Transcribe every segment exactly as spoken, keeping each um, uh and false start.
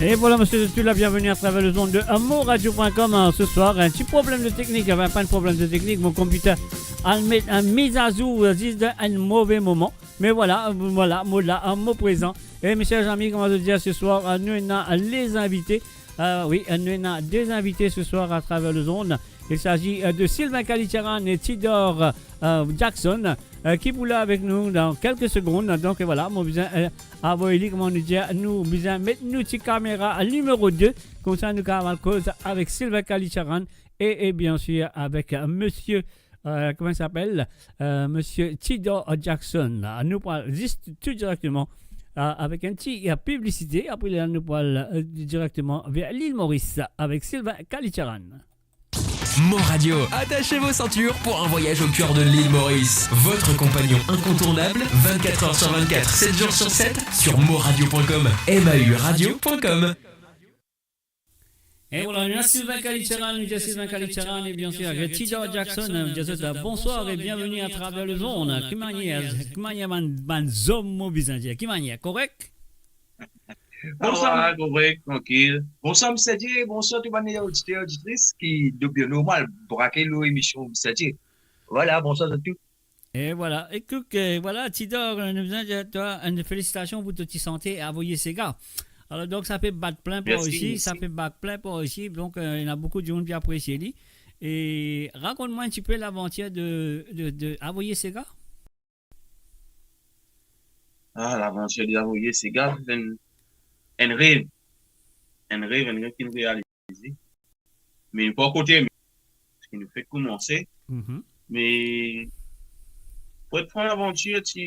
E vwala, mesi, tou la, bienveni atraver lezond de Mo Radio point com. Se swar, enn ti problem de teknik, avek enn problem de teknik, mo konpiter al met enn mizazour zis dan enn move moman. Me vwala, vwala, mo la, mo prezan. E mesi, zami, kouma zot dir, se swar, nou ena lezinvite. Wi, nou ena de zinvite se swar atraver lezond. Il s'agit, euh, de Sylvain Kalitcharan e Tidor, euh, Jackson, euh, ki pou la avek nou dan kelke segonn. Donk, vwala, mo bizin, euh, avoy li, kouma nou dir, nou bizin met nou ti kamera nimero de. Koumsa, nou kapav al koz avek Sylvain Kalitcharan e, e biensir avek, euh, mesi, euh, kouma li apel, euh, mesi Tidor Jackson. Nou pou al zis tou direkteman, euh, avek enn ti, euh, piblisite. Apre la, nou pou al, euh, direkteman ver Lil Moris avek Sylvain Kalitcharan. Mo Radio, attachez vos ceintures pour un voyage au cœur de l'île Maurice. Votre compagnon incontournable, vingt-quatre heures sur vingt-quatre, sept jours sur sept, sur mo radio point com, M A U radio point com. E vwala, nou ena Sylvain Kalitcharan, nou dir Sylvain Kalitcharan, e biensir, avek Tidor Jackson, nou dir zot, euh, bonswar e bienveni atraver lezond. Ki manier, ki manier bann, bann zom, mo bizin dir, ki manier, korek? Bonswar. Sa va, korek, trankil. Bonswar, mesi Dieu. Bonswar, tou bann oditer, oditris ki, donk, normal, brake lor emision, mesi Dieu. Vwala, bonswar zot tou. E vwala. Ekout, euh, vwala, Tidor, euh, nou bizin dir twa enn felisitasion pou to ti sante Avoye Sega. Alor, donk, sa pe bat plin par isi, sa pe bat plin par isi. Donk, euh, ena boukou dimoun ki apresie li. E rakont mwa enn tipe lavantir de, de, de Avoye Sega. Ah, lavantir de Avoye Sega, se enn, enn rev. Enn rev, enn rev ki finn realize. Me nou pa ankor termine, paski nou fek koumanse. Me pou et fran, lavantir ti,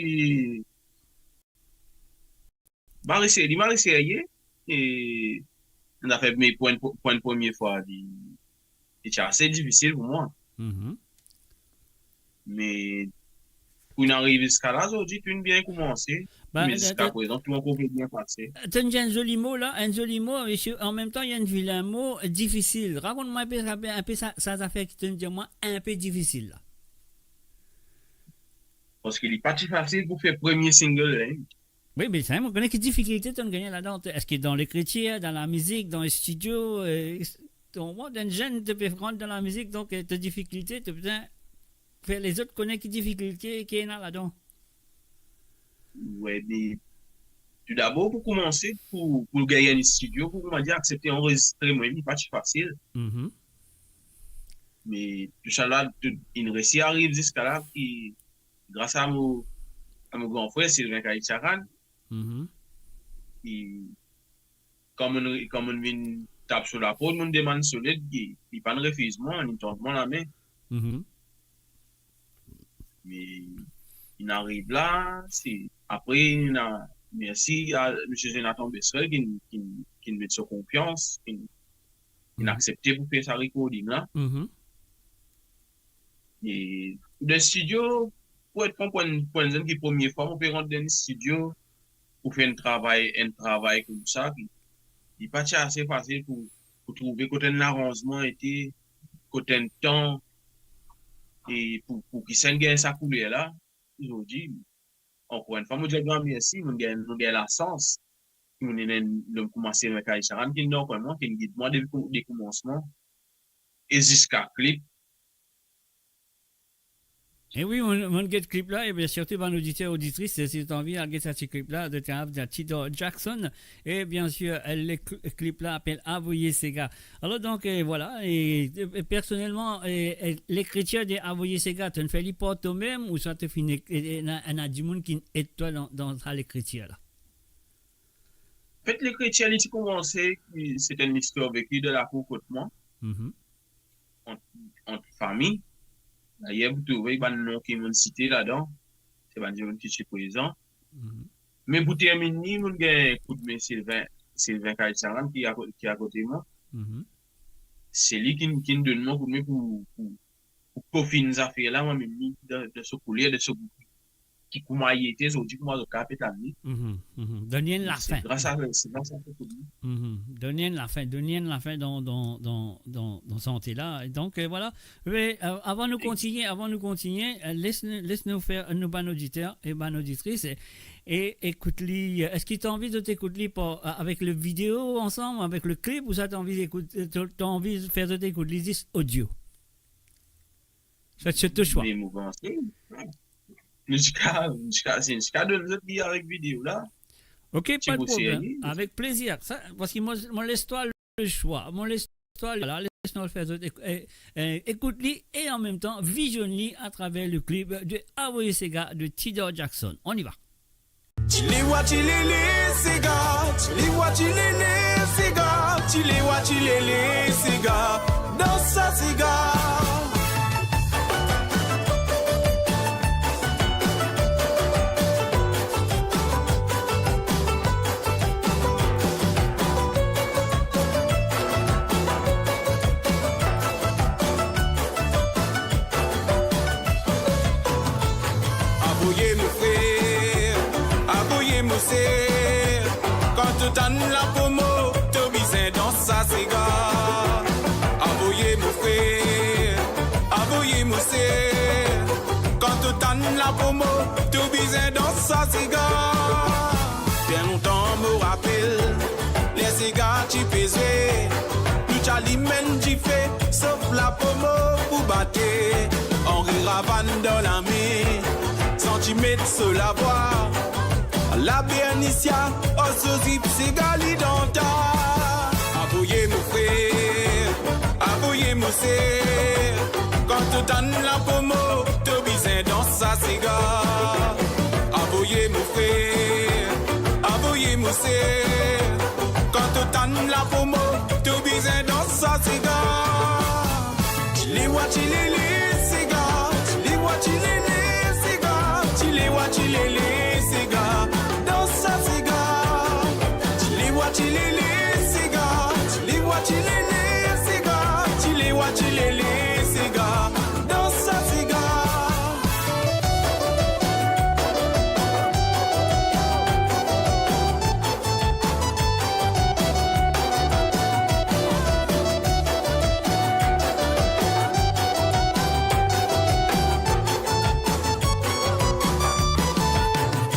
mo pa serye, mo pa serye. E enn zafer, me pou enn, pou enn premie fwa, li, li ti ase difisil pou mwa. Me pou nou ariv ziska la, zordi, tou inn bien koumanse. Me ziska prezan, tou ankor pe bien pase. To'nn dir enn zoli mo la, enn zoli mo, e an mem tan, li enn vilin mo, difisil. Rakont mwa enpe sa, enpe sa, sa zafer ki to'nn dir mwa enpe difisil la. Paski li pa ti fasil pou fer premie single la, hein. Wi, me sa, mo kone ki difikilte to'nn gagne ladan. Eski dan lekritir, dan lamizik, dan studio, euh, donk, mwa, enn zenn, to pe rant dan lamizik, donk, euh, to difikilte, to bizin fer lezot kone ki difikilte ki ena ladan. Wi, me tou dabor, pou koumanse, pou, pou gagn enn studio, pou, kouma dir, aksepte anrezistre mwa, li pa ti fasil. Me tousala, tou, inn resi ariv ziska la, ki gras a mo, a mo gran frer Sylvain Kalitcharan, ki, kan mo'nn, kan mo'nn vinn tap so laport, mo'nn demann so led, li, li pa'nn refiz mwa, li tann mwa lame. Me inn ariv la, se, apre, ena, mersi a misi Jonathan Becherel ki, ki, ki met so konfians, ki, ki aksepte pou fer sa recording la. E dan studio, pou et fran, pou enn, pou enn zenn ki premie fwa mo pe rant dan studio pou fer enn travay, enn travay koumsa, ki, li pa ti ase fasil pou, pou trouve kot enn laranzman ete, kot enn tan, e pou, pou ki sa inn gagn sa kouler la. Zordi, ankor enn fwa, mo dir gran mersi, mo'nn gagn, mo'nn gagn lasans ki mo'nn ena enn lom kouma Sylvain Kalitcharan, ki'nn dan kwen mwa, ki'nn gid mwa depi kou-, de koumansman e ziska klip. E wi, mo'nn, mo'nn get klip la, e bien sirtou bann oditer, oditris, si zot anvi al get sa ti klip la, zot kapav dir Tidor Jackson, e bien sir, le cl-, klip la apel Avoye Sega. Alor donk, e, vwala, e, e, personelman, e, e, lekritir de Avoye Sega, to'nn fer li par tomem, ouswa to finn ek-, e, e, ena, ena dimoun ki'nn ed twa dan, dan sa lekritir la? Anfet, lekritir, li ti koumanse, ki, se ti enn listwar veki dan lakour kot mwa, ant, ant fami. Dayer, pou trouve bann non ki mo'nn site ladan, se bann dimoun ki ti prezan. Me pou terminn li, mo'nn gagn koudme Sylvain, Sylvain Kalitcharan ki ako-, ki akote mwa. Se li ki'nn, ki'nn donn mwa koudme pou, pou, pou kofinn zafer la, mwa mem li, dan, dan so kouler, dan so gou. ki kouma li ete, zordi kouma zot kapav pe tann li. Mhm, mhm. Donn li enn lafin. Se gras a, se gras a Kokomi. Mhm. Donn li enn lafin, donn li enn lafin dan, dan, dan, dan, dan sante la. E donk, euh, vwala. Me, euh, avan nou kontinie, avan nou kontinie, euh, les nou, les nou fer, nou bann oditer e bann oditris, e, e ekout li, euh, eski to anvi zot ekout li par, euh, avek le video ansam, avek le klip, ouswa to anvi ekout, euh, to, to anvi fer zot ekout li zis audio? Sa, se to swa. Me mo panse, nou ti kapav, nou ti kapav, si nou ti kapav donn zot li avek video la. Ok, pa de problem. Avek plezir. Sa, parski mo, mo les twa le swa. Mo les twa la, les nou fer zot ek-, eh, eh, ekout li e an mem tan vizionn li atraver le klip de Avoye Sega de Tidor Jackson. On y va. Ti le wa, ti le le, sega, ti le wa, ti le le, sega, ti le wa, ti le le, sega, dans sa sega. Avoye mo frer, avoye mo ser, kan to tann lapromo, to bizin dans sa sega. Avoye mo frer, avoye mo ser, kan to tann lapromo, to bizin dans sa sega. Bien lontan mo rapel, ler sega ti pe zwe, nou ti alim enn dife, sof lapromo pou bate. Anri ravann dan lame, santi met so lavwa, la Bernisia, o so zip, sega li dan ta. Avoye mo frer, avoye mo ser, kan to tann lapromo, to bizin dans sa sega. Avoye mo frer, avoye mo ser, kan to tann lapromo, to bizin dans sa sega. Ti le wa, ti le le, sega, ti le wa, ti le le, sega, ti le wa, ti le le, sega, dans sa sega. Ti le wa, ti le le, sega, ti le wa, ti le le, sega, ti le wa, ti le le, sega, dans sa sega.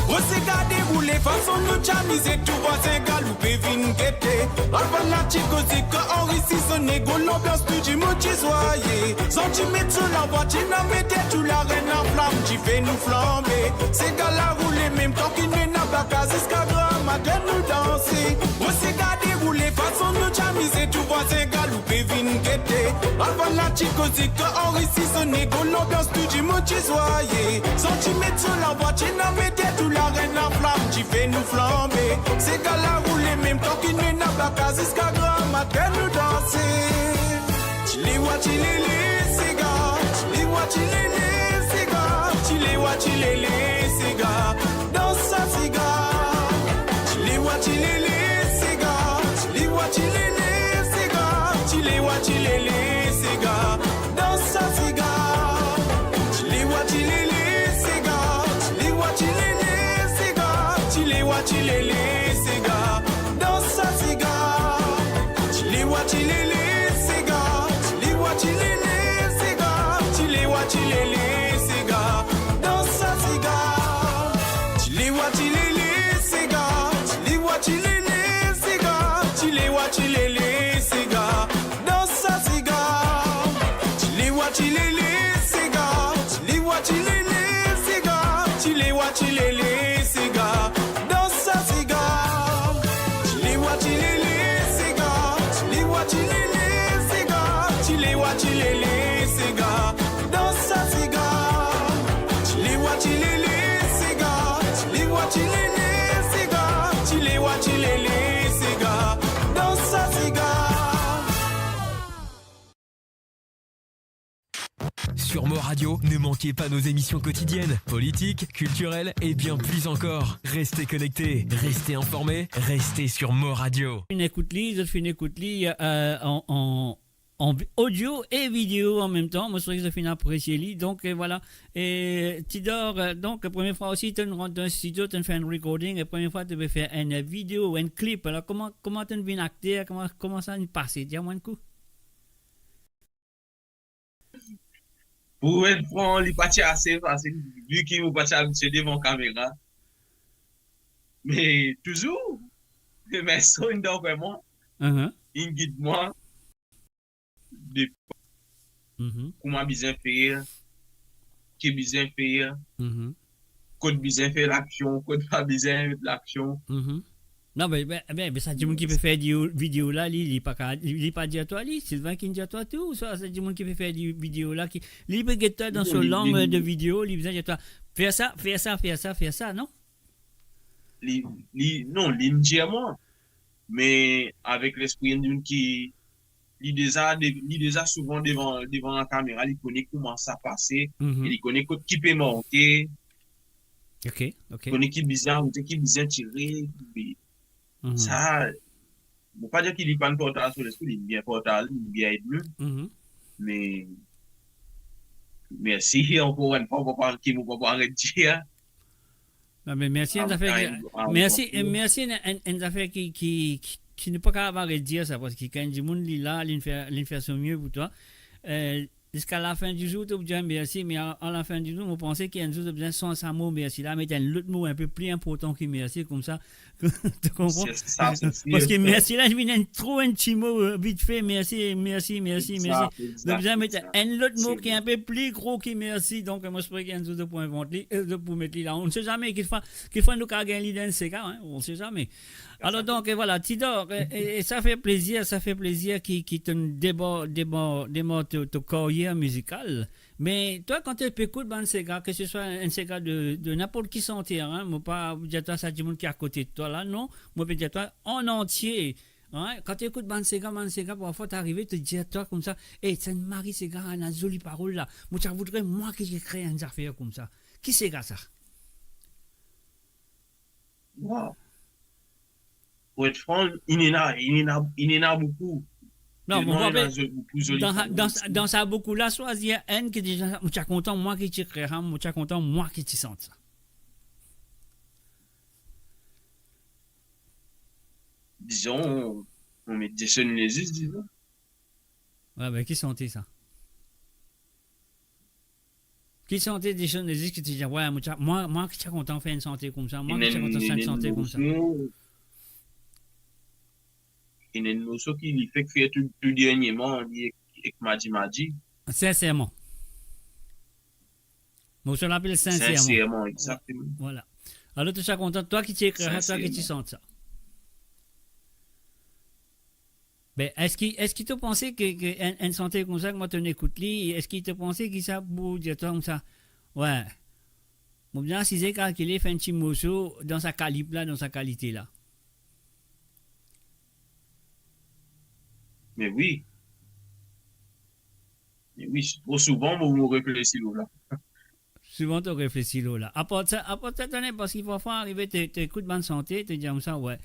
Mo sega deroule, fason nou ti amize, tou vwazin galoupe vinn gete. Avan la ti koze, kan Anri sizone, gro lanbians, tou dimoun ti zwaye. Santi met so lavwa, ti ena mete tou larenn, laflam ti fer nou flanbe. Sega la roule, mem tan ki nou ena baka, ziska gramatin nou danse. Mo sega deroule, fason nou ti amize, tou vwazin galoupe vinn gete. Avan la ti koze, kan Anri sizone, gro lanbians, tou dimoun ti zwaye. Santi met so lavwa, ti ena mete tou larenn, laflam ti fer nou flanbe. Sega la roule, mem tan ki nou ena baka, ziska gramatin nou danse. Ti le wa, ti le le, sega, ti le wa, ti le le, sega, ti le wa, ti le le, sega, dans sa sega. Ti le wa, ti le le, sega, ti le wa, ti le le, sega, ti le wa, ti le le, sega, dans sa sega. Ti le wa, ti le le, sega, ti le wa, ti le le, sega, ti le wa, ti le le, sega, dans sa sega. Ti le wa, ti le le, sega, ti le wa, ti le le, sega, ti le wa, ti le le, sega, dans sa sega. Ti le wa, ti le le, sega, ti le wa, ti le le, sega, ti le wa, ti le le, sega, dans sa sega. Ti le wa, ti le le, sega, ti le wa, ti le le, sega, ti le wa, ti le le, sega, dans sa sega. Ti le wa, ti le le, sega, ti le wa, ti le le, sega, ti le wa, ti le le, sega, dans sa sega. Ti le wa, ti le le, sega, ti le wa, ti le le, sega, ti le wa, ti le le, sega, dans sa sega. Sur Mo Radio, ne manquez pas nos émissions quotidiennes, politiques, culturelles et bien plus encore. Restez connectés, restez informés, restez sur Mo Radio. Finn ekout li, zot finn ekout li, euh, an, an, an vi-, audio e video an mem tan. Mo swete ki zot finn apresie li. Donk, eh, vwala. E Tidor, eh, donk, premie fwa osi, to'nn rant dan studio, to'nn fer enn recording, e premie fwa to pe fer enn video, enn clip. Alor, kouma, kouma to'nn vinn akter, kouma, kouma sa inn pase? Dir mwa enn kou. Pou enn fran, li pa ti ase fasil, vi ki mo pa ti abitie devan kamera. Me touzour, me so inn dan kwer mwa, Mhm. inn gid mwa, de Mhm. kouma bizin fer, ki bizin fer, Mhm. kot bizin fer laksion, kot pa bizin met laksion. Mhm. Non, me, me, me, me sa dimoun ki pe fer di-, video la, li, li pa ka, li, li pa dir twa li, Sylvain ki dir twa tou, sa, sa dimoun ki pe fer di-, video la, ki, li pe get twa dan Non, so li, lang li, de video, li bizin dir twa, fer sa, fer sa, fer sa, fer sa, non? Li, li, non, li dir mwa. Me avek lespri enn dimoun ki, li deza de-, li deza souvan devan, devan lakamera, li kone kouma sa pase, Mhm. e li kone kot ki pe manke, Ok, ok. kone ki bizin azoute, ki bizin tire, ki Mhm. Sa, mo pa dir ki li pa'nn partaz so lespri, li bien partaz, li bien ed nou. Mhm. Me, mersi ankor enn fwa, mo pa, ki mo pa pou aret dir. Non, me mersi, enn Am zafer ki, kind, am mersi, kind. Mersi, enn, enn, enn zafer ki, ki, ki, ki nou pa kapav aret dir sa, parski kan enn dimoun li la, li'nn fer, li'nn fer so mie pou twa. Eh, ziska lafin di zour, to pou dir mersi, me a, a lafin di zour, mo panse ki enn zour, to bizin sanz sa mo mersi la, met enn lot mo inpe pli inportan ki mersi, koumsa, to konpran? Se sa, se sir, Parski sa. Mersi la, li vinn enn tro enn ti mo, eh, vitfe, mersi, mersi, mersi, mersi. Exakt, exakt, Donk, bizin met exakt. Enn lot mo ki Sir. Inpe pli gro ki mersi. Donk, mo espere ki enn zour, to pou invant li, eh, to pou met li la. On ne sait jamais, kikfwa, kikfwa nou kav gagn li dan enn sega, hein, on ne sait jamais. Alor, donk, e vwala, Tidor, e, e, e sa fer plezir, sa fer plezir ki, ki to'nn debor-, debor-, demar to, to karyer mizikal. Me twa, kan to pe ekout bann sega, ke se swa enn sega de, de ninport ki santer, hein, mo pa dir twa sa dimoun ki akote de twa la, non, mo pe dir twa an antie, hein, kan to ekout bann sega, bann sega, parfwa to arive, to dir twa koumsa, "Eh, sa enn mari sega, ena zoli parol la. Mo ti a voudre mwa ki ekrir enn zafer koumsa." Ki sega sa? Waw. Pou et fran, inn ena, inn ena, inn ena boukou. Non, Telman mo pa inn ena pe-, zo-, boukou zoli dan sa, fran dan sa, osi. Dan sa boukou la, swazir enn ki deza, mo ti a kontan mwa ki ti ekrir sa, mo ti a kontan mwa ki ti sant sa. Dizon, mo met Jason Lezis, dizon. Wi, be, ki sante sa? Ki sante Jason Lezis ki ti dir, "Wi, mo ti a, mwa, mwa ki ti a kontan fer enn sante koumsa, mwa ki ti a kontan fer enn sante koumsa." Inn enn morso, inn enn morso ki li fek fer tou, tou dernieman, li ek, ek Madi Madi. Sinserman. Morso la apel Sinserman. Sinserman, exakteman. Vwala. Alor, to ti a kontan, twa ki ti ekrir sa, twa ki ti sant sa. Sinserman. Be, eski, eski to panse ki, ki enn, enn sante koumsa, ki mwa to'nn ekout li, eski to panse ki sa pou dir twa koumsa, wi, mo bizin asize kalkile, fer enn ti morso dan sa kalib la, dan sa kalite la? Me wi. Me wi, tro souvan, mo, mo reflesi lor la. Souvan to reflesi lor la. Apar sa, apar sa, tande, parski parfwa arive to, to ekout bann sante, to dir koumsa, wi,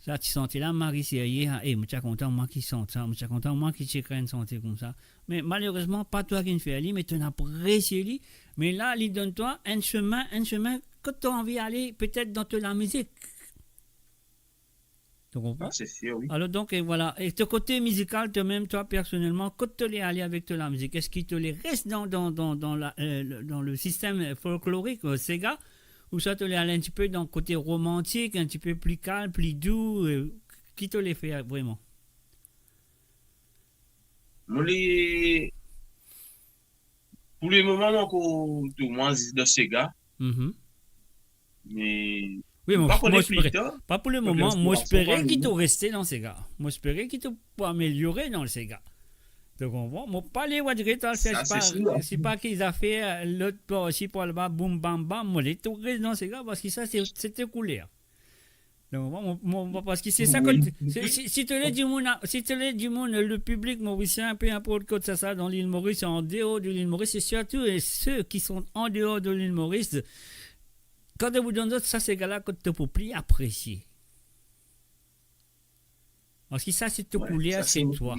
sa ti sante la, mari serye, ah, eh, mo ti a kontan mwa ki sant sa, mo ti a kontan mwa ki ti ekrir enn sante koumsa. Me malerezman, pa twa ki'nn fer li, me to'nn apresie li, me la, li donn twa enn semin, enn semin kot to anvi ale, petet dan to lamizik. To konpran? Ah, se sir, wi. Alor, donk, e vwala. E to kote mizikal, twa mem, twa personelman, kot to le ale avek to lamizik? Eski to le res dan, dan, dan, dan la, eh, le, dan le sistem, eh, folklorik, eh, sega, ouswa to le ale enn tipe dan kote romantik, enn tipe pli kalm, pli dou, eh, ki to le fer vreman? Mo le Pou lemoman, mo ankor tou, mwa, zis dan sega. Mhm. Me Wi, mo, mo pa kone mo espere, pli tar, pa pou lemoman, mo espere ki to reste dan sega. Mo espere ki to pou ameliore dan sega. To konpran? Mo pa le wa dir to al fer, sa, se pa, sir, si pa ki zafer, lot par isi, par laba, boum, bam, bam, mo le to res dan sega, parski sa, se, se to kouler. Donk, mo, mo, mo, parski se sa, wi, kot, se, si, si to le dimoun, si to le dimoun, le piblik morisien, pe inport kot sa, sa, dan Lil Moris, an deor de Lil Moris, se sirtou, eh, se ki son an deor de Lil Moris, kan to pou donn zot sa, sega la, kot to pou pli apresie. Parski sa, se to kouler, se twa.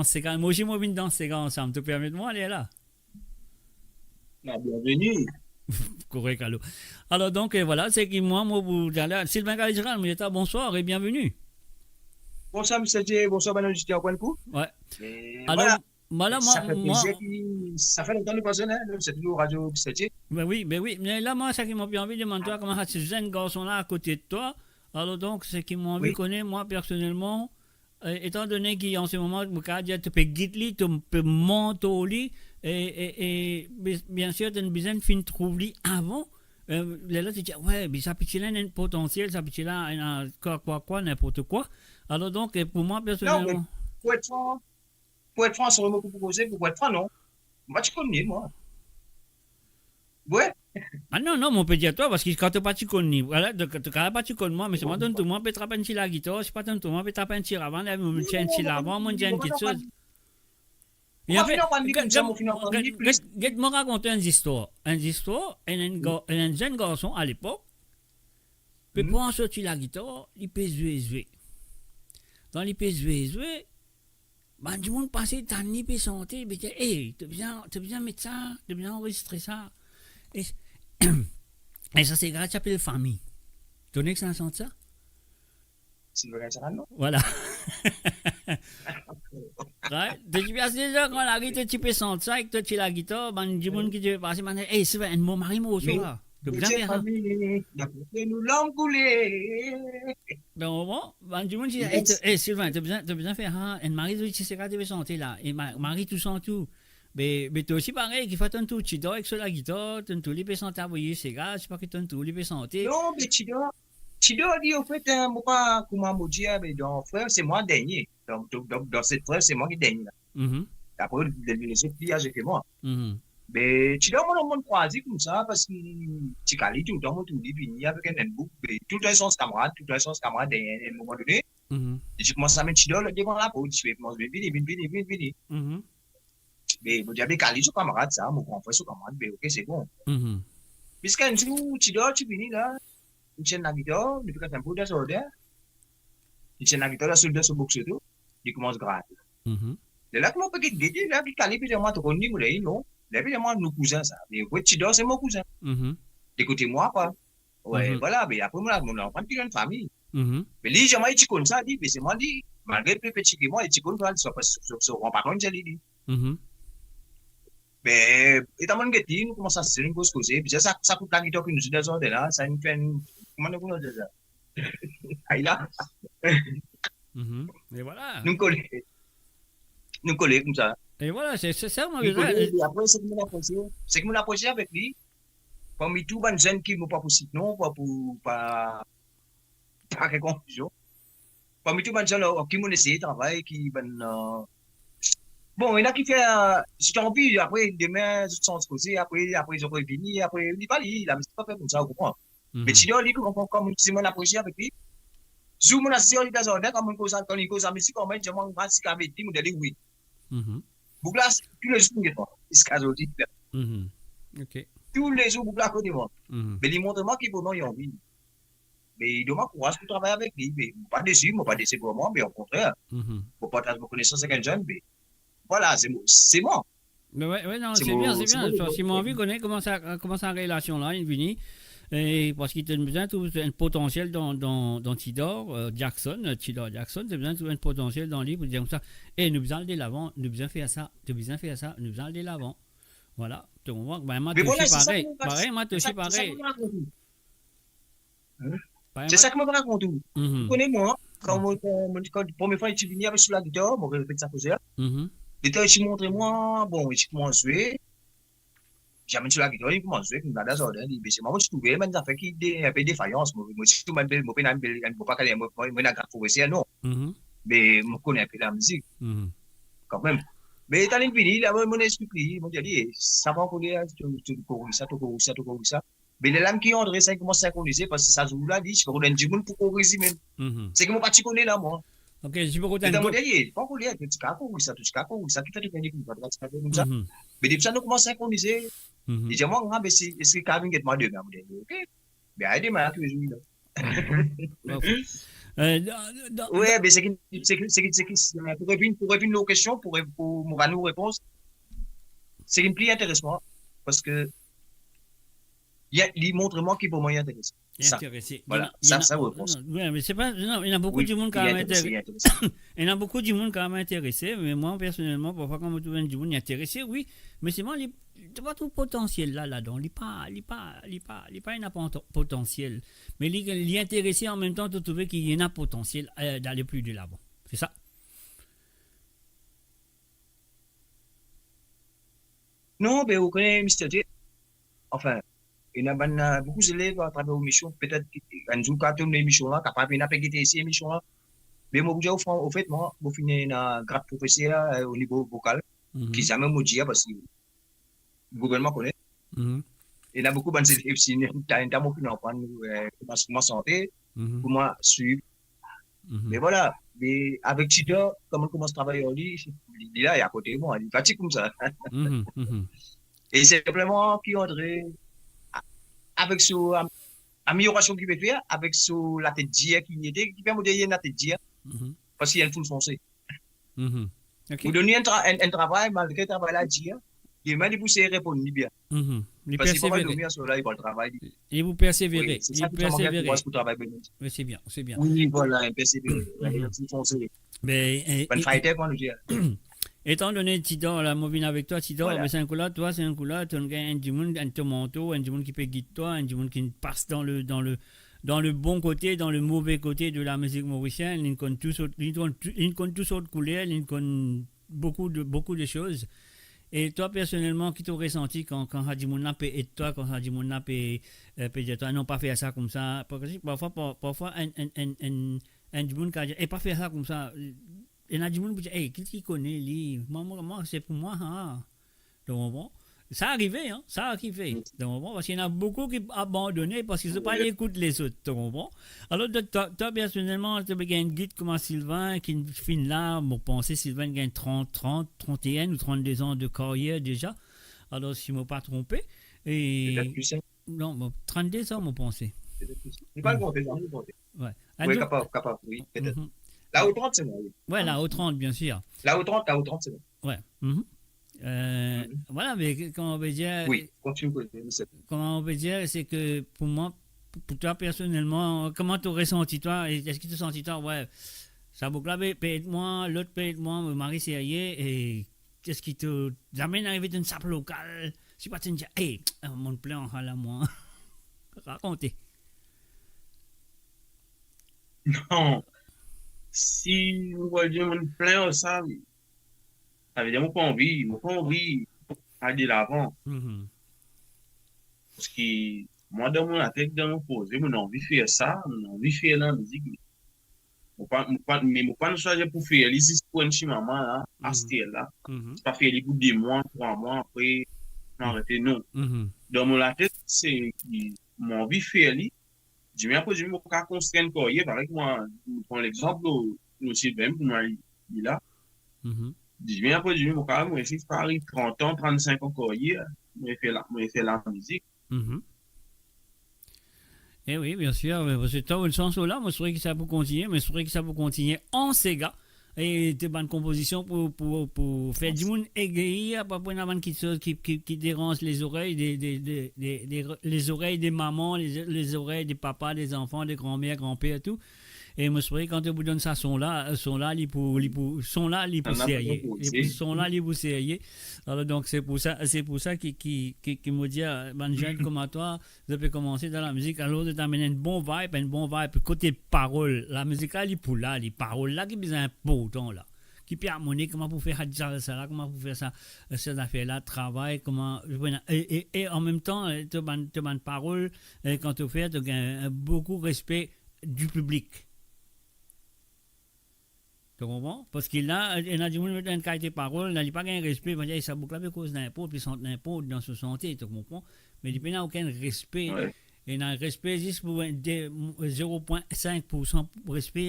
dans sega. Mo osi mo vinn dans sega ansam. To permet mwa, ale la. La, bienvenue. Korek, alor. Alor, donk, eh, vwala, se ki mwa, mo pou dir la, Sylvain Kaliziral, mo dir twa, bonswar e bienveni. Bonswar, Mister J, bonswar, bann oditer, bon kou. Wi. E alor, vwala. Vwala, mwa, sa fer mwa plezir ki, sa fer lontan nou pa zwenn, hein, nou, se touzour Radio Mister J. Ben wi, ben wi. Me la, mwa, sa ki mo pe anvi demann twa, kouma sa ti zenn garson la akote de twa. Alor, donk, se ki mo anvi kone, mwa, personelman, eh, etan done ki, an se moman, mo kapav dir, to pe gid li, to pe mantor li, e, e, e, bi-, biensir, to bizin finn trouv li avan. Eh, lerla to dir, wi, me sa piti la ena enn potansiel, sa piti la ena kwa, kwa, kwa, ninport kwa. Alor, donk, eh, pou mwa, personelman, pou et fran, pou et fran, sa mo pou koze, pou, pou et fran, non. Mo pa ti konn li, mwa. Wi. Ah non, non, mo pe dir twa, parski kan to pa ti konn li, vwala, to, to kapav pa ti konn mwa, me si mo donn to, mo pe trap enn ti lagitar, si pa donn to, mo pe trap enn ti ravann, la, mo ti enn ti lavan, mo dir enn kiksoz. E apre, get, get, get, get, mo rakont enn zistwar, enn zistwar, enn, enn gar-, enn zenn garson alepok, pe pran so ti lagitar, li pe zwe, zwe. Kan li pe zwe, zwe, bann dimoun pase, tann li pe sante, pe dir, "Ey, to bizin, to bizin met sa, to bizin anrezistre sa." E, e sa sega ti apel Fami. To nek sa sant sa? Sylvain Kaliziral, non? Vwala. Wi, to ti pe asize dan lari, to ti pe sant sa ek to ti lagitar, bann dimoun ki ti pe pase, bann, "Ey, Sylvain, enn mo mari morso la." To bizin fer sa. Fami, nou larm koule. Bon, bon, bann dimoun dir, "Eh, to, eh, Sylvain, to bizin, to bizin fer sa, enn mari zoli ti sega to pe sante la, e ma-, mari tou sant tou." Be, be to osi parey, kifer tonn tou Tidor ek so lagitar, tonn tou li pe sante, avoye sega, sipa ki tonn tou li pe sante. Non, be Tidor, Tidor li, anfet, eh, mo pa, kouma mo dir, be dan frer, se mwa dernie. Dan, dan, dan, dan set frer, se mwa ki dernie la. Mhm. Apre, le, le, lezot pli aze ki mwa. Mhm. Be, Tidor, mo, mo krwar li koumsa, parski ti kale toultan, mo trouv li vini avek enn, enn boug, be, toultan li sanz kamarad, toultan li sanz kamarad, e, enn moman done, mhm, li ti koumans amenn Tidor devan laport, li ti pe koumans vini, vini, vini, vini, vini. Mhm. Be, mo dir, be, kale so kamarad sa, mo gran frer so kamarad, be, ok, se bon. Mhm. Ziska enn zour, Tidor ti vini la, li ti enn lagitar, li pe kat enn bout dan zardin, li ti enn lagitar dan so, dan so box oto, li koumans grat. Mhm. Lerla ki mo pe get, gete, lerla ki kale pe dir mwa, to konn li? Mo dir li non. Lerla pe dir mwa, nou kouzin sa. Me vre Tidor se mo kouzin. Mhm. De kote mwa, kwa. Wi, mhm, vwala, me apre mo la, mo la aprann ki enn fami. Mhm. Me li, zamem li ti konn sa, li, me se mwa li, malgre li pe peti ki mwa, li ti konn sa, so, so, so, so gran patron, se li, li. Mhm. Me, eta mo get li, nou koumans asize, nou koz koze, pi sa, sa kout lagitar ki nou zwe dan zardin la, sa inn fer enn, kouma nou, kouma nou dir sa? Ay la. Mhm. E vwala. Nou kole. Nou kole koumsa. E vwala, se, se sa, mwa, nou kole, e apre, seki mo apresie, seki mo apresie avek li, parmi tou bann zenn ki mo pa pou sit non, pa pou, pa, pa kree konfizion. Parmi tou bann zenn la, ki mo'nn eseye travay, ki bann, eh, bon, ena ki fer, eh, zot anvi, apre, demin, zot sanz koze, apre, apre, zot revini, apre, li pa li, lamizik pa fer koumsa, ou konpran? Mhm. Me Tidor, li, kouma, kouma, kouma, si mo apresie avek li, zour mo asize avek li dan zardin, kan mo koz, kan li koz lamizik, kan mo dir mwa, mo asize avek li, mo dir li wi. Mhm. Boug la, toulezour, mo get li, ziska zordi. Mhm. Ok. Toulezour, boug la kote mwa. Mhm. Me li montre mwa ki vremem li anvi. Me li donn mwa kouraz pou travay avek li. Me mo pa desi, mo pa desevwar mwa, me okontrer, mhm, mo partaz mo konesans avek enn zenn, me vwala, se mo, se mwa. Me wi, wi, non, se bien, se bien. Parski mo anvi kone kouma sa, kouma sa relasion la inn vini. E parski to bizin trouv enn potansiel dan, dan, dan Tidor, eh, Jackson, eh, Tidor Jackson, to bizin trouv enn potansiel dan li pou dir koumsa, "Eh, nou bizin al delavan, nou bizin fer sa, to bizin fer sa, nou bizin al delavan." Vwala. To konpran? Be vwala, se sa ki mo, parey, mwa, to osi parey. Se sa ki mo rakont ou. Hein? Parey, se sa ki mo rakont ou. Mhm. Ou kone mwa, kan mo, kan mo, kan premie fwa li ti vini avek so lagitar, mo repet sa koze la. Mhm. Li ti montre mwa, bon, li ti koumans zwe. Zamem so lagitar, li koumans zwe, koumsa dan zardin, li, be se mwa, mo ti trouve bann zafer ki de, enpe defayans, mo, mo ti trouve bann bel, mo pena enn bel, mo pa kale, mo, mo, mo ena grat profeser, non. Mhm. Me mo kone enpe lamizik. Mhm. Kanmem. Me letan li vini, la, mo, mo explik li, mo dir li, "Eh, sa pa ankor li, to, to koz sa, to koz sa, to koz sa." Me lerla ki antre, sa inn koumans sinkronize, parski sa zour la, li, ti pe rod enn dimoun pou koriz li mem. Mhm. Seki mo pa ti kone la, mwa. Ok, ti pe rod enn... Letan mo dir li, "Eh, pa ankor li, to ti kapav koriz sa, to ti kapav koriz sa, kifer to fini koumsa, to ti kapav koumsa?" Mhm. Me depi sa, nou koumans sinkronize. Mhm. Li dir mwa, "Ah, be si, eski kapav vinn get mwa demin?" Mo dir, "Ok." Be ale demin, toulezour la. Bon. Eh, dan, dan, wi, dan, be seki, seki, seki, seki, eh, pou revinn, pou revinn lor kestion, pou re-, pou mo rann ou repons, seki pli interes mwa, parski li, li montre mwa ki vremem li interese. Li interese. Vwala, sa, sa mo repons. Non, non, wi, me se pa, non, ena boukou dimoun kanmem interese. Ena boukou dimoun kanmem interese, me mwa, personelman, parfwa, kan mo trouv enn dimoun, li interese, wi, me selman, li, to pa trouv potansiel la, ladan. Li pa, li pa, li pa, li pa ena pota-, potansiel. Me li, li interese, an mem tan, to trouve ki li ena potansiel, eh, dale pli delavan. Se sa? Non, be, ou kone, Mister J, anfin, ena bann, eh, boukou zelev atraver emision, petet ki, enn zour, kan to ena emision la, kapav ena pe gete isi emision la. Me mo pou dir ou fran-, anfet, mwa, mo finn ena grat profeser, eh, o nivo vokal, mhm, ki zame mo dir, parski gouvernman kone. Mhm. Ena boukou bann zelev, si, ta, ta mo finn aprann, eh, kouma, kouma sante, mhm, kouma swiv. Mhm. Me vwala, me avek Tidor, kan mo koumans travay ar li, li, li la, li akote mwa, li fatig koumsa. Mhm, mhm. E sinpleman ki antre, a-, avek so am-, ameliorasion ki pe fer, avek so latet dir ki li ete, ki fer mo dir li ena latet dir, mhm, parski li ena foul fonse. Mhm. Ok. Ou donn li enn tra-, enn, enn travay, malgre travay la dir, demin li pou sey reponn li bien. Mhm. Li persevere. Parski li pa pou dormi aswar la, li pou al travay li. Li pou persevere. Wi, se sa ki fer mwa gagn kouraz pou travay bien. Wi, se bien, se bien. Wi, vwala, persevere. Mhm. Wi, li fonse. Me, eh, bann fighter, kouma nou dir. Etan done Tidor la, mo vinn avek twa, Tidor, me se enn kou la, twa, se enn kou la, to gagn enn dimoun, enn to mantor, enn dimoun ki pe gid twa, enn dimoun ki pas dan le, dan le, dan le bon kote, dan le move kote de la mizik morisien, li konn tou sort, li konn tou, li konn tou sort kouler, li konn boukou de, boukou de soz. E twa, personelman, ki to resanti kan, kan sa dimoun la pe ed twa, kan sa dimoun la pe, eh, pe dir twa, "Non, pa fer sa koumsa." Parski parfwa, par-, parfwa, enn, enn, enn, enn, enn dimoun ki dir, "Eh, pa fer sa koumsa." Ena dimoun pou dir, "Ey, ki, ki kone li? Mwa, mwa, mwa, se pou mwa, ha." To konpran? Sa arive, hein, sa arive. To konpran? Parski ena boukou ki abandone parski zot pa ekout lezot, to konpran? Alor, twa, twa, personelman, to pe gagn gid kouma Sylvain, ki finn la, mo panse Sylvain gagn trant, trant, trant-e-enn ou trant-de-de an de karyer deza. Alor, si mo pa tronpe, e... Petet plis, hein. Non, mo, trant-de-de an, mo panse. Petet plis. Li pa gran, li pa gran. Wi. Wi, kapav, kapav, wi, petet. La o trant, se mwa, wi. Wi, la o trant, bien sir. La o trant, la o trant, se mwa. Wi. Eh, vwala, me kouma mo pe dir, wi, kontinie koze, mi se. Kouma mo pe dir, se ke pou mwa, pou, pou twa personelman, kouma to resanti twa, e eski to santi twa, wi, sa boug la pe, pe ed mwa, lot pe ed mwa, mo mari serye, e eski to zame inn arive to inn sap lokal, si pa to inn dir, "Ey, monn plin ar sa la, mwa." Rakonte. Non. Si mo dir monn plin ar sa, savedir mo pa anvi, mo pa anvi al de lavan. Parski mwa, dan mo latet, dan mo proze, mo anvi fer sa, mo anvi fer lamizik. Mo pa, mo pa, me mo pa swazir pou fer li zis pou enn ti moman la, aster la. Se pa fer li pou de mwa, trwa mwa, apre, mo arete, non. Dan mo latet, se ki mo anvi fer li. Dime apre dime, mo kav konstrir enn karyer, parey mwa, mo pran lexanp, nou, nou Sylvain, pou mwa, li, li la. Dime apre dime, mo kav, mo esi ariv trant an, trant-sink an karyer, mo fer la, mo fer lamizik. E wi, bien sir, me parski to enn sans la, mo swete ki sa pou kontinie, mo swete ki sa pou kontinie an sega. E to bann konpozision pou, pou, pou fer dimoun egeir, pa pou ena bann kiksoz ki, ki, ki deranz lezorey de, de, de, de, de, lezorey de mama, lez-, lezorey de papa, de zanfan, de granmer, granper, tou. E mo swete kan to pou donn sa son la, son la, li pou, li pou, son la, li pou serye. Li pou, son la, li pou serye. Alor, donk, se pou sa, se pou sa ki, ki, ki, ki mo dir, bann zenn kouma twa, zot pe komanse dan lamizik, alor zot amenn enn bon vibe, enn bon vibe kote parol. Lamizik la, li pou la, li parol la ki bizin inportan la. Ki pe amone, kouma pou fer sa, sa la, kouma pou fer sa, sa zafer la, travay, kouma, e, e, e an mem tan, e, to bann, to bann parol, e, kan to fer, to gagn, e, boukou respe di piblik. To konpran? Parski la, ena dimoun met enn kalite parol, la, li pa gagn respe, va dir, "Sa boug la pe koz ninport, li sant ninport dan so sante," to konpran? Me li pena okenn respe. Ena respe zis pou enn, de, zero pwin sink pou san respe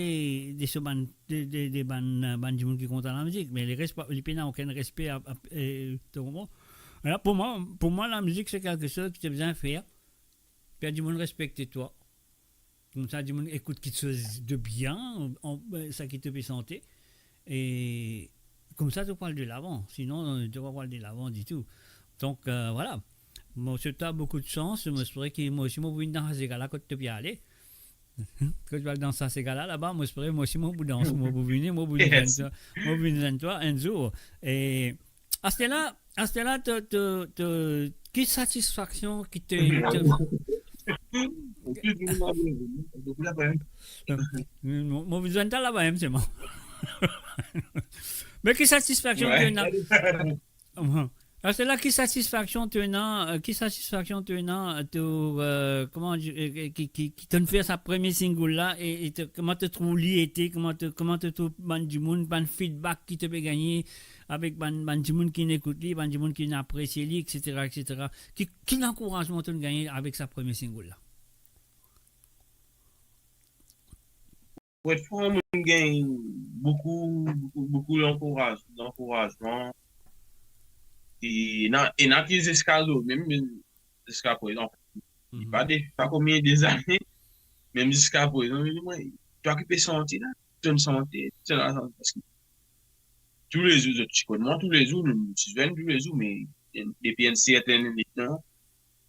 de so bann, de, de, de bann, bann dimoun ki kontan lamizik. Me li respe, li pena okenn respe a, a, e, to konpran? Ala, pou mwa, pou mwa, lamizik, se kelkesoz ki to bizin fer. Fer dimoun respekte twa. Koumsa, dimoun ekout kiksoz de bien, an, e, sa ki to pe sante. E koumsa, to pou al de lavan. Sinon, to pa pou al de lavan ditou. Donk, e, vwala. Mo swet twa boukou de sans. Mo espere ki mwa osi, mo pou vinn dan sa sega la kot to pe ale. Kot to pe al dan sa sega la, laba, mo espere, mwa osi, mo pou dans, mo pou vini, mo pou vinn zwenn twa, mo pou vinn zwenn twa enn zour. E Aster la, aster la, to, to, to, ki satisfaksion ki to, to... Mo, mo bizin al laba mem selman. Me ki satisfaksion to ena? Aster la, ki satisfaksion to ena, e, ki satisfaksion to ena, e, to, e, kouma dir, e, e, ki, ki, ki to'nn fer sa premie single la, e, e to, kouma to trouv li ete, kouma to, kouma to trouv bann dimoun, bann feedback ki to pe gagne, avek bann, bann dimoun ki'nn ekout li, bann dimoun ki'nn apresie li, et cetera, et cetera. Ki, ki lankourazman to'nn gagne avek sa premie single la? Pou et fran, mo'nn gagn boukou, boukou, boukou lankouraz-, lankourazman. E ena, ena ki ziska zordi mem, ziska prezan, li pa de, pa konbien de zane, mem ziska prezan, li dir mwa, "Twa ki pe sante la, to'nn sante, to'nn sante," parski toulezour, zot ti konn mwa toulezour, nou ti zwenn toulezour, me depi enn serten letan,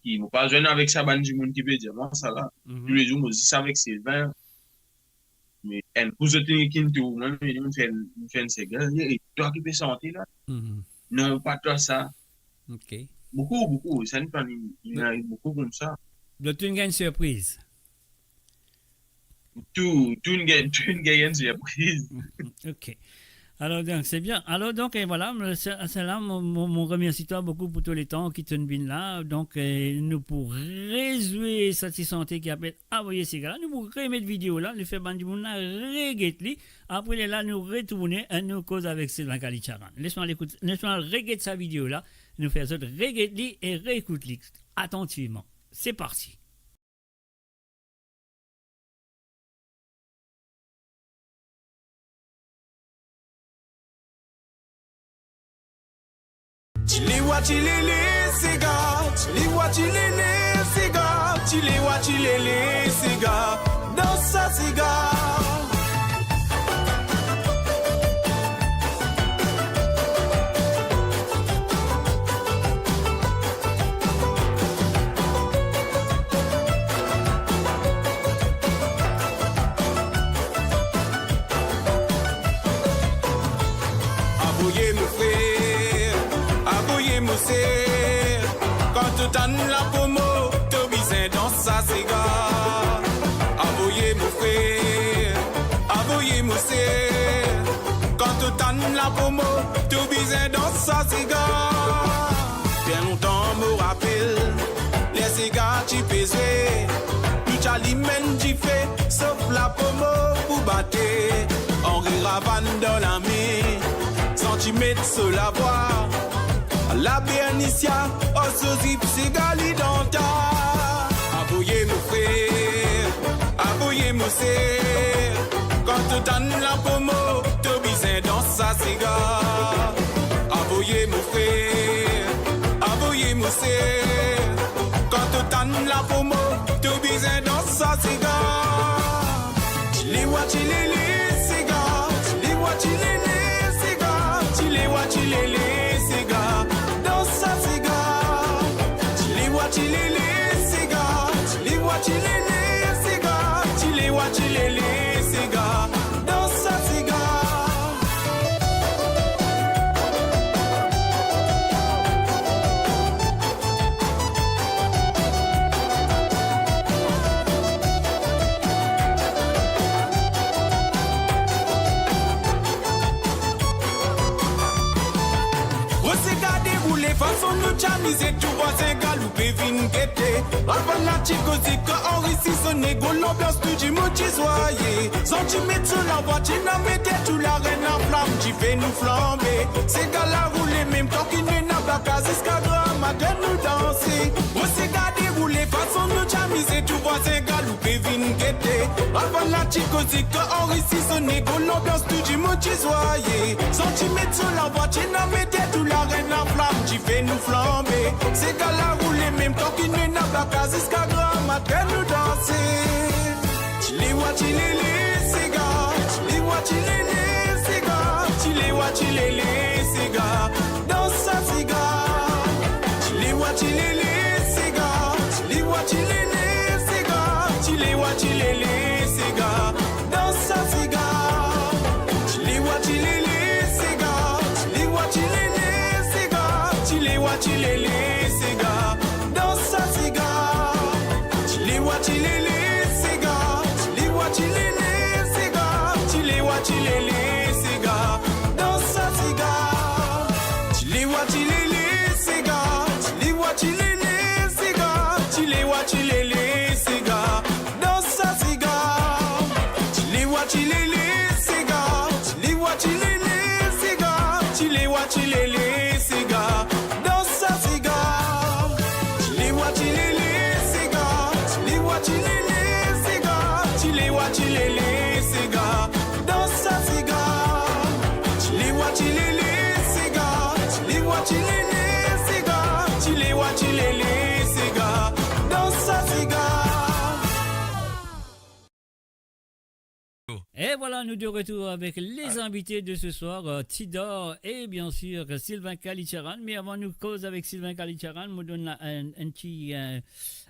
ki mo pa zwenn avek sa bann dimoun ki pe dir mwa sa la. Toulezour, mo zis avek Sylvain. Me enn kou zot inn tourne, mo fer, mo fer enn sega, li dir, "E, twa ki pe sante la?" Mhm. "Non, pa twa sa." Ok. Boukou, boukou, sa nou konn, inn ariv boukou koumsa. Donk, to'nn gagn sirpriz. Tou, to'nn gagn, to'nn gagn enn sirpriz. Ok. Alor, donk, se bien. Alor, donk, e vwala, se, se la, mo, mo, mo remersi twa boukou pou tou letan ki to'nn vinn la. Donk, e, nou pou rezwe sa ti sante ki apel Avoye Sega la. Nou pou remet video la, nou fer bann dimoun la reget li. Apre lerla, nou retourne, e, nou koz avek Sylvain Kalicharan. Les nou al ekout, les nou al reget sa video la. Nou fer zot reget li e reekout li atantivman. Se parti. Tilewa tilele sega, tilewa tilele sega, tilewa tilele sega, dans sa sega. Avoye mo frer, avoye mo ser, kan to tann lapromo, to bizin dans sa sega. Avoye mo frer, avoye mo ser, kan to tann lapromo, to bizin dans sa sega. Bien lontan mo rapel, ler sega ti pe zwe, nou ti alim enn dife, sof lapromo pou bate. Anri ravann dan lame, santi met so lavwa, la Bernisia, o so zip sega li dan ta. Avoye mo frer, avoye mo ser, kan to tann lapromo, to bizin dans sa sega. Avoye mo frer, avoye mo ser, kan to tann lapromo, to bizin dans sa sega. Tilewa tilele sega, tilewa tilele sega, tilewa tilele sega, dans sa sega. Tilewa tilele sega, tilewa tilele sega, tilewa tilele sega, dans sa sega. Mo ti gade roule fason nou ti amize, tou vwazin galoupe vinn gete. Avan la ti koze, kan Anri ti sone, gro lanbians, tou dimoun ti zwaye. Zot ti met so lavwa, ti ena mete tou larenn, laflam dife nou flanbe. Sega la roule, mem tan ki nou ena baka, ziska gramatin nou danse. Mo ti gade roule fason nou ti amize, tou vwazin galoupe vinn gete. Avan la ti koze, kan Anri ti sone, gro lanbians, tou dimoun ti zwaye. Zot ti met so lavwa, ti ena mete tou larenn, laflam dife nou flanbe. Sega la roule, mem tan ki nou ena baka, ziska gramatin nou danse. Tilewa tilele sega, tilewa tilele sega, tilewa tilele sega, dans sa sega. Tilewa tilele sega, tilewa tilele sega, tilewa tilele sega, dans sa sega. Tilewa tilele sega, tilewa tilele sega, tilewa tilele sega, dans sa sega. Tilewa tilele sega, tilewa tilele sega, tilewa tilele sega, dans sa sega. Tilewa tilele sega, tilewa tilele sega, tilewa tilele sega, dans sa sega. Tilewa tilele sega, tilewa tilele sega, tilewa tilele sega, dans sa sega. Tilewa tilele sega, tilewa tilele sega, tilewa tilele sega, dans sa sega. Tilewa tilele sega, tilewa tilele sega, tilewa tilele sega, dans sa sega. E vwala, Nou de retour avek les invite de ce soir, euh, Tidor e bien sir Sylvain Kalicharan. Me avan nou koz avek Sylvain Kalicharan, mo donn la enn, enn ti, euh,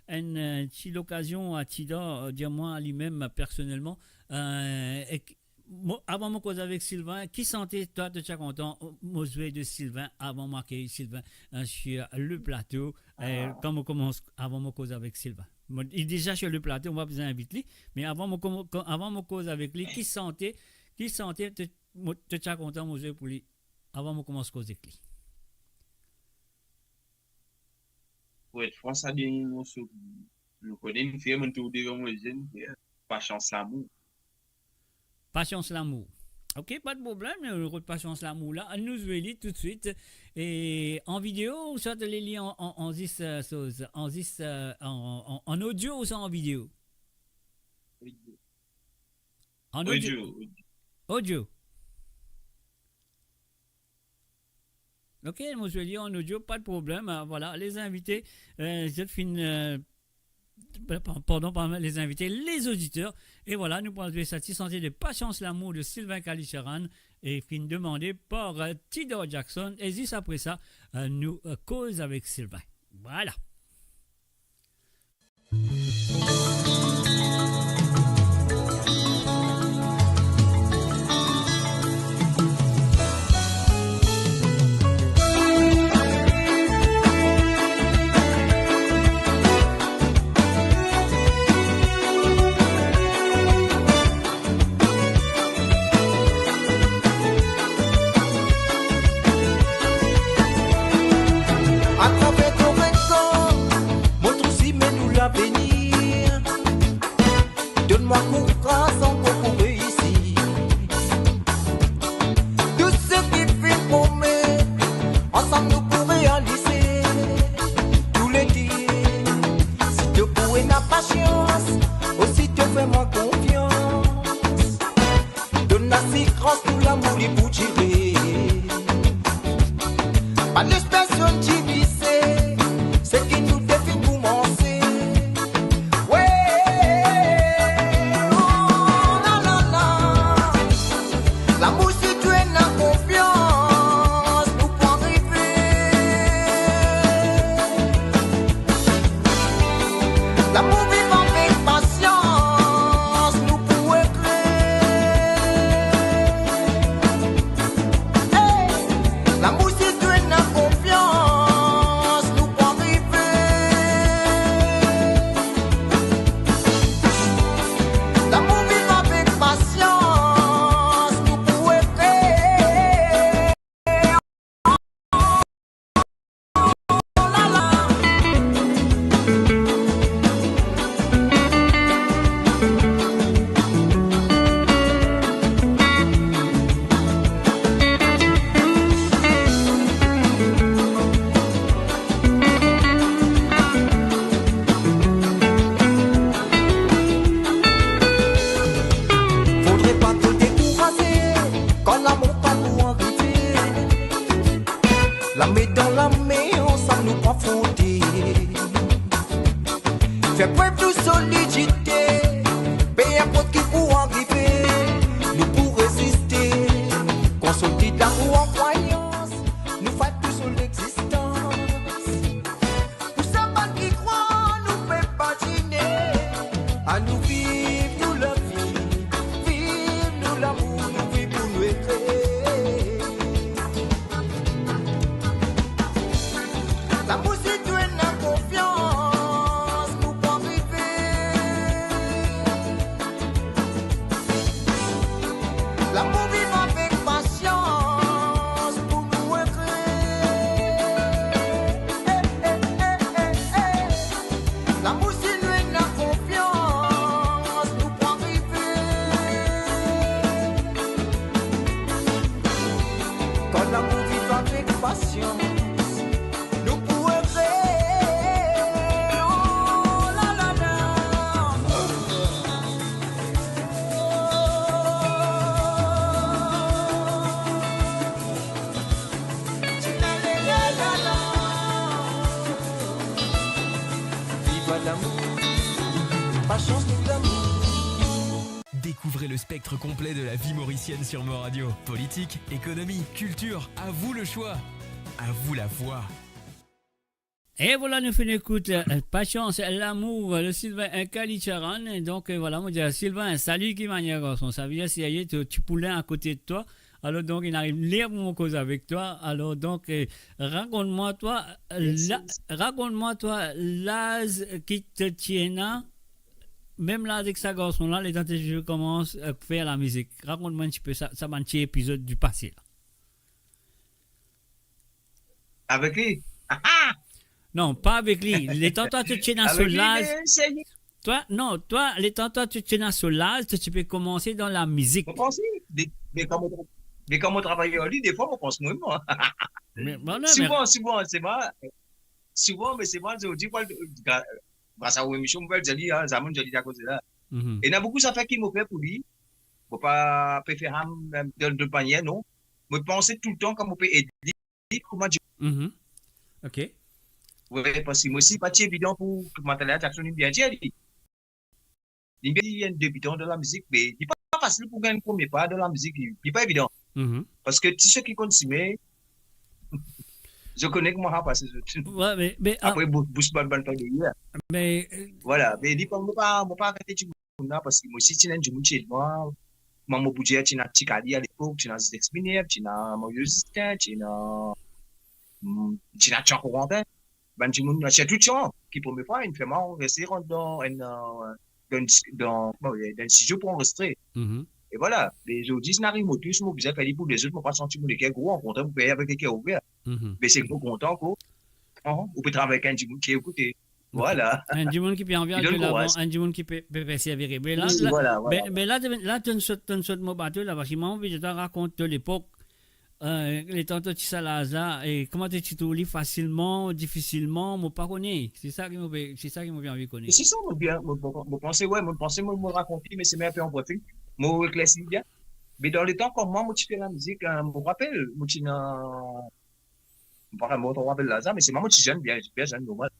enn, euh, ti lokazion a Tidor, euh, dir mwa limem personelman, euh, e ki, mo, avan mo koz avek Sylvain, ki sante twa to ti a kontan mo zwe de Sylvain avan mo akeyir Sylvain, euh, sur le plateau? Euh, kan mo koumans, avan mo koz avek Sylvain. Mo, li deza sur le plateau, mo pa bizin invit li, me avan mo koum-, ko-, avan mo koz avek li, ki sante, ki sante to, mo, to ti a kontan mo zwe pou li, avan mo koumans koz ek li? Pou et fran, sa dernie morso, nou kone, nou fer, monn trouv devan mo zenn, fer, Pasians Lamour. Pasians Lamour. Ok, pa de problem, nou rod Pasians Lamour la. Annou zwe li toutswit. E an video, ouswa to le li an, an, an zis, euh, soz, an zis, euh, an, an, an odio ouswa an video? Odio. An odio. Odio, odio. Odio. Ok, mo zwe li an odio, pa de problem. Euh, vwala, les invite, euh, zot finn, euh, pa-, pardon, pa les invite, les oditer. E vwala, nou pou al zwe sa ti sante de Pasians Lamour de Sylvain Kalicharan, e finn demande par, euh, Tidor Jackson. E zis apre sa, euh, nou, euh, koz avek Sylvain. Vwala. Atraver to regard, montre ou simin nou lavenir. Donn mwa kouraz ankor pou reisi. Tou seki finn promet, ansam nou pou realize. Toulede, si to pou ena pasians, osi to fer mwa konfians. Donn asikrans nou lamour li pou dire. Bann lesperson divize, seki nou te finn koumanse. We, oh, la, la, la. Lamour si to ena konfians, nou pou arive. Lamour viv avek pasians, nou pou ekrir. Hey! Lamour si to ena konfians, nou pou arive. Lamour viv avek pasians, nou pou ekrir. Fodre pa to dekouraze, kan lamour pa pou arive. Lame dan lame, ansam nou pou afronte. Fer prev nou solidite, pe inport ki pou arive, nou pou reziste. Konsolid lamour an krwayans, nou fight pou sov lexistans. Pou sa bann ki krwar nou pe patine, anou viv nou lavi, viv nou lamour, nou viv pou nou ete. Lamour si to ena konfians, nou pou arive. Lamour viv avek pasians pou nou ete. Eh, eh, eh, eh, eh. Lamour si nou ena konfians, nou pou arive. Kan lamour viv avek pasians, nou pou ete. Oh la la la. Viva lamour, pasians nou lamour. Découvrez Le spectre complet de la vie mauricienne sur Mo Radio. Politique, économie, culture, à vous le choix. À vous la voix. E voila, nou finn ekout, euh, Patience, L'amour, euh, le Sylvain, euh, Kalicharan. E donk, euh, voila, mo dir, Sylvain, salut, ki manier, garson? Sa vedir, si aye, to ti poulin akote de twa. Alor, donk, inn ariv ler pou mo koz avek twa. Alor, donk, euh, rakont mwa, twa, euh, la, rakont mwa, twa, laz ki to ti ena, mem laz ek sa garson la, letan to ti koumans, euh, fer lamizik. Rakont mwa enn tipe sa, sa bann ti epizod di pase la. Avek li? Non, pa avek li. Letan twa, to ti ena so laz. Twa, non, twa, letan twa, to ti ena so laz, to ti pe koumanse dan lamizik. Mo panse, me, me kan mo tra-, me kan mo travay ar li, defwa, mo panse mwa mem. Me, bon, non, me souvan, souvan, se mwa, souvan, me se mwa, zordi, gra-, gras a ou emision, mo pe dir li, ah, sa mo dir li akoz de la. Mhm. Ena boukou zafer ki mo fer pou li, mo pa pe fer sa, mem dan, dan manier, non. Mo panse toultan kan mo pe ed li, kouma dir. Mhm. Ok. Wi, parski mo osi, pa ti evidan pou, pou Matala Jackson, li bien dir li. Li bien, li enn debitan dan lamizik, me li pa fasil pou gagn premie pa dan lamizik, li, li pa evidan. Mhm. Parski ti seki konn sime, zot kone kouma sa pase zot. Wi, me, me, ah, apre, bous, bous bann, bann tan de yer. Me, euh, voila, me li pa, mo pa, mo pa aret dimoun la, parski mo osi ti ena dimoun ti ed mwa. Kouma mo pou dir, ti ena Ti Kali alepok, ti ena Zizek Minerv, ti ena Mario Justin, ti ena, mm, ti ena Tian Corentin. Bann dimoun, sirtou Tian, ki premie fwa inn fer mwa anrestre rant dan enn, euh, dan enn dis-, dan, kouma dir, dan enn stidio pou anrestre. Mhm. E voila, me zordi, si ena ariv mo tou, si mo bizin fer li pou lezot, mo pa santi mo leker gro, okontrer, mo pe fer li avek leker ouver. Mhm. Me seki mo kontan ankor, kan ou pe travay ek enn dimoun ki ekoute. Voila. Enn dimoun ki pe anvi al de lavan, enn dimoun ki pe, pe persevere. Me la, wi, la, voila, voila, me, me la, to, la, to sot, to sot mo bato la, parski mwa, mo anvi to rakont to lepok, euh, letan to ti sa laz la, e kouma to ti trouv li, fasilman, difisilman, mo pa kone. Se sa ki mo pe, se sa ki mo pe anvi kone. Se sa, mo bien, mo, mo, mo panse, wi, mo panse, mo, mo rakont li, me se mem pe an profil, mo eklersi li bien. Me dan letan, kan mwa, mo ti fer lamizik, euh, mo rapel, mo ti ena, mo pa, mo pa rapel laz la, me se mwa, mo ti zenn, bien, bien zenn, normal.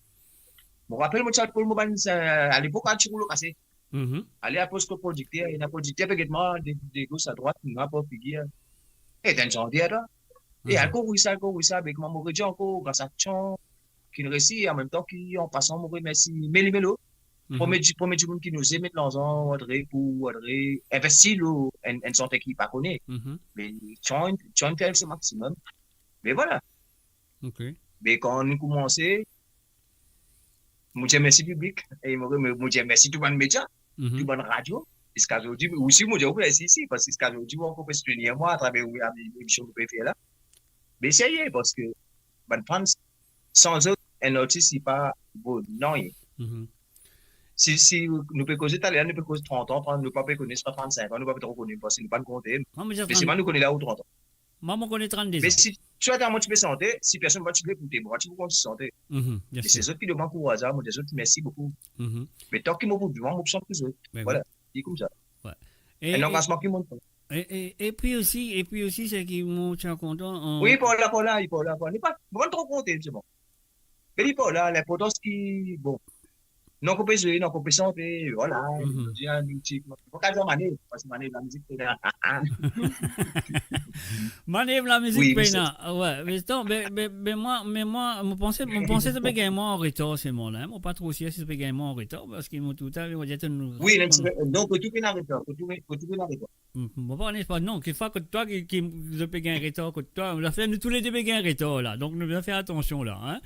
Mo rapel, mo ti al pran mo bann, euh, alepok, al ti roulo kase. Mhm. Ale apros kot prodikter, ena prodikter pe get mwa de, de gos a drwat, mwa pou figir. E, to enn zanter, twa. E, mhm, al kouri sa, al kouri sa, be kouma mo redir ankor, gras a Tian, ki inn resi, an mem tan ki, an pasan, mo remersi Meli Melo. Mhm. Premie di-, premie dimoun ki inn oze met larzan, antre pou, antre, investi lor enn, enn santer ki pa kone. Mhm. Me Tian, Tian fer so maximum. Me voila. Ok. Me kan nou koumanse, mo dir mersi piblik, e mo, mo, mo dir mersi tou bann media, mhm, tou bann radio, ziska zordi, osi mo dir ou mersi isi, parski ziska zordi, ou ankor pe soutenir mwa atraver ou, emision nou pe fer la. Me serye, parski bann fans, san zot, enn artis, li pa vo nanye. Mhm. Si, si nou pe koze taler, nou pe koz trant an, trant, nou pa pe kone, swa trant-sink an, nou pa pe tro kone, parski nou pa konte. Mwa, mo dir trant. Me se pa nou kone la ou trant an. Mwa, mo kone trannde an. Me si, sirtou mwa ti pe sante, si personn pa ti pe ekoute mwa, ti pou konn sante. Mhm, bien sir. Me se zot ki donn mwa kouraz la, mo dir zot mersi boukou. Mhm. Me tan ki mo pou vivan, mo pou sant pou zot. Be wi. Voila, li koumsa. Wi. E, enn langazman ki mo pran. E, e, epi osi, epi osi, seki mo ti kontan, an... Wi, par la, par la, par la, par la. Li pa, mo pa tro konte, se bon. Me li par la, linportans ki, bon, nou ankor pe zwe, nou ankor pe sante, voila, mhm, nou dir, nou ti, nou pa kapav dir manev, parski manev lamizik pena. Manev lamizik pena, wi, wi. Wi, me, me, me mwa, me mwa, mo panse, mo panse to pe gagn mwa an retar, se mwa la, en. Mo pa tro sir si to pe gagn mwa an retar, parski mo toutalor, mo dir to nou... Wi, donk, tou pena retar, tou, tou pena retar. Hmm, mo pa kone, pa, non, kikfwa kot twa ki, ki, zot pe gagn retar kot twa, zafer nou toule de pe gagn retar la, donk nou bizin fer atansion la, en.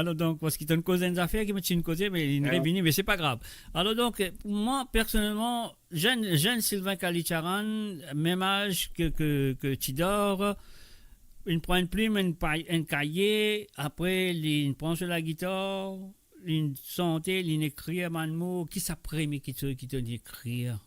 Alor, donk, parski to'nn koz enn zafer ki mo ti'nn koze, me li'nn revini, me se pa grav. Alor, donk, pou mwa, personelman, zenn, zenn Sylvain Kalicharan, mem az ke, ke, ke Tidor, li'nn pran enn plim, enn pa-, enn kaye, apre li'nn pran so lagitar, li'nn sante, li'nn ekrir bann mo, ki sa premie kiksoz ki to'nn ekrir?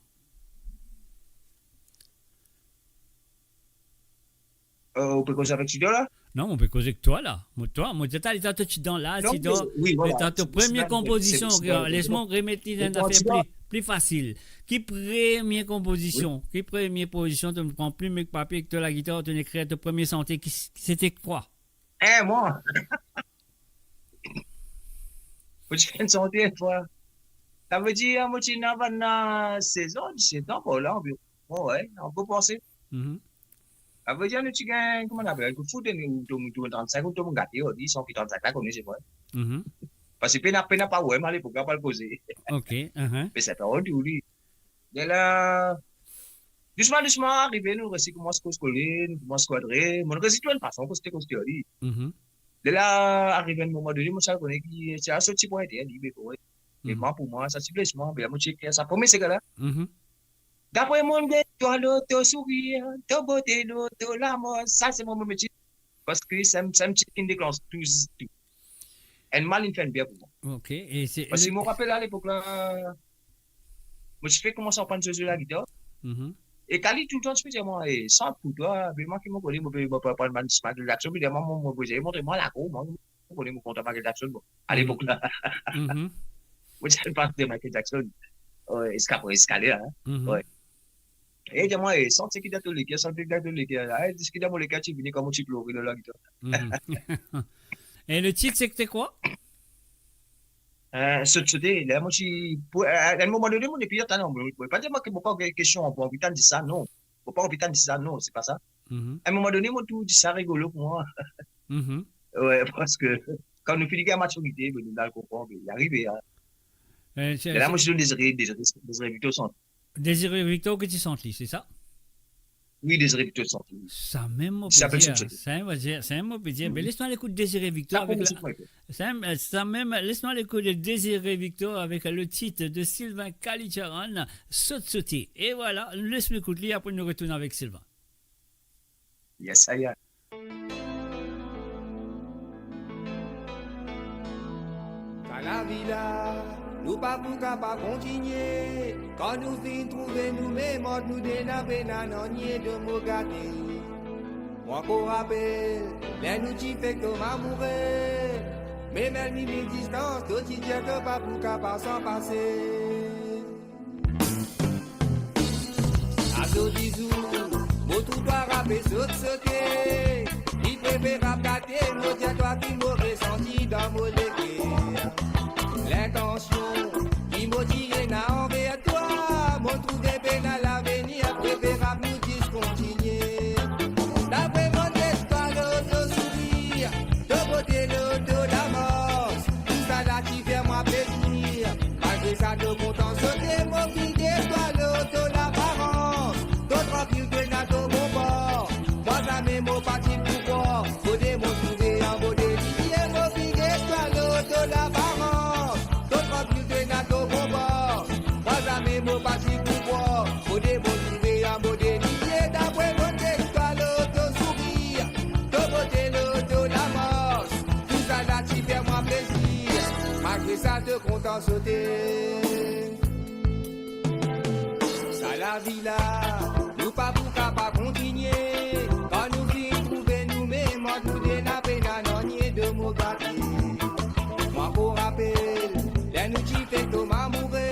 Euh, ou pe koz avek Tidor la? Non, mo pe koz ek twa la. Mo, twa, mo dir, letan to ti dan la, non, Tidor, me, wi, voila, letan to premie konpozision, les mwa remet li dan enn zafer pli, pli fasil. Ki premie konpozision, wi, ki premie pozision, to pran plim ek papie ek to lagitar, to ekrir to premie sante, ki, sete kwa? Eh, mwa. Mo ti finn sante enn fwa. Savedir, mo ti ena bann, euh, sez an, diset an, par la, anviron. Oh, wi, ankor panse. Mhm. Savedir, nou ti gagn, kouma nou apel, kout foud, nou, nou, nou, nou, trannsink, nou, nou gate, oh, dis, san ki trannsink la, kone, se vre. Mhm. Parski pena, pena pa wi, mo alepok la, pa koze. Ok, aha. Me sa pa wi, tou li. Lerla, dousman, dousman, arive, nou resi koumans koz kole, nou koumans kwadre. Mo resi trouv enn fason, koz ti, koz ti, li. Mhm. Lerla, arive enn moman done, mo ti al kone ki, ti al sorti pou ete, li, be, pou ete. Mhm. Mwa, pou mwa, sa ti bles mwa, be, mo ti ekrir sa. Premie sega la. Mhm. Dapre mwa, get twa lor to sourir, to bote lor to lamor, sa se mo, mo metie. Parski sa, sa ti ki'nn deklans tou, tou. Enn mal inn fer enn bien pou mwa. Ok, e se... Parski mo rapel alepok la, mo ti fek koumans aprann zwe, zwe lagitar. Mhm. E Kali toultan ti pe dir mwa, "E, sant pou twa, be mwa ki mo kone, mo pe, mo pe aprann bann Michael Jackson," be mwa, mo, mo, mo dir, "Montre mwa lakour, mwa." Mo kone mo kontan Michael Jackson, bon, alepok la. Mhm. Mo ti al pas de Michael Jackson. Wi, eska pou eskale la, hein. Mhm. Wi. E dir mwa, "E, sant seki dan to leker, sant seki dan to leker." E, dis ki dan mo leker, ti vini kouma ti plore lor lagitar. Mhm. E le tit, sete kwa? Eh, sot, sote, la, mo ti, pou, eh, a enn moman done, mo nepli atann, non, mo, mo pa dir mwa ki mo pa gagn kestion, mo anvi tann dir sa, non. Mo pa anvi tann dir sa, non, se pa sa. Mhm. A enn moman done, mo trouv dir sa rigolo pou mwa. Mhm. Wi, parski kan nou fini gagn matirite, be, nou al konpran, be, li arive, hein. Eh, se, e la, se mo ti donn Désiré, Désiré, Désiré Victor sant. Désiré Victor ki ti sant li, se sa? Wi, Désiré Victor ti sant li. Sa mem mo pe dir, sa mem mo pe dir, sa mem mo pe dir. Mhm. Be, les nou al ekout Désiré Victor avek la, sa mem, eh, sa mem, les nou al ekout Désiré Victor avek le tit de Sylvain Kalitcharan, Sot Sote. E vwala, les nou ekout li, apre nou retourn avek Sylvain. Yes, aya. Sa lavi la, nou pa pou kapav kontinie. Kan nou finn trouve noumem ant nou de, napa nanye de mo gate. Mo ankor rapel, ler nou ti fek tom amoure, mem enn minit distans, to ti dir to pa pou kapav sanpase. Azordi zour, mo trouv twa rape sot sote. Li preferab gate, mo dir twa ki mo resanti dan mo leker. Lintansion ki mo ti ena anver twa, mo trouve pena lavenir, preferab nou diskontinie. Dapre mo get twa lor to sourir, to bote lor to lamor, tousala ti fer mwa plezir. Malgre sa to kontan sote, mo fidel twa lor to laparans. To trankil, to ena to bon bor. Mwa zame mo pa ti pou krwar, kote mo trouve anbo de lilie, mo fidel twa lor to laparans. To trankil, to ena to bon bor. Mwa zame mo pa ti pou krwar, kote mo trouve anbo de lilie. Dapre mo get twa lor to sourir, to bote lor to lamor, tousala ti fer mwa plezir. Malgre sa to kontan sote. Sa lavi la, nou pa pou kapav kontinie. Kan nou finn trouve noumem ant nou de, napa nanye de mo gate. Mo ankor rapel, ler nou ti fek tom amoure,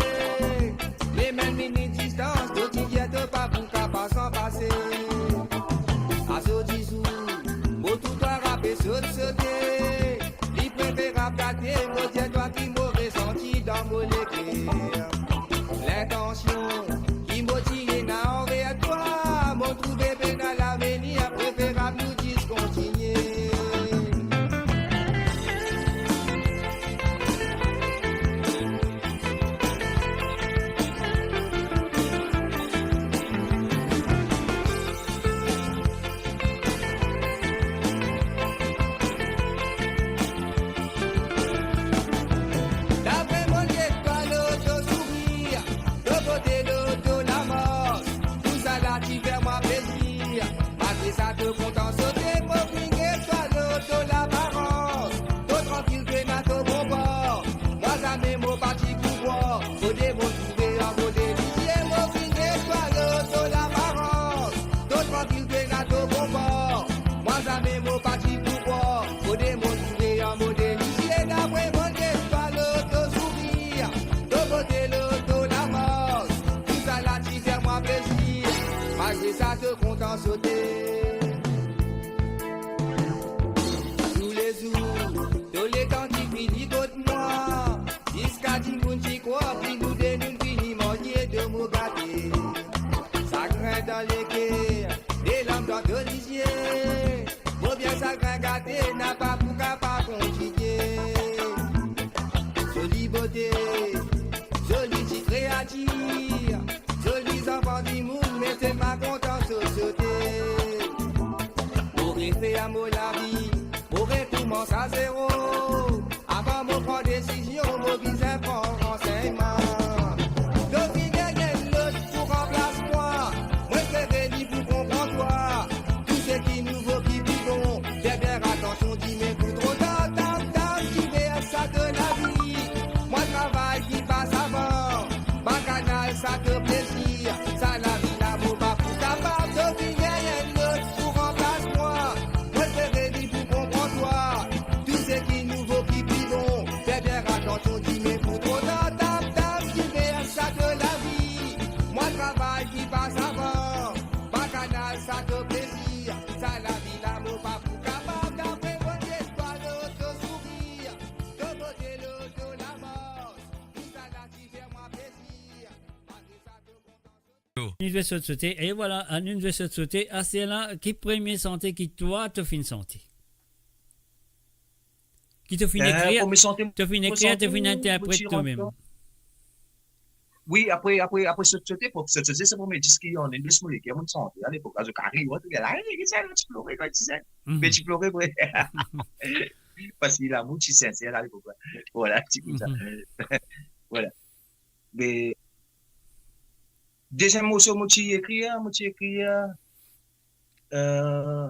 mem enn minit distans, to ti dir to pa pou kapav sanpase. Azordi zour, mo trouv twa rape sot sote. Li preferab gate, mo dir twa ki mo resanti dan mo leker. Lintansion ki mo ti ena anver twa, mo trouve pena lavenir, preferab nou diskontinie. kote. Zoli ti kreatir, zoli zanfan dimoun, me zot pa kontan sot sote. Mo refer mo lavi, mo rekoumans a zero. Avan mo pran desizion, mo bizin pran ransegnman. To finn gagn enn lot pou ranplas mwa, mo espere li pou konpran twa. Tou seki nouvo ki pli bon, fer bien atansion, dime pou tro tar, tam, tam, ki fer sa to lavi. Mwa travay ki pas avan, bakanal sa to plezir, sa lavi la mo pa pou kapav. To finn gagn enn lot pou ranplas mwa, mo espere li pou konpran twa. Tou seki nouvo ki pli bon, fer bien atansion, dime pou tro tar, tam, tam, ki fer sa to lavi. Mwa travay ki pas avan, bakanal sa to plezir, sa lavi la mo pa pou kapav. Dapre mo lespwar, to sourir, to bote, to lamars, tou sa la ti fer mwa plezir. Malgre sa, to kontan. Enn nouvo sot sote, e vwala, enn nouvo sot sote. Aster la, ki premie sante ki twa to finn sante? Ki to finn ekrir? Eh, premie sante, to finn ekrir, to finn interpret twa mem? Wi, apre, apre, apre sot sote, pou sot sote, se premie disk ki ena, enn disk mo ekrir, mo sante alepok la, zot kari, wi, tou la, "Ey, ki sa, ti plore, kan ti sa?" Mhm. Me ti plore vre. Parski lamour ti sinser alepok la. Vwala, ti koumsa. Mhm. Vwala. Me deziem morso mo ti ekrir, mo ti ekrir, eh,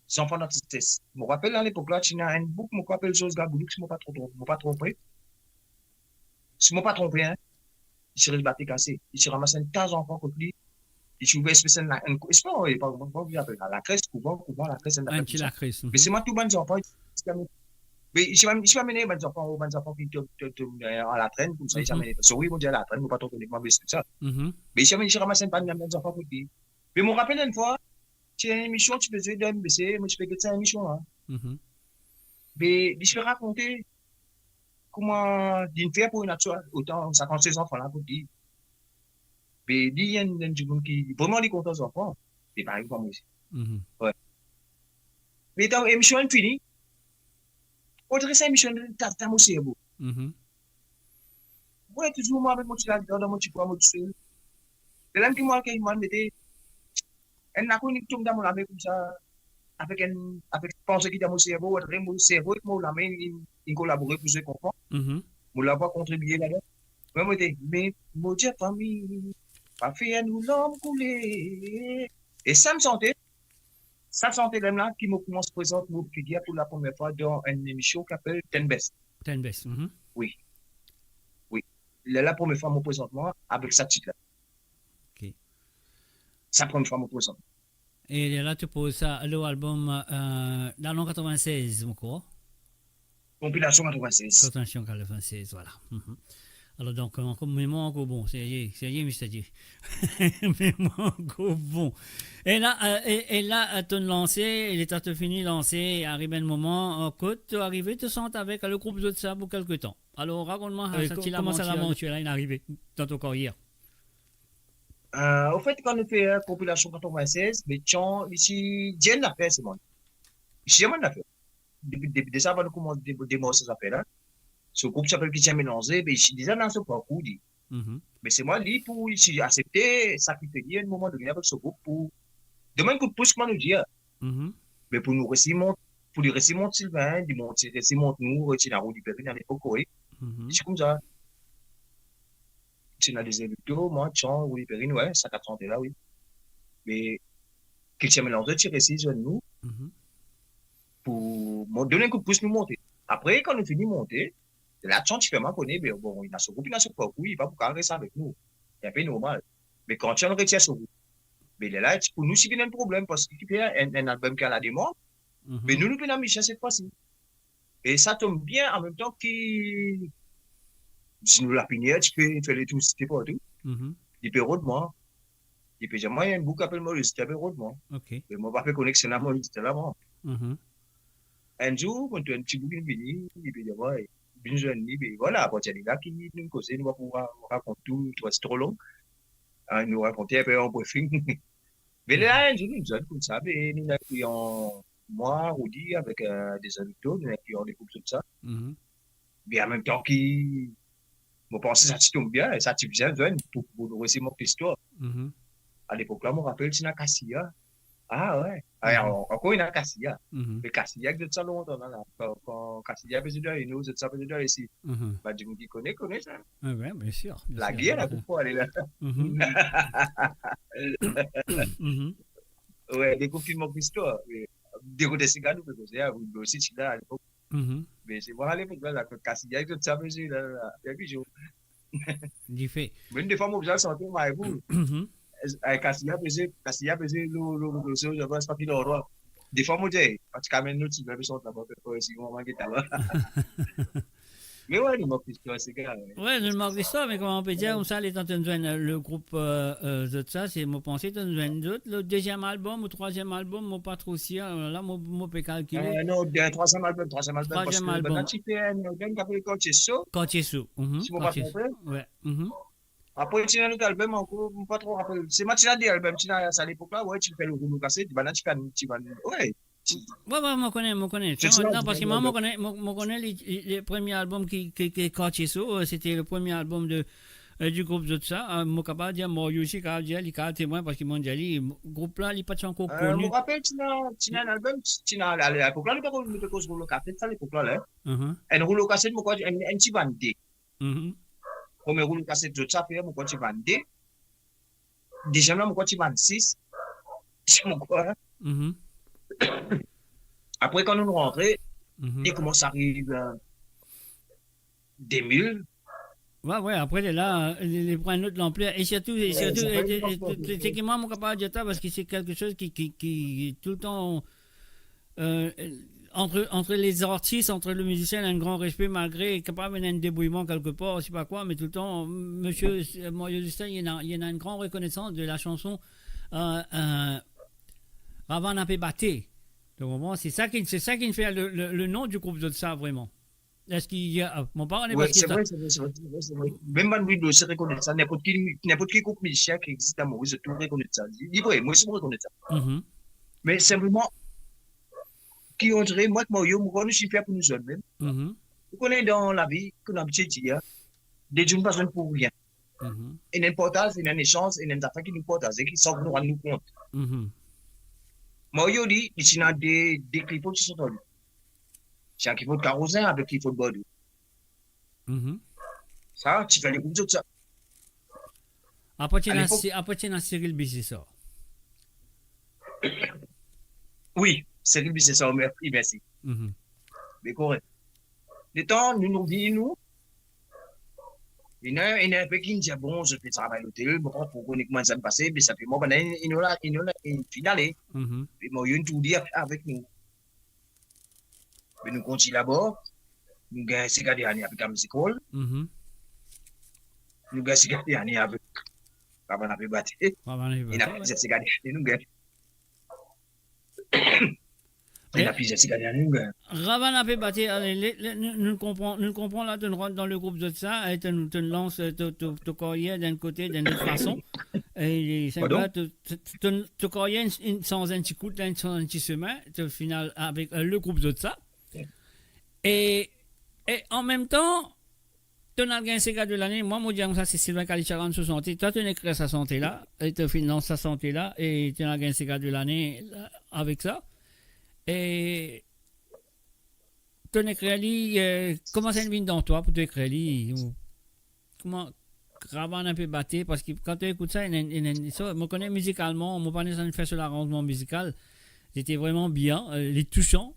Zanfan dan tristes. Mo rapel, alepok la, ti ena enn boug, mo krwar apel Zoz Gagoulou, si mo pa tronpe, mo pa tronpe. Si mo pa tronpe, hein, li ti res Batekase. Li ti ramas enn ta zanfan kot li. Li ti ouver espes enn la, enn ko-, espes, eh, pa, pa, pa, apel la, lakres, kouvan, kouvan, lakres, enn... Ah, enn ti lakres, mhm. Me se mwa tou bann zanfan, ti amenn, me ti amenn, ti amenn bann zanfan, bann zanfan ki to, to, to, eh, alatrenn, koumsa, ti amenn, sorry, mo dir alatrenn, mo pa tro kone kouma mo eksplik sa. Mhm. Me ti amenn, ti ramas enn bann, bann zanfan kot li. Me mo rapel enn fwa, ti ena enn emision ti pe zwe dan M B C, mo ti pe get sa emision la. Mhm. Me li ti pe rakonte kouma li finn fer pou ena otan, sa kan se zanfan la pou dir. Me li enn, enn dimoun ki, vreman li kontan zanfan. Li pa enn fami isi. Mhm. Wi. Me letan emision inn fini, mo ti res emision dan, dan mo servo. Mhm. Mwa touzour, mwa avek mo ti lalter dan mo ti kwen, mo tousel. Lerla ki mwa, ki mwa mete enn lakonik tom dan mo lame koumsa, avek enn, avek panse ki dan mo servo, mo servo ek mo lame, inn, inn kolabore pou zwe konpran. Mhm. Mo lavwa kontribie ladan. Me mo te, me mo dir fami, pa fer nou larm koule. E sa mo sante, sa sante lerla ki mo koumans prezant mo figir pou lapremier fwa dan enn emision ki apel Ten Best. Ten Best, mhm. Wi. Wi. Lerla premie fwa mo prezant mwa avek sa tit la. Ok. Sa premie fwa mo prezant. E lerla to poz sa lor albom, eh, Dalon katrevintsez, mo krwar. Konpilasion katrevintsez. Konpilasion katrevintsez, vwala. Mhm. Alor donk, ankor, memwar ankor bon, serye, serye, Mister J. Memwar ankor bon. E la, eh, e, e la, eh, to'nn lanse, leta to fini lanse, ariv enn moman, eh, kot to arive, to sant avek le group Zot Sa pou kelke tan. Alor, rakont mwa, eh, sa, ko-, ti kouma sa lavantir la inn arive dan to karyer? Eh, anfet, kan nou fer, eh, konpilasion katrevintsez, me ti ena, li ti dir enn zafer, se mwa. Li ti dir mwa enn zafer. Depi, depi deza avan nou koumans de-, demar sa zafer la, so group ti apel Kiltir Melanze, me li ti deza dan so parkour li. Mhm. Me se mwa li pou li ti asepte sakrifiye li enn moman done avek so group pou donn enn kout pous, kouma nou dir. Mhm. Me pou nou resi mont, pou li resi mont Silvin, li mont, resi mont nou, reti Larivier Perrine alepok, wi. Mhm. Se koumsa. Ti ena de Zerlito, mwa, Tian, Willy Perrine, wi, sa kat sante la, wi. Me Kiltir Melanze ti resi zwenn nou. Mhm. Pou mo-, donn enn kout pous nou monte. Apre, kan nou fini monte, la Tian ti fer mwa kone, be bon, li ena so group, li ena so parkour, li pa pou kapav res avek nou. Li inpe normal. Me kan Tian retir so group, be lerla, ti pou nou ti vinn enn problem, parski ki fer enn, enn albom ki a la demande, mhm, me nou, nou pena mizisien set fwa si. E sa tom bien, anmemtan ki Dino Lapinière ti pe fer letour site partou. Mhm. Li pe rod mwa. Li pe dir mwa, ena enn boug ki apel Maurice, li pe rod mwa. Ok. Me mo pa pe koneksion a Maurice la, mwa. Mhm. Enn zour, mo trouv enn ti boug inn vini, li pe dir mwa, vinn zwenn li, be vwala, apartir de la ki nou koze, nou pa pou ra-, rakont tou, tou, se tro long. Ah, nou rakonte inpe an briefing. Me la, enn zour, nou zwenn koumsa, be nou ena ekrir an, mwa, Roody, avek, eh, de Zerlito, nou ena ekrir an de group Zot Sa. Mhm. Me anmemtan ki, mo panse sa ti tom bien, sa ti bizin zwenn pou, pou nou resi Mok Listwar. Mhm. A lepok la, mo rapel ti ena Kasiya. Ah ouais. Ah, mhm, ankor ena Kasiya. Mhm. Me Kasiya ki zot sa lontan la, la. Kan, kan Kasiya pe zwe dan eno, zot sa pe zwe dan esi. Mhm. Bann dimoun ki kone, kone sa. Ah ouais, bien sûr, bien sûr. Lager la pou ale la. Mhm. Mhm. Ouais, dekouvri Mok Listwar. De kote sega nou pe koze, ah, wi, osi ti la, alepok. Mhm. Me se mwa alepok la, la, kot Kasiya, kot sa pe zwe la, la, la. Bien ki zour. Dife. Mem defwa, mo bizin sante, mo al pou. Mhm. Ay, Kasiya pe zwe, Kasiya pe zwe, lo, lo, lo, lo, so, zot pa ki lor. Defwa, mo dir, pa ti kapav amenn nou ti, pe sot laba, pe, pe, si, mo manke tala. Me ouais, nou Mok Listwar, sega, ouais. Ouais, nou Mok Listwar, me kouma nou pe dir, ouais, koumsa, letan to'nn zwenn, euh, le group, euh, euh, zot sa, se, mo panse to'nn zwenn zot, le deziem albom ou trwaziem albom, mo pa tro sir, la, mo, mo pe kalkile. Euh, non, de, trwaziem albom, trwaziem albom, trwaziem albom. Parski bann la ti fer enn albom ki apel Kartie So. Kartie So, mhm, si mo pa tronpe. Ouais, mhm. Apre, ti ena lot albom ankor, mo pa tro rapel. Se, ma ti ena de albom, ti ena sa lepok la, ouais, ti fer le roulo kaset, bann la ti fer, ti vann, ouais. Ouais, ouais, mo kone, mo kone. Non, parski mwa, mo kone, mo, mo kone le, le, le premie albom ki, ki, ki Kartie So, euh, sete le premie albom de, euh, du group zot sa. Euh, mo kapav dir, Mario osi kapav dir, li kapav temwin, parski mo dir li, group la, li pa ti ankor koni. Euh, mo rapel, ti ena, ti ena enn albom, ti ena, a lepok la, nou pa konn, nou pe koz roulo kaset, sa lepok la, la. Mhm. Enn roulo kaset, mo krwar, enn, enn ti vann de. Mhm. Premie roulo kaset zot sa fer, mo krwar ti vann de. Deziem la, mo krwar ti vann sis. Mo krwar. Mhm. Apre, kan nou rantre, mhm, li koumans ariv, euh, de mil. Ouais, ouais, apre, li la, li, li pran enn lot lanpler. E sirtou, e sirtou, e, e, e, se ki mwa, mo kapav dir sa, parski se kelke soz ki, ki, ki, toultan, euh, entre, entre les artistes, entre le musicien, ena enn gran respe, malgre kapav ena enn debouyman kelkepar, se pa kwa, me toultan, misie, euh, Mario Justin, li ena, li ena enn gran rekonesans de la chanson, euh, euh, Ravana Pe Bate. Donk, ou konpran, se sa ki, se sa ki fer le, le, le nom du group zot sa, vreman. Eski, euh, mo pa kone, ouais, parski se sa vre, se vre, se vre, se vre, se vre. Mem bann Widows rekonet sa, ninport ki, ninport ki group mizisien ki existe dan Moris, zot tou rekonet sa. Li, li vre, mwa osi mo rekonet sa. Mhm. Me sinpleman, ki Andre, mwa ek Mario, mo krwar nou ti fer pou nou zwenn mem. Mhm. Ou kone dan lavi, kouma nou abitie dir, de dimoun pa zwenn pou rien. Mhm. Ena enn partaz, ena enn esanz, ena enn zafer ki nou partaze, ki san nou rann nou kont. Mhm. Mario, li, li ti ena de, de Clifford ti sot ar li. Ti ena Clifford Karozin avek Clifford Bordeaux. Mhm. Sa, ti fer le group zot sa. Apre ti ena, alepok, si, apre ti ena Cyril Bizet sa. Wi, Cyril Bizet sa, mer-, wi, mersi. Mhm. Be korek. Letan nou, nou vini nou, ena, ena enpe kinn dir, bon, zot pe travay lotel, mo pa tro kone kouma sa pase, be sinpleman, bann la, inn, inn la, inn la, inn finn ale. Mhm. Be mwa, inn tou dir avek nou. Be nou kontign laba, nou gagn sega dernie avek Amizikol. Mhm. Nou gagn sega dernie avek Ravana Pe Bate. Ravana Pe Bate, wi. Ena plizier sega dernie nou gagn. Ena plizier sega dernie nou gagn. Ravana Pe Bate, ale, le, le, nou, nou konpran, nou konpran la, to'nn rant dan le group zot sa, e to'nn, to'nn lans, e, to, to, to karyer dan enn kote, dan enn lot fason. E, e, pardon? To, to, to, to karyer inn, inn sanz enn ti kout, la, inn sanz enn ti semin, to final avek, e, le group zot sa. E, e an mem tan, to'nn al gagn sega de lane, mwa, mo dir koumsa, se Sylvain Kalicharan so sante. Twa, to'nn ekrir sa sante la, e to finn lans sa sante la, e to'nn al gagn sega de lane, la, avek sa. E to'nn ekrir li, e, kouma sa inn vinn dan twa pou to ekrir li, ou kouma Ravana Pe Bate, parski kan to ekout sa, ena, ena, so, mo kone mizikalman, mo pa neseser fer so laranzman mizikal, sete vreman bien, e, li tousan,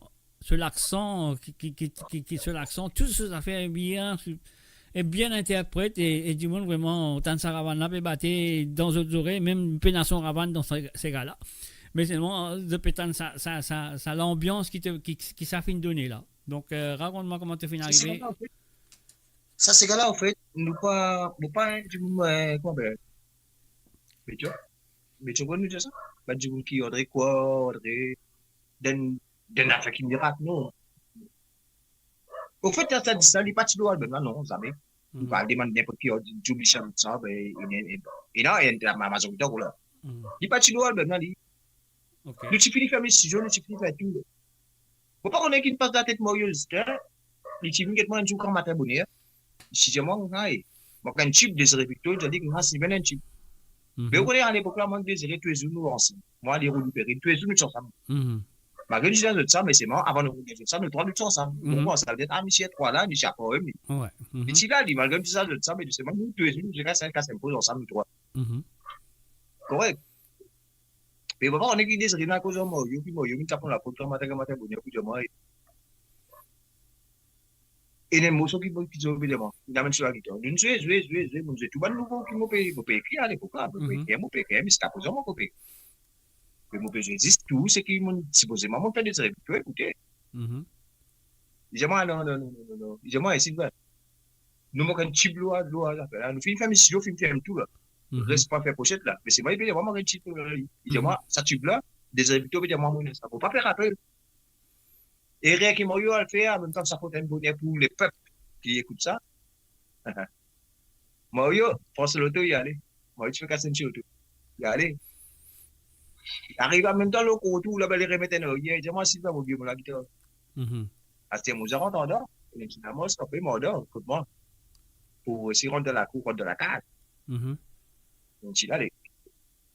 so laksan, ki, ki, so laksan, tou so zafer bien, e bien interpret, e, e dimoun vreman, tann sa Ravana Pe Bate dan zot zorey, mem pena son ravana dan se, sega la. Me selman, zot pe tann sa, sa, sa, sa lanbians ki te, ki, ki sa finn done la. Donk, e, rakont mwa kouma to finn arive. Sa sega la, anfet, nou pa, nou pa enn dimoun, e, kouma apel, meteo. Meteo, kouma nou dir sa? Bann dimoun ki Andre kwa, Andre, dan, dan zafer ki mirak, non. Anfet, sa, sa, sa, li pa ti lor albom la, non, zame. Nou pa al demann ninport ki, Djoubli Shalot sa, be, e, e, e, e non, e, la, ma, mazorite ankor la. Mhm. Li pa ti lor albom la, li. Ok. Nou ti fini ferme stidio, nou ti fini fer tou. Mo pa kone ki pas dan latet Mario Justin, Li ti vinn get mwa enn zour gramatin boner. Li ti dir mwa, "Ay, mo gagn tib Dezire Victor," li dir li, "Mo isi vinn enn tib." Mhm. Me ou kone, alepok la, mwa ek Dezire, toulezour nou ansam. Mwa, li rod Perrine, toulezour nou ti ansam. Mhm. Malgre nou ti la zot sa, me selman, avan nou rod zot sa, nou trwa nou ti ansam. Mhm. Bon, sa vedir, ah, misie trwa la, misie apar li. Wi. Mhm. Li ti la, li, malgre nou ti la zot sa, me selman, nou toulezour, nou ti kas enn, kas enn poz ansam, nou trwa. Mhm. Korek. Me papa, ou kone ki Dezire inn akoz ar Mario, ki Mario vinn tap mwa laport gramatin, gramatin boner, pou dir mwa, ena enn morso ki, ki zot pe dir mwa, li amenn so lagitar. Nou zwe, zwe, zwe, zwe, nou zwe tou bann nouvo ki mo pe, mo pe ekrir alepok la, mo pe ekrir, mo pe ekrir, me se pa pou sa mo pe ekrir. Me mo pe zwe zis tou seki mo sipozeman mo fer Dezire Victor ekoute. Mhm. Li dir mwa, "Non, non, non, non, non, non." Li dir mwa, "Esi, nou mank enn tib lor, lor zafer la. Nou finn fer studio, finn fer tou la. Mhm. Res pou fer poset la." Me se mwa, li pe dir mwa, "Mank enn tib lor." Li dir mwa, mhm, "Sa tib la, Dezire Victor pe dir mwa, mo ena sa." Mo pa fer apel. Erer ki Mario al fer, anmemtan sa port enn boner pou lepep ki ekout sa. Mario pran so loto, li ale. Mario ti pe kas enn ti loto. Li ale. Arive anmemtan lor kourtou, laba li remet enn aryer, li dir mwa, "Silvin, mo bliye mo lagitar." Mhm. Aster mo zis rant andan, e li ti ena mars, kanpe mo andan, kot mwa. Pou esey rant dan lakour, rant dan lakaz. Mhm. Mo ti ale.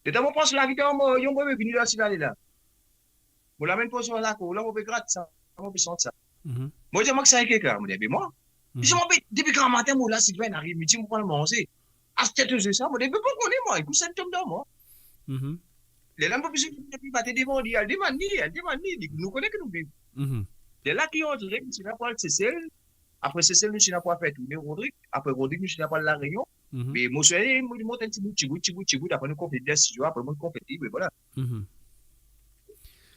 Letan mo pran so lagitar, mo, yo, mo vini la, ti ale la. Mo lame poz lor lakour la, mo pe grat sa, mo pe sant sa. Mhm. Mo dir mwa, "Kisannla ki la?" Mo dir, "Be mwa." Mhm. Li dir mwa, "Be, depi gramatin mo la, Silvin, ariv midi, mo pa manze. Aster to zwe sa?" Mo dir, "Be, mo pa kone mwa, ekout sa inn tom dan mwa." Mhm. Lerla mo pa bizin, mo pe bate devan li, al demann li, al demann li, li, nou kone ki nou viv. Mhm. Lerla ki antre, nou ti ena pou al Sesel, apre Sesel, nou ti ena pou al fer tourne Rodrig, apre Rodrig, nou ti ena pou al La Reynion. Mhm. Me mo swete, mo mont enn ti bout, ti bout, ti bout, ti bout, apre nou konfet dan studio, apre mo konfet li, me vwala. Mhm.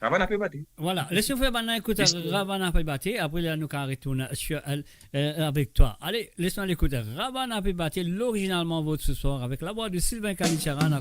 Ravana pe bate. Vwala, les nou fer bann ekout Ravana pe bate, apre la nou kapav retourn sur, euh, euh, avec toi. Allez, laisse-nous l'écouter. Ravana pe bate, l'original Mon Vote ce soir avec la voix de Sylvain Kanicharan.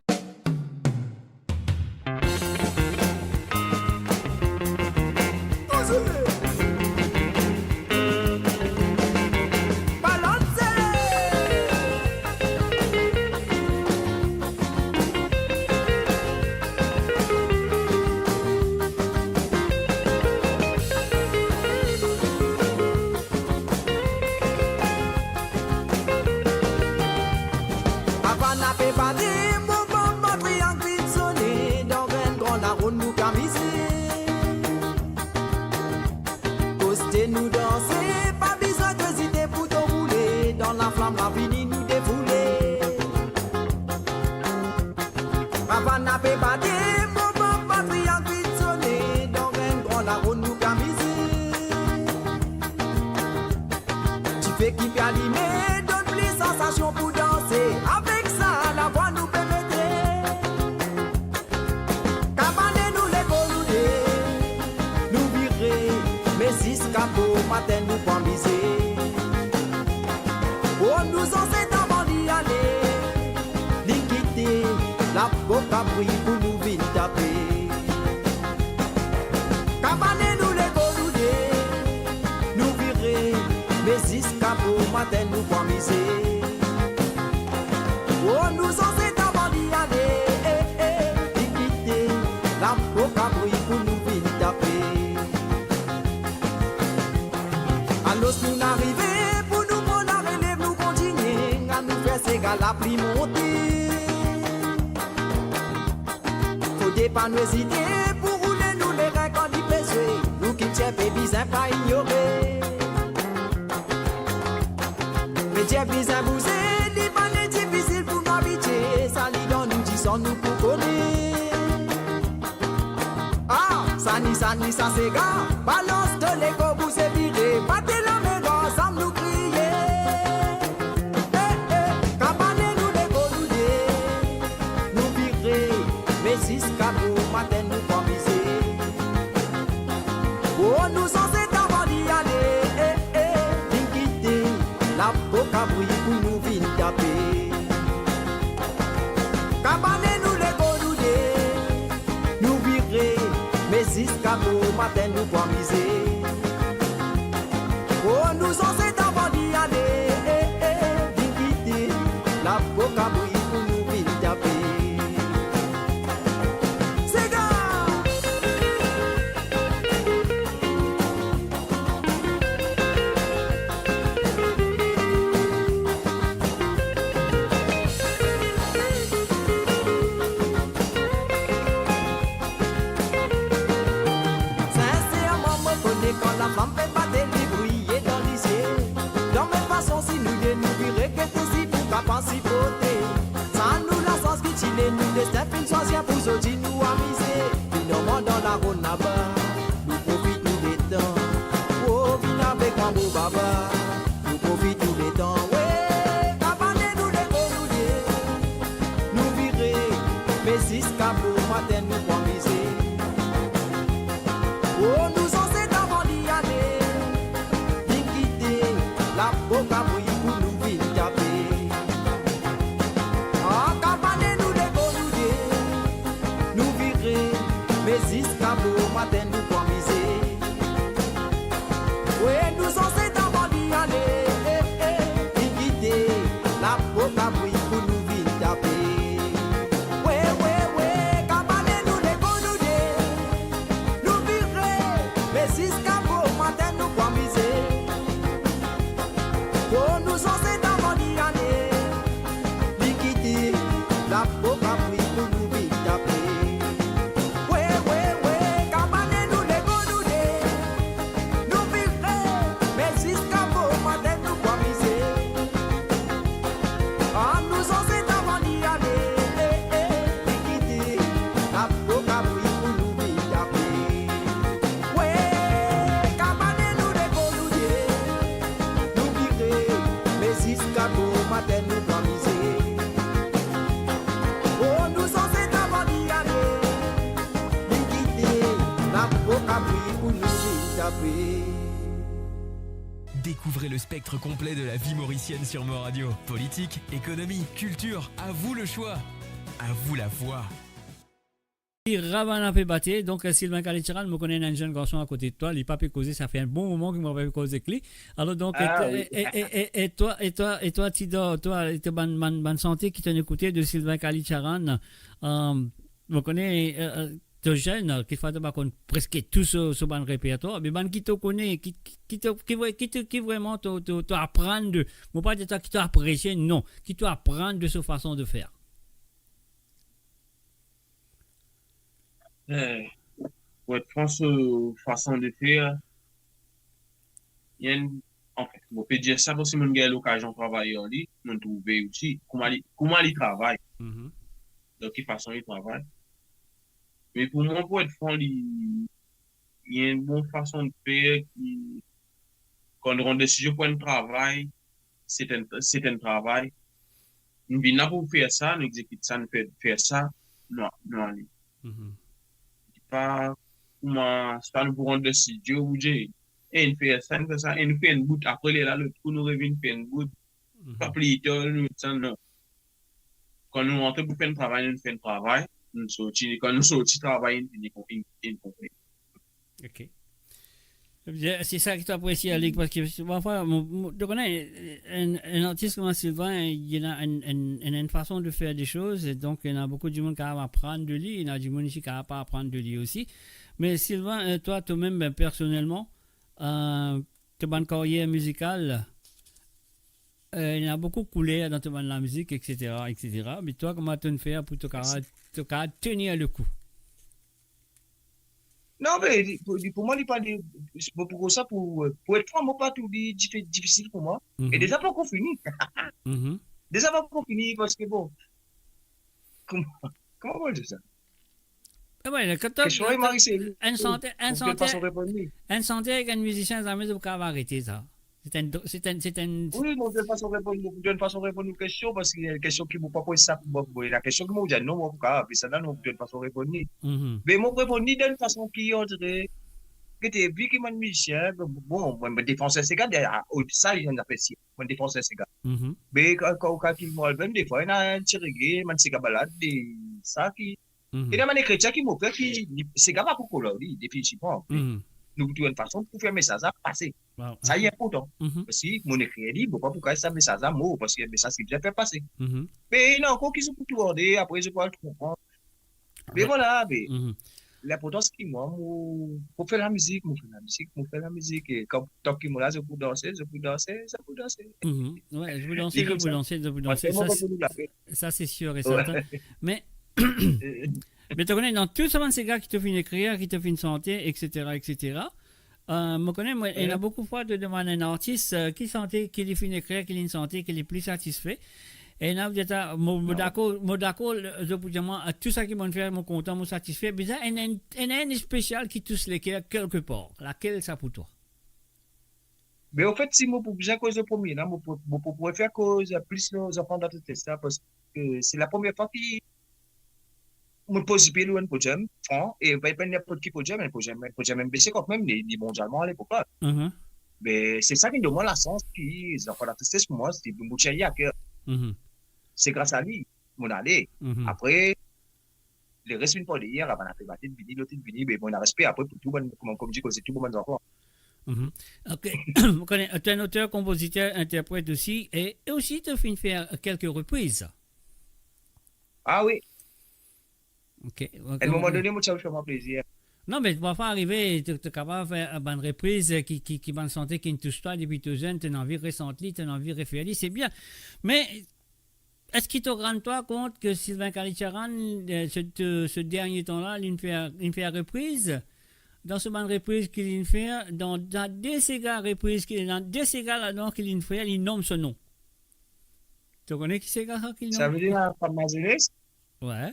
Ravana pe bate, mo bann, bann triang finn sone, dan enn gran laronn nou kamize. Koste nou danse, pa bizin to ezite pou to roule, dan laflam lavini nou defoule. Ravana pe bate, mo bann, bann triang finn sone, dan enn gran laronn nou kamize. Dife ki pe alime, donn pli sansasion pou danse, avek sa lavwa nou pe mete. Kabane nou lekor nou de, nou vire, me ziska bomatin nou pou amize. Oh, nou zanset avan li ale, li kite laboka bri pou nou vinn tape. Kabane nou lekor nou de, nou vire, me ziska bomatin nou pou amize. Oh, nou zanset avan li ale, eh, eh, li kite laboka bri pou nou vinn tape. Alos nou arive, pou nou pran larelev, nou kontinie, anou fer sega lapli monte. Fode pa nou ezite pou roule nou lerin kan li pe zwe, nou kiltir pe bizin pa inyore. Me dir bizin bouze, li pa difisil pou nou abitie, sa li dan nou disan nou pou kone. Ah, sani, sani, sa sega, balans to lekor, bouze, vire, bat lame dan ansam nou kriye. Eh, eh, kabane nou lekor nou de, nou vire, me ziska bomatin nou pou amize. Oh, nou zanset avan li ale, eh, eh, li kite laboka bri pou nou vinn tape. Kabane nou lekor nou de, nou vire, me ziska bomatin nou pou amize. Oh, nou zanset avan li ale, eh, eh, li kite laboka bri pou nou vinn tape. Sega! Tape. Découvrez le spectre complet de la vie mauricienne sur Mo Radio. Politique, économie, culture, à vous le choix. À vous la voix. Ravana pe bate, donk Sylvain Kalitcharan, mo kone ena enn zenn garson akote de twa, li pa pe koze, sa fer enn bon moman ki mo pa pe koz ek li. Alor donk, Ah, e, wi. e, e, e, e twa, e twa, e twa, ti dan, twa, to bann, bann, bann sante ki to'nn ekoute de Sylvain Kalitcharan, euh, mo kone, euh, to zenn, ki fer to pa konn preske tou so, so bann repertwar, me bann ki to kone, ki, ki, ki to, ki vre-, ki to, ki vreman to, to, to aprann de, mo pa dir twa ki to apresie, non, ki to aprann de so fason de fer. Eh, pou et fran, so fason de fer, li enn, anfet, mo pe dir sa parski mo'nn gagn lokazion travay ar li, mo'nn trouve osi kouma li, kouma li travay, Mhm. dan ki fason li travay. Me pou mwa, pou et fran, li, li enn bon fason de fer ki, kan nou rant dan studio pou enn travay, se enn, se enn travay. Nou vinn la pou fer sa, nou exekit sa, nou fer, fer sa, nou, nou ale. Mhm. Pa kouma, se pa nou pou rant dan studio, pou dir, e, nou fer sa, nou fer sa, e nou fer enn bout, apre lerla, lot kou, nou revinn fer enn bout. Mhm. Pa pli tar, nou met sa, non. Kan nou rantre pou fer enn travay, nou fer enn travay, nou sorti, kan nou sorti travay, nou fini, nou fini, nou fini. Ok. Bien, se sa ki to apresie, Alex, parski parfwa, mo, mo, to kone, enn, enn artis kouma Sylvain, li ena enn, enn, enn, enn fason de fer de soz, e donk, ena boukou dimoun kapav aprann de li, ena dimoun isi kapav pa aprann de li osi. Me Sylvain, euh, twa, to mem, ben, personelman, euh, to bann karyer mizikal, euh, ena boukou kouler dan to bann lamizik, et cetera, et cetera. Me twa, kouma to'nn fer pou to kapav, to kapav tenir le kou? Non, me li, pou, li, pou mwa, li pa li, bon, pou sa, pou, pou et fran, mo pa trouv li difi-, difisil pou mwa. E Mhm. deza pa ankor fini. Mhm. Deza pa ankor fini, parski bon, kouma, kouma mo dir sa? E wi, kan to, Kestion la, Marie, se enn sante, enn mo pe fason sante, reponn li. enn sante ek enn mizisien, zame to kapav arete sa. Se enn, se enn, se enn Wi, mo pe fason reponn, mo pe donn fason reponn ou kestion, parski enn kestion ki mo pa poz sa, mo, mo, la kestion ki mo dir, non, mo pa kapav, sa la, non, mo pe donn fason reponn li. Mhm. Me mo reponn li dan enn fason ki, on dirait, gete, vi ki bann mizisien, bon, mo, mo defann sega, de, a, o, sa, li ena zafer si, mo defann sega. Mhm. Me kan, kan, kan ki mo album, defwa, ena enn ti reggae, bann sega balad, de, sa ki, Mhm. ena bann ekritir ki mo fer ki, li, sega pa pou kol ar li, definitivman. Mhm. Nou trouv enn fason pou fer mesaz la pase. Wow. Sa, li inportan. Mhm. Parski mo ekrir li, mo pa pou kaz sa mesaz la mo, parski mesaz ki bizin fer pase. Mhm. Me ena ankor ki zot pou tou ande, apre zot pou al konpran. Me Wi. Vwala, me Mhm. linportans ki mwa, mo, mo fer lamizik, mo fer lamizik, mo fer lamizik, e kan, tan ki mo la, zot pou danse, zot pou danse, zot pou danse. Mhm. Wi, zot pou danse, Li zot pou koumsa. danse, zot pou Parski danse. mo Sa, pa pou nou lape. sa, se sir e Wi. serten. Me, me to kone, dan tou sa bann sega ki to finn ekrir, ki to finn sante, et cetera, et cetera, euh, mo kone, mwa, Wi. ena boukou fwa to demann enn artis, euh, ki sante ki li finn ekrir, ki li'nn sante, ki li pli satisfe. E ena, mo, mo Ah. dakor, mo dakor, zot pou dir mwa, tou sa ki mo'nn fer, mo kontan, mo satisfe. Me ena enn, enn, enn spesial ki tous leker kelkepar. Lakel sa pou twa? Me anfet, si mo pou bizin koz lor premie la, mo pou, mo pou prefer koz plis lor Zanfan dan Tristès la, parski se la premie fwa ki mo poz pie lor enn podium, fran, e pa, pa ninport ki podium, enn podium, enn podium M B C kanmem, li, li mondialman alepok la. Mhm. Me se sa ki donn mwa lasans ki Zanfan dan Tristès pou mwa, se li mo ti ena aker. Mhm. Se gras a li, mo'nn ale. Mhm. Apre, leres vinn par deryer, la bann ape batel vini, lot vini, me mo ena respe apre pou tou bann, kouma, kouma dir, koze tou bann zanfan. Mhm. Ok. Mo kone, to enn oter, konpoziter, interpret osi, e, e osi to finn fer kelke repriz. Ah wi. Ok. A enn moman done, mo ti anvi fer mwa plezir. Non, me parfwa arive, to, to kapav fer bann repriz ki, ki, ki bann sante ki inn tous twa depi to zenn, to ena anvi resant li, to ena anvi refer li, se bien. Me eski to rann twa kont ki Sylvain Kalitcharan, euh, se, se dernie tan la, li'nn fer, li'nn fer repriz? Dan so bann repriz ki li'nn fer, dan, dan de sega repriz ki, dan de sega ladan ki li'nn fer, li nom so nom. To kone ki sega sa ki nom? Savedir, Fam Mazenes? Wi.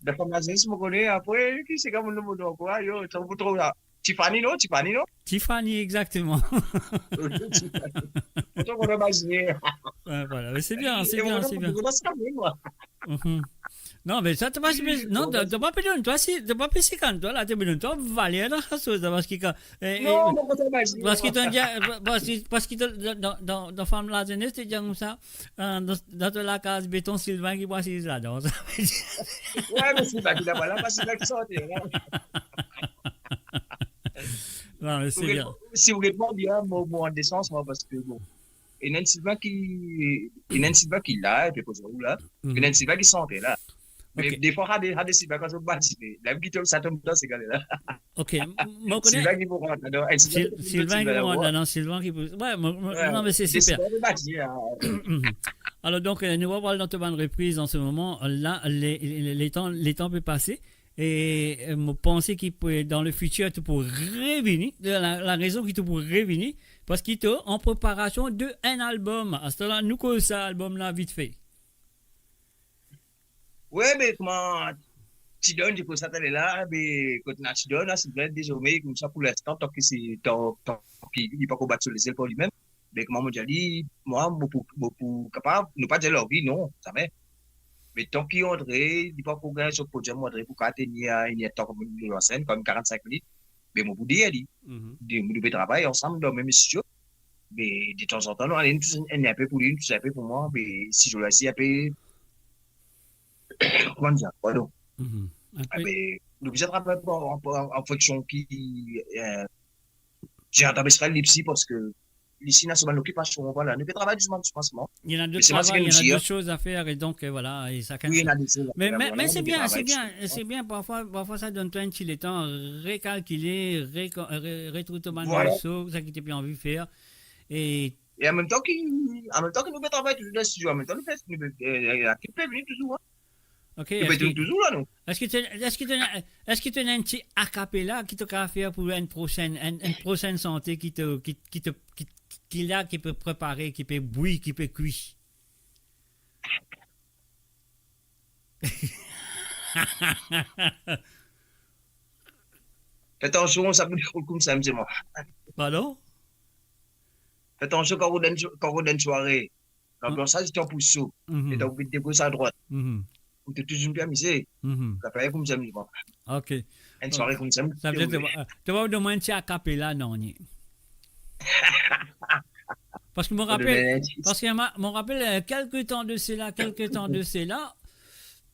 Dan Fam Mazenes, mo kone, apre, ki sega mo nom ankor, yo, tro, tro la. Tiffany, non? Tiffany, non? Tiffany, exakteman. Tiffany. Mo tro kontan imazine. Wi, vwala. Me se bien, se bien, se bien. Mo kontan sa mem, mwa. Mhm. Non, me sa, to pa, non, to, to pa pe donn twa, si, to pa pe sikann twa la, to pe donn twa valer dan sa soz la, parski kan, eh, non, eh, non, parski to, parski, parski to, dan, dan, dan, dan Fam Lazenes, to dir koumsa, eh, dan, dan to lakaz beton, Sylvain ki pou asiz ladan, sa ve dir. Wi, me Sylvain ki laba la, pa Sylvain ki sante la. Non, me se bien. Si ou get mwa bien, mo, mo an desans, mwa, parski, bon, ena enn Sylvain ki, ena enn Sylvain ki la, epi koz ou la. Mhm. Ena enn Sylvain ki sante la. Me, ok, defwa, sa de, sa de Sylvain kan zot batize, la, ki tom, sa tom dan se gale la. Ok, m-, mo kone Sylvain ki pou rant ladan, enn Sylvain Sil-, ki pou Sylvain ki pou rant ladan, Sylvain ki pou, wi, mo, mo, wi, non, me se siper. Sylvain ki batize, ah. Mhm. Alor, donk, eh, nou va al dan to bann repriz an se moman. La, le, le, letan, letan pe pase. E, eh, mo panse ki pou, dan le fitir, to pou revini. La, la rezon ki to pou revini, parski to an preparasion de enn albom. Aster la, nou koz sa albom la vitfe. Wi, me kouma Ti Don, ti koz sa taler la, me kot ena Ti Don la, se bien dezorme, koumsa pou linstan, tan ki se, tan, tan ki li pako bat so lezel par limem, me kouma mo dir li, mwa, mo pou, mo pou kapav, nou pa dir largi, non, zame. Me tan ki Andre, li pako gagn so podiom, Andre pou kapav tenir, eh, enn tan kouma nou lansinn, kouma karant-sink minit, me mo pou dir li. Mhm. De, nou pe travay ansam dan mem studio, me detanzantan, nou ale, nou tous enn, enn pe pou li, nou tous enn pe pou mwa, me si zour la si enn pe, kouma dir, pardon. Mhm. Enn pe. Ah, me, nou bizin travay an, an, an, an fonksion ki, eh, Jardin Mistral li osi, parski li osi ena so bann lokipasion, vwala. Nou pe travay dousman, dousman, dousman. Il y en a d'autres travaux, il y en a d'autres choses à faire et donc, euh, voilà, et chacun... Wi, ena de soz a fer, vwala, nou pe travay dousman. Mais, mais, mais c'est bien, c'est bien, c'est bien. Parfois, parfois ça donne toi un petit temps, recalculer, réco-, euh, re-, retrouver ton bann morso, sa ki to pe anvi fer. E... E an mem tan ki, an mem tan ki nou pe travay touzour dan studio, an mem tan nou pe, nou pe, eh, eh, ki pe vini touzour, hein. Ok, eski, eski to ena, eski to ena, eski to ena enn ti a cappella ki to kapav fer pou enn prosenn, enn, enn prosenn sante ki to, ki, ki to, ki, ki la, ki pe prepare, ki pe bwi, ki pe kwi? Fer atansion, sa pou koumsa, mem mwa. Pardon? Fer atansion kan ou dan, kan ou dan sware. Kan lanbians ti anpous so, mhm, e dan ou pe dekoz sa drwat. Mhm. Ou to touzour pe amize. Mhm. Sa fer koumsa, mem mwa. Ok. Enn sware koumsa, sa ve dir to, to va donn mwa enn ti a cappella, non, ni? Parski mo rapel, parski mo, mo rapel, euh, quelque temps de cela, quelque temps de cela,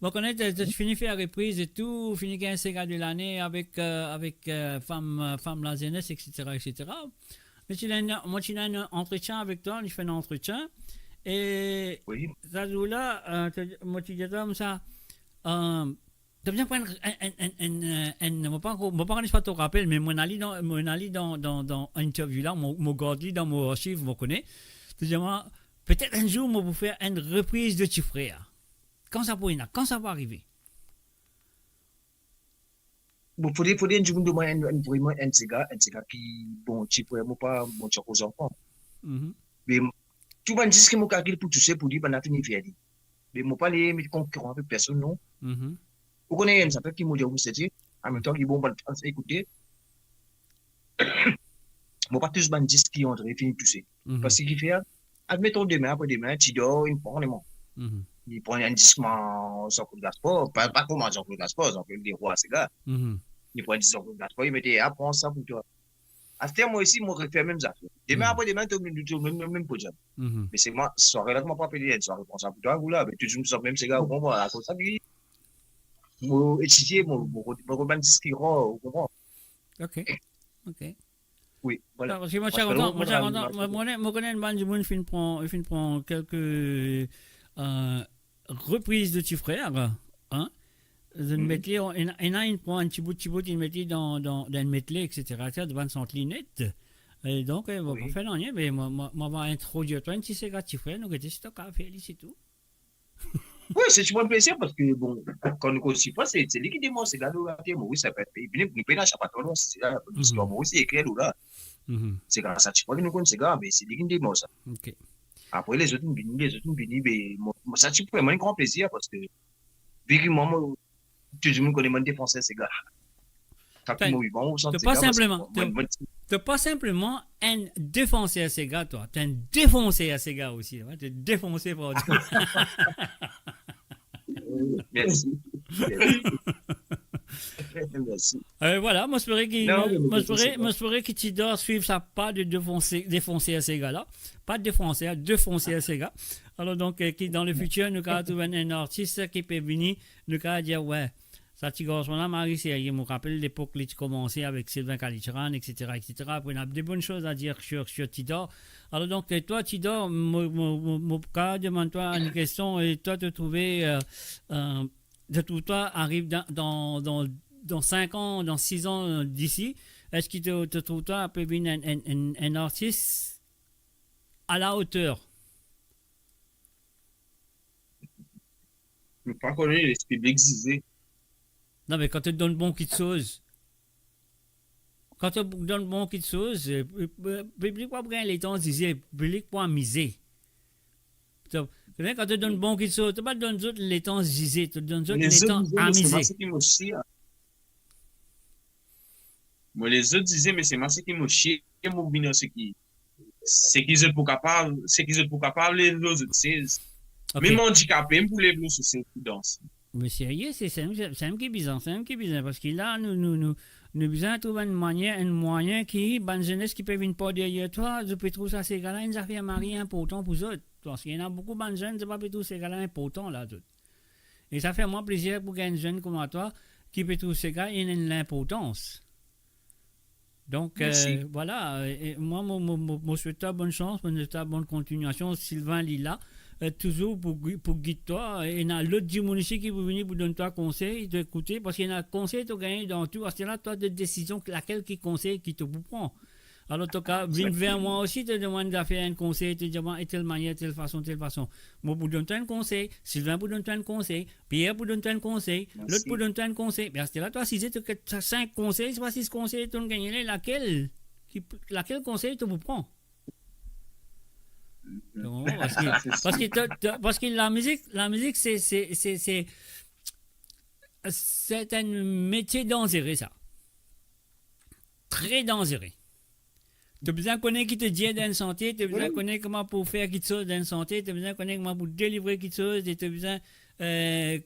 mo kone to, to fini fer repriz e tou, fini gagn sega de lane avek, euh, avek, euh, Fam, euh, Fam Lazenes, et cetera, et cetera. Mo ti ena enn, mo ti ena enn antretien avek twa, nou ti fer enn antretien. E wi, sa zour la, euh, to, mo ti dir twa koumsa, euh, to bizin pran enn, enn, enn, enn, euh, enn, mo pa, mo pa kone si to rapel, me mo ena li dan, mo ena li dan, dan, dan interview la, mo, mo gard li dan mo arsiv, mo kone. To dir mwa, petet enn zour mo pou fer enn repriz de Ti Frer. Kan sa pou ena, kan sa pou arive? Bon, fode, fode enn dimoun donn mwa enn, enn, vreman enn sega, enn sega ki, bon, Ti Frer, mo pa, bon, ti ankor zanfan. Mhm. Me tou bann disk ki mo kalkil pou touse pou li, bann la fini fer li. Me mo pa le met konkiran avek personn, non. Mhm. Ou kone enn zafer ki mo dir ou, misie, an mem tan ki, bon, bann fans ekoute, mo pa tous bann disk ki Andre fini touse. Mhm. Parski ki fer, admeton, demin, apre demin, Ti Don, li pran, li pran enn disk kouma Jean-Claude Gaspard, pa, pa kouma Jean-Claude Gaspard, Jean-Claude Leroy, sega. Mhm. Li pran enn disk Jean-Claude Gaspard, li mete, ah, pran sa pou twa. Aster, mwa osi, mo refer mem zafer. Demin, mhm, apre demin, to, to, mem, mem, mem podiom. Mhm. Me se mwa, sware la, kouma pa pe dir, sware, pran sa pou twa, ou la, me touzour mem sega, ou konpran, akoz sa, wi. Mo etidie, mo, mo, mo, mo bann disk ki rar, ou konpran? Ok. Ok. Wi, vwala. Non, parski mo ti kontan, mo ti kontan, mo, mo, mo kone enn bann dimoun finn pran, finn pran kelke, euh, repriz de Ti Frer, hein? Zot met li, ena, ena inn pran enn ti bout, ti bout, inn met li dan, dan, dan enn medley, et cetera, et cetera, devan sant linet. E donk, euh, mo pa fer nanye, me mo, mo, mo va introdir twa enn ti sega Ti Frer, nou gete si to kapav fer li, se tou. Wi, se ti bann plezir, parski, bon, kan nou koz Ti Frer, se, se li ki demann sega, nou la, mo, wi, sa pe, vini, nou pena sa pa tro, non, se la, listwar, mo, wi, se ekrir, nou la. Mhm. Se gras a Ti Frer ki nou konn sega, me se li ki demann sa. Ok. Apre, lezot inn vini, lezot inn vini, me mo, mo, sa ti pou fer mwa enn gran plezir, parski, vi ki mwa, mo, tou dimoun kone mwa enn defanser sega. Kan mo vivan, mo santi sega, parski mo, mo, mo, to pa sinpleman enn defanser sega, twa. To enn defonser sega osi, wi. To defonse par Dieu. Mersi. Mersi. Euh, voilà, mo espere ki, Non, mo, mais mo c'est espere, ça. Mo espere ki Tidor swiv sa pa de défoncer, défoncer sega la. Pa défoncer, défoncer sega. Alors donc, euh, ki dan le futur, nou ka trouv enn, enn artis ki pe vini, nou ka dir, ouais, sa ti garson la, mari serye, mo rapel lepok li ti komanse avek Sylvain Kalitcharan, et cetera, et cetera. Apre, ena de bonn soz a dir sur, sur Tidor. Alors donc, euh, toi, Tidor, mo, mo, mo, mo ka demann twa enn kestion, et toi, te trouve, euh, euh, te trouv twa ariv dan, dan, dan, dan cinq ans, dan six ans, euh, d'ici, eski te, te trouv twa pe vinn enn, enn, enn, enn artis à la hauteur? Mo pa kone, les piblik zize. Non, me kan to donn bon kitsoz, kan to donn bon kitsoz, euh, euh, piblik pa pou gagn letan zize, piblik pou amize. To, kan to donn bon kitsoz, to pa donn zot letan zize, to donn zot Les letan autres disaient, mais c'est moi amize. ce qui me chie. Moi, les autres disaient, mais c'est moi ce qui me chie, mon bino, c'est qui, c'est qui zot pou kapab, c'est qui zot pou kapab, les autres, c'est, Ok. mem andikape, m pou lev lo sese pou dans. Me serye, se, se, se, se ki bizin, se ki bizin, parski la, nou, nou, nou, nou bizin trouv enn manier, enn mwayin ki, bann zenes ki pe vinn par deryer twa, zot pe trouv sa sega la enn zafer mari inportan pou zot. Parski ena boukou bann zenn, zot pa pe trouv sega la inportan la, zot. E sa fer mwa plezir pou gagn zenn kouma twa, ki pe trouv sega enn, enn linportans. Donk, Mersi. Euh, vwala, euh, e mwa, mo, mo, mo, mo swet twa bonn sans, mo swet twa bonn kontignasion. Sylvain, li la, euh, touzour pou gui-, pou gid twa. E ena lot dimoun isi ki pou vini pou donn twa konsey, to ekoute, parski ena konsey to gagne dan tou. Aster la, twa, de desizion, lakel ki konsey ki to pou pran. Alor, to ka vinn ver mwa osi, to demann zafer enn konsey, to dir mwa, e tel manier, tel fason, tel fason. Mo pou donn twa enn konsey, Sylvain pou donn twa enn konsey, Pierre pou donn twa enn konsey, Mersi. Lot pou donn twa enn konsey. Me aster la, twa size, to get sa sink konsey, swa sis konsey, to gagne, lakel ki, lakel konsey to pou pran? To konpran? Parski, parski to, to, parski lamizik, lamizik, se, se, se, se, se enn metie danzere, sa. Tre danzere. To bizin kone ki to dir dan enn sante, to bizin Wi. Kone kouma pou fer kitsoz dan enn sante, to bizin kone kouma pou delivre kitsoz, e to bizin, euh,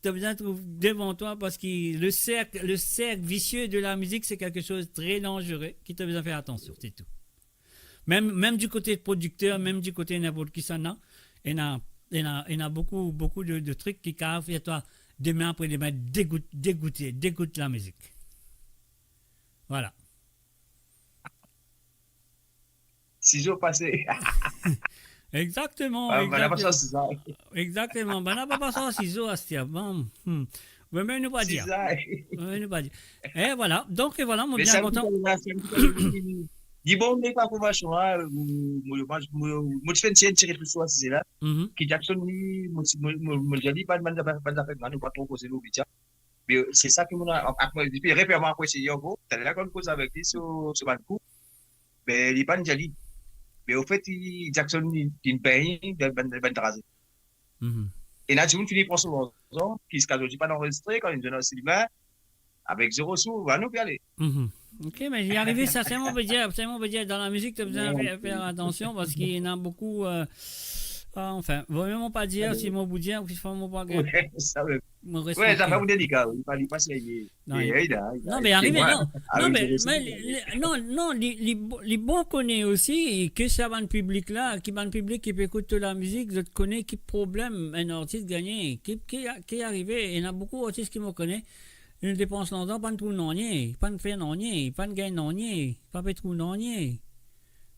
to bizin trouv devan twa, parski le cercle, le cercle vicieux de la musique, c'est quelque chose de très dangereux, ki to bizin fer atansion, se tou. Mem, mem du kote prodikter, mem du kote ninport kisannla, ena, ena, ena boukou, boukou de, de trik ki kav fer twa, demin apre demin, degout, degoute, degout lamizik. Vwala. Sizo pase. Exakteman, Ah, bann la pa exakteman. Sizo. Exakteman. Bann la pa pas ar sizo aster. Bon, hmm. Wi, me nou pa dir. Sizo. Wi, nou pa dir. E vwala. Donk, e vwala, mo Me bien sa, kontan. sa, sa, li bon, li pa pou mason, hein. Mo, mo, mo, mo, mo ti fer enn ti, enn ti refleksion asize la. Mhm. Ki Jackson, li, mo, mo, mo, mo, li, bann, bann, bann, bann zafer, nou pa tro koze, nou, li, Me se sa ki mo, ak mo, depi reper mo apresie ankor, taler kan mo koz avek li so, so bann kou, be, li pa'nn dir li. Me anfet, li, Jackson, li, li pegn, bann, bann, bann traze. Mhm. Ena dimoun fini pran so larzan, ki ziska zordi pa'nn anrezistre, kan li donn Sylvain, avek zero sou, ba nou pe ale. Mhm. Ok, me li arive sa, se mo pe dir, se mo pe dir, dan lamizik, to bizin Non. Fer, fer atansion, parski ena boukou, euh, ah, anfin, vo mie mo pa dir, si mo pou dir, ki fwa mo pa gagn. Wi, sa mem. Mo Wi, respekte. Zafer pou delika, wi, pa, li pa serye. Non, E, li- e, la, la, Non, me arive, mwa. non. Ah, Non, wi, me, se vre, se me, vre. li, non, non, li, li, li bon kone osi ki sa bann piblik la, ki bann piblik ki pe ekout to lamizek, zot kone ki problem enn artis gagne, ki, ki, ki arive. Ena boukou artis ki mo kone, li depans larzan, pa'nn trouv nanye, pa'nn fer nanye, pa'nn gagn nanye, pa pe trouv nanye.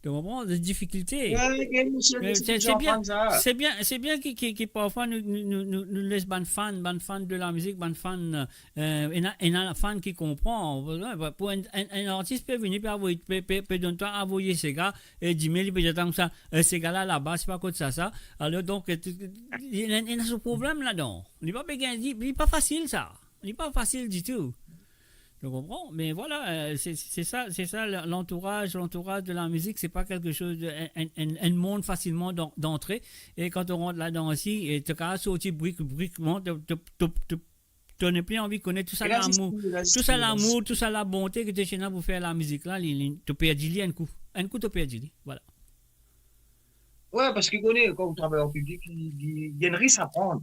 To konpran? De difikilte. Wi, gen misie, Me misie se, ki se bien, aprann sa. Se bien, se bien ki, ki, ki parfwa nou, nou, nou, nou, nou les bann fan, bann fan de lamizek, bann fan, euh, ena, ena fan ki konpran. Pou enn, enn, enn artis pe vini, pe avoy, pe, pe, pe donn twa avoy sega, e dime li pe dir twa koumsa, euh, sega la laba, se pa kot sa, sa. Alor, donk, euh, ena, ena so problem ladan. Li pa pe gagn, li, li pa fasil sa. Li pa fasil ditou. To konpran? Me vwala, euh, se, se sa, se sa, l'antouraz, l'antouraz de lamizek, se pa kelke soz de, enn, enn, enn, enn mond fasilman d'an-, d'antre. E kan to rant ladan osi, e to kapav sorti brik, brik, bon, to, to, to, to, to nepli anvi kone tou sa lamour, tou sa lamour, tou sa labonte ki to ti ena pou fer lamizek la, li, li, to perdi li enn kou. Enn kou to perdi li, vwala. Wi, parski kone, kan ou travay an piblik, li, li, li enn ris a pran.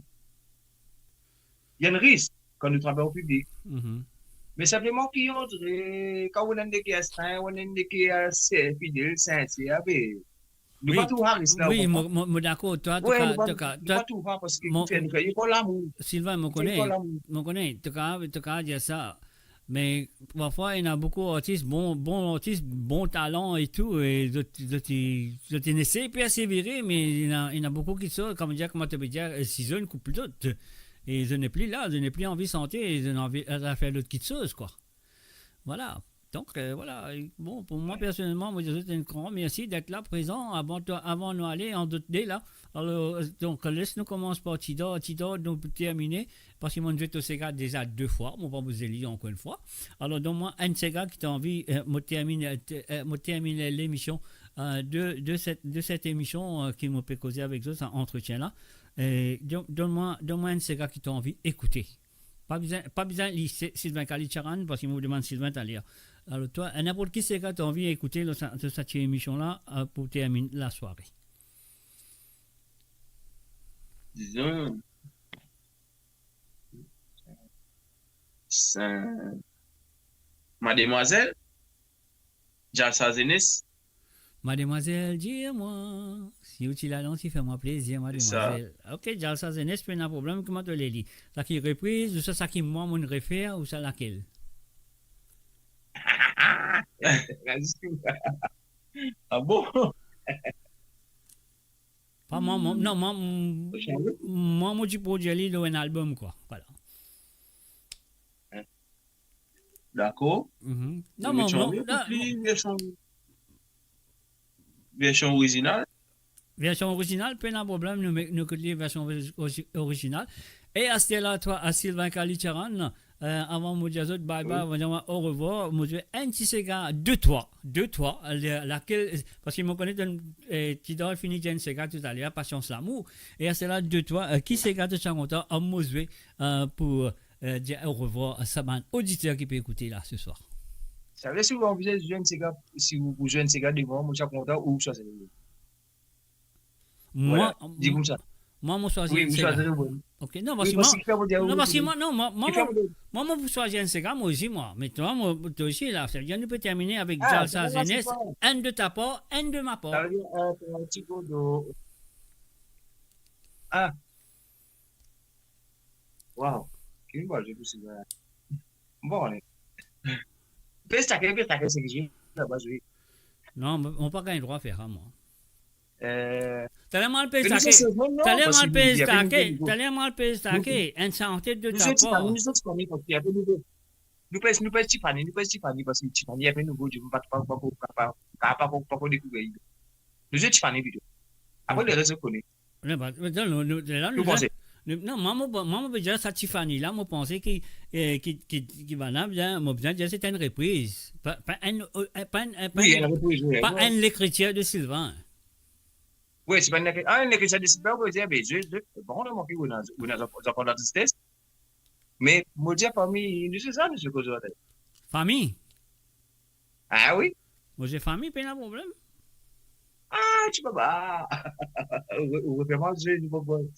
Li enn risk kan nou travay an piblik. Mhm. Me sinpleman ki, on dirait, kan ou ena enn leker sin, ou ena enn leker, eh, fidel, sinser, be, nou pa trouv sa risk la, wi, ou konpran? Mo, mo, mo dakor, twa, wi, twa, nou pa, twa, nou twa, pa trouv sa, parski mo, nou fer, nou fer par lamour. Silvan, mo fer par lamour. Mo kone, to kapav, to kapav dir sa. Me parfwa, ena boukou artis, bon, bon artis, bon talan e tou, e zot, zot, zot inn esey persevere, me ena, ena boukou kiksoz, kouma dir, kouma to pe dir, eh, sizo inn koup zot. E zot nepli la, zot nepli anvi sante, e zot ena anvi, eh, fer lot kiksoz, kwa. Vwala. Donk, eh, vwala. E bon, pou mwa, wi, personelman, mo dir zot enn gran mersi d'être là, prezan. Avan to, avan nou ale an dot de la, alor, eh, donk, les nou koumans par Tidor. Tidor, nou pou termine, parski mo'nn zwe to sega deza de fwa, mo pa pou zwe li ankor enn fwa. Alor, donn mwa enn sega ki to anvi, eh, mo termine, eh, te-, eh, mo termine lemision, eh, de, de set, de set emision, eh, ki mo pe koze avek zot, sa antretien la. Eh, don-, donn mwa, donn mwa enn sega ki to anvi ekoute. Pa bizin, pa bizin li, se, Silvan Kalitcharan, parski mo demann Silvan taler. Alor twa, ninport ki sega to anvi ekoute dan sa, dan sa ti emision la, eh, pou termine lasware. Dizon, sa, Mademwazel, Jalsa Zenes. Mademwazel, dir mwa si ou ti la dan, ti fer mwa plezir, Mademwazel. Se sa. Ok, Jalsa Zenes, pena problem, kouma to le li? Sa ki repriz, ouswa sa ki mwa mo'nn refer, ouswa lakel? Ah bon? Pa mwa, mwa, non, mwa, mwa, mo ti prodwir li lor enn album, kwa. Vwala. Dakor. Mhm. Non, mwa, mwa, non, version, version orizinal. Version orizinal, pena problem, nou me-, nou ekout li version ori-, ori-, orizinal. E aster la, twa, a Silvan Kalitcharan, eh, avan mo dir zot bye bye, wi, avan mo dir orevwar, mo zwe enn ti sega de twa, de twa, le-, lakel, parski mo kone to, eh, Tidor fini dir enn sega toutaler, Pasians Lamour. E aster la, de twa, eh, ki sega to ti a kontan mo zwe, eh, pou, eh, dir orevwar a sa bann oditer ki pe ekoute la se swar? Sa ve si ou anvizaz zwe enn sega, si ou, ou zwe enn sega devan, mo ti a kontan ou swazir li. Mwa, vwala, di koumsa. Mwa, mo swazir enn sega. Wi, ou swazir enn sega. Ok, non, parski mwa, non, parski mwa, non, mwa, mwa, mo, mwa, mo pou swazir enn sega, mo osi, mwa. Me twa, mo, twa osi, la, sa ve dir nou pe termine avek Jalsa Zenes, enn de ta par, enn de ma par. Sa ve dir, eh, ti kodo. Ah. Wow. Ki bon, je pou sega. Bon, ale. Pe stake, pe stake, se ki zwe laba, zwe. Non, mo, mo pa gagn drwa fer sa, mwa. Eh, taler mo al pe stake, taler mo al pe stake, taler mo al pe stake, enn sante de ta par. Nou zwe Tiffany, nou zwe Tiffany, parski apre nou zwe. Nou pe, nou pe Tiffany, nou pe Tiffany, parski Tiffany apre nou zwe, pa, pa, pa, pa, pa, pa, pa, pa, pa dekouver. Nou zwe Tiffany plito. Apre, leres zot kone. Non, pa, non, non, non, la, nou, nou panse? Nou, non, mwa, mo, mwa, mo pe dir sa Tiffany la, mo panse ki, eh, ki, ki, ki bann la, bien, mo bizin dir se enn repriz. Pa, pa enn, eh, pa enn, eh, pa enn, wi, enn repriz, wi, pa enn lekritir de Silvan. Wi, se pa enn lekri-, ah, enn lekritir de Silvan, ou dir, be, je, je, bon, non, mwa ki, ou ena, ou ena, zot, zot pran latristez. Me mo dir fami, nou se sa, nou se koze aster. Fami? Ah wi. Mo dir fami, pena problem. Ah, ti papa. Ou, ou refer mwa, nou pa pou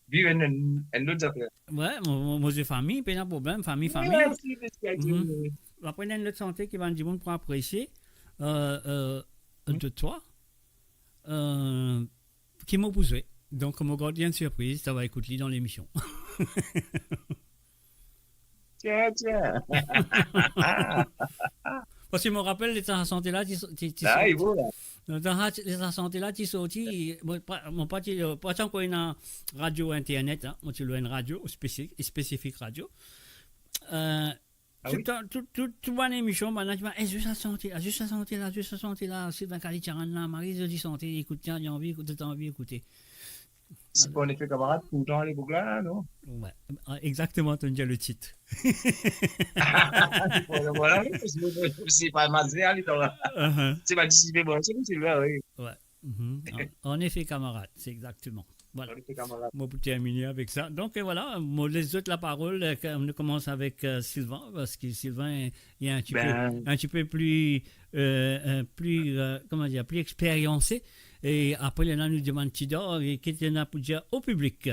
viv enn, enn, enn lot zafer. Wi, mo, mo, mo dir fami, pena problem, fami, fami. Mersi, mersi, mersi. Mhm. Apre, ena enn lot sante ki bann dimoun pou apresie, eh, eh, de twa. Eh, ki mo pou zwe. Donk, mo gard li enn sirpriz, to va ekout li dan lemision. Tiens, tiens. Parski mo rapel, letan sa sante la, ti, ti, ti sorti. Letan sa, letan sa sante la, ti sorti, mo pa, mo pa ti, pa ti ankor ena radio internet, hein. Mo ti lor enn radio, spesi-, spesifik radio. Eh, Ah wi? Tou, tou, tou, tou bann emision, bann la ti dir, "Eh, zwe sa sante la, zwe sa sante la, zwe sa sante la, Silvan Kalitcharan la, Marie Joli sante, ekout, tiens, li anvi ekoute, to anvi ekoute." Se pa On est fait camarades pourtant à l'époque là, non? Wi, exactement, to dir le tit. Voilà, voilà, wi, parski se pa mal, se pa mal, se pa mal, wi. Wi. Mhm. On, On est fait camarades, c'est exactement. Voilà. On est fait camarades. Mo pou termine avek sa. Donk, eh, vwala, mo les zot laparol, eh, ke nou koumans avek, eh, Silvan, parski Silvan, li enn tipe, enn tipe pli, eh, eh, pli, eh, kouma dir, pli experianse. E apre, la, nou demann Tidor, e ki to ena pou dir o piblik?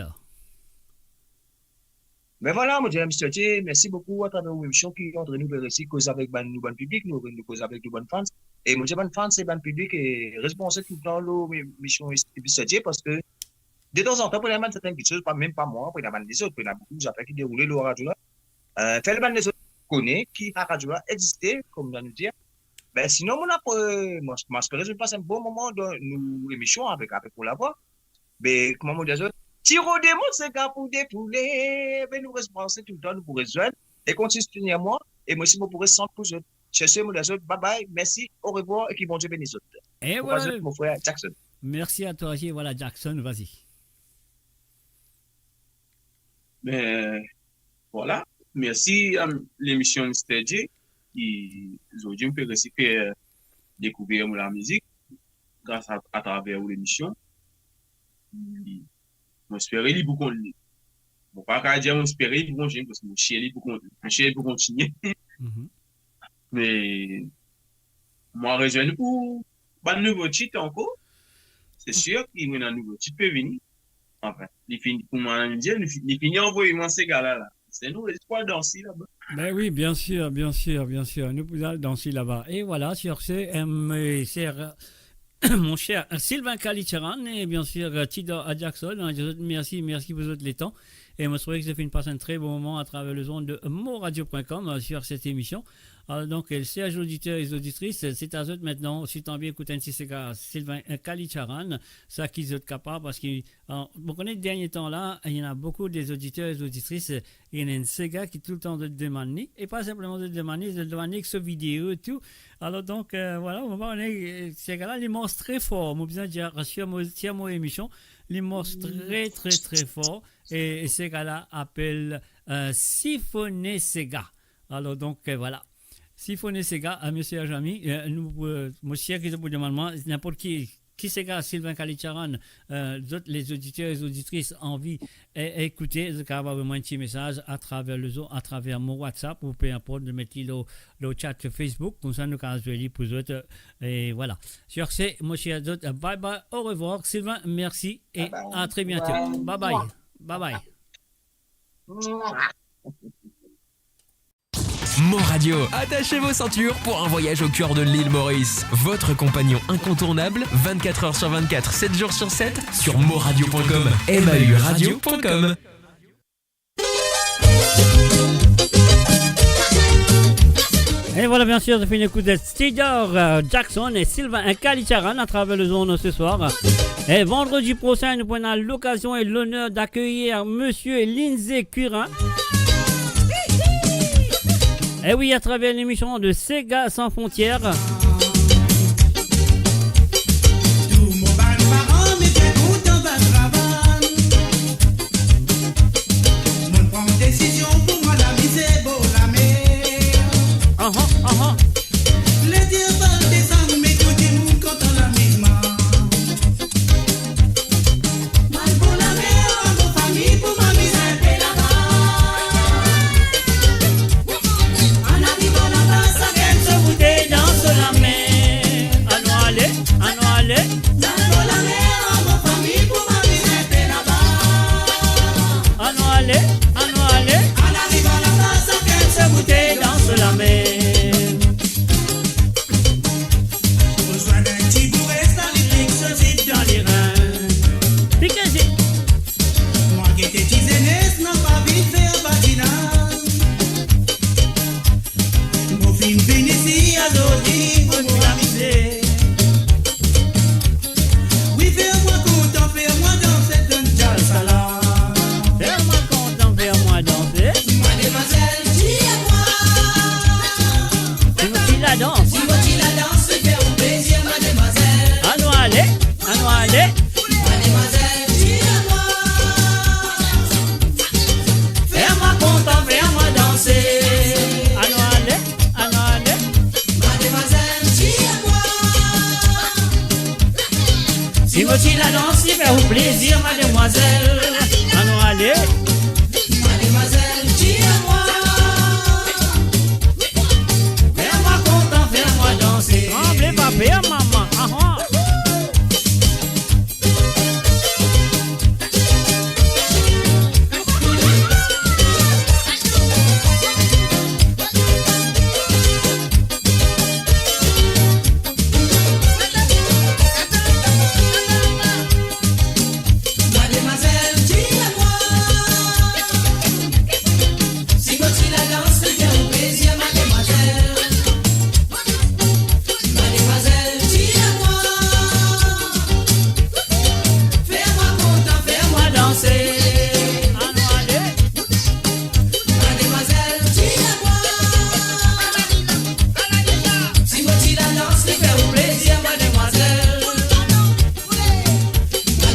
Me vwala, mo dir Mister J, mersi boukou atraver ou emision ki antre nou pe resi koz avek bann, nou bann piblik, nou, nou koz avek nou bann fans. E mo dir bann fans e bann piblik, e, res branse toultan lor emision Mister J, parski detanzantan, pou ena bann sertenn kiksoz, pa, mem pa mwa, pou ena bann lezot, pou ena boukou zafer ki deroule lor radio la. Eh, fer bann lezot kone ki radio la existe, kouma nou dir. Be, sinon, mo, eh, mo, mo espere zot pas enn bon moman dan nou emision avek, avek Mo Lavwa. Be, kouma mo dir zot, ti rod mwa sega pou depoule, be nou res branse toultan, nou pou res zwenn, e kontign soutenir mwa, e mwa osi mo pou res sant pou zot. Serse, mo dir zot, bye bye, mersi, orevwar, e ki Bondie beni zot. E mo vwala. Zot, mo frer Jackson. Mersi a twa, e vwala, Jackson, vas-y. Be, vwala. Mersi a lemision Mister J ki zordi mo pe resi fer dekouver mo lamizik gras a, atraver ou lemision. Mo espere li pou kon-, mo pa kav dir mo espere li pou kontinie, parski mo sir li pou kon-, mo sir li pou kontinie. Mhm. Me mo res zwenn pou bann nouvo tit ankor. Se sir ki ena nouvo tit pe vini. Anfin, li fini, kouma nou dir, li fi-, li fini anvoy mwa sega la, la. Se nou res pou al danse laba. Ben wi, bien sir, bien sir, bien sir. Nou pou al danse laba. E vwala, sir se, eh, sir, mon sher, eh, Sylvain Kalitcharan, e bien sir, eh, Tidor a Jackson, hein, zot, mersi, mersi pou zot letan. E mo trouve ki zot finn pas enn tre bon moman atraver lezond de moradio point com, eh, sur cette émission. Alor donk, eh, ser oditer e oditris, eh, se a zot aster, si zot anvi ekout enn ti sega Sylvain, eh, Kalitcharan, sa ki zot kapav, parski, eh, mo kone dernie tan la, ena boukou de oditer e oditris, eh, ena enn sega ki toultan zot demann li, e pa sinpleman zot demann li, zot demann li ek so video e tou. Alor donk, eh, vwala, mo pa kone, eh, sega la, li mars tre for, mo bizin dir, sir mo, sir mo emision, li mars tre, tre, tre for, e, e sega la apel, eh, Sifone Sega. Alor donk, eh, vwala. Sifone Sega, eh, mersi a zot, eh, nou, eh, mo sir ki zot pou demann mwa, ninport ki, ki sega Sylvain Kalitcharan, eh, zot, lezoditer, lezoditris anvi, eh, ekoute, zot kapav avoy mwa enn ti mesaz atraver lezond, atraver mo WhatsApp, ou pe inport, met li lor, lor chat Facebook, koumsa nou kapav zwe li pou zot, eh, e vwala. Sur ce, mo sir a zot, eh, bye bye, orevwar, Sylvain, mersi, e a tre biento. Bye bye. Bye bye. Bye bye. Mor Radio. Attachez vos ceintures pour un voyage au cœur de l'île Maurice. Votre compagnon incontournable, vingt-quatre heures sur vingt-quatre, sept jours sur sept, sur mauradio point com, M A U radio point com. E vwala, bien sir, zot finn ekout Tidor, eh, Jackson e Sylvain, eh, Kalitcharan atraver lezond se swar. E vandredi prosin, nou pou ena lokazion e loner d'akeyir Misie Lindsay Curin. E wi, atraver lemision de Sega San Frontières. Tou mo bann paran, mi bien kontan bann travay. Mo'nn pran desizion pou mwa la, mi se bor lamer. Aha, aha. Leti val desann, me tou dimoun kontan lamizman. Mal pou lamer, mo fami pou mwa, mi se pe laba. An arivan laba, sakenn so boutey dan so lame. Anou ale, anou ale. Mal pou lamer, mo fami pou mwa, mi se pe laba. Anou ale, anou ale. An arivan laba, sakenn so boutey dan so lame. Pou zwenn enn ti boure, sa li pik so zip dan lirin. Pike zip. Mwa gete ti zenes, napa vinn fer badinaz. Mo finn vinn isi azordi pou mo amize. Wi, fer mwa kontan, fer mwa danse, donn djal salam. Fer mwa kontan, fer mwa danse. Mademazel, dir mwa. Ki mo ti la dans. Ki mo ti la dans, fer ou plezir, mademazel. Anou ale, anou ale. Mademazel, dir mwa. Fer mwa kontan, fer mwa danse. Anou ale, anou ale. Mademazel, dir mwa. Si mo ti la dans, li fer ou plezir, mademazel. Anou ale. Mademazel, dir mwa. Fer mwa kontan, fer mwa danse. Tranble pa per, mama. Aha.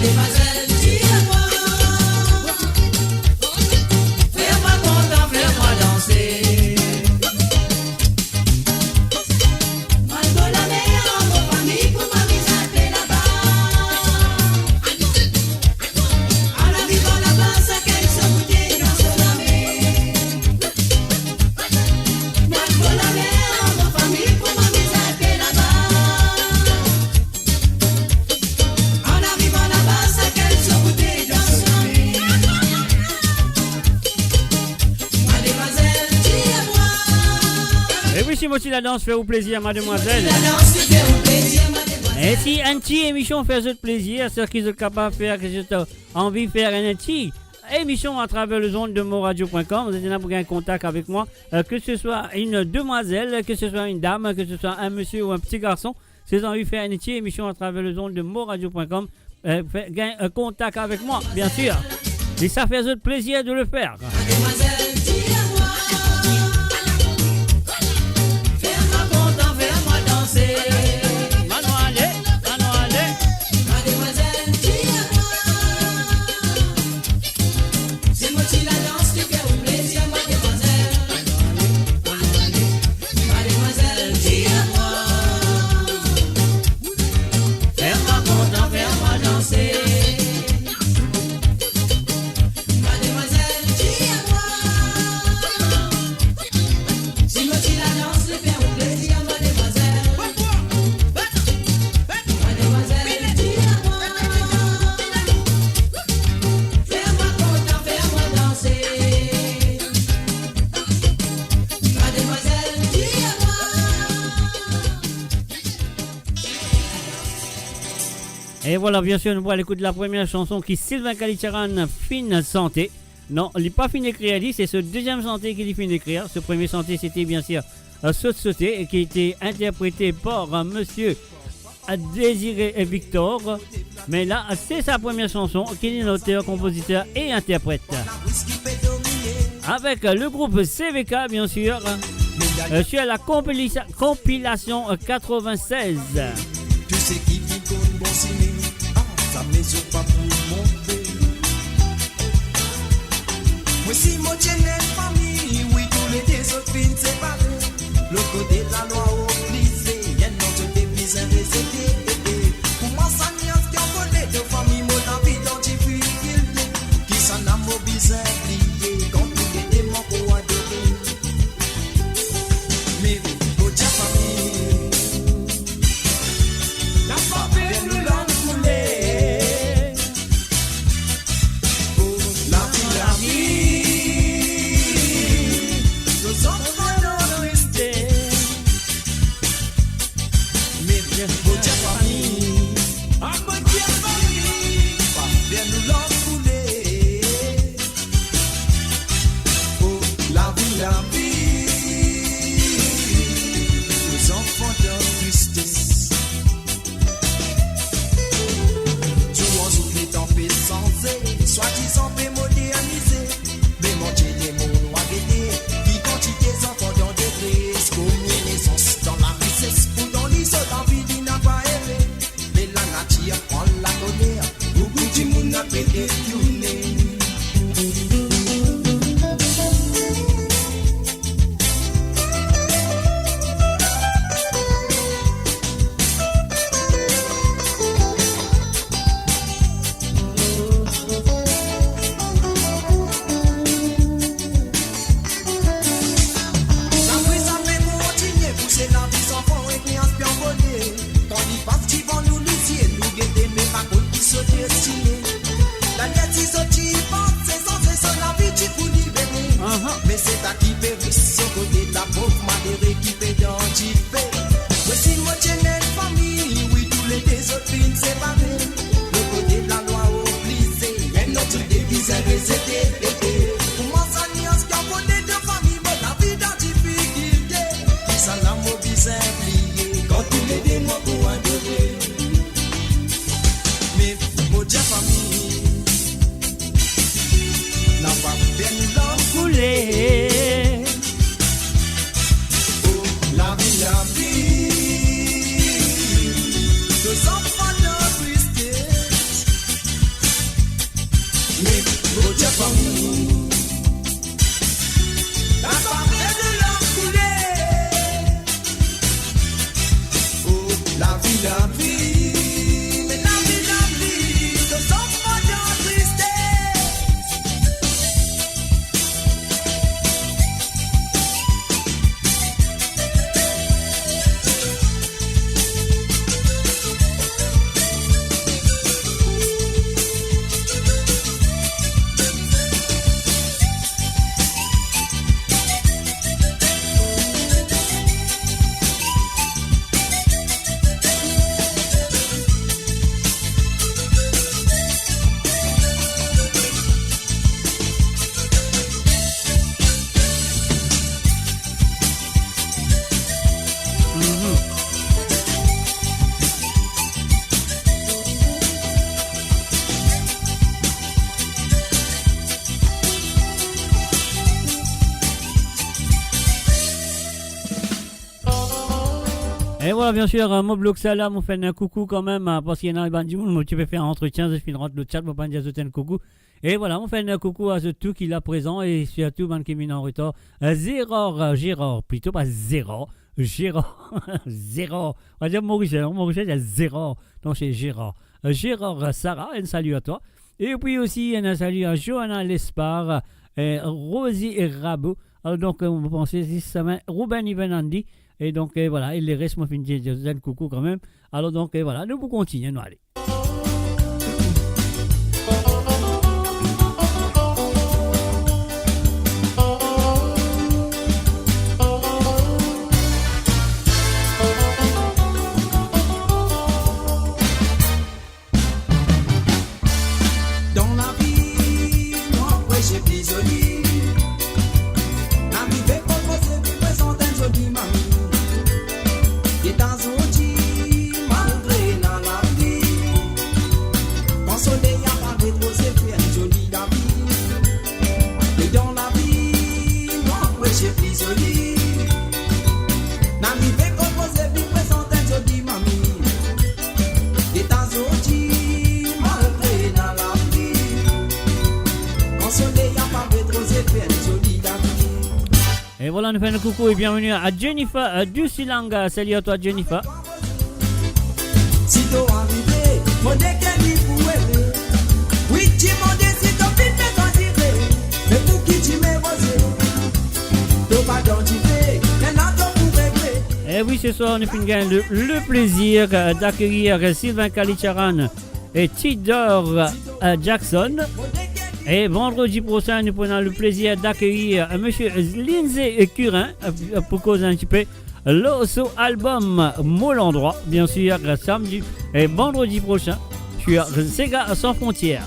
Demwazel, dir mwa, fer mwa kontan, fer mwa danse. Mwa al bwar lame ar mo fami pou mo amiz inpe laba. An arivan laba, sakenn so boutey dan so lame. Mwa al bwar lame ar mo fami pou mo amiz inpe laba. An arivan laba, sakenn so boutey dan so lame. Mademwazel, dir mwa. E wi, si mo ti ladans fer ou plezir, mademwazel. Ladans fer ou plezir, mademwazel. E si enn ti emision fer zot plezir, seki zot kapav fer, ki zot anvi fer enn ti emision atraver lezond de moradio point com, zot ena pou gagn kontak avek mwa, euh, ke se swa enn demwazel, ke se swa enn dam, ke se swa enn misie ou enn pti garson, si zot anvi fer enn ti emision atraver lezond de moradio point com, euh, fer, gagn, euh, kontak avek mwa, biensir. E sa fer zot plezir de le fer. Mademwazel, dir mwa. Fer mwa kontan, fer mwa danse. Anou ale, anou ale. Mademwazel, dir mwa. Si mo ti ladans, li fer ou plezir, mademwazel. Mademwazel, dir mwa. Fer mwa kontan, fer mwa danse. Mademwazel, dir mwa. Si mo ti ladans, li fer ou plezir, mademwazel. Mademwazel, dir mwa. Fer mwa kontan, fer mwa danse. Mademwazel, dir mwa. E vwala, biensir, nou pou al ekout lapremier sanson ki Sylvain Kalitcharan finn sante. Non, li pa finn ekrir li, se so deziem sante ki li finn ekrir. So premie sante, se te, biensir, euh, Sot Sote, ki ete interprete par, euh, misie Désiré Victor. Me la, se sa premie sanson ki li oter, konpoziter e interpret. Avek le group C V K, biensir, euh, sur la konpilisa-, konpilasion, euh, quatre-vingt-seize. Tou seki finn konn bon sime, ah, zame zot pa pou monte. Mwa si mo ti ena enn fami, wi, toulede zot finn separe. Lot kote lalwa oblize, enn lot zot pe bizin rezete. Pou mwa sa nians ki anvole de fami, mo lavi dan difikilte. Kisannla mo bizin bliye, kan toulede mwa pou adore. Me mo dir fami, lavi pa fer nou larm koule. Oh, lavi, lavi, nou zanfan dan tristes. Me mo dir fami, ah, mo dir fami, pa fer nou larm koule. Oh, lavi, lavi, nou zanfan dan tristes. Zour an zour letan pe sanze, swadizan pe modernize. Me mo dir lemonn, wa gete, ki kantite zanfan dan detres, komie nezans dan larises, poutan li so lavi li napa ere. Me lanatir pran lakoler, boukou dimoun pe detourne. Lapli sa pe kontinie pou se lavi zanfan ek nians pe anvole. Kan li pas divan nou lizie, nou gete, me pa konn ki so destine. Daniel ti soti panse, sanze so lavi ti pou libere. Aha. Me se ta ki pe ris, so kote ta pov malere ki pe dan dife. Mwa si mo ti ena enn fami, wi, toulede zot finn separe. Lot kote lalwa oblize, enn lot zot pe bizin rezete. Pou mwa sa nians ki anvole de fami, mo lavi dan difikilte. Kisannla mo bizin bliye, kan toulede mwa pou adore. Me mo dir fami, lavi pa fer nou larm koule. Oh, lavi, lavi, nou zanfan dan tristes. E vwala, bien sir, euh, mo blok sa la, mo fer enn koukou kanmem, euh, parski ena bann dimoun, mo ti pe fer antretien, zot finn rant lor chat, mo pa dir zot enn koukou. E vwala, mo fer enn koukou a zot tou ki la prezan, e sirtou bann ki vinn an retar. Euh, Zéror, euh, Gérard, plito, pa Zéror, Gérard, Zéror. On va dire Mauricien, non, Mauricien, c'est Zéror. Non, c'est Gérard. Euh, Gérard, euh, Sarah, un salut à toi. E pi osi, un salut à Johanna Lespard, euh, Rosie et Rabo. Alor donk, euh, mo panse zis sa, me Ruben Ivan Andy. E donk, euh, vwala, e leres, mo finn dir zot enn koukou kanmem. Alor donk, euh, vwala, nou pou kontinie, nou ale. Dan lavi, mwa, mwa se pli zoli. Arive kot mo, se vinn prezant enn zoli mami. Get sa zordi, malgre ena lapli, kan soley la pa ret tro, se fer enn zoli lavi. E dan lavi, mwa, mwa se pli zoli. Arive kot mo, se vinn prezant enn zoli mami. Get sa zordi, malgre ena lapli, kan soley la pa ret tro, se fer enn zoli lavi. E vwala, nou fer enn koukou e bienveni a Jennifer, euh, Dusilanga. Salut à toi, Jennifer. Si to arive, mo deker li pou ere. Wi, dimande si to finn pe swazire. Me pou ki dime roze, to pa dan dife, lerla to pou regrete. Eh oui, ce soir, nous finissons le, le plaisir, euh, d'accueillir, euh, Sylvain Kalicharan et Tidor, euh, Jackson. Et vendredi prochain, nous prenons le plaisir d'accueillir, euh, monsieur Lindsay Curin, euh, pour causer un petit peu lor so album Mo Landrwa, bien sûr, samedi et vendredi prochain sur Sega Sans Frontières.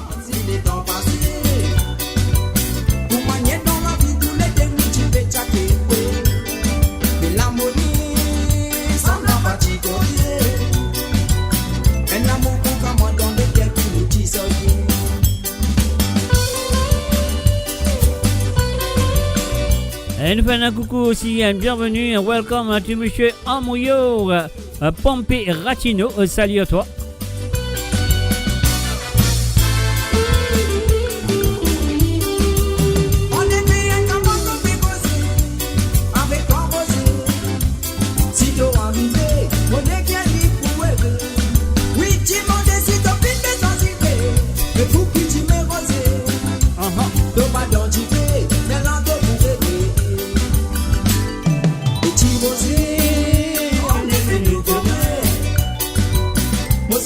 E nou fer enn koukou osi, enn bienveni, enn welcome a tou misie Amouyeur, euh, Pompey Ratino, euh, salut à toi. Si to arive, mo deker li pou ere. Wi, dimande si to finn pe swazire. Me pou ki dime roze, to pa dan dife, lerla to pou regrete. E ti roze, ann ere nou kore. Mo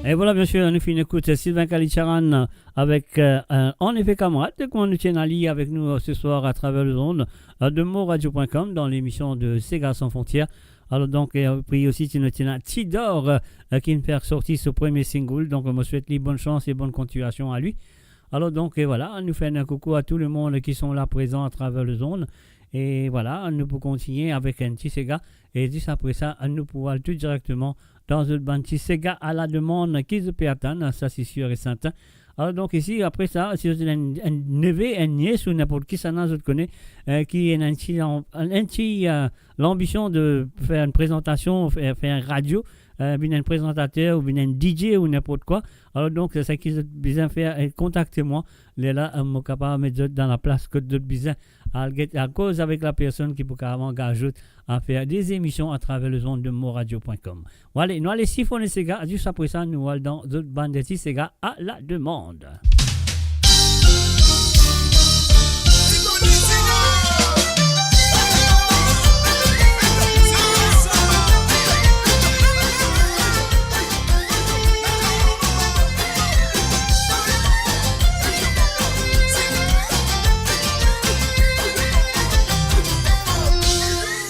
E vwala, biensir, nou finn ekout Sylvain Kalicharan avek, euh, euh, An efe kamarad, kouma nou ti ena li avek nou, euh, se swar atraver lezond, euh, de moradio point com dan lemision de Sega Sans Frontières. Alor donk, e api osi, ti nou ti ena Tidor, euh, euh, ki finn fer sorti so premie single. Donk, mo swet li bonn sans e bonn kontinuasion a li. Alor donk, e vwala, nou fer enn koukou a tou lemonn ki son la prezan atraver lezond. E vwala, nou pou kontinie avek enn ti sega. E zis apre sa, nou pou al tou direkteman dan zot bann ti sega a la demann ki zot pe atann, sa se sir e serten. Alor donk isi, apre sa, si zot ena enn, enn neve, enn nies ou ninport kisannla zot kone, euh, ki ena enn ti, enn ti, euh, lanbision de fer enn prezantasion, fer, fer enn radio, euh, vinn enn prezantater oubien enn D J ou ninport kwa. Alor donk, seki zot bizin fer, euh, kontakte mwa. Lerla, euh, mo kapav met zot dan laplas kot zot bizin al get, al koz avek lapersonn ki pou kapav angaz zot a fer de zemision atraver lezond de moradio point com. Bon, ale, nou ale sifonn sega, zis apre sa, nou al dan zot bann de ti sega a la demann.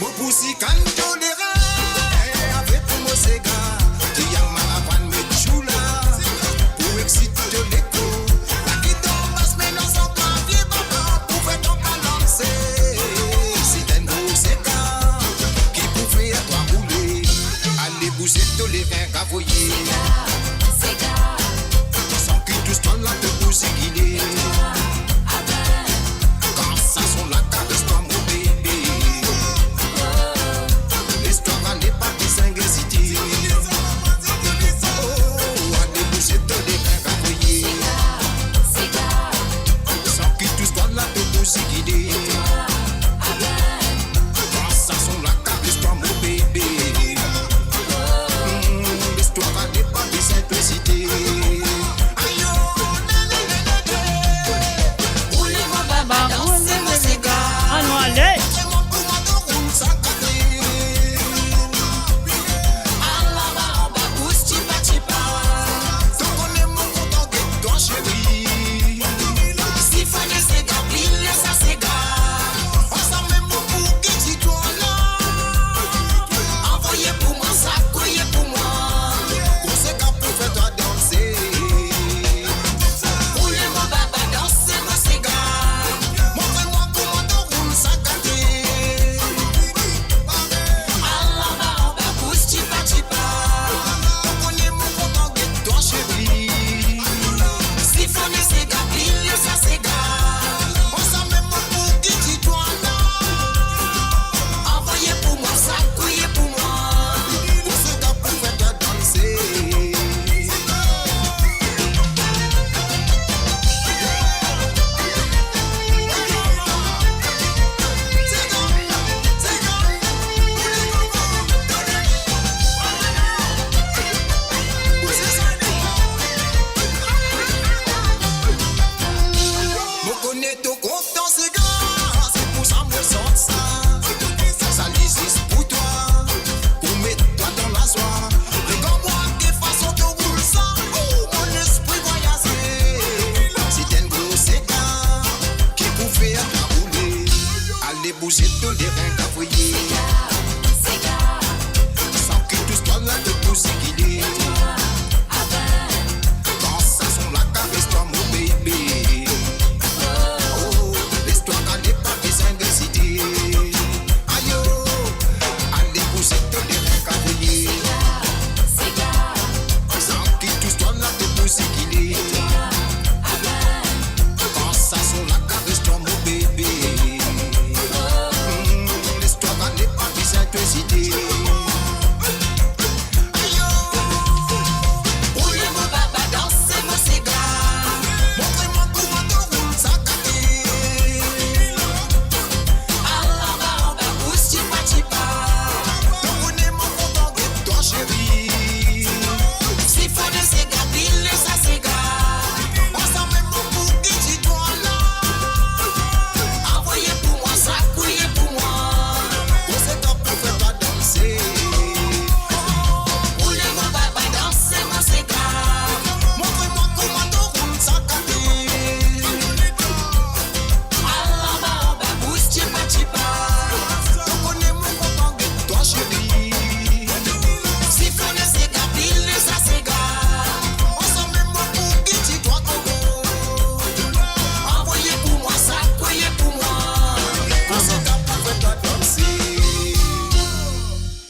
Mo pou sikann toleran, e avek mo sega, ti a maravann met choula, pou exsit to lekor, pa kit to bas, me non, san pa vie baba, pou fer to balanse. Se enn gro sega, ki pou fer twa roule, ale bouze to lerin, gavoye. San ki tous twa la to pou zigile. Kan sa son la, kares twa mo bebe. Les twa ale, pa bizin ezite. Oh, ale bouze to lerin, gavoye. San ki tous twa la to pou zigile. Kan sa son la, kares twa mo bebe. Mm, les twa ale, pa bizin ezite. Ayo, le, le, le, le, le.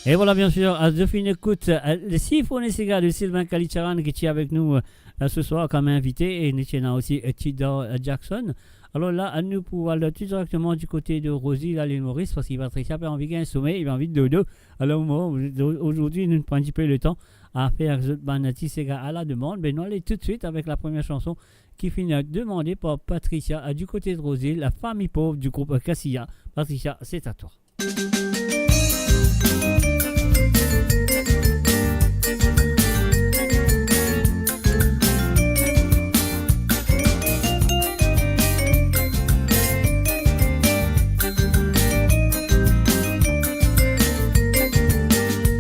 Et voilà, bien sûr, euh, de fin écoute, euh, le symphonique sega de Sylvain Kalitcharan ki ti avek nou, euh, ce soir comme invité, e nou ti ena osi, euh, Tidor, euh, Jackson. Alor la, euh, nou pou al tou direkteman di kote de Rosie, la, Lil Moris, parski Patricia pe anvi gagn somey, li anvi dodo. Alor, mo, aujourd'hui, nou pran enn tipe letan a fer zot bann ti sega à la demande, me nou ale tout de suite avec la première chanson ki finn demande par Patricia, euh, du côté de Rosie, la famille pauvre du groupe Cassia. Patricia, c'est à toi.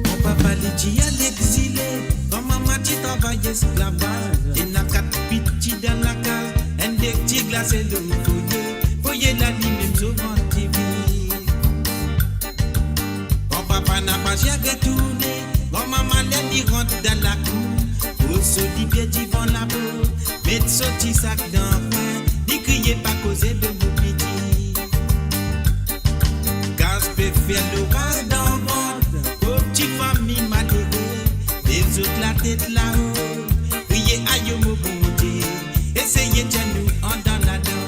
Gran papa li ti al exile, gran mama ti travay esklavaz, ena kat piti dan lakaz, enn de ti glase lor foye, foye la limem so vant ti vid. Gran papa napa zame retourne, gran mama ler li rant dan lakour, pou so lipie divan laport, met so ti sak dan kwin, li kriye pa koze de mo piti. Gaz pe fer loraz dan vant, pov ti fami malere, lev zot latet lao, priye, ayo mo Bondie, eseye tir nou andan ladan.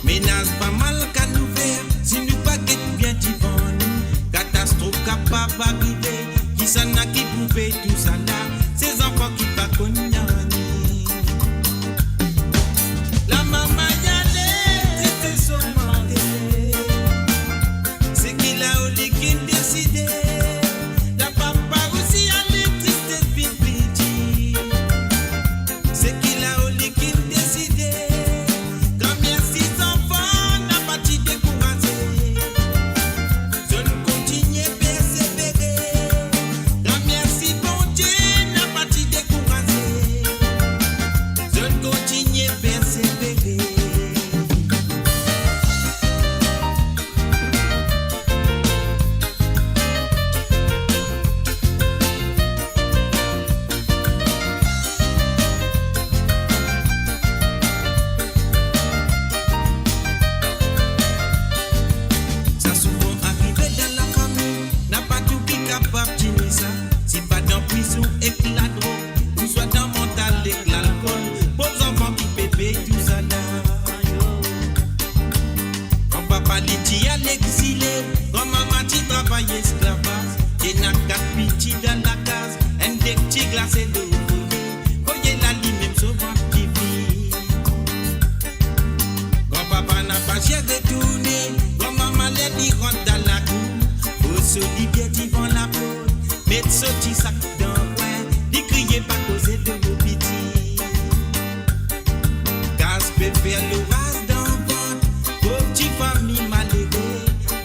Menaz pa mal kapav nou fer, si nou pa get bien divan nou, katastrof kapav arive. Kisannla ki pou pey tousala? Se zanfan ki pa konn nanye. Lamama ale, tristès ogmante. Seki lao li kinn deside, la papa osi ale, tristès vinn pli dir. Seki lao li kinn deside. Gran mersi zanfan, napa ti dekouraze. Zot kontinie persevere. Gran mersi Bondie, napa ti dekouraze. Zot kontinie persevere. Sa souvan arive dan lafami, napa tou ki kapav diminie sa. Si pa dan prizon ek ladrog, ouswa dan mantal ek lalkol, pov zanfan ki pe pey tousala. Gran papa li ti al exile, gran mama ti travay esklavaz, ena kat piti dan lakaz, enn de ti glase lor foye, foye la limem so vant ti vid. Gran papa napa zame retourne, gran mama ler li rant dan lakour, pov so lipie divan laport, met so ti sak dan kwin, li kriye pa koze de mo piti. Gaz pe fer loraz dan vant, pov ti fami malere,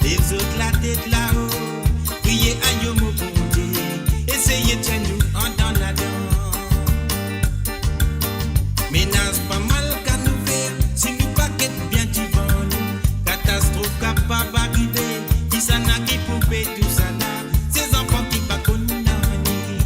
lev zot latet lao, priye, ayo mo Bondie, eseye tir nou andan ladan. Menaz pa mal kapav nou fer, si nou pa get bien divan nou, katastrof kapav arive. Kisannla ki pou pey tousala? Se zanfan ki pa konn nanye.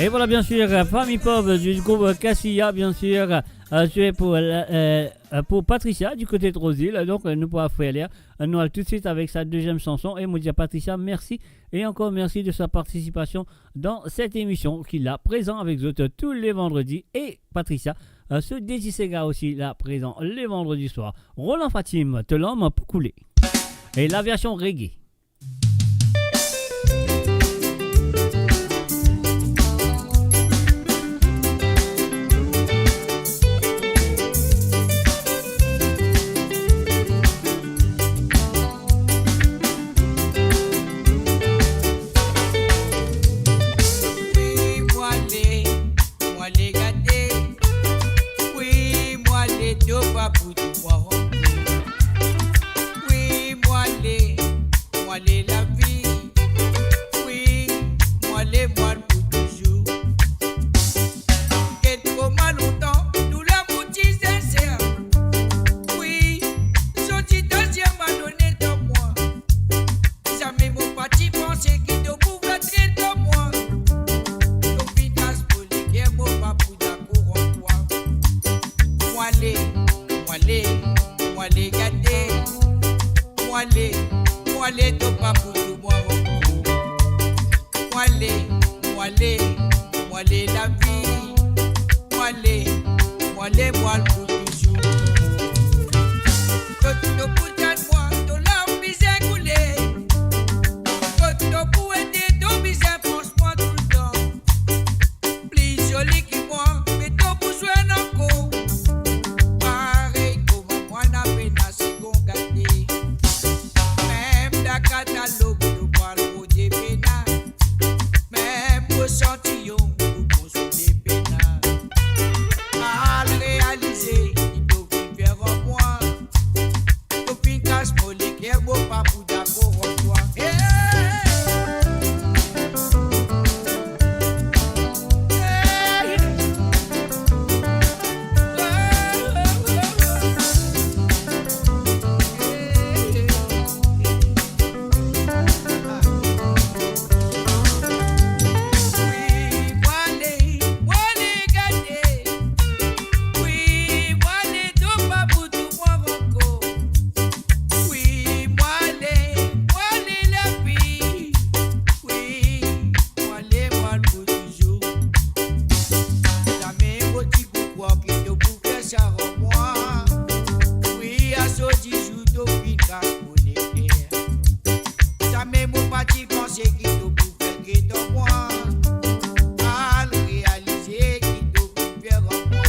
Et voilà, bien sûr, euh, Fami Pop, euh, du groupe, euh, Cassia, bien sûr, euh, joué pour, euh, euh, euh, pour Patricia du côté de Roseville. Donc, euh, nou pou fer li, euh, nou al tout de suite avec sa deuxième chanson. Et mo dir Patricia, merci. Et encore merci de sa participation dans cette émission qu'il est présent avec nous tous les vendredis. Et Patricia, euh, ce D J Sega aussi là présent les vendredis soirs. Roland Fatim, To lanm pou koule. Et la version reggae. Wi, mo ale, mo ale gate. Wi, mo ale, to pa pou tou mwa. Wi, mo ale, mo ale lavi. Wi, mo ale, mo al pou touzour. Get tro mal lontan, nou lamour ti sinser. Wi, sorti dan zie, mo al done dan mwa. Zame mo pa ti panse ki to pou fer tre dan mwa. To finn kas mo leker, mo pa pou dakor ar twa. Mo ale, mo ale, mo ale gate. Mo ale, mo ale, to pa pou tou mwa. Mo ale, mo ale, mo ale lavi. Mo ale, mo ale, mo al pou touzour. To, to pou tann mwa, to larm bizin koule. To, to pou ete, to bizin pans mwa toultan. Pli zoli ki mwa, me to pou zwenn ankor. Parey kouma mwa, na pena segonn gate. Mem dan katalog, to pou al rode pena. Mem esantiyon pou konsole pena. Al realize ki to finn fer ar mwa. To finn kas mo leker, mo pa pou dakor ar twa. Hey! Hey! Wi, mo ale, mo ale gate. Wi, mo ale, to pa pou tou mwa ankor. Wi, mo ale, mo ale lavi. Wi, mo ale, mo al pou touzour. Zame mo ti pou krwar ki to pou fer sa ar mwa. Wi, a so dizour to finn kas mo leker. Zame mo pa ti panse ki to pou fer get ar mwa. Al realize ki to finn fer ar mwa.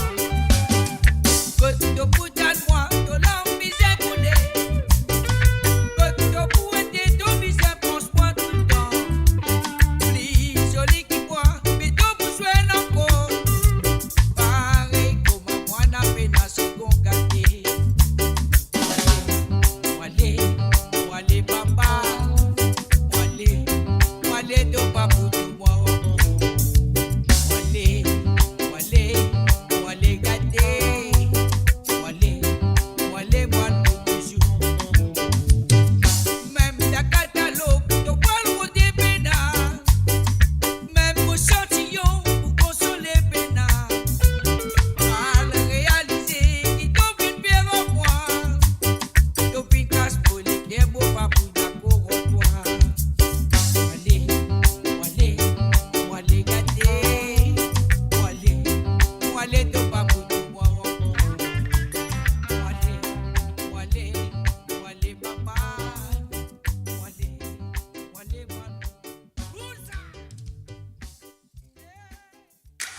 Kot to pou tann mwa, to larm bizin koule. Kot to pou ete, to bizin pans mwa toultan. Pli zoli ki mwa, me to pou zwenn ankor. Parey kouma mwa, na pena segonn gate. Mo ale, mo ale papa. Mo ale, mo ale, to pa pou tou mwa. Mo ale, mo ale, mo ale gate. Mo ale, mo ale, mo al pou touzour. Mem dan katalog, to pou al rode pena. Mem esantiyon pou konsole pena. Al realize ki to finn fer ar mwa. To finn kas mo leker, mo pa pou dakor ar twa. Mo ale, mo ale, mo ale gate. Mo ale, mo ale, to pa pou tou mwa. Mo ale, mo ale, mo ale papa. Mo ale, mo ale, mo ale, mo ale.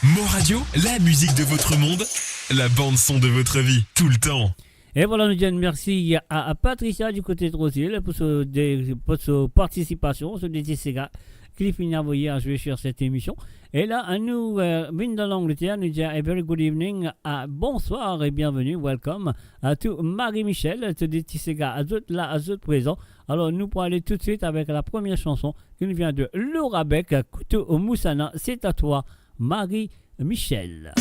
Mon Radio, la musique de votre monde, la bande son de votre vie, tout le temps. Et voilà, nou dir mersi a, a Patricia du côté de Roseville pour so, de, pour so participation, so D J Sega, ki li finn avoye a zwe sur cette émission. Et là, nou, euh, vinn dan Langleter, nou dir a very good evening, a bonsoir et bienvenue, welcome, a tou Marie Michel, to D J Sega, a zot la, a zot prezan. Alor, nou pou ale tout de suite avec la première chanson qui nous vient de Laura Beck, Kouto Moussana, c'est à toi, Marie Michel.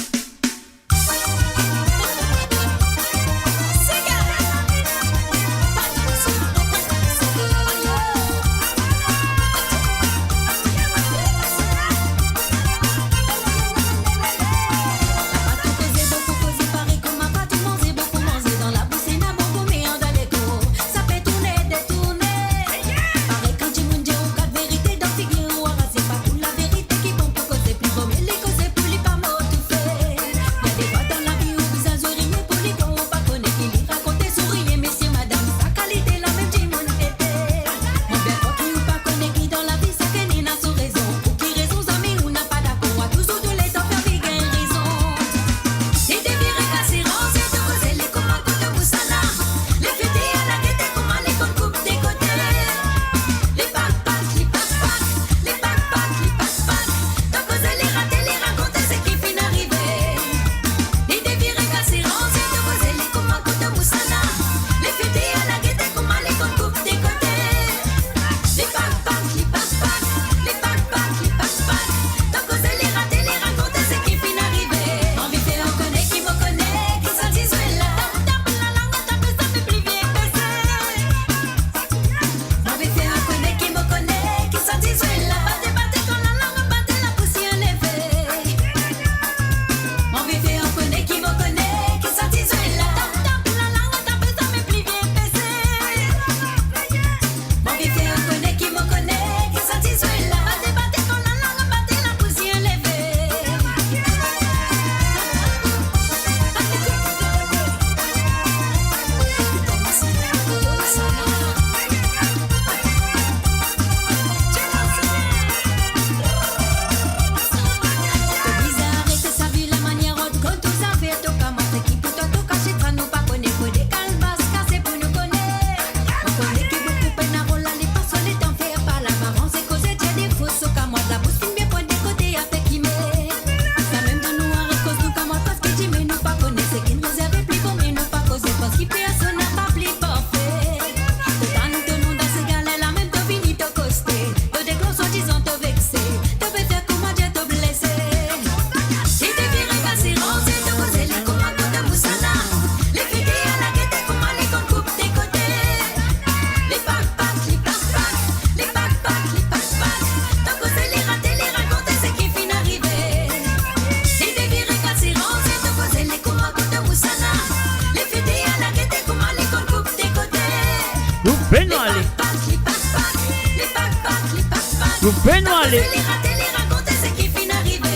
Benoit Ale. Li rate, li rakont seki finn arive.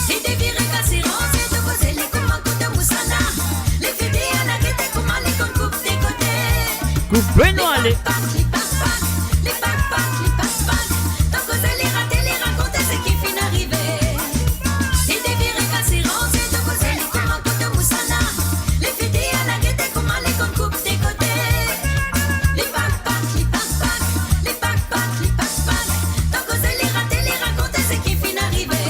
Li devire kasiran, se to koze li kouma kouto mousana. Li fete ala gete kouma li konn koup de kote. Koup Benoit Ale. Li pak, pak, li pak, pak, li pak, pak. To koze li rate, li rakont seki finn arive. Li devire kasiran, se to koze li kouma kouto mousana. Li fete ala gete kouma li konn koup de kote. Li pak, pak, li pak, pak, li pak, pak, li pak, pak. To koze li rate, li rakont seki finn arive.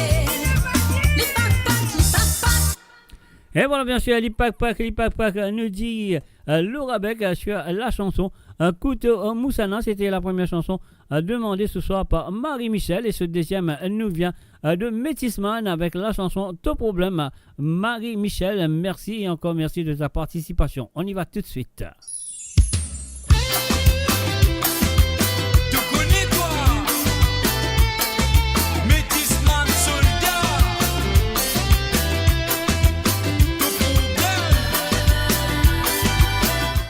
Li pak, pak, li pak, pak. Et voilà, bien sûr, li pak, pak, li pak, pak, nous dit, euh, Laura Beck, euh, sur la chanson, euh, Kouto, euh, Moussana. C'était la première chanson, euh, demandée ce soir par Marie-Michel. Et ce deuxième, euh, nous vient, euh, de Métis Man avec la chanson Ton Problème. Marie-Michel, merci et encore merci de ta participation. On y va tout de suite. To kone twa, Métis Man Solda, To Problem.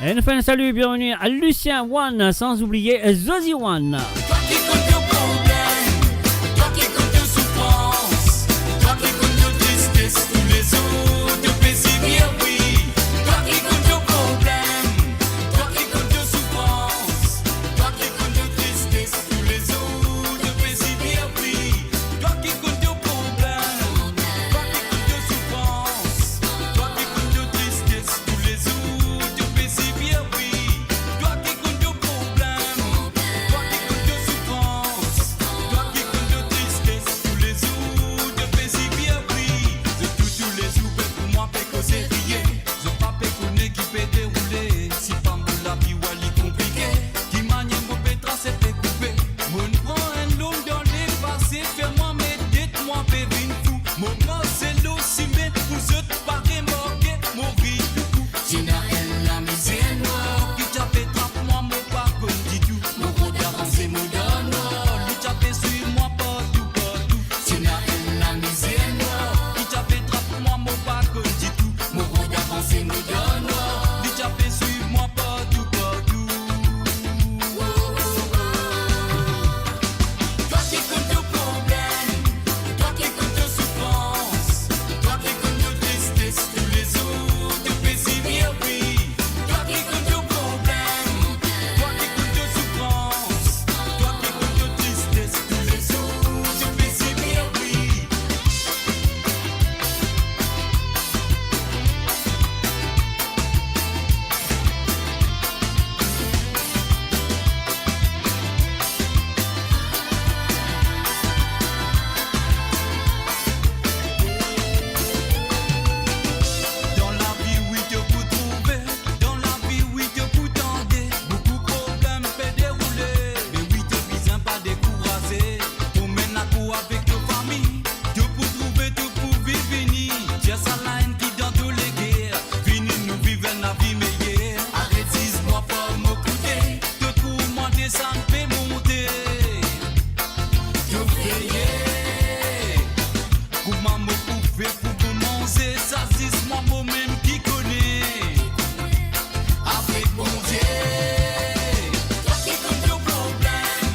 Et nous faisons un salut, bienvenue à Lucien One, sans oublier Zozi One. Twa ki konn to problem, twa ki konn to soufrans, twa ki konn to tristes, tou lezot to pe sibir, wi. Twa ki konn to problem, twa ki konn to soufrans, twa ki konn to tristes, tou lezot to pe sibir, wi. Twa ki konn to problem, twa ki konn to soufrans, twa ki konn to tristes, tou lezot to pe sibir, wi. Twa ki konn to problem, twa ki konn to soufrans, twa ki konn to tristes, tou lezot to pe sibir, wi. Zot tou, tou lezour pe pou mwa pe koze riye. Zot pa pe kone ki pe deroule, si pa mo lavi, wa, li konplike. Ki manier mo pe trase pe koupe, mo'nn pran enn lom dan lepase, fer mwa met det, mwa pe vinn fou. Mo mor se lor sime pou zot pa remarke mo vi doukou. Ti ena enn lamizer nwar ki ti pe trap mwa, mo pa konn ditou. Mo rod avanse, mo dan nwar, li ti pe swiv mwa partou, partou. Ti ena enn lamizer nwar ki ti pe trap mwa, mo pa konn ditou. Mo rod avanse, mo dan nwar, li ti pe swiv mwa partou, partou. Twa ki konn to problem, twa ki konn to soufrans, twa ki konn to tristes, tou lezour to pe sibir, wi. Twa ki konn to problem, twa ki konn to soufrans, twa ki konn to tristes, tou lezour to pe sibir, wi. Dan lavi, wi, to pou trouve. Dan lavi, wi, to pou tande. Boukou problem pe deroule, me wi, to bizin pa dekouraze. To menn lakour avek to fami, to pou trouve, to pou viv vini. Tir sa laenn ki dan to leker, vini nou viv enn lavi meyer. Aret ziz mwa par mo kote, to trouv mwa desann pe monte. To veye, kouma mo pou fer pou mo manze, sa ziz mwa momem ki kone. Avek Bondie. Twa ki konn to problem,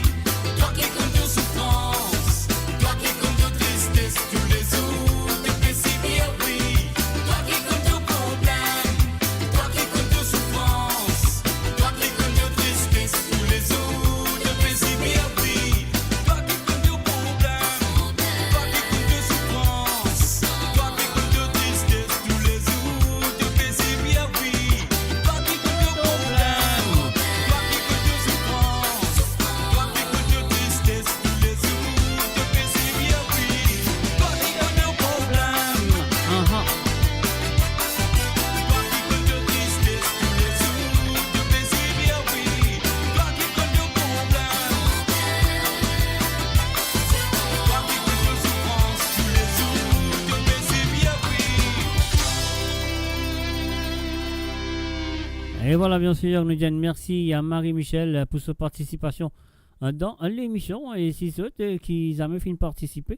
twa ki konn to soufrans, twa ki konn to tristes, tou lezour to pe sibir, wi. Twa ki konn to problem, twa ki konn to soufrans, twa ki konn to tristes, tou lezour to pe sibir, wi. Twa ki konn to problem, twa ki konn to soufrans, twa ki konn to tristes, tou lezour to pe sibir, wi. Twa ki konn to problem, twa ki konn to soufrans, twa ki konn to tristes, tou lezour to pe sibir, wi. Twa ki konn to problem, aha, twa ki konn to tristes, tou lezour to pe sibir, wi. Twa ki konn to problem, twa ki konn to soufrans, tou lezour to pe sibir, wi. Et voilà, bien sûr, nous disons merci à Marie-Michel pour sa participation, euh, dans l'émission. Et si zot, euh, ki zame finn partisipe,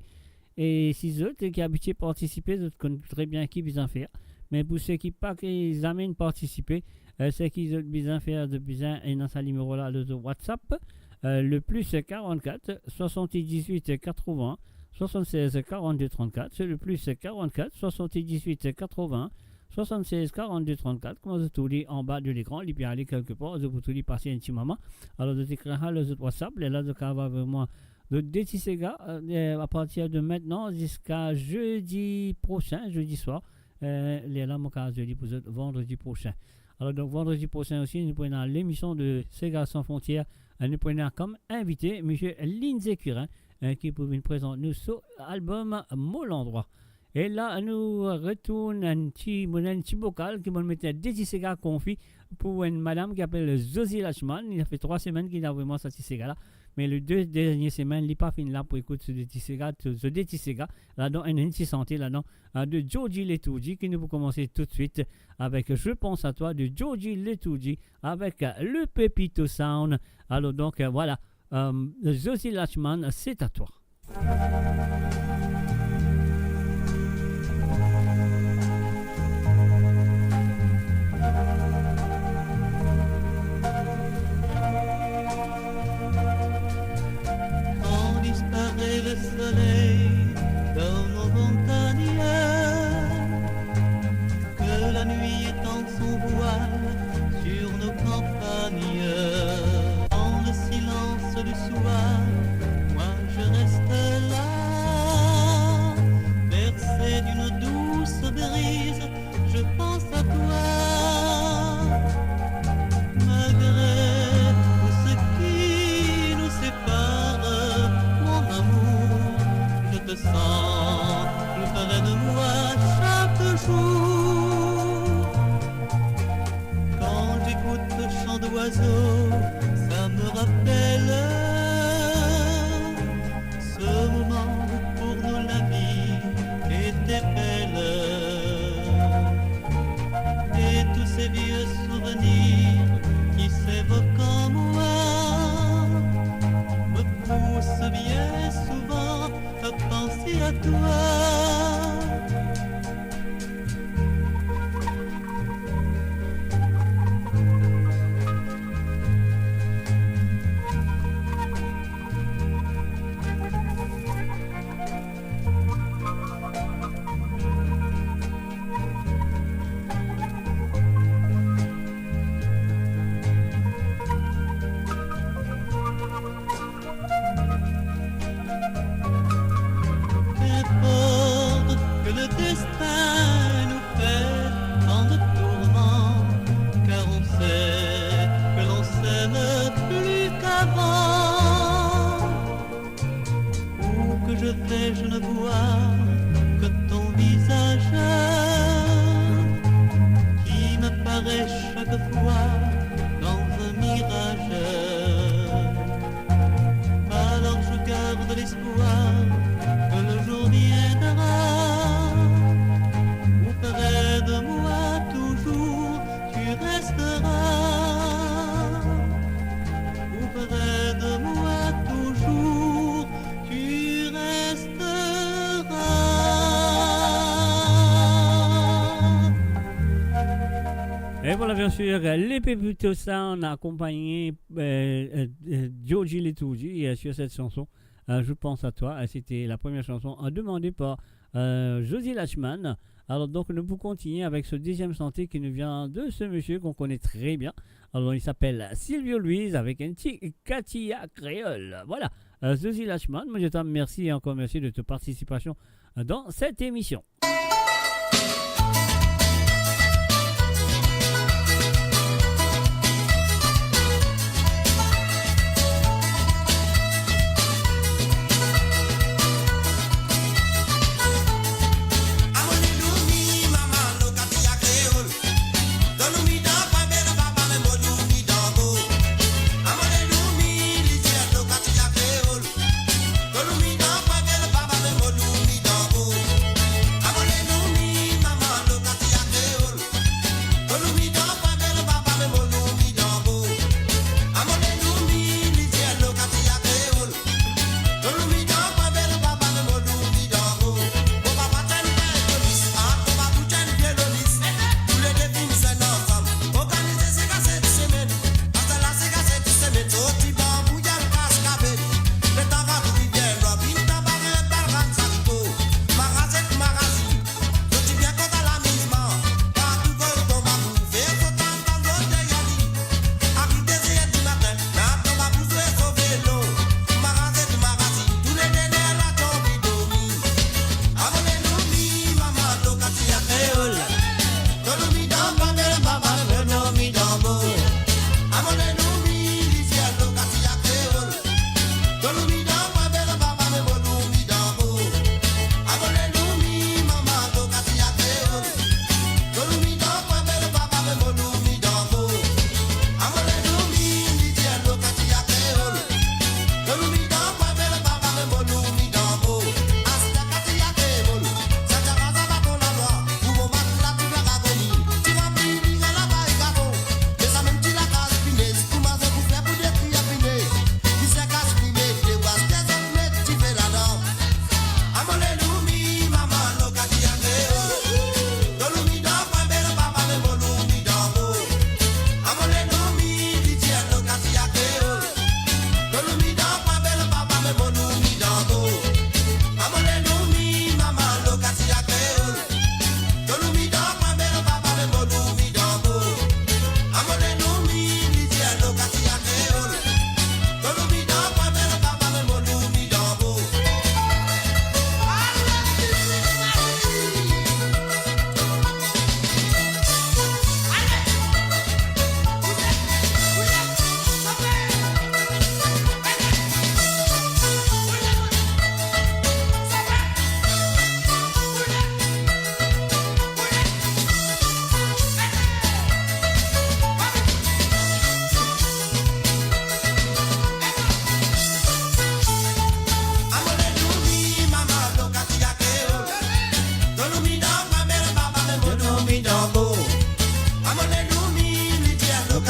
e si zot, euh, ki abitie partisipe, zot konn tre bien ki bizin fer. Me pou seki pa ki zame inn partisipe, euh, seki zot bizin fer, zot bizin ena sa nimero la lor WhatsApp, euh, le plus quarante-quatre soixante-dix-huit quatre-vingts soixante-seize quarante-deux trente-quatre, c'est le plus quarante-quatre soixante-dix-huit quatre-vingts soixante-seize quarante-deux trente-quatre. Kouma zot trouv li anba de lekran, li pe ale kelkepar, zot pou trouv li pase enn ti moman. Alor, zot ekrir lor zot WhatsApp, lerla zot kapav avoy mwa zot de ti sega, euh, apartir de mintnan ziska zedi prosin, zedi swar. Euh, lerla mo kapav avoy li pou zot vandredi prosin. Alor, donk, vandredi prosin osi, nou pou ena lemision de Sega Sans Frontières. Euh, nou pou ena kom invite misie Lindsay Curin, euh, ki pou vinn prezant nou so albom Mo Landrwa. E la, nou retourn enn ti, mo ena enn ti bokal ki mo met de ti sega konfi pou enn madam ki apel Zozi Lachman. Li fer trwa semenn ki li avoy mwa sa ti sega la. Me le de dernie semenn, li pa finn la pou ekout so de ti sega, so, so de ti sega. Ladan, enn, enn ti sante ladan, euh, de Georgie Letourdi, ki nou pou koumans toutswit avek Je pense à toi de Georgie Letourdi avek, euh, le Pepito Sound. Alor donk, euh, voilà, euh, Zozi Lachman, c'est à toi. Quand disparaît le soleil dans nos montagnes, que la nuit étend son voile sur nos campagnes. Dans le silence du soir, moi je reste là, bercé d'une douce brise, je pense à toi. Malgré tout ce qui nous sépare, mon amour, je te sens plus près de moi chaque jour. Quand j'écoute le chant d'oiseaux, ça me rappelle ce moment pour nous la vie était belle. Et tous ces vieux souvenirs qui s'évoquent en moi me poussent bien souvent à penser à toi. Qu'importe que le destin nous fait tant de tourments, car on sait que l'on s'aime plus qu'avant. Où que je vais, je ne vois que ton visage qui m'apparaît chaque fois dans un mirage. Alors je garde l'espoir que le jour viendra où près de moi toujours tu resteras, où près de moi toujours tu resteras. Et voilà, bien sûr, les Pépito Sound accompagnés, euh, euh, de Georgie Letourdi, euh, sur cette chanson, euh, Je pense à toi. Euh, c'était la première chanson, euh, demandée par, euh, Josie Lachman. Alors donc, nous pouvons continuer avec ce deuxième chantier qui nous vient de ce monsieur qu'on connaît très bien. Alors, il s'appelle Silvio Luis avec un petit Katia Créole. Voilà. Euh, Josie Lachman, moi je te remercie et encore merci de ta participation, euh, dans cette émission.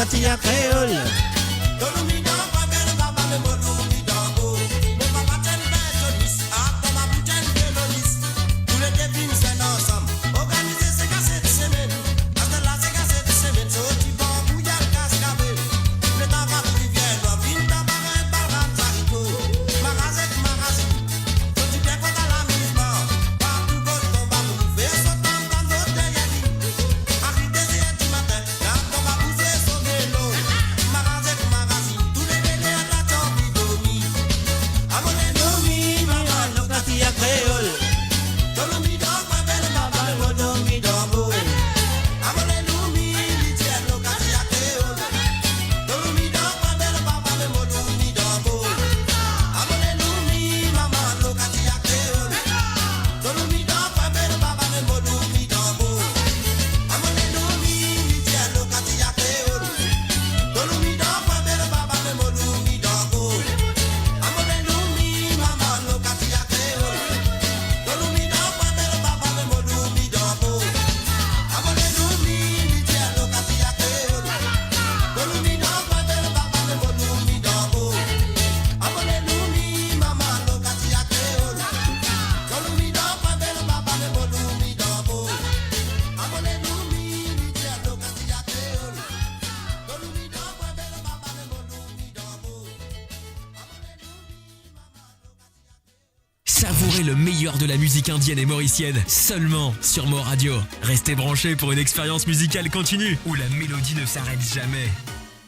Ti a kreol. To dormi dan kwin bel baba, me mo dormi dan bo. Mo papa ti enn persionis, akouma mo ti enn violonis. Toulede vinn zwenn ansam, organize sega set semenn. Aster la sega set semenn, sorti Banbou, al Kaskavil. Letan Gari Rivier Nwar vinn, dan Barin, Balrann, Zarito. Maraz ek marazin, zot ti bien kontan lamizman. Partou kot konba pou nou fer, zot tann, tann zot deryer li. Ariv de zer dimatin, la konba pou zwe so velo. Maraz ek marazin, toulede ler la ti anvi dormi. Amo le dormi, mama, nou katia kreol. To dormi dan kwin bel baba, me mo dormi dan bo. Amo le dormi, li dir nou katia kreol. To dormi dan kwin bel baba, me mo dormi dan bo. Amo le dormi, mama, nou katia kreol. To dormi dan kwin bel baba, me mo dormi dan bo. Amo le dormi, li dir nou katia kreol. To dormi dan kwin bel baba, me mo dormi dan bo. Amo le dormi, mama, nou katia kreol. To dormi dan kwin bel baba, me mo dormi dan bo. Amo le dormi, li dir nou katia kreol. To dormi dan kwin bel baba, me mo dormi dan bo. Amo le dormi, mama, nou katia kreol. To dormi dan kwin bel baba, me mo dormi dan bo. Amo le dormi, li dir nou katia kreol. To dormi dan kwin bel baba, me mo dormi dan bo. Savourez le meilleur de la musique indienne et mauricienne seulement sur Mo Radio. Restez branchés pour une expérience musicale continue où la mélodie ne s'arrête jamais.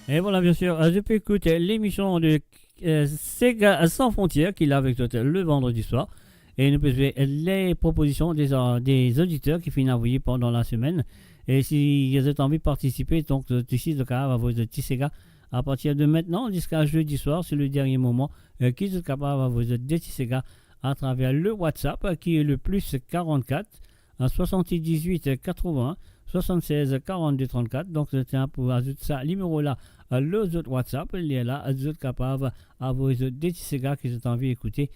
Et voilà, bien sûr, euh, je peux écouter l'émission de, euh, Sega Sans Frontières, qui est là avec toi le vendredi soir. Et nous pouvons les propositions des, euh, des auditeurs qui finissent envoyer pendant la semaine. Et si vous avez envie de participer, donc, euh, ici, donc, à votre petit Sega, à partir de maintenant jusqu'à jeudi soir, c'est le dernier moment, euh, ki zot kapav avoy zot de ti sega atraver le WhatsApp, euh, ki est le plus quarante-quatre, euh, soixante-dix-huit, quatre-vingts, soixante-seize, quarante-deux, trente-quatre. Donc, zot ena pou azout sa nimero la, euh, lor zot WhatsApp, lerla zot kapav avoy zot de ti sega ki zot anvi ekoute,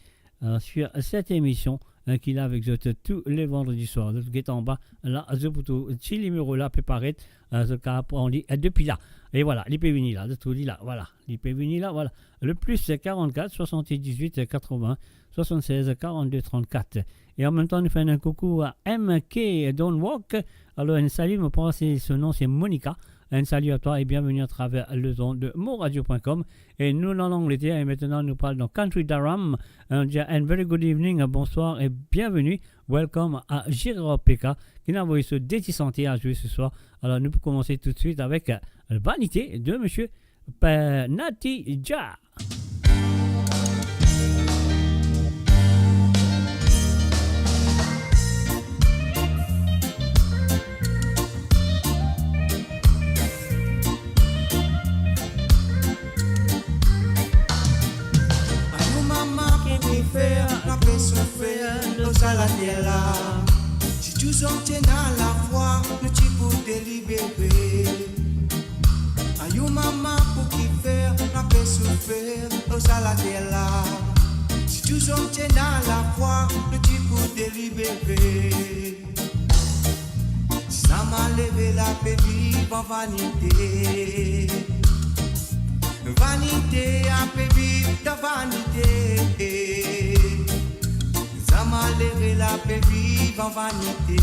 euh, sur cette émission, euh, ki la avek zot tou le vandredi soir. Zot get anba la, zot pou trouv ti nimero la pe paret, euh, zot kapav pran li, euh, depi la. E vwala, li pe vini la, zot trouv li la, vwala. Li pe vini la, vwala. Le plus, c'est quarante-quatre, soixante-dix-huit, quatre-vingts, soixante-seize, quarante-deux, trente-quatre. E an mem tan, nou fer enn koukou a M K Don't Walk. Alor, enn sali, mo pans so nom se Monica. Enn sali a twa e bienveni atraver lezond de moradio point com. E nou, nou an Angleter, e aster nou pral dan County Durham. Nou dir enn very good evening, bonswar e bienveni. Welcome a Gérard P K, ki inn avoy so de ti sante a zwe se swar. Alor, nou pou koumans toutswit avek, euh, Vanité de misie Pe-, Natty Jah. Ayo mama, pou kifer nou pe soufer lor sa later la? Si tou zom ti ena lafwa, nou ti pou delivere. Ayo mama, pou kifer nou pe soufer lor sa later la? Si tou zom ti ena lafwa, nou ti pou delivere. Sa malere la pe viv an vanite. Vanite a pe viv dan vanite. Sa malere la pe viv an vanite.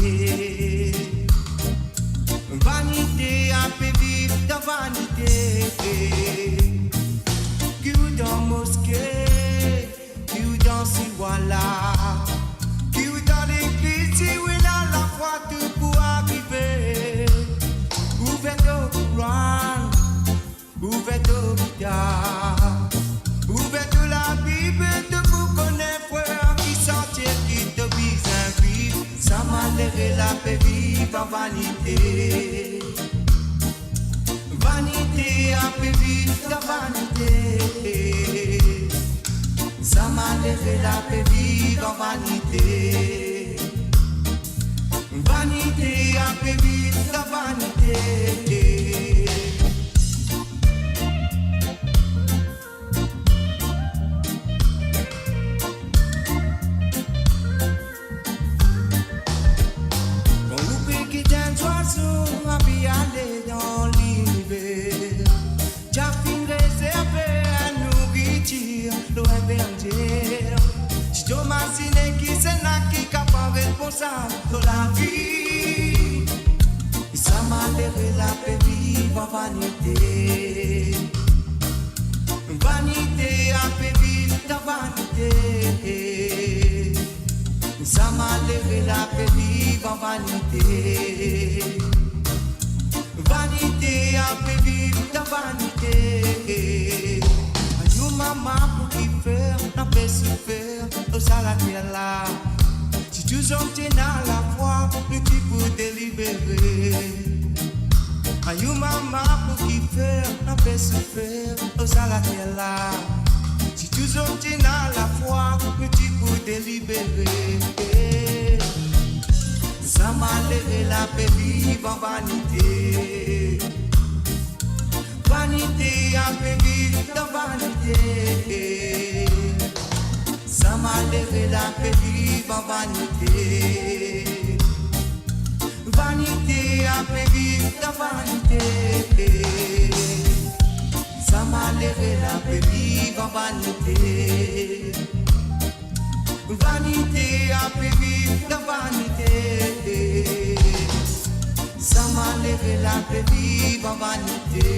Vanite a pe viv dan vanite. Ki ou dan moske, ki ou dan sirwa la, ki ou dan legliz, si ou ena lafwa, tou pou arive. Ouver to Koran, ouver to Biblia, ouver to Labib, tou pou kone, frer, ki santie ki to bizin viv. Sa malere la pe viv an vanite. Vanite a pe viv dan vanite. Sa malere la pe viv an vanite. Vanite a pe viv dan vanite. Kan ou pe get enn zwazo, anvi ale dan liniver. Koumsa dan lavi, sa malere la pe viv an vanite. Vanite a pe viv dan vanite. Sa malere la pe viv an vanite. Vanite a pe viv dan vanite. Ayo mama, pou kifer nou pe soufer lor sa later la? Ti tou zom ti ena lafwa, nou ti pou delibere. Ayo mama, pou kifer nou pe soufer lor sa later la? Ti tou zom ti ena lafwa, nou ti pou delibere. Sa malere la pe viv an vanite. Vanite a pe viv dan vanite. Sa malere la pe viv an vanite. Vanite a pe viv dan vanite. Sa malere la pe viv an vanite. Vanite a pe viv dan vanite. Sa malere la pe viv an vanite.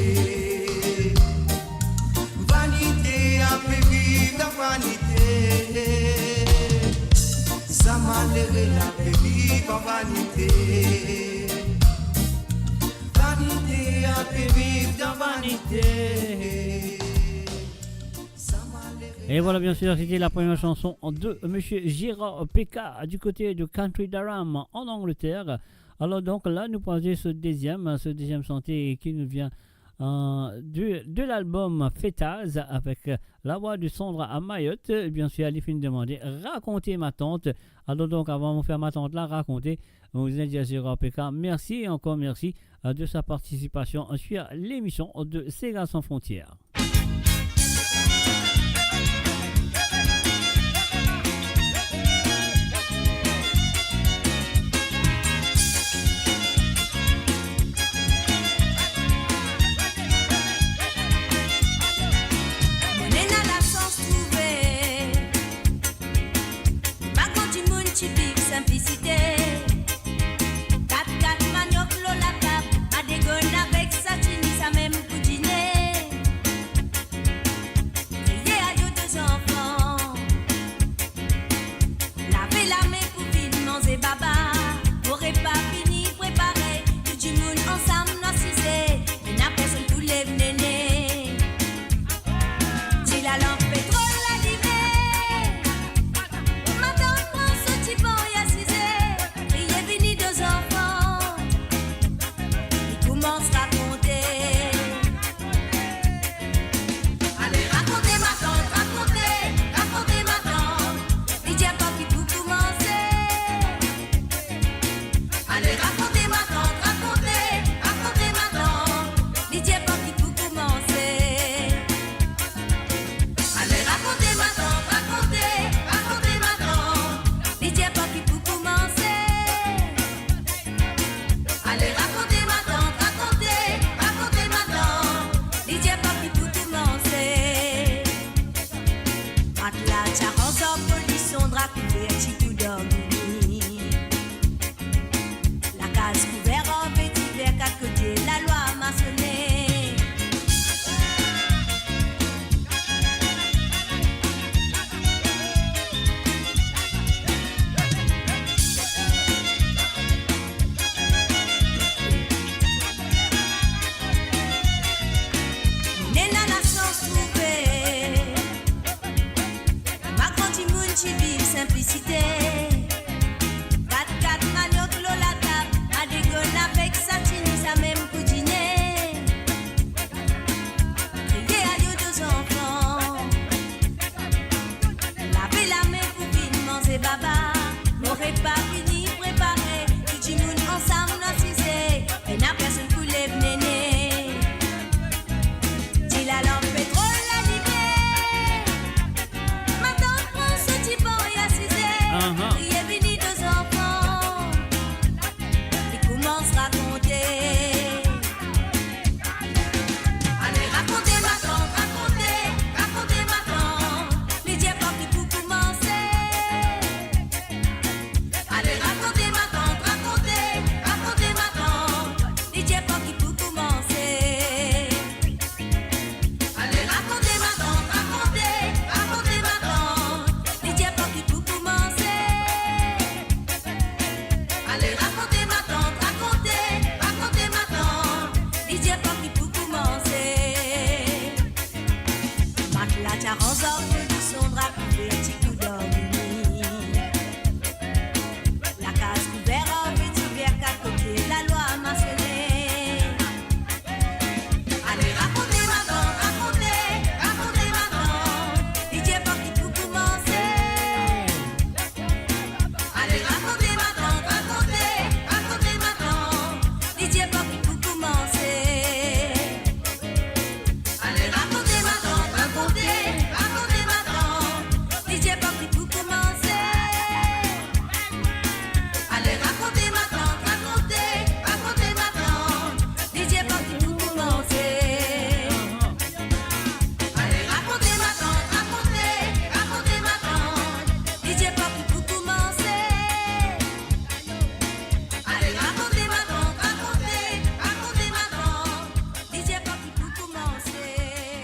Vanite a pe viv dan vanite. Sa malere la pe viv an vanite. Vanite a pe viv dan vanite. Sa malere... Et voilà, bien sûr, c'était la première chanson de Monsieur Gérard Peka du côté de County Durham, en Angleterre. Alors donc là, nous passons ce deuxième, ce deuxième chanté qui nous vient, euh, du, de l'album Fetaz avec, euh, la voix de Sandra à Mayotte. Bien sûr, li finn demande Raconter ma tante. Alors donc, avant de faire ma tante la raconter, on vous dit à Gérard Peka, merci et encore merci, euh, de sa participation sur l'émission de Sega Sans Frontières. Mo ena lasans trouve bann gran dimoun ti viv sinplisite. Kat kat maniok lor latab, madegonn avek satini, samem pou dine. Kriye ayo de zanfan. Lave lame pou vinn manze baba. Mo repa fini prepare, tou dimoun ansam nou asize. Ena personn pou lev nene. Ti lalanp petrol alime. Matant pran so divan, li asize. Kriye vini de zanfan. Li koumans rakonte. Ale rakonte matant, rakonte, rakonte matant. Li dir pa ki pou koumanse. Ale rakonte matant, rakonte, rakonte matant. Li dir pa ki pou koumanse. Ale rakonte matant, rakonte, rakonte matant. Li dir pa ki pou koumanse. Ale rakonte matant, rakonte, rakonte matant. Li dir pa ki pou koumanse. Matla ti aranz ar polison, dra kouver ti pou dormi. Lakaz kouver ar ve diver, kat kote lalwa masone. Mo ena lasans trouve bann gran dimoun ti viv sinplisite. Kat kat maniok lor latab, madegonn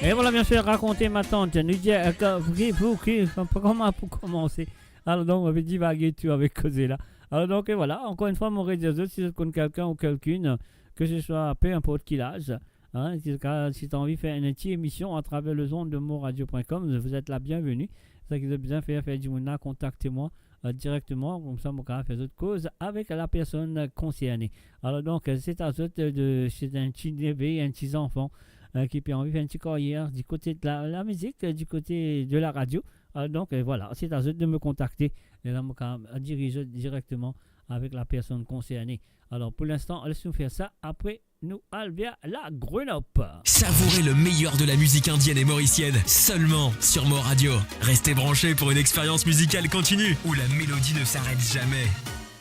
E vwala, bien sir, rakonte matant, nou dir, euh, ki, ki, pou, ki, kouma pou koumanse. Alor donk, mo pe divage tou avek koze la. Alor donk, e vwala, ankor enn fwa, mo redir zot, si zot konn kelkenn ou kelkinn, ke se swa, pe inport ki laz, hein, si, si t'as anvi fer enn ti emision atraver lezond de moradio point com, vous êtes la bienvenue. Seki zot bizin fer, fer dimounn la kontakte mwa, euh, direkteman, koumsa mo kapav fer zot koz avek la personn konserne. Alor donk, euh, se a zot, euh, de, si enn ti neve, enn ti zanfan, euh, ki pe anvi fer enn ti karyer di kote de la, la mizik, euh, di kote de la radio. Alor donk, euh, vwala, se a zot de me kontakte. E la, mo kapav diriz zot direkteman avek la personn konserne. Alor, pou linstan, les nou fer sa, apre nou al ver la Grenop. Savourez le meilleur de la musique indienne et mauricienne seulement sur Mor Radio. Restez branchés pour une expérience musicale continue où la mélodie ne s'arrête jamais.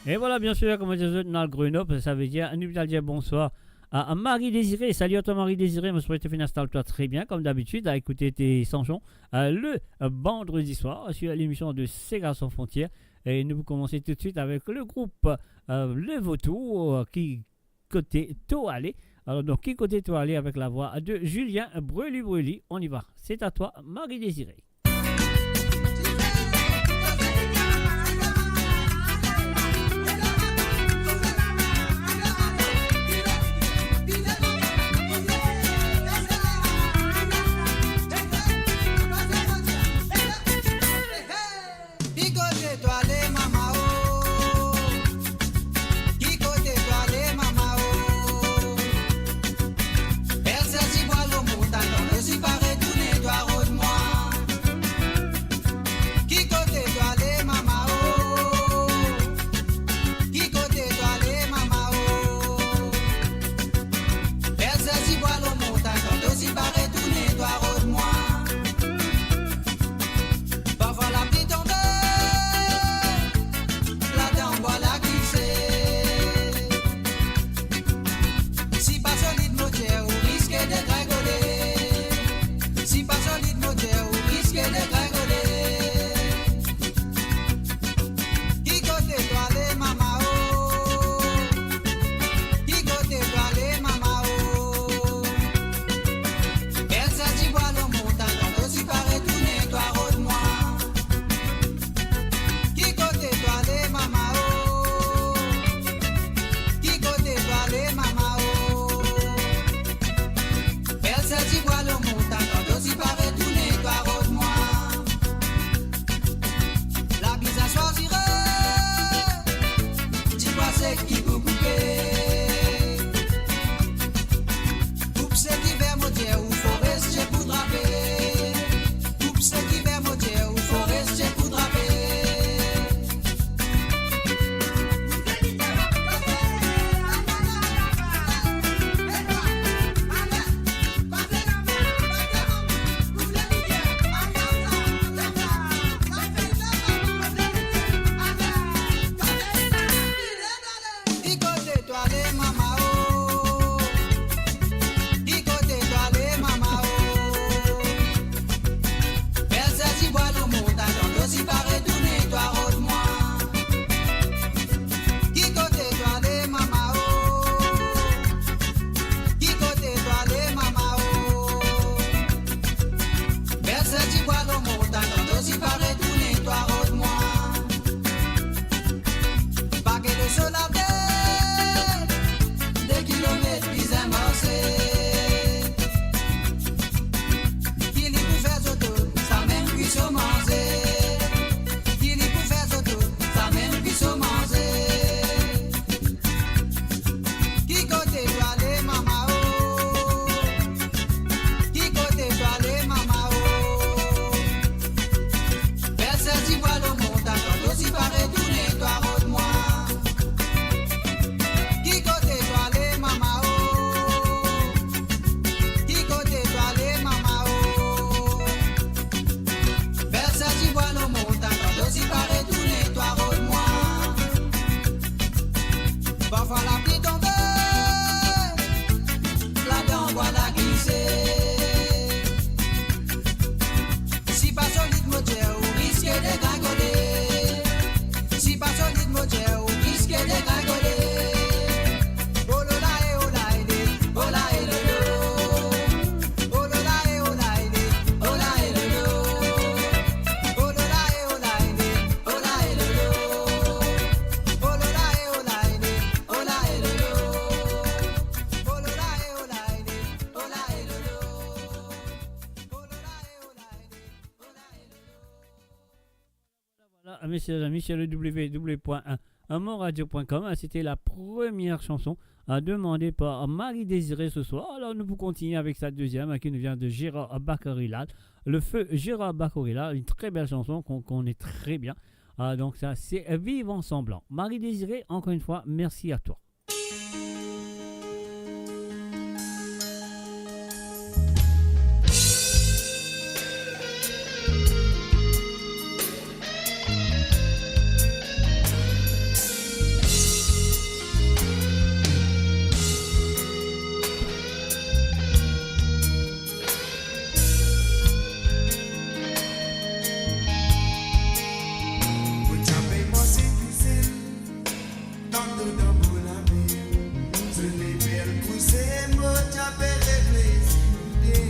E vwala, bien sir, kouma dir zot, nou al Grenop, savedir, nou al dir bonswar a, a Marie Désirée. Salut à toi, Marie Désirée. Mo swete to finn instal twa tre bien, comme d'habitude, a ekoute tes chansons, euh, le, euh, vendredi soir sur l'émission de Sega Sans Frontières. E nou pou koumanse toutswit avek le group, euh, Le Vautour, euh, ki kote to ale. Alor donk, ki kote to ale, avek la vwa de Julien Breuly Breuly. On y va. C'est à toi, Marie Désirée. Ki kote to ale, mama, oh? Ki kote to ale, mama, oh? Bel sezi bwa lor mo, tann to osi pa retourne, to rod mwa. Ki kote to ale, mama, oh? Ki kote to ale, mama, oh? Bel sezi bwa lor mo, tann to osi pa retourne, to rod mwa. Parfwa lapli tonbe, ladan bwa la glise. Si pa solid moter, ou riske degringole. Si pa solid moter, ou riske degringole. Ki kote to ale, mama, oh? Ki kote to ale, mama, oh? Bel sezi bwa lor mo, tann to osi pa retourne, to rod mwa. Ki kote to ale, mama, oh? Ki kote to ale, mama, oh? Bel sezi bwa lor mo, tann to osi pa retourne, to rod mwa. Lavi sa swazire, dibwa sek ki pou koupe. Koup seki ver moter ou, fores ti pou trape. Koup seki ver moter ou, fores ti pou trape. Ki kote to ale, mama, oh? Ki kote to ale, mama, oh? Bel sezi bwa lor mo, tann to osi pa retourne, to rod mwa. Ki kote to ale, mama, oh? Ki kote to ale, mama, oh? Bel sezi bwa lor mo, tann to osi pa retourne, to rod mwa. Pa ke leso lave, de kilomet bizin marse. Ki li pou fer zoto, samem ki so manze. Ki li pou fer zoto, samem ki so manze. Ki kote to ale, mama, oh? Ki kote to ale, mama, oh? Bel sezi bwa lor mo, tann to osi pa retourne, to rod mwa. Ki kote to ale, mama, oh? Ki kote to ale, mama, oh? Bel sezi bwa lor mo, tann to osi pa retourne, to rod mwa. Parfwa lapli tonbe, ladan bwa la glise. Si pa solid moter, ou riske degringole. Si pa solid moter, ou riske degringole. Oh lo la e oh la e le, oh la e lo lo. Oh lo la e oh la e mes chers amis, sur le w w w point moradio point com. C'était la première chanson, euh, demandée par Marie Désirée ce soir. Alors, nous pouvons continuer avec sa deuxième, hein, qui nous vient de Gérard Bakorila. Le feu Gérard Bakorila, une très belle chanson qu'on connaît très bien. Ah, donc ça, c'est Vivre ensemble. Marie Désirée, encore une fois, merci à toi. Mo ti ape panse tou sel, dan to dan bor lamer. Soley pe kouse, mo ti ape reflesi lide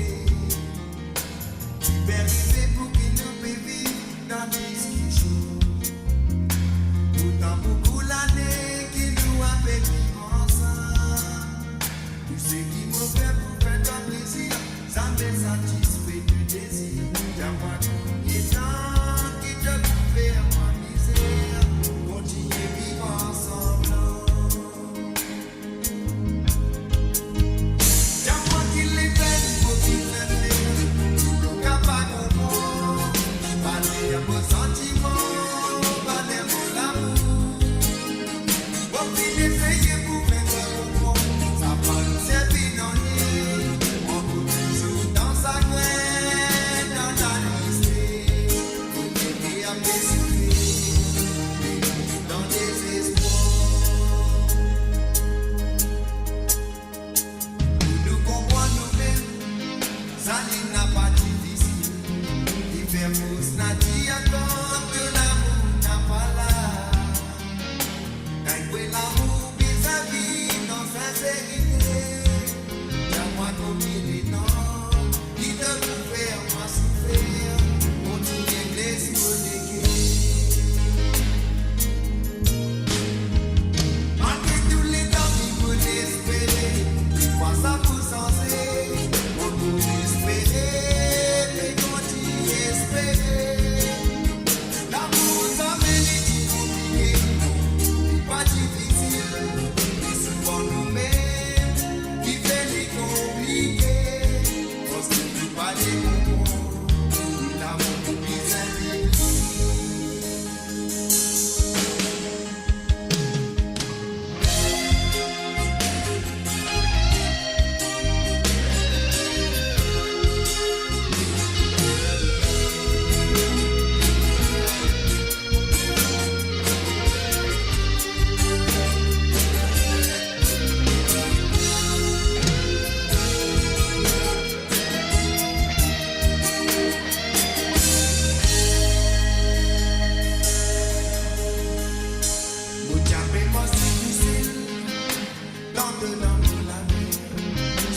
ki pe arive pou ki nou pe viv dan diskisyon. Pourtan boukou lane ki nou ape viv ansam. Tou seki mo fer pou fer twa plezir, zame satisfe to dezir. Dir mwa konbien tan ki to pou fer mwa mizer, kontigne viv ansanm. Dir mwa ki letan mo bizin fer pou nou kapav konpran, pa dir mo santiman, pa dir mo lamour. Mo finn eseye pou fer twa konpran, sa pa'nn servi nanye. Mo pou touzour dan sagrin, dan latristes, mo pe ape soufrir, dan dezespwar. Pou nou konpran noumem, sa li napa difisil. Li fer fors natir kan to lamour napa la. Enn vre lamour bizin viv dan sinserite. Dir mwa konbien letan ki to pou fer mwa soufer, kontigne bles mo leker. Malgre tou letan ki mo espere, ki fwa sa pou sanze, mo pou espere, pe kontigne espere. Lamour zame li ti konplike, li pa difisil, li souvan noumem ki fer li konplike, parski nou pa le konpran ki lamour bizin viv. Mo ti ape panse tou sel, dan to dan bor lamer.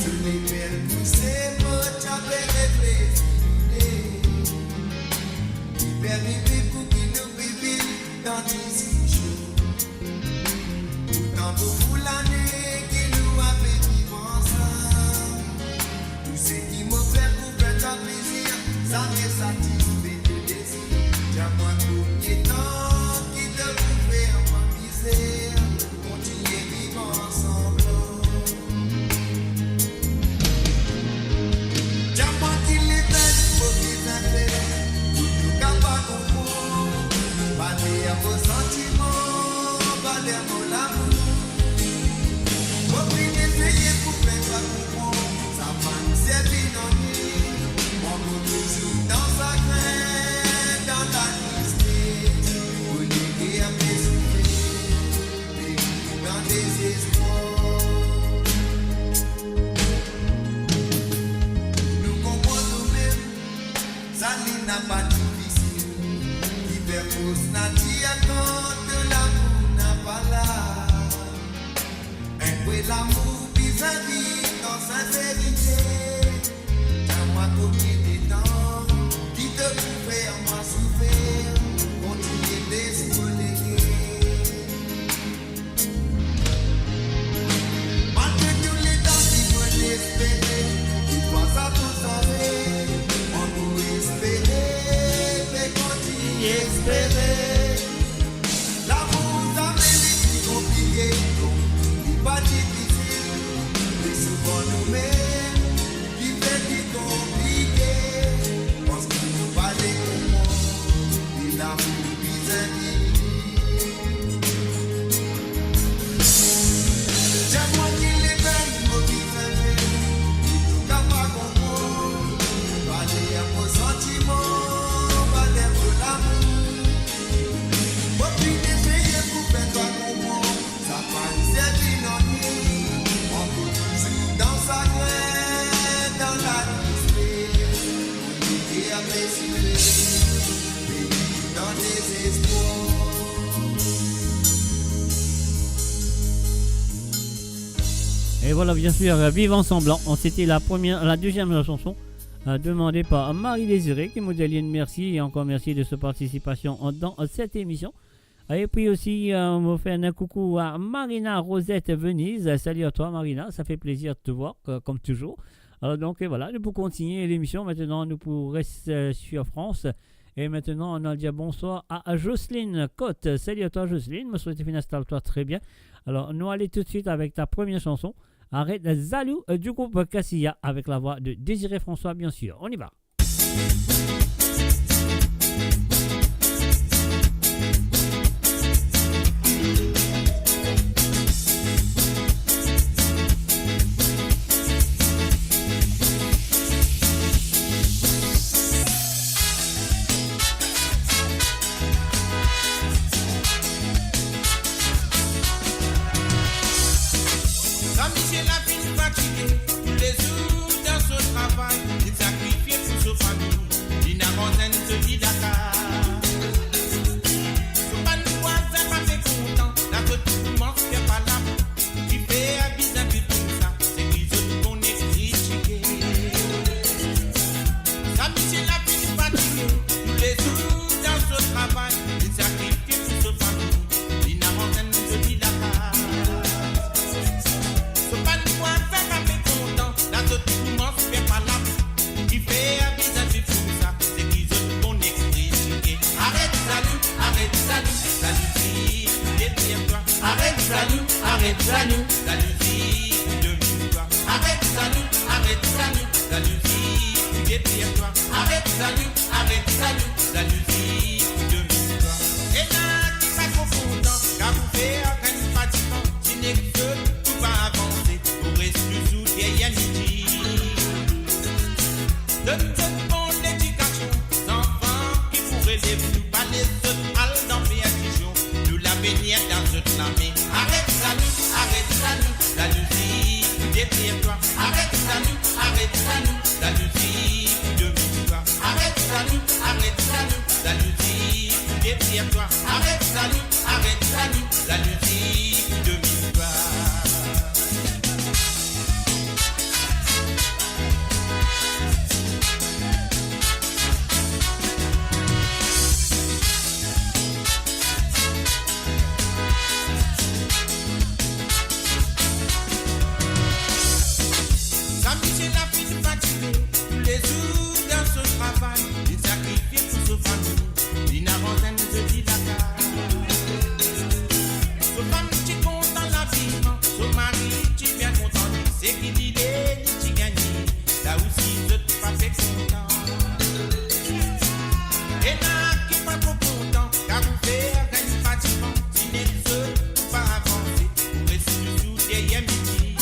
Soley pe kouse, mo ti ape reflesi lide ki pe arive pou ki nou pe viv dan diskisyon. Pourtan boukou lane ki nou ape viv ansam. Tou seki mo fer pou fer twa plezir, zame satisfe to dezir. Dir mwa konbien tan ki to pou fer mwa mizer, kontigne viv ansanm. Dir mwa ki letan mo bizin fer pou nou kapav konpran, pa dir mo santiman, pa dir mo lamour. Mo finn eseye pou fer twa konpran, sa pa'nn servi nanye. Mo pou touzour dan sagrin, dan latristes, mo leker pe soufer, dan dezespwar. Nou konpran noumem, sa li napa difisil, ki fer fors natir kan to lamour napa la. Enn vre lamour bizin viv dan sinserite. Dir mwa konbien letan ki to pou fer mwa soufer, kontigne bles mo leker. Malgre tou letan ki mo espere, ki fwa sa pou sanze, mo pou espere, pe kontigne espere. Et voilà, bien sûr, euh, Vivre ensemble, hein. C'était la première, la deuxième chanson, euh, demandée par Marie Désirée, ki mo dir li mersi e ankor mersi de sa partisipasion dan, euh, cette émission. Et puis aussi, euh, on va faire un coucou à Marina Rosette Venise. Salut à toi, Marina. Ça fait plaisir de te voir, euh, comme toujours. Alors donc, et voilà, nou pou kontinie lemision. Aster, nou pou res, euh, sur France. Et aster, nou al dir bonswar à, à Jocelyne Cotte. Salut à toi, Jocelyne. Mo swete finn instal twa tre bien. Alors, nou ale tout de suite avec ta première chanson. Aret Zalou, euh, du groupe Cassia avec la voix de Désiré François, bien sûr. On y va. Sa misie la finn fatige, toulezour dan so travay, li sakrifie pou so fami, li napa enn sel lakaz. So bann vwazin pa pe kontan, la zot koumans fer palab, kifer bizin viv koumsa, seki zot kone kritike. Sa misie la finn fatige, toulezour dan so travay, li sakrifie pou so fami, li napa enn sel lakaz. So bann vwazin pa pe kontan, la zot koumans fer palab, kifer bizin viv koumsa, seki zot kone kritike. Aret zalou, aret zalou, zalouzi pou detrir twa. Aret zalou, aret zalou, zalouzi pou domine twa. Aret zalou, aret zalou, zalouzi pou detrir twa. Aret zalou, aret zalou, zalouzi pou domine twa. Ena ki pa tro kontan, kar ou fer gagn pa divan, ti nek zot pou pa avanse, ou res touzour deryer midi. Donn zot bon ledikasion, zanfan ki pou relev nou, pa les zot al dan perdision. Nou lavenir dan zot lame. Aret zalou, aret zalou, zalouzi pou detrir twa. Aret zalou, aret zalou, zalouzi pou domine twa. Aret zalou, aret zalou, zalouzi pou detrir twa. Aret zalou, aret zalou, zalouzi pou domine twa. Sa misie la finn fatige, toulezour dan so travay, li sakrifie pou so fami, li napa enn sel lakaz. So fam ti kontan laviman, so mari ti bien kontan li, seki lide li ti gagne, la osi zot pa pe kontan. Ena ki pa tro kontan, kar ou fer gagn pa divan, ti nek zot pou pa avanse, ou res touzour deryer midi.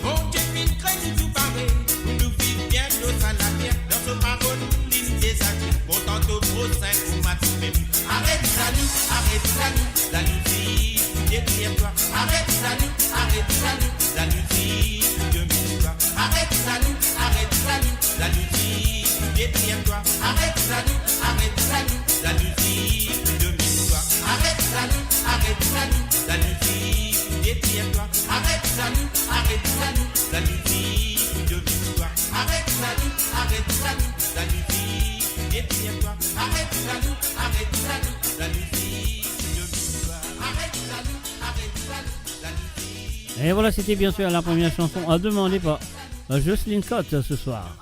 Bondie finn kre nou tou pare, pou nou viv bien lor sa later, dan so parol li deza dir, kontan to prosin kouma tomem. Aret zalou, aret zalou, zalouzi pou detrir twa. Aret zalou, aret zalou, zalouzi pou domine twa. Aret zalou, aret zalou, zalouzi pou detrir twa. Aret zalou, aret zalou, zalouzi pou domine twa. Aret zalou, aret zalou, zalouzi pou detrir twa. Aret zalou, aret zalou, zalouzi pou domine twa. Aret zalou, aret zalou, zalouzi pou detrir twa. Aret zalou, aret zalou, zalouzi pou domine twa. Aret zalou, aret zalou, zalouzi. Et voilà, c'était bien sûr la première chanson, euh, demandée par, euh, Jocelyne Cotte ce soir.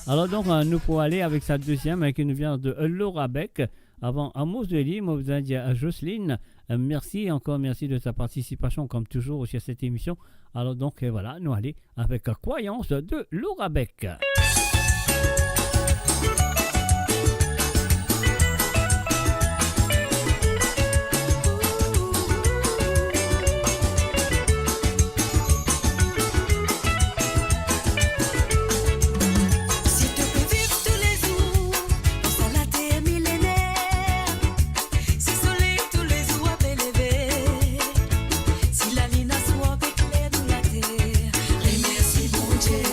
Alors donc, euh, nou pou ale avek sa deuxième, euh, qui nous vient de, euh, Laura Beck. Avan, euh, mo dir li, mo bizin dir, euh, Jocelyne, euh, merci, encore merci de ta participation, comme toujours, sur cette émission. Alors donc, euh, voilà, nou ale avek, euh, Croyance de Laura Beck. Si to pe viv toulezour dan sa later milener, si soley toulezour ape leve, si lalinn aswar pe kler nou later, remersie Bondie.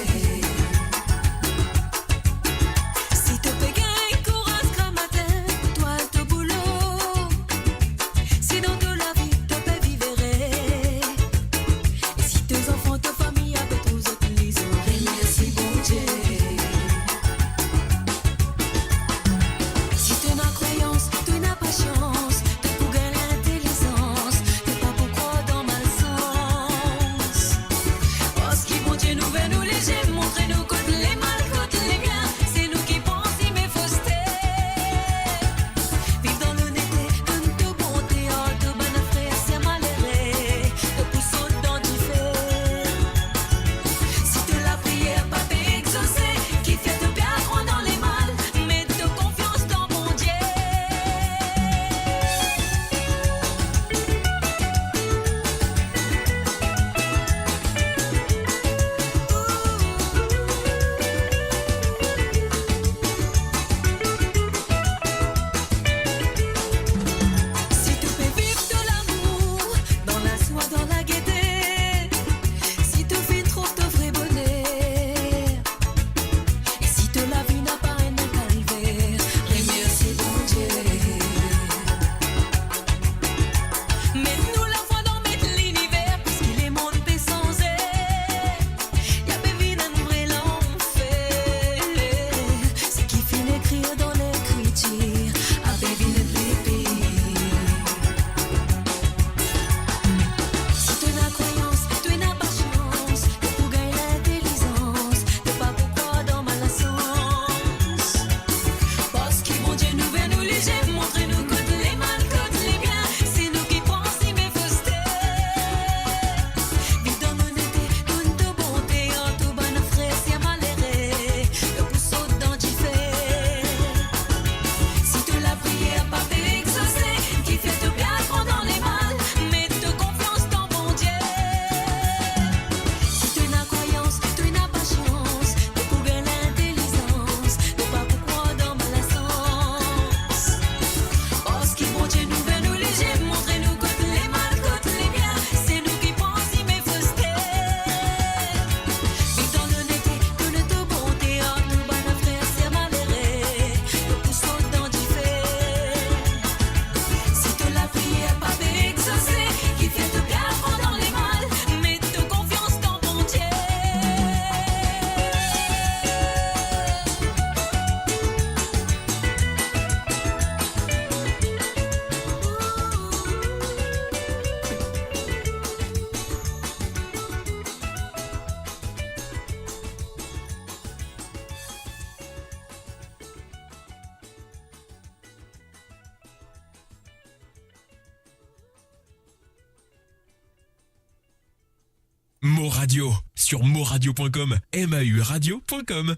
Radio, sur moradio point com, M A U radio point com.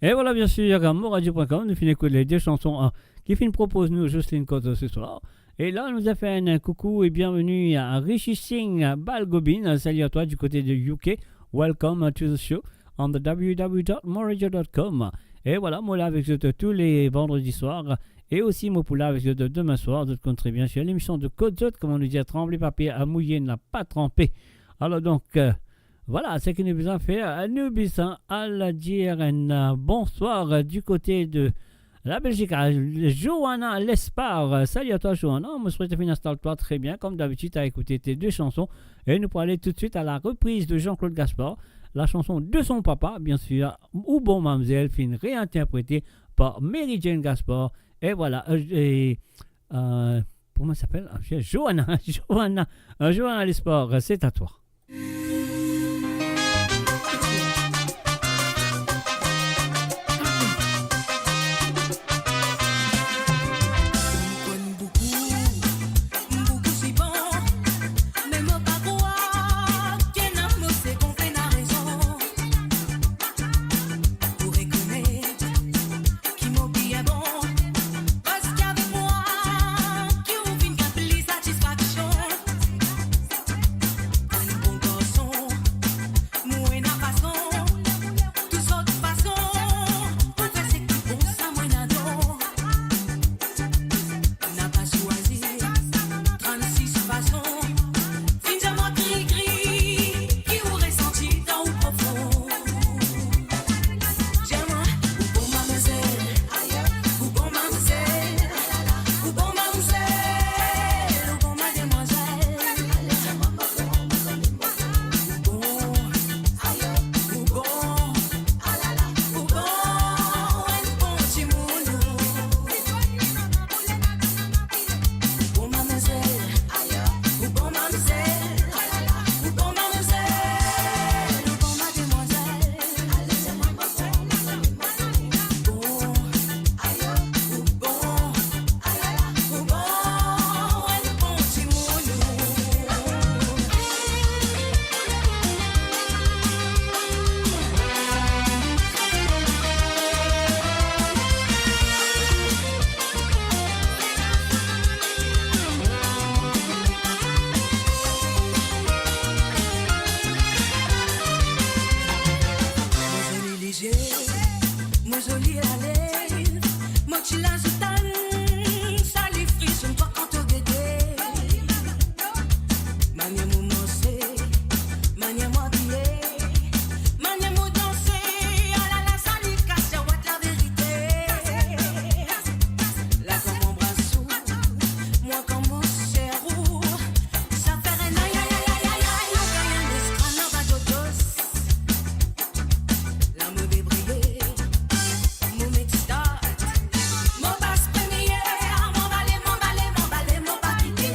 E vwala, bien sir, moradio point com, nou finn ekout le de sanson, an, ki finn propoz nou Jocelyne Cotto se swar. E la, nou a fer enn koukou e bienveni a Rishi Singh Balgobin. Salut à toi du côté de U K. Welcome to the show on the W W W dot moradio dot com. E vwala, mo la avek zot tou le vandredi swar. E osi, mo pou la avek zot demin swar. Zot konn tre bien, se lemision de Kot Zot, kouma nou dir, tranble pa per, mouye napa tranpe. Alor donk, euh, vwala, seki nou bizin fer, nou bizin al dir enn, euh, bonswar, euh, du côté de la Belgique, à Johanna Lespard. Salut à toi, Johanna. Mo swete finn instal twa tre bien, comme d'habitude, a ekoute tes deux chansons. E nou pou ale tout de suite à la reprise de Jean-Claude Gaspard, la chanson de son papa, bien sûr, Ou bon mamzel, finn réinterprété par Mary Jane Gaspard. E vwala, euh, e, euh, comment elle s'appelle? Ah, Johanna, Johanna, euh, Johanna Lespard, c'est à toi. Ki mo bien bon, paski avek mwa, ki ou finn gagn plis satisfaksion. Enn bon garson, mo ena fason, tou sort fason, pou fer seki bon sa mo ena don. Napa swazir trannsis fason, finn dir mwa krikri, ki ou resanti dan ou profon. Dir mwa, ou bon mamzel, ou bon mamzel, ou bon mamzel, ou bon mademwazel. Ou bon, ou bon, ou bon, enn bon dimoun ou. Bon mamzel, bon mamzel, bon mamzel, bon mademwazel. Bon, bon, bon dimoun ou. Mo zoli lizie, mo zoli alez, mo ti lazout tann, sa li frison twa kan to gete. Manier mo manze, manier mo abiye, manier mo danse, alala, sa li kas, sa wat laverite. La kan mo anbras ou, mwa kan mo ser ou, sa fer enn ay, ay, ay, ay, ay, ay, mo gagn enn eskrana ba dodos. La mo debriye, mo met start, mo pas premie, mo anbale, mo anbale, mo anbale, mo pa kite.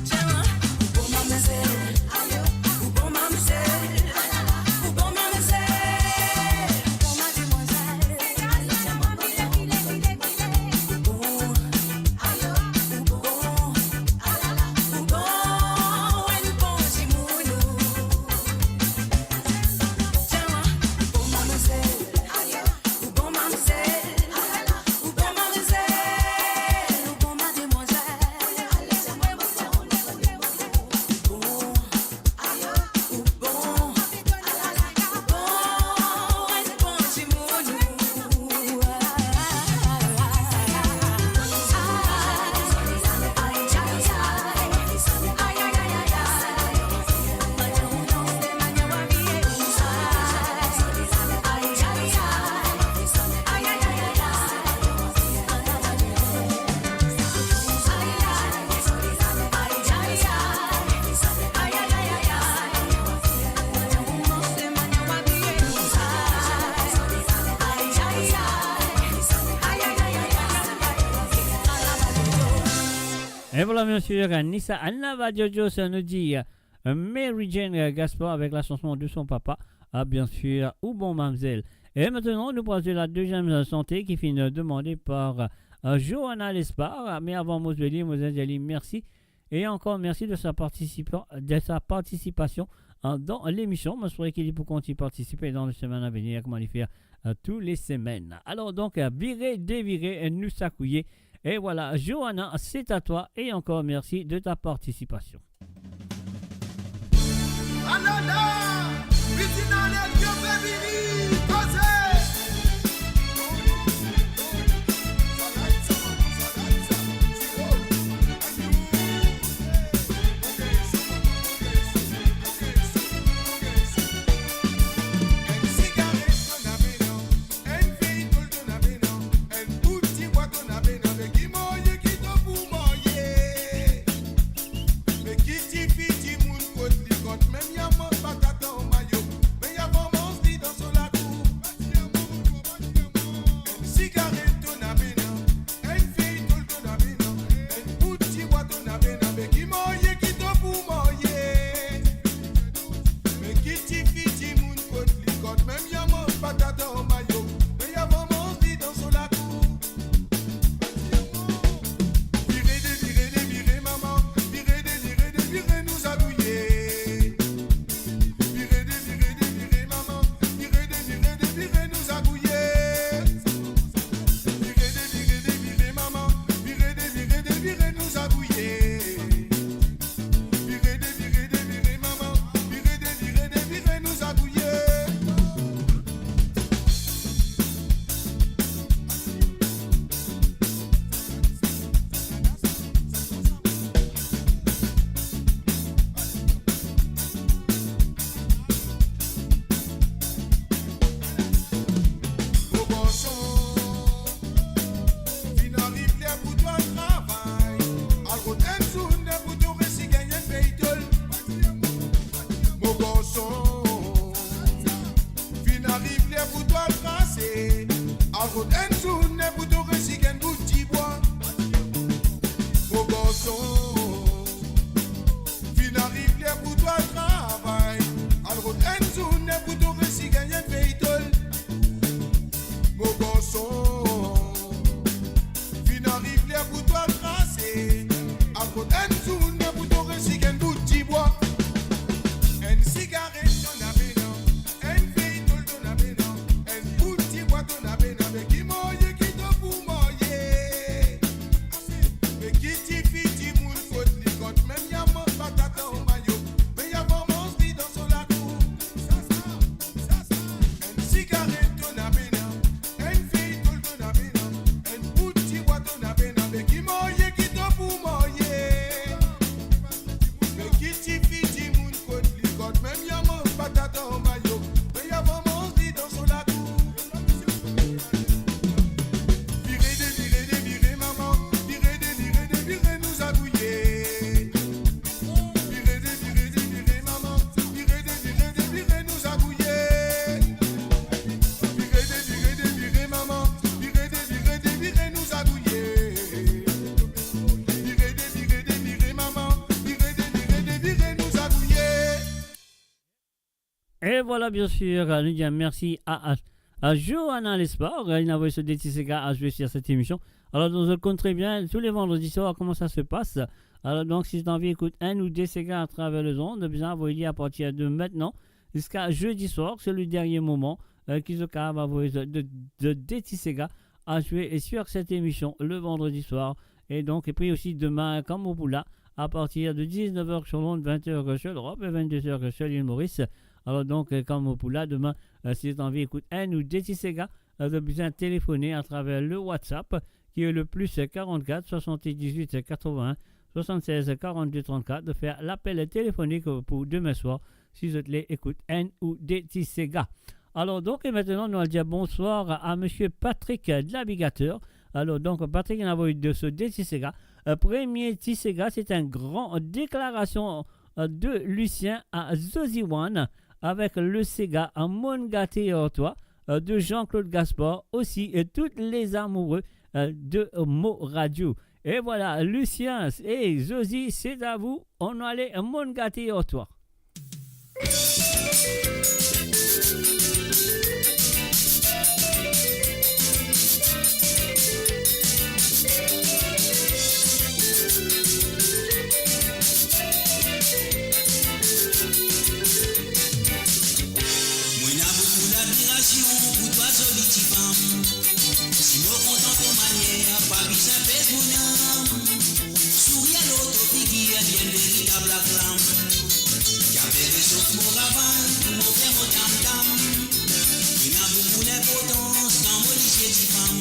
Tiens, ou bon mamzel, ou bon mamzel, ou bon mamzel, ou bon mademwazel. Ou bon, ou bon, ou bon, enn bon dimoun ou. Tiens, ou bon mamzel, ou bon mamzel, ou bon mamzel, ou bon mademwazel. Ou bon, ou bon, ou bon, enn bon dimoun ou. E vwala, bien sir, Nisa Anna Vadiodio, sa nou dir, euh, Mary Jane, euh, Gaspard avec la chanson de son papa, ah, bien sûr, Ou bon mamzel. E aster, nou pou al zwe la deziem, euh, sante ki finn, euh, demande par, euh, Johanna Lespard. Me avan mo zwe li, mo dir li mersi. Et encore merci de sa participa-, de sa participation, euh, dans l'émission. Mo espere ki li pou kontign partisipe dan le semenn a venir, kouma li fer, euh, tou le semenn. Alors donc, euh, vire, devire, euh, nou sakouye. Et voilà, Johanna, c'est à toi et encore merci de ta participation. Alala, Bizina Lelio Bebili, koze. Enn sigaret to ena bena, enn vey tol to ena bena, enn bout dibwa to ena bena, me ki marye ki to pou marye. Me ki tifi, dimoun kot li, kantmem li a manz patat an mayo, me li a manz li dan so lakour. Enn sigaret to ena bena, enn vey tol to ena bena, enn bout dibwa to ena bena, me ki marye ki to pou marye. Me ki tifi, dimoun kot li, kantmem li a manz patat an mayo, me li a manz li dan so lakour. Vire de, vire de, vire mama, vire de, vire de, vire nou zagouye. Vire de, vire de, vire mama, vire de, vire de, vire nou zagouye. Vire de, vire de, vire mama, vire de, vire de, vire nou zagouye. Vire de, vire de, vire mama, vire de, vire de, vire nou zagouye. Mo garson, finn ariv ler pou twa al travay. Al rod enn zourne pou to resi gagn enn vey tol. Mo garson, finn ariv ler pou twa al trase. Al rod enn zourne pou to resi gagn bout dibwa. Mo garson, finn ariv ler pou twa al travay. Al rod enn zourne pou to resi gagn enn vey tol. Mo garson, finn ariv ler pou twa al trase. Al rod enn zourne pou to resi gagn bout dibwa. Enn sigaret to ena bena, enn vey tol to ena bena, enn bout dibwa to ena bena, me ki marye ki to pou marye. Me ki tifi, dimoun kot li, kantmem li a manz patat an mayo, me li a manz li dan so lakour. Enn sigaret to ena bena, enn vey tol to ena bena, enn bout dibwa to ena bena, me ki marye ki to pou marye. Me ki tifi, dimoun kot li, kantmem li a manz patat an mayo, me li a manz li dan so lakour. Vire de, vire de, vire mama, vire de, vire de, vire nou zagouye. Vire de, vire de, vire mama, vire de, vire de, vire nou zagouye. Vire de, vire de, vire mama, vire de, vire de, vire nou zagouye. Vire de, vire de, vire mama, vire de, vire de, vire nou zagouye. Et voilà, bien sûr, euh, nou dir mersi a, a, a Johanna Lespar, euh, li inn avoy so de ti sega a zwe sur cette émission. Alors, donk, zot konn tre bien, tou le vandredi soir, kouma sa se pas. Alors, donk, si zot anvi ekout enn ou de sega atraver lezond, bizin avoy li apartir de mintnan ziska zedi soir, se le dernie moman, euh, ki zot kapav avoy zot de, de, de ti sega a zwe sur cette émission le vendredi soir. Et donc, et puis aussi demain, kan mo pou la, à partir de dix-neuf heures sur l'onde, vingt heures sur l'Europe et vingt-deux heures sur l'île Maurice. Alors donc, euh, kan mo pou la demain, euh, si zot anvi ekout enn ou de ti sega, euh, zot bizin telefone atraver le WhatsApp, ki est le plus quarante-quatre soixante-dix-huit quatre-vingts soixante-seize quarante-deux trente-quatre, de fer lapel telefonik pou demin swar, si zot le ekout enn ou de ti sega. Alors donc, et maintenant, nou al dir bonswar a Monsieur Patrick de Navigateur. Alors donc, Patrick, inn avoy de so de ti sega. Euh, premie ti sega, c'est un grand déclaration, euh, de Lucien à Zoziwan avec le sega à Mon gate ar twa, euh, de Jean-Claude Gaspard aussi, et tous les amoureux, euh, de Mo Radio. Et voilà, Lucien et Zozi, c'est à vous. On va aller à Mon gate ar twa. Fer resof mo ravann, pou mo fer mo tam-tam. Ena boukou linportans dan mo lizie difam.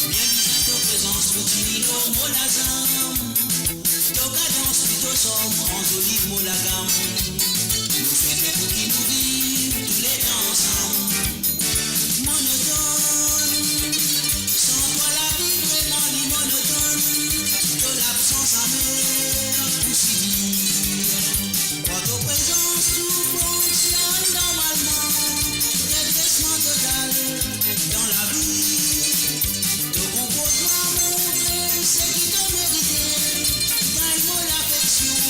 Bien bizin to prezans pou tini lor mo lazam. To kadans, to som, anzoli mo lagam. Mo swete pou ki nou viv touletan ansam. Monotonn, san twa lavi vremem li monotonn. To labsans amer pou si dir. Krwar to prezans tou fonksionn normalman. Redresman total dan lavi. To konportman montre seki to merite. Gagn mo lafeksion,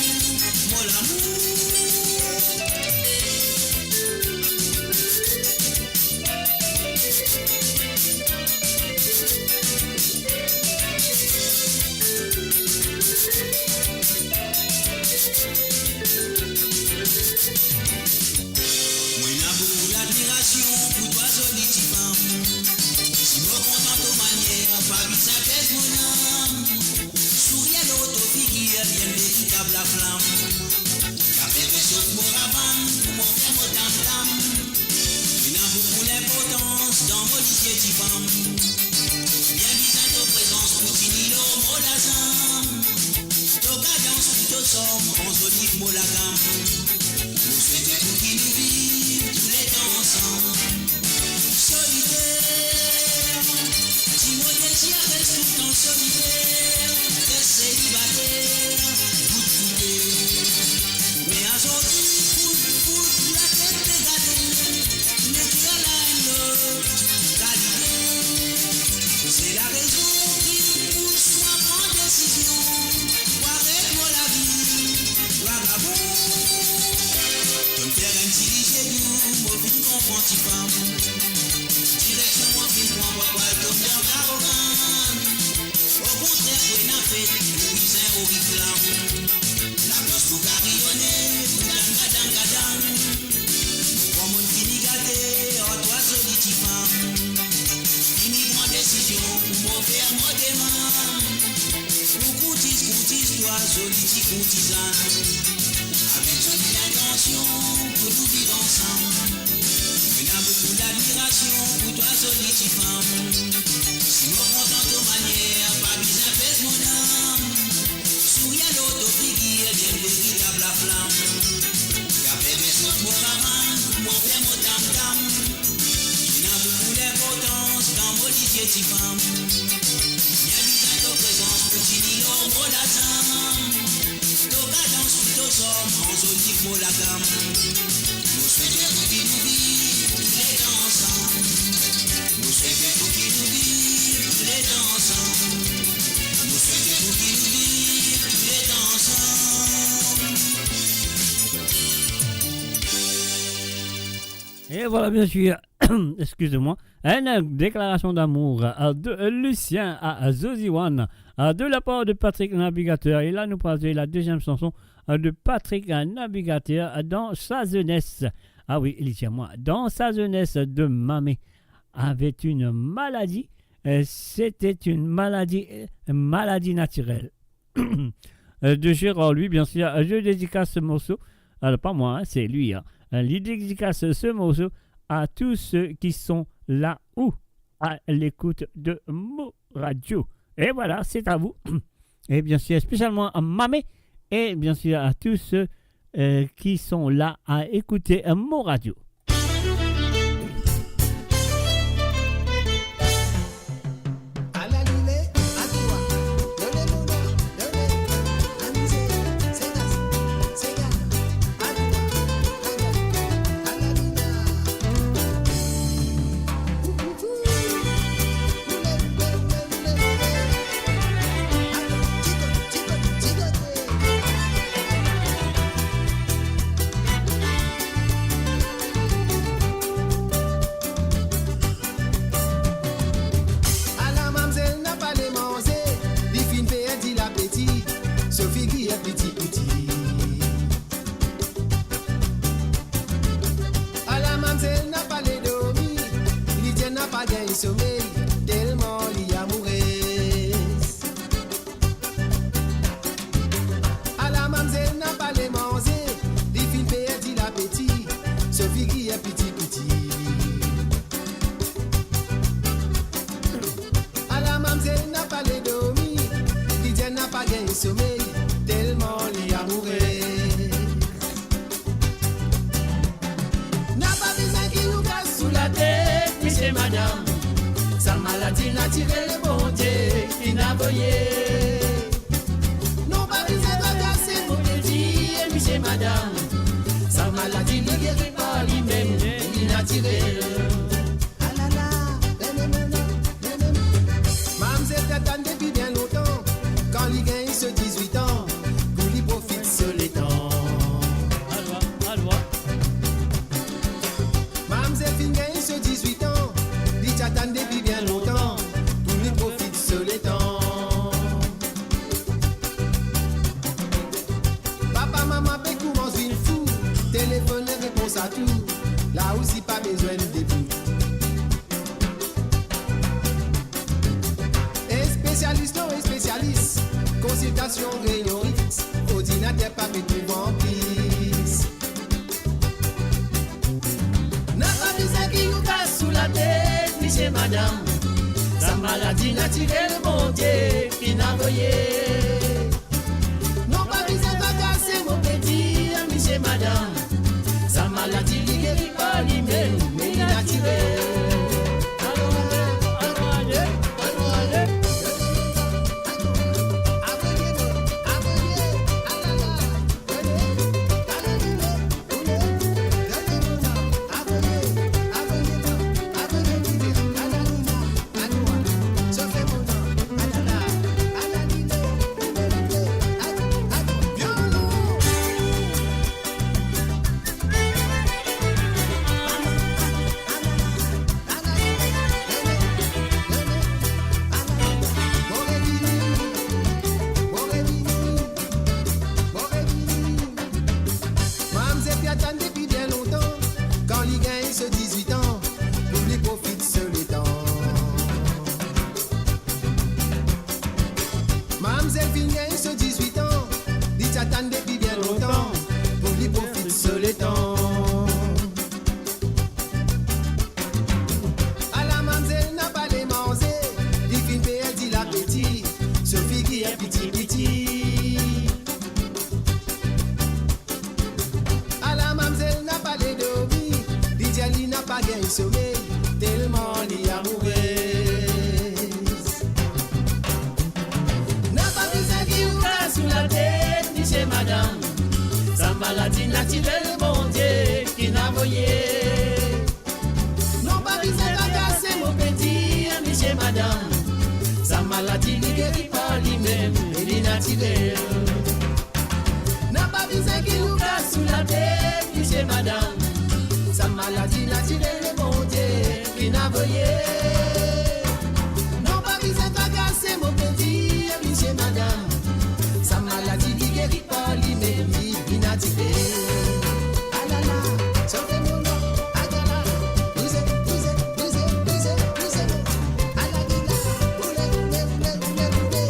mo lamour. Mo ena boukou ladmirasion pou twa, zoli tifam. Si mo kontan to manier, pa bizin pez mo nam. Sourir lor to figir, li enn veritab laflam. Kapav resof mo ravann, pou mo fer mo tam-tam. Ena boukou linportans dan mo lizie difam. Bien bizin to prezans pou tini lor mo lazam. To kadans pou to som, anzoli mo lagam. Mo swete pou ki nou viv touletan ansam. Solider, ti mo dezir res toultan solider, res selibater, bout koute. Me azordi, kout, kout, latet pe gate, me ki al enn lot kalite. Se larezon ki pouse mwa pran desizion pou aret mo lavi vagabon. To'nn fer enn ti lizie dou, mo finn konpran tifam. Direksion mo finn pran, pa pou al tom dan karogan. Okontrer, pou ena fet, pou bizin oriflam. Laplos pou kariyone, pou tann gadang gadang. Mo kor monn fini gate ar twa, zoli tifam. Fini pran desizion pou mo fer mo demam. Pou kourtiz, kourtiz twa, zoli ti kourtizann. Avek zoli lintansion pou nou viv ansam. Mo ena boukou ladmirasion pou twa, zoli tifam. Si mo kontan to manier, pa bizin pez mo nam. Sourir lor to figir, li enn veritab laflam. Kapav resof mo ravann, pou mo fer mo tam-tam. Ena boukou linportans dan mo lizie tifam. Bien bizin to prezans pou tini lor mo lazam. To kadans pou to som, anzoli mo lagam. Mo swete pou ki nou viv touletan ansam. Mo swete pou ki nou viv touletan ansam. Mo swete pou ki nou viv touletan ansam. Et voilà, bien sûr, excusez-moi, une déclaration d'amour, euh, de Lucien à Zoziwan, euh, de la part de Patrick Navigateur. Et là, nous passons la deuxième chanson, euh, de Patrick, euh, Navigateur, euh, dans sa jeunesse. Ah oui, il dit à moi, dans sa jeunesse de mamé avait une maladie. Euh, c'était une maladie, euh, maladie naturelle. Euh, de Gérard, lui, bien sûr. Euh, je dédicace ce morceau. Alors, pas moi, hein, c'est lui, hein. Euh, il dédicace ce morceau à tous ceux qui sont là ou à l'écoute de Mo Radio. Et voilà, c'est à vous. Et bien sûr, spécialement à Mamé. Et bien sûr, à tous ceux, euh, qui sont là à écouter, euh, Mo Radio. Tirel Bondie finn avoye. Non pa bizin trakase, mo pe dir, misie madam. Sa maladi li geri par limem, li natirel. Alala, mamzel pe atann depi bien lontan, kan li gagn so dizwit an, pou li profit so letan. Alwa, alwa. Mamzel finn gagn so dizwit an, li ti atann depi bien lontan, pou li profit so letan. Papa, mama pe koumans vinn fou, telefonn, repons a tou, la osi pa bezwenn debout. Espesialis lor espesialis, konsiltasion, reynion riks, ordinater pa pe trouv anplis. Napa bizin ki ou kas sou latet, misie madam. Sa maladi natirel Bondie finn avoye. Non pa bizin trakase, mo pe dir, misie madam. Sa maladi li geri par limem, me li natirel. Alon ale, alon ale, alon ale. Mamzel pe atann depi bien lontan, kan li gagn so dizwit an, pou li profit so letan. Mamzel finn gagn so dizwit an, li ti atann depi bien lontan, pou li profit so letan. Ala mamzel napa le manze, li finn perdi lapeti, so figir piti piti. Ala mamzel napa le dormi, li dir li napa gagn somey, telman li amourez. Napa bizin ki ou kas sou latet, misie madam. Sa maladi natirel Bondie finn avoye. Non pa bizin trakase, mo pe dir, misie madam. Sa maladi li geri par limem, e li natirel. Napa bizin ki ou kas sou latet, misie madam. Sa maladi natirel Bondie finn avoye. Non pa bizin trakase, mo pe dir, misie madam. Sa maladi li geri par limem, li, li natirel. Alala, sove mo non, alala. Bouze, bouze, bouze, bouze, bouze mo. Alala, boule, boule, boule, boule, boule.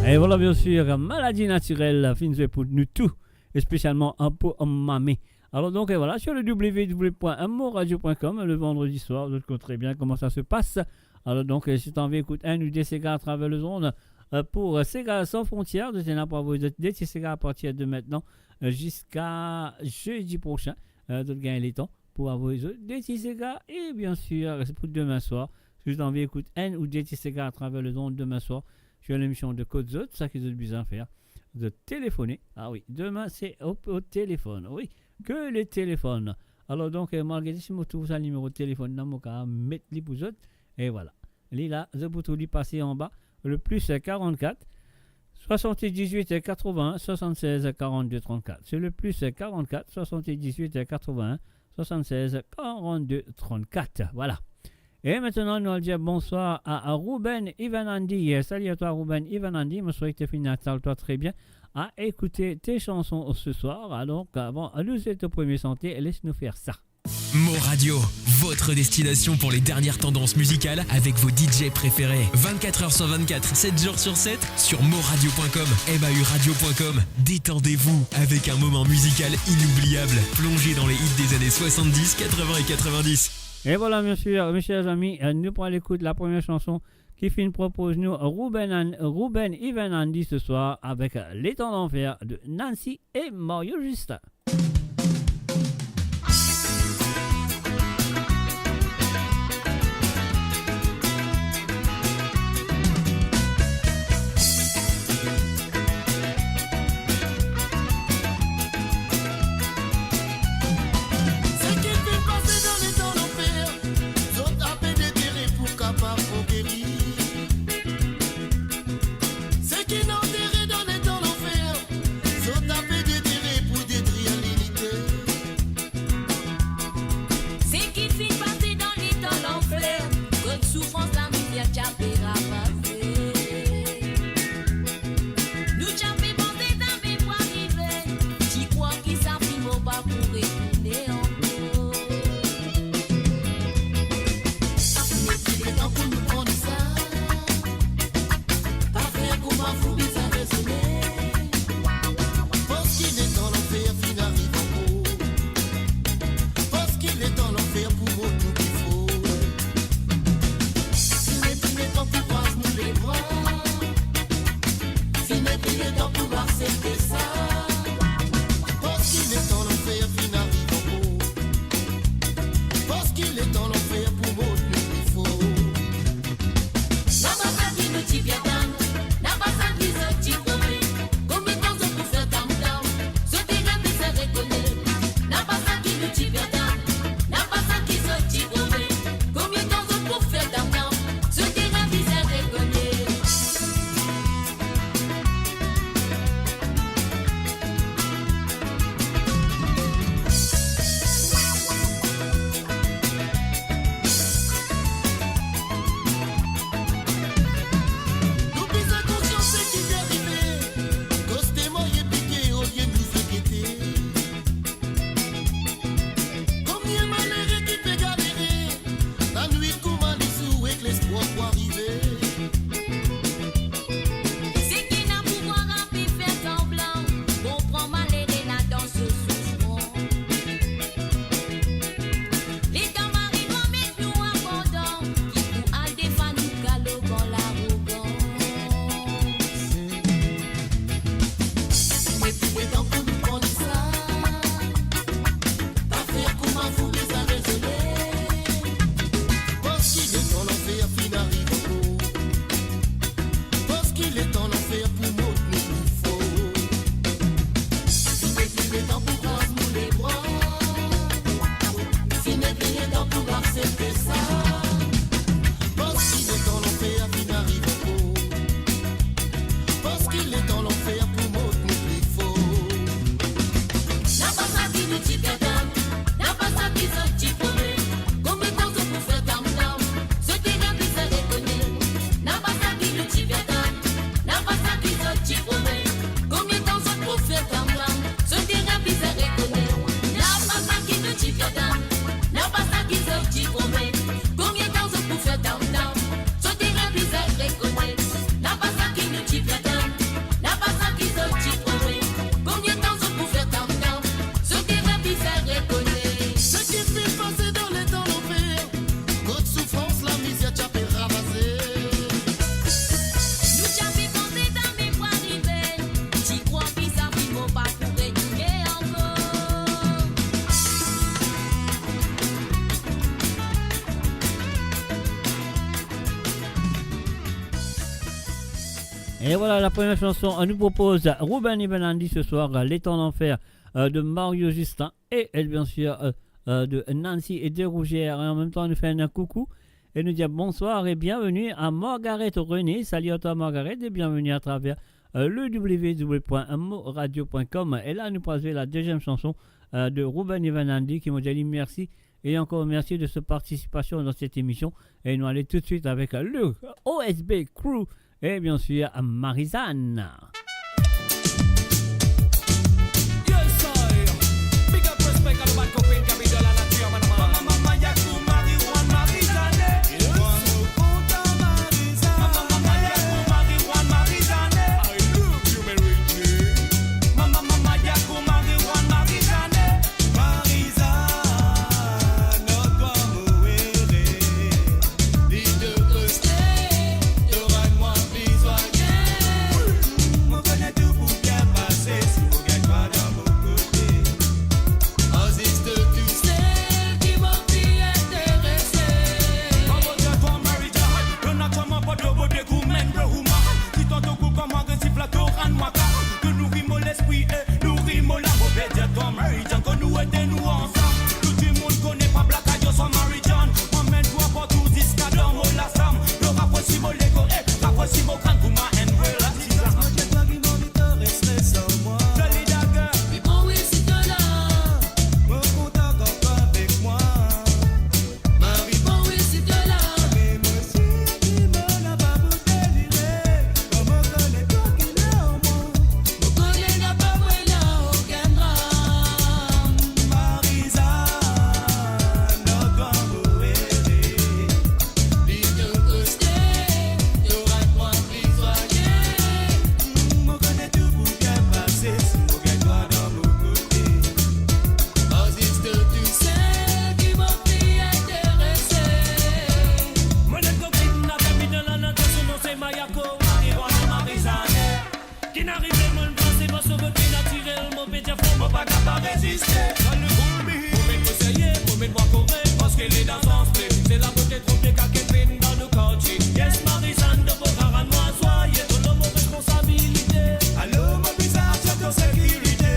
E vwala, bien sir, maladi natirel finn zwe pou nou tou, espesialman, eh, pou mame. Alor donk, eh, vwala, sur le w w w point moradio point com, le vandredi soir, zot konn tre bien kouma sa se pas. Alor donk, eh, si to anvi ekout enn ou de sega atraver lezond, eh, pou, eh, Sega San Frontières, zot ena pou avoy zot de ti sega apartir de mintnan, eh, ziska zedi prosin, eh, zot gagn letan pou avoy zot de ti sega. E bien sir, se pou demin swar. Si zot anvi ekout enn ou de ti sega atraver lezond demin swar, sur lemision de Kot Zot, sa ki zot bizin fer, zot telefone. Ah wi, demin se o, o telefonn, wi, ke le telefonn. Alor donk, eh, mo al gete si mo trouv sa nimero telefonn la, mo kapav met li pou zot. E vwala. Li la, zot pou trouv li pase anba, le plus quarante-quatre, soixante-dix-huit quatre-vingts soixante-seize quarante-deux trente-quatre. Se le plus quarante-quatre, soixante-dix-huit quatre-vingts soixante-seize quarante-deux trente-quatre. Vwala. E mintnan, nou al dir bonswar a, a Ruben Ivan Andy. Sali a twa, Ruben Ivan Andy. Mo swete finn instal twa tre bien a ekoute tes chansons ce soir. Alor, avan nou swet to premie sante, les nou fer sa. Mo Radio, votre destination pour les dernières tendances musicales avec vos D J préférés. Vingt-quatre heures sur vingt-quatre, sept jours sur sept, sur moradio point com, M A U radio point com. Détendez-vous avec un moment musical inoubliable. Plongez dans les hits des années soixante-dix, quatre-vingts et quatre-vingt-dix. E vwala, bien sir, mes chers amis, eh, nou pou al ekout la premie shanson ki finn propoz nou Ruben An-, Ruben Ivan Andy ce soir avek Letan Lanfer de Nancy e Mario Justin. Et voilà, la première chanson, on nous propose Ruben Even Andy ce soir, euh, Les Temps d'Enfer, euh, de Mario Justin et, et bien sûr, euh, euh, de Nancy et de Rougier. Et en même temps, on nous fait un coucou et nous dit bonsoir et bienvenue à Margaret René. Salut à toi, Margaret, et bienvenue à travers, euh, le w w w point moradio point com. Et là, nous passons la deuxième chanson, euh, de Ruben Even Andy, qui m'a dit merci et encore merci de sa participation dans cette émission. Et nous allons tout de suite avec le O S B Crew et bien sûr Marizanne. Yes, I. Big up, respect, and bad copine, capital, and a team, man, man. Mama, mama, yakou, marijuana, Marizanne. Yes. Mama, mama, yakou, marijuana, Marizanne. I love you, Mary Jane. Mama, mama, yakou, marijuana, Marizanne. Marizanne, oh, twa mo ere. Li to koste, to rann mwa pli zwaye. Mo kone tou pou bien pase, si mo gagn twa dan mo kote. Azis to tousel ki mo pli interese. Mo gagn twa, Marizanne, donn twa mo pote, pote, goumen, bro, woman. Ki tanto kou kouma resif la, to rann mwa ka. To nouri mo lespri e nouri mo lam. Mo pe dir twa, Marizanne, kan nou ete nou ansam, tou dimoun kone pa blak ayo san Marizanne. Mo amenn twa partou ziska dan mo lasam. To raprosi mo lego e raprosi mo kran kouma enn vrela tizan. Mo dir twa ki mo anvi to res, res ar mwa. Joli dager. Li bon wi si to la. Mo kontan kan to avek mwa. Mari bon wi si to la. Me mo sir ki mo napa pou delire. Kan mo kone twa ki la ar mwa. Mo kone napa mwa la okenn dram. Marizanne, ar twa mo ere. Li to koste, to rann mwa pli zwaye. Mo kone tou pou bien pase, si mo gagn twa dan mo kote. Azis to tousel ki mo pli interese. Mo net kopinn avek mi dan lanatir, so nom se Mayako, Marijuana Marizanne. Ki'nn arive mo'nn pase par so bote natirel, mo pe dir fou, mo pa kapav reziste. Kan li boul mi, mo met mo serye, mo met mwa kore, parski li dan sans pli. Se labote tropikal ki'nn vinn dan nou kartie. Yes, Marizanne, to pou rann mwa zwaye, to lor mo responsabilite. Alor mo bizin asir to sekirite.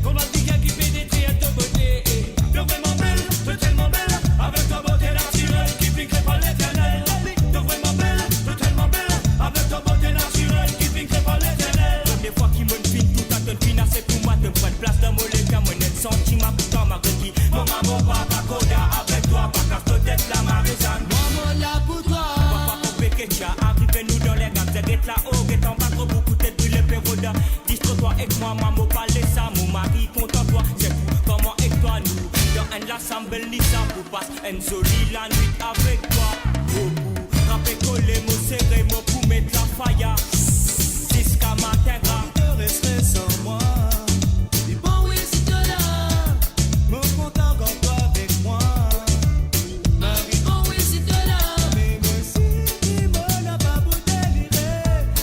Konba dimoun ki penetre to bote, eh. To vreman bel, to telman bel, avek to bote natirel ki finn kre par Leternel. To vreman bel, to telman bel, avek to bote natirel ki finn kre par Leternel. Premie fwa ki mo'nn finn touy twa, to'nn finn ase pou mwa, to'nn pran plas dan mo leker, mo'nn santi mwa kontan malgre ki moman mo pa, pa kontan avek twa, pa kas to tet la, Marizann. Mwa mo la pou twa. Papa pou peke, ti arive nou dan ler, gard zet la, oh, get anba gro boukou, tet brile pe rod. Distro twa ek mwa, mwa mo pa les sa, mo mari kontan twa, se pou kouma ek twa nou dan enn lasam, bel ni sa pou pas enn zoli lanwit avek twa. Mo pou rape kole, mo sere, mo pou met lafaya ziska matin gra. To res, res ar mwa. Li bon wi si to la. Mo kontan kan twa avek mwa. Mari bon wi si to la. Me mo sir ki mo napa pou delire.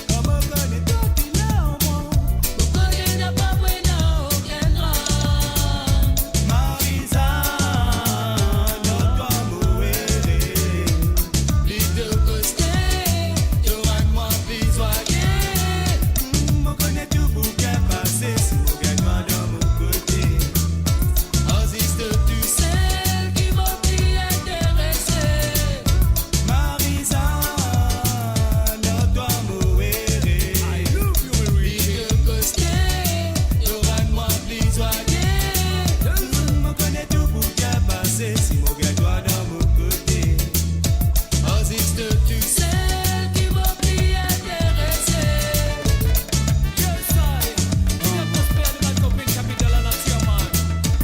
Kan mo kone twa ki la ar mwa. Mo kone napa mwa la okenn dram. Marizann, ar twa mo ere. Li to koste, to rann mwa pli zwaye. Mo kone tou pou bien pase, si mo gagn twa dan mo kote. Azis to tousel ki mo pli interese. Marizann, ar twa mo ere. Li to koste, to rann mwa pli zwaye. Mo kone tou pou bien pase, si mo gagn twa dan mo kote. Azis to tousel ki mo pli interese. Yes, I. Bien prospère, le mal copine, capital à la nature, man.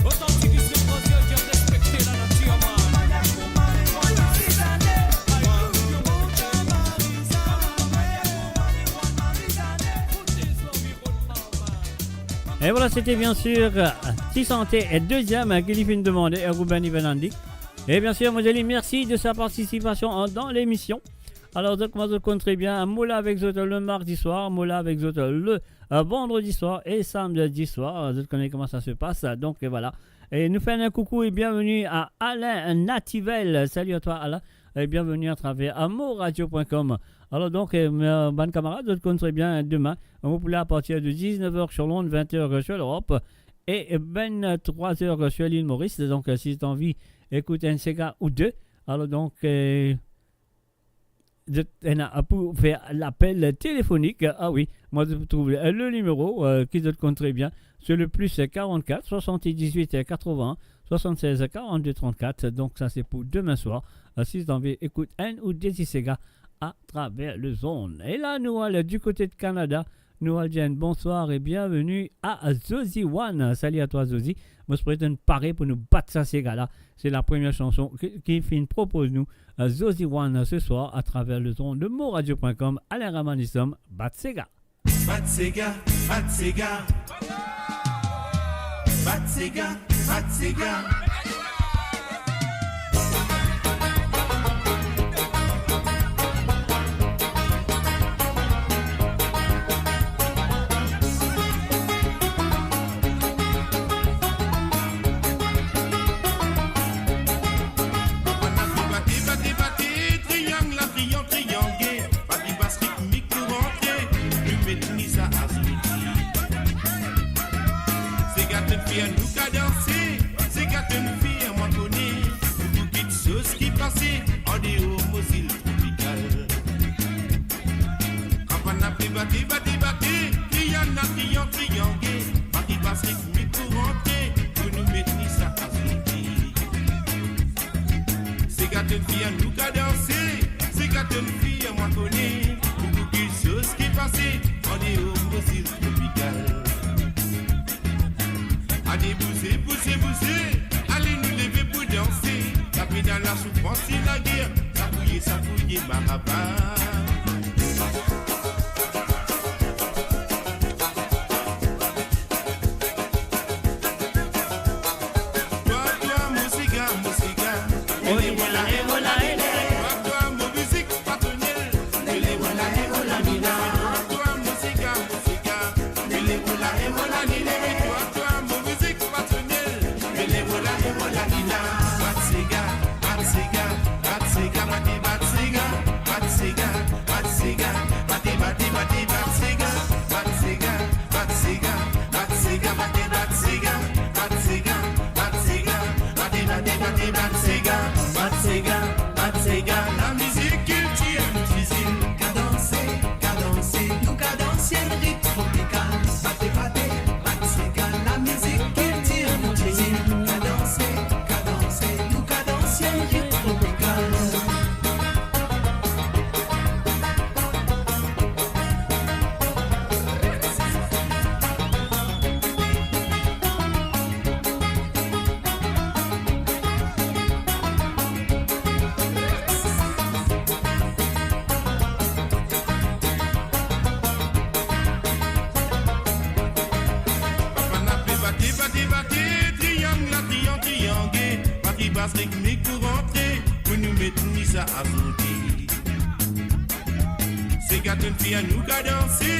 Authentique, il se pose, Dieu, Dieu, respecter la nature, man. Et voilà, c'était bien sûr, euh, Ti Santé et deuxième, euh, ki li finn demande, euh, Ruben Even Andy. Et bien sûr, mo dir li mersi de sa participasion an, dan lemision. Alor, zot, kouma zot konn tre bien, mo la avek zot le mardi soir, mo la avek zot le, euh, vandredi soir e samdi soir. Zot kone kouma sa se pas. Donk, euh, voilà. E nou fer enn koukou e bienvenue à Alain Nativel. Salut à toi, Alain. e bienveni atraver amourradio.com. Alor donk, eh, bann kamarad, zot konn tre bien, demin, nou pou la apartir de diznef er sur Lond, vent er sur Lerop, e venntrwa er sur lil Moris. Donk, eh, si zot anvi ekout enn sega ou de, alor donk, eh, zot ena pou fer lapel telefonik. Ah wi, mwa, zot pou trouv, eh, le nimero, eh, ki zot konn tre bien, se le plis karant-kat, swasanndiz-wit, katrovin, swasannsez, karant-de, trannkat. Donk, sa se pou demin swar, eh, si zot anvi ekout enn ou de ti sega atraver lezonn. E la, nou al di kote de Kanada, nou al dir enn bonswar e bienveni a Zozi One. Sali a twa, Zozi. Mo swete nou pare pou nou bat sa sega la. Se la premie sanson ki, ki finn propoz nou, eh, Zozi One se swar atraver lezonn de moradio.com. Alain Ramanistom, bat sega. Bat sega, bat sega. Bat sega, bat sega. Bate, bate, bate, triyang la, triyang, triyange. Bate bas ritmik pou rantre, nou met ni sa azordi. Sega tonn fer nou kadanse, sega tonn fer mwa kone, pou tou kiksoz ki pase, andeor mo zil tropikal. Kapann ape bate, bate, bate, triyang la, triyang, triyange, bate bas ritmik pou rantre, pou nou met ni sa azordi. Sega tonn fer nou kadanse, sega tonn fer mwa kone, pou tou kiksoz ki pase, andeor mo zil tropikal. Ale bouze, bouze, bouze, ale nou leve pou danse, lapenn, lasoufrans e lager, sa pou ye, sa pou ye marava. Twa, twa, mo sega, mo sega. Ele wala, e wala, ele. Twa, twa, mo mizik, pa tonel. Ele wala, e wala, mina. Twa, twa, mo sega, mo sega. Ele wala, e wala, nine. Twa, twa, mo mizik, pa tonel. Ele wala, e wala, mina. Bat sega, bat sega, bat sega, bate, bat sega, bat sega. Bat sega, bate, bate, bate, bat sega, bat sega, bat sega, bat sega, bate, bat sega, bat sega, bat sega, bate, bate, bate, bat sega, bat sega, bat sega. Lamizik kiltir nou tizin, kadanse, kadanse, nou kadanse enn ritm tropikal. Bate, bate, bat sega, lamizik kiltir nou tizin, kadanse, kadanse, nou kadanse enn ritm tropikal. Papa, n ape bate, bate, bate, triyang la, triyang, triyange, bate bas ritmik pou rantre, pou nou met ni sa azordi. Sega tonn fer nou kadanse,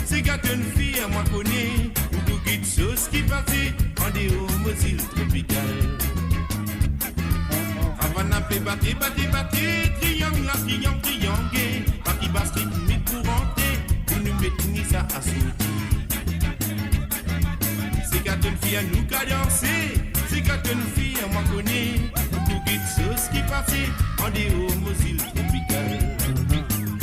sega tonn fer mwa kone, pou tou kiksoz ki pase, andeor mo zil tropikal. Avan n ape bate, bate, bate, triyang la, triyang, triyange, bate bas ritmik pou rantre, pou nou met ni sa azordi. Sega tonn fer nou kadanse, sega tonn fer mwa kone, pou tou kiksoz ki pase, andeor mo zil tropikal.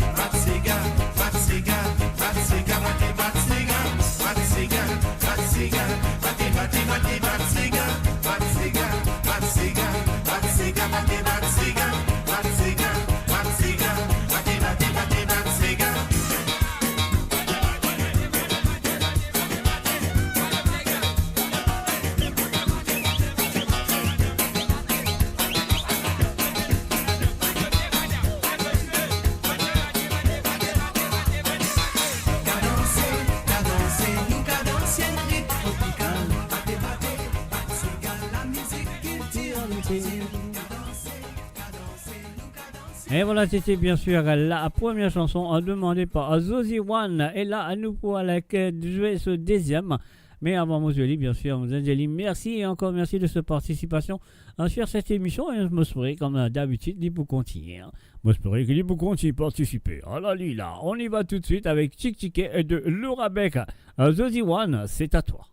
Bat sega, bat sega, bat sega, bate, bat sega, bat sega, bat sega, bate, bate, bate, bat sega, bat sega, bat sega, bat sega, bate, bat sega, bat sega, bat sega, bate, bate, bate, bat sega. E vwala, sete biensir la premie sanson demande par Zozi One. E la, nou pou al zwe so deziem. Me avan mo dir li, bien sir, mo dir li mersi e ankor mersi de so partisipasion, hein, sur cette émission. E mo espere, comme, euh, d'habitude, li pou kontigne, hein. Mo espere ki li pou kontigne partisipe. Ala li la, on y va tout de suite avec Tchik Tchike de Laura Beck. Euh, Zozi One, c'est à toi.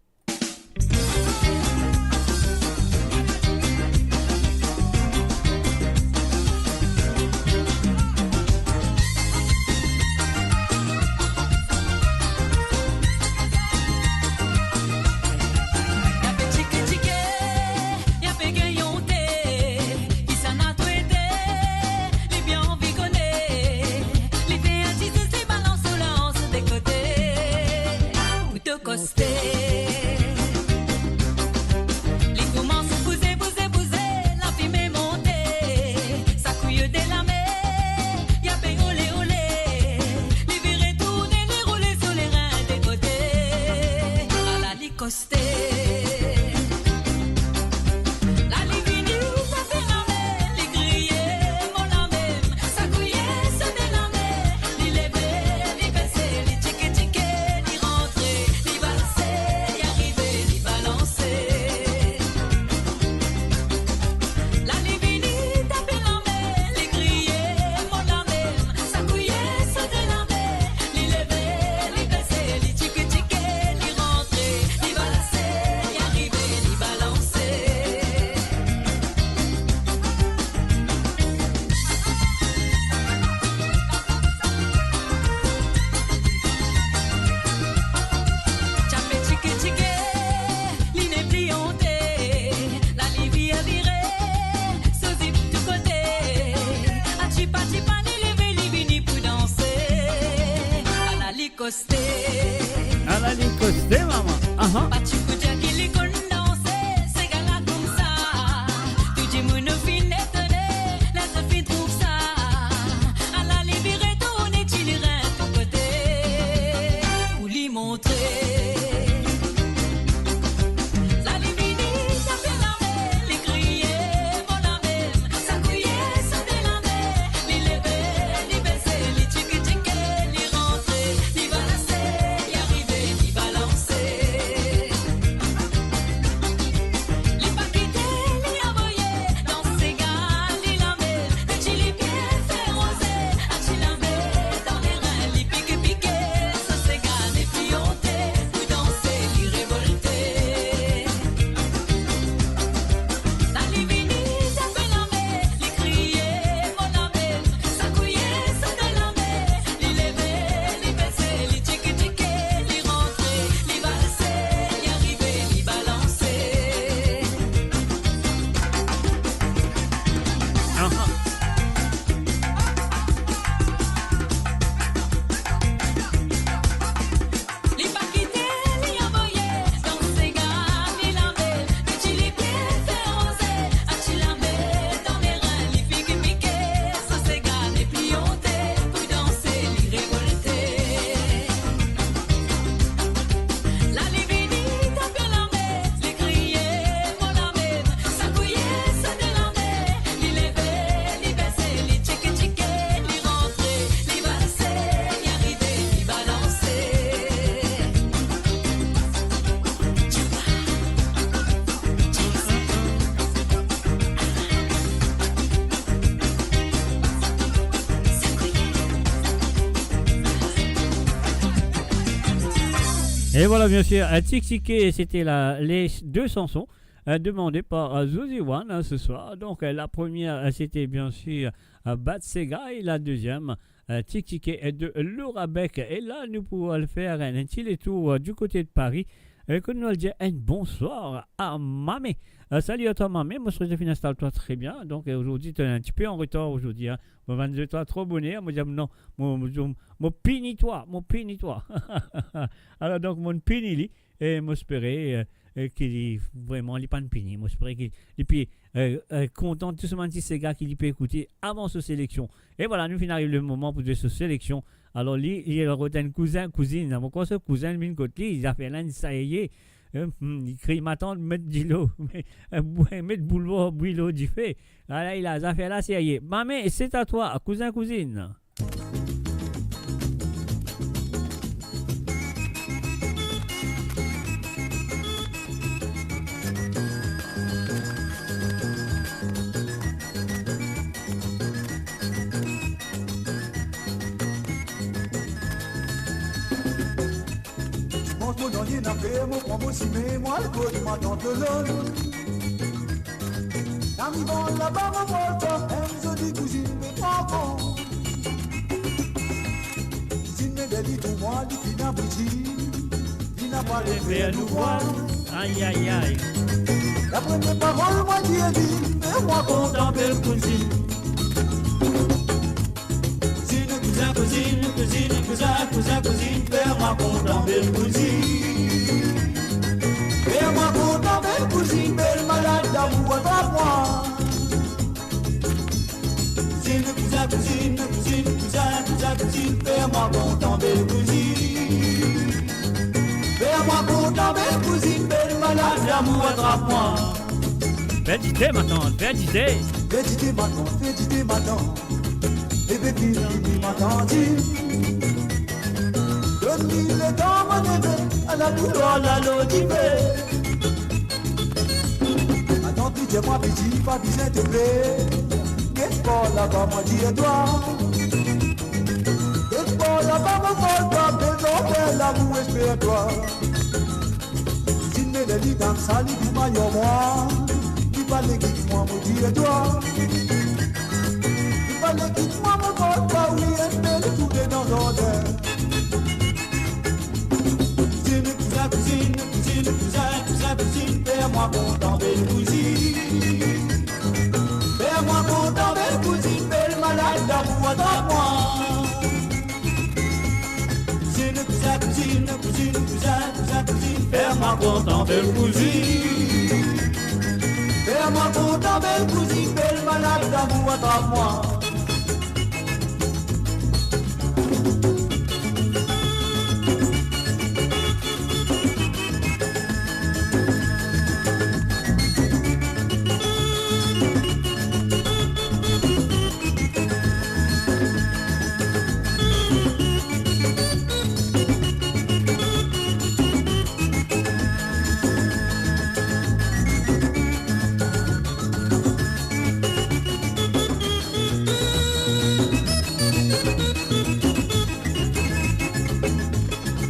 Li pe tchike tchike, li pe gagn onte, kisannla to ete, li bien anvi kone, li fer enn ti zes, li balans so lans de kote. Pou to koste. Li koumans bouze, bouze, bouze, lafime monte, sakouy de lame, li pe ole, ole. Li vire tourne, li roule so lerin de kote. Ala li koste. La li vini, li tape lame, li kriye, mo lame, sakouye so de lame, li leve, li bese, li tchike tchike, li rantre, li valse, li arive, li balanse. La li vini, li tape lame, li kriye, mo lame, sakouye so de lame, li leve, li bese, li tchike tchike, li rantre, li valse, li arive, li balanse. Ti ape tchike tchike, li nepli onte, la li vire vire, so zip tou kote, atipa tipa li leve, li vini pou danse. Ala li koste. Ala li koste, mama. Aha. Pa ti pou dir ki li konn danse, sega la koumsa. Tou dimoun nou finn etone, ler zot finn trouv sa. Ala li vire tourne, ti lirin tou kote. Pou li montre. La li vini, tape lame, li kriye, mo lame, sakouye so de lame, li leve, li bese, li tchike tchike, li rantre, li valse, li arive, li balanse. Li pa kite, li avoye, dan sega li lame, ti lipie fer roze, ti lame dan lerin, li pike pike, so sega nepli onte, pou danse li revolte. La li vini, tape lame, li kriye, mo lame, sakouye so de lame, li leve, li bese, li tchike tchike, li rantre, li valse, li arive, li balanse. Aha. Li pa kite, li avoye, dan sega li lame, li ti lipie fer roze, ti lame dan lerin, li pike pike, so sega nepli onte, pou danse li revolte. La li vini, tape lame, li kriye, mo lame, sakouye so de lame, li leve, li bese, li tchike tchike, li rantre, li valse, li arive, li balanse. Et voilà, bien sûr, un Tchik Tchike, c'était la, les deux chansons, euh, demandées par, euh, Zozi One, hein, ce soir. Donc, euh, la première, euh, c'était bien sûr, euh, Bat Sega, et la deuxième, euh, Tchik Tchike, euh, de Laura Beck. Et là, nous pourrons aller faire un, un petit détour, euh, du côté de Paris. Euh, que nous allons dire un bonsoir à Mamé. Euh, salut à toi, Mamé. Moi, je suis fini installe-toi très bien. Donc, euh, aujourd'hui, tu es un petit peu en retard aujourd'hui, hein. Mo vann zwe twa tro boner, mo dir, non, mo, mo, mo, mo pini twa, mo pini twa. Alor, donk, mo pini li, e mo espere, euh, euh, ki li, vreman, li pa'nn pini. Mo espere ki li pe, euh, euh, kontan tou so bann ti sega ki li pe ekoute avan so seleksion. E vwala, nou finn ariv le moman pou zwe so seleksion. Alor, li, li rod enn kouzin, kouzinn. Mo krwar so kouzin vinn kot li, zafer la, li serye. Euh, hmm, li kriy, "Matant, met dilo, met, euh, bou-, met boulvo, bwi lor dife." Ala, li la, zafer la serye. Mamé, c'est à toi, kouzin, kouzinn. Mo nanye na fer, mo pran mo sime, mo al kot matant Lolonn. Nami bann laba mo pran enn zoli kouzinn pe pran kont. Zinn met li pou mwa, li finn abouti, li napa le fer nou vwar. Ay, ay, ay. Lapremie parol mwa dir li, fer mwa kontan bel kouzinn. Kouzinn, kouzin, kouzinn, kouzinn, kouzin, kouzin, kouzinn, fer mwa kontan bel kouzinn. Fer mwa kontan bel kouzinn, bel malad lamour atrap mwa. Kouzinn, kouzin, kouzinn, kouzinn, kouzin, kouzin, kouzinn, fer mwa kontan bel kouzinn. Fer mwa kontan bel kouzinn, bel malad lamour atrap mwa. Fer dite, matant, fer dite. Fer dite, matant, fer dite, matant. Ebe vini, vini, matant. Donn li letan mo neve, ala doulor lalo dife. Atann, piti mwa piti, pa bizin to pe. Get par laba, mwa dir twa. Get par laba, mo pran twa, bel zanfer lamour esper twa. Zinn met li dan sa, li pou mayo mwa. Li pa le kit mwa, mo dir twa. Li pa le kit mwa, mo pran twa, wi, esper li tou dedan zardin. Kouzinn, kouzin, kouzinn, kouzinn, kouzin, kouzin, kouzinn, fer mwa kontan bel kouzinn. Fer mwa kontan bel kouzinn, bel malad lamour atrap mwa. Kouzinn, kouzin, kouzinn, kouzinn, kouzin, kouzin, kouzinn, fer mwa kontan bel kouzinn. Fer mwa kontan bel kouzinn, bel malad lamour atrap mwa.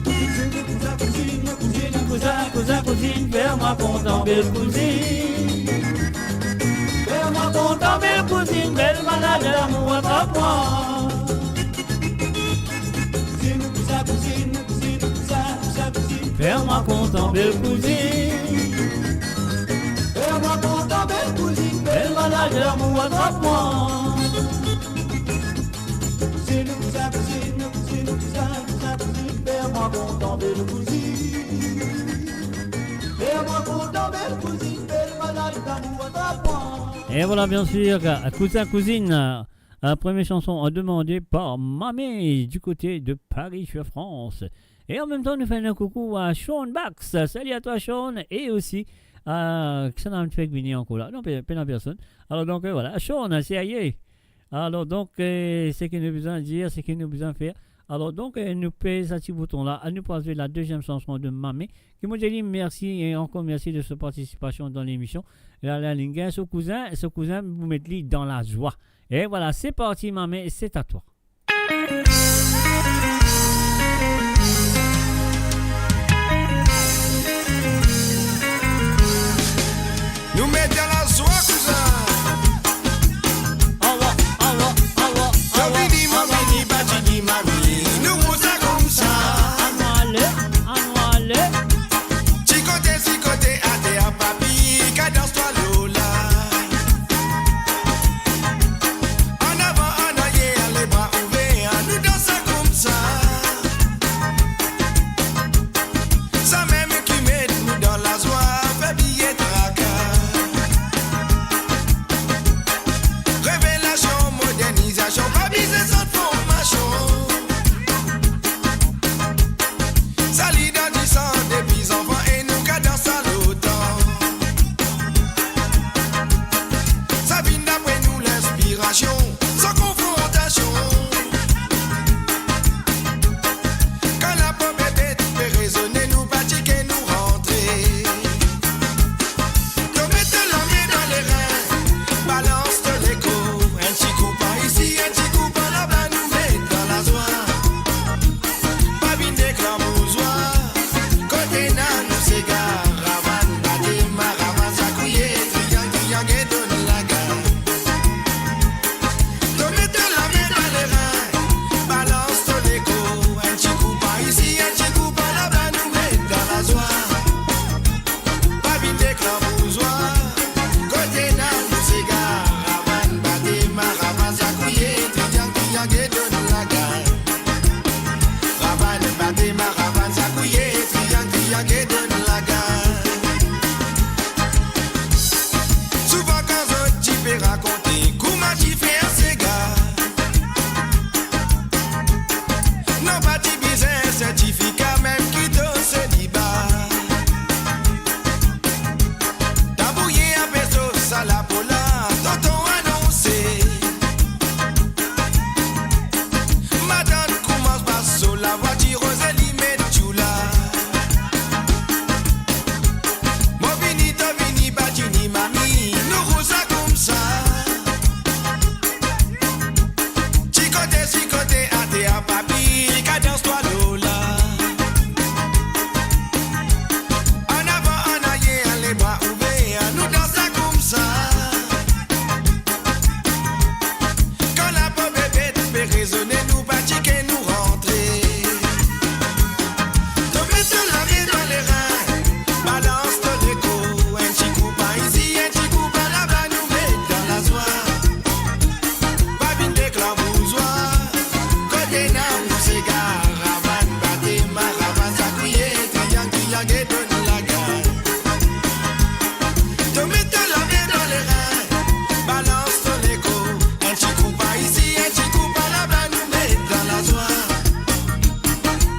Kouzinn, kouzin, kouzinn, kouzinn, kouzin, kouzin, kouzinn, fer mwa kontan bel kouzinn. Fer mwa kontan bel kouzinn, bel malad lamour atrap mwa. Kouzinn, kouzin, kouzinn, kouzinn, kouzin, kouzin, kouzinn, fer mwa kontan bel kouzinn. Fer mwa kontan bel kouzinn, bel malad lamour atrap mwa. Kouzinn, kouzin, kouzinn, kouzinn, kouzin, kouzin, kouzinn, fer mwa kontan bel kouzinn. Fer mwa kontan bel kouzinn, bel malad lamour atrap mwa. Et voilà, bien sûr, Kouzinn Kouzinn, euh, euh, première chanson, euh, demandée par Mamé du côté de Paris, sur France. Et en même temps, nous faisons un coucou à Sean Bax. Salut à toi, Sean. Et aussi, euh, kisannla fek vini ankor la? Non, pe-, pena personn. Alors donc, euh, voilà, Sean, c'est ailleurs. Alors donc, euh, seki nou bizin dir, seki nou bizin fer. Alors donc, euh, nou pez sa ti bouton la. Anou pase la deuxième chanson de Mamé, ki mo dir li mersi et encore merci de sa participation dans l'émission. La, la, li gagn so kouzin, so kouzin pou met li dan lazwa. Et voilà, c'est parti, Mamé, c'est à toi. Nou met dan lazwa kouzin. Awa, awa, awa, awa, vini, awa, mami, vini, vini, mami. Nou koze koumsa. Anou ale, anou ale. Ti kote, ti kote, ater, papi, kadans twa Lola. An avan, an aryer, lebra Bate maravann, sakouye, triyang, triyang e donn lagar. Souvan kan zot ti pe rakonte kouma ti fer sega, non, pa ti bizin sertifika, mem ki to seliba. Tabouye inpe sos, sa lapo la, tonton anonse. Matant koumans pas so lavwatir, Roze li met dioula. Mo vini, to vini, pa ti ni mami, nou rousa koumsa. Ti kote, ti kote, ater, papi, kadans twa lola. An avan, an ayer, lebra ouver, nou dans sa koumsa. Kan lapo bebet pe rezone, nou pa ti ke nou rantre. To met to lame dan lerin, balans to lekor, enn ti kou par isi, enn ti kou par laba, nou met dan lazwa. Pa vinn deklan bourzwa, kote nou sega, ravann, bate maravann, sakouye, triyang, triyang e donn lagar. To met to lame dan lerin, balans to lekor, enn ti kou par isi, enn ti kou par laba, nou met dan lazwa.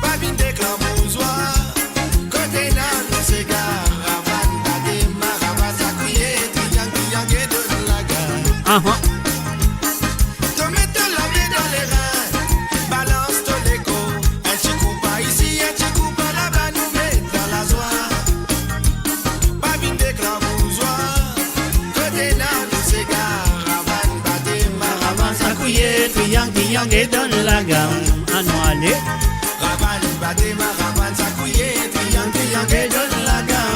Pa vinn deklan bourzwa, kote nou sega, ravann, bate maravann, sakouye, triyang, triyang e donn lagar. Aha. To met to lame dan lerin, balans to lekor, enn ti kou par isi, enn ti kou par laba, nou met dan lazwa. Pa vinn deklan bourzwa, kote nou sega, ravann, bate maravann, sakouye, triyang, triyang e donn lagar. Anou ale. Ravann, bate maravann, sakouye, triyang, triyang e donn lagar.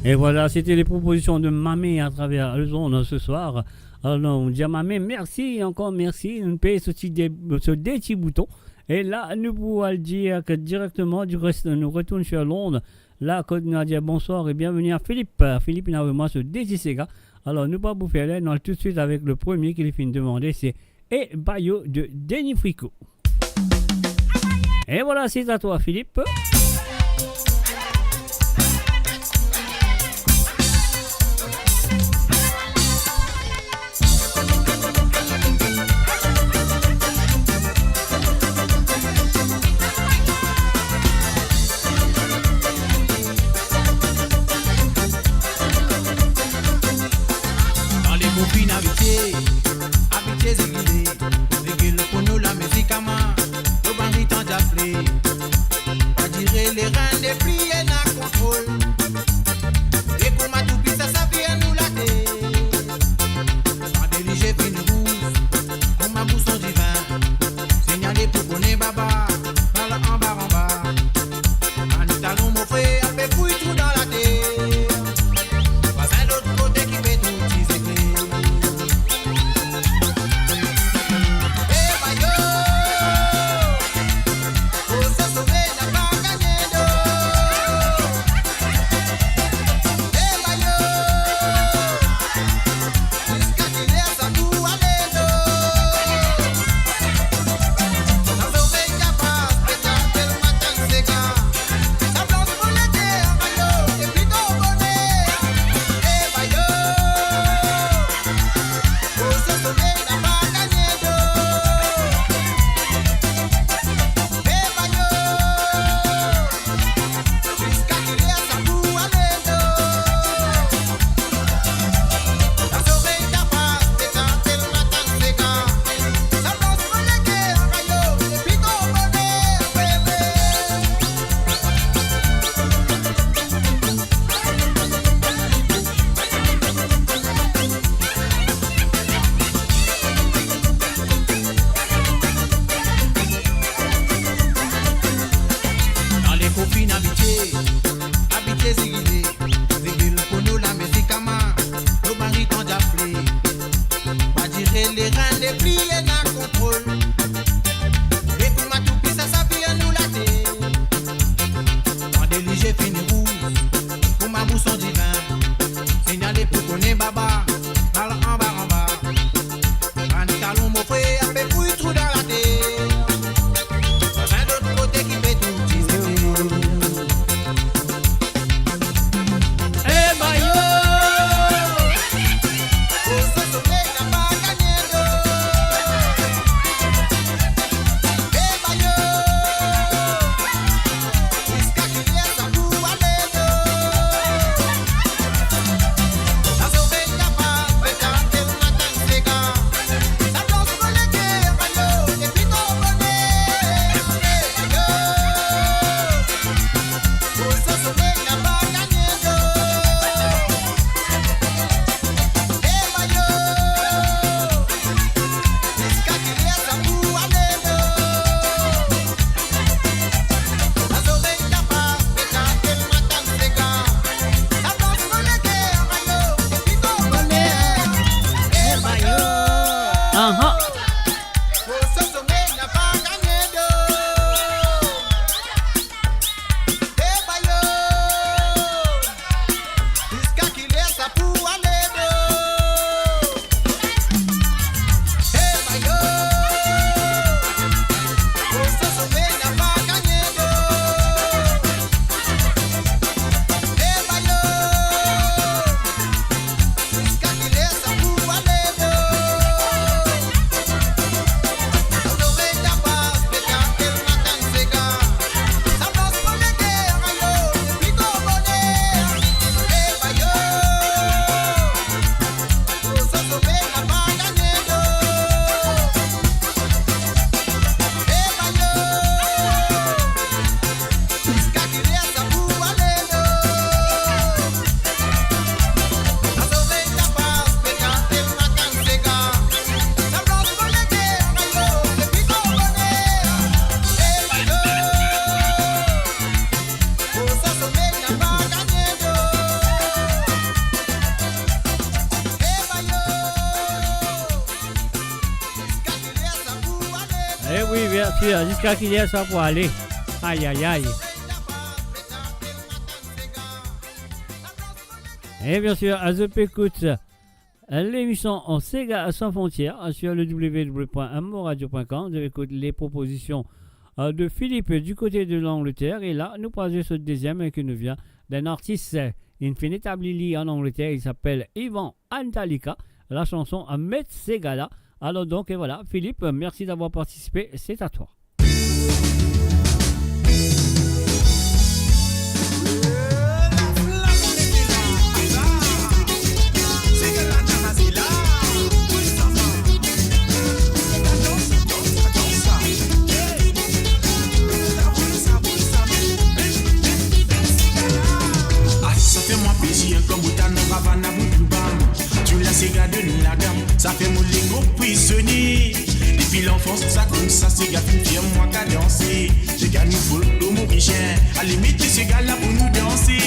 Et voilà, c'était les propositions de Mamé à travers les ondes ce soir. Alors, nou dir Mamé, mersi, ankor mersi. Nou pe soti de, so de ti bouton. E la, nou pou al dir ke direkteman, du reste, nou retourn sur l'onde. La, kot nou al dir bonsoir et bienvenue à Philippe. Philippe, inn avoy mwa so de ti sega. Alors, nou pa pou fer ler, nou al toutswit avek le premie ki li finn demande, se E Bayo de Denis Fricot. Et voilà, c'est à toi, Philippe. Dan le mo finn abitie, abitie zingile, zingil pou nou lamizik ama, nou bann ritan diable. Pa dir Bien sûr, jusqu'à quelle heure ça pour aller? Aïe, aïe, aïe. Et bien sûr, à zot pe écoute l'émission en Séga sans frontières sur le w w w point moradio point com. Zot pe écoute les propositions, euh, de Philippe du côté de l'Angleterre. Et là, nou pase sur le deuxième et qui nous vient d'un artiste, euh, il finit établi en Angleterre. Il s'appelle Ivan Antalika. La chanson à Met Segala. Alors donc, et voilà, Philippe, merci d'avoir participé. C'est à toi. Ah, sa fer mwa plezir kan mo tann Ravana bout loubam. Tune la sega donn lagam, sa fer mo lego prizone. Depi lanfans sa koumsa, sega finn fer mwa kadanse. Sega nou folklor morisien, ale met sega la pou nou danse.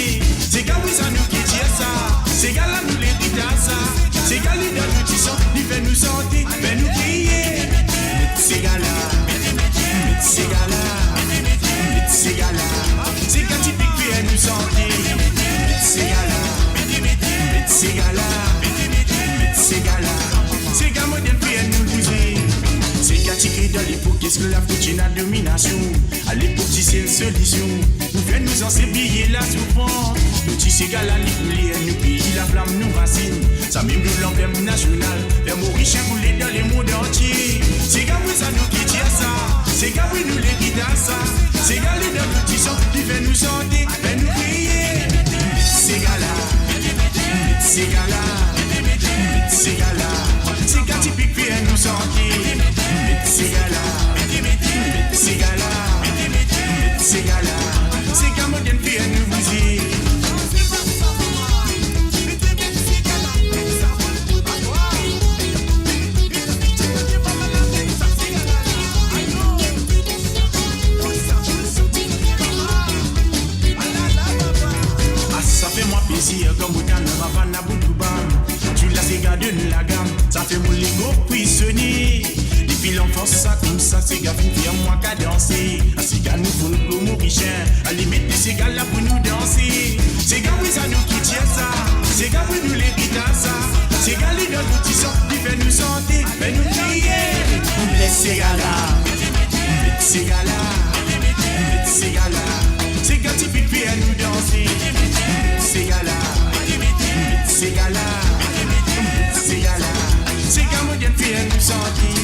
Sega wi sa nou ki dir sa, sega la nou leritaj sa. Sega li dan nou ti san, li fer nou sante, fer nou kriye. Met sega la, met sega la, met sega la. Sega tipik fer nou sante. Met sega la, met sega la, met sega la. Sega modern fer nou bouze. Sega ti kre dan lepok esklav kot ena dominasion. A lepok ti sel solision pou fer nou zansep bliye lasoufrans. Nou ti sega la, li kouler nou pei, laflam nou rasinn. Samem nou lanblem nasional, fer Morisien boule dan lemond antie. Sega wi sa nou ki dir sa, sega wi nou leritaj sa. Sega li dan nou ti san, li fer nou sante, fer nou kriye. Met sega la, met sega la, met sega la. Sega tipik fer nou sante. Met sega la, met sega la, met sega la. Sega modern fer nou bouze. Ah, sa fer mwa plezir kan mo tann Ravana bout loubam. Tune la sega donn lagam, sa fer mo lego prizone. Depi lanfans sa koumsa, sega finn fer mwa kadanse. A sega nou folklor morisien, ale met sega la pou nou danse. Sega wi sa nou ki dir sa, sega wi nou leritaj sa. Sega li dan nou ti san, li fer nou sante, fer nou kriye. Met sega la, met sega la, met sega la. Sega tipik fer nou danse. Met sega la, met sega la, met sega la. Sega modern fer nou sante.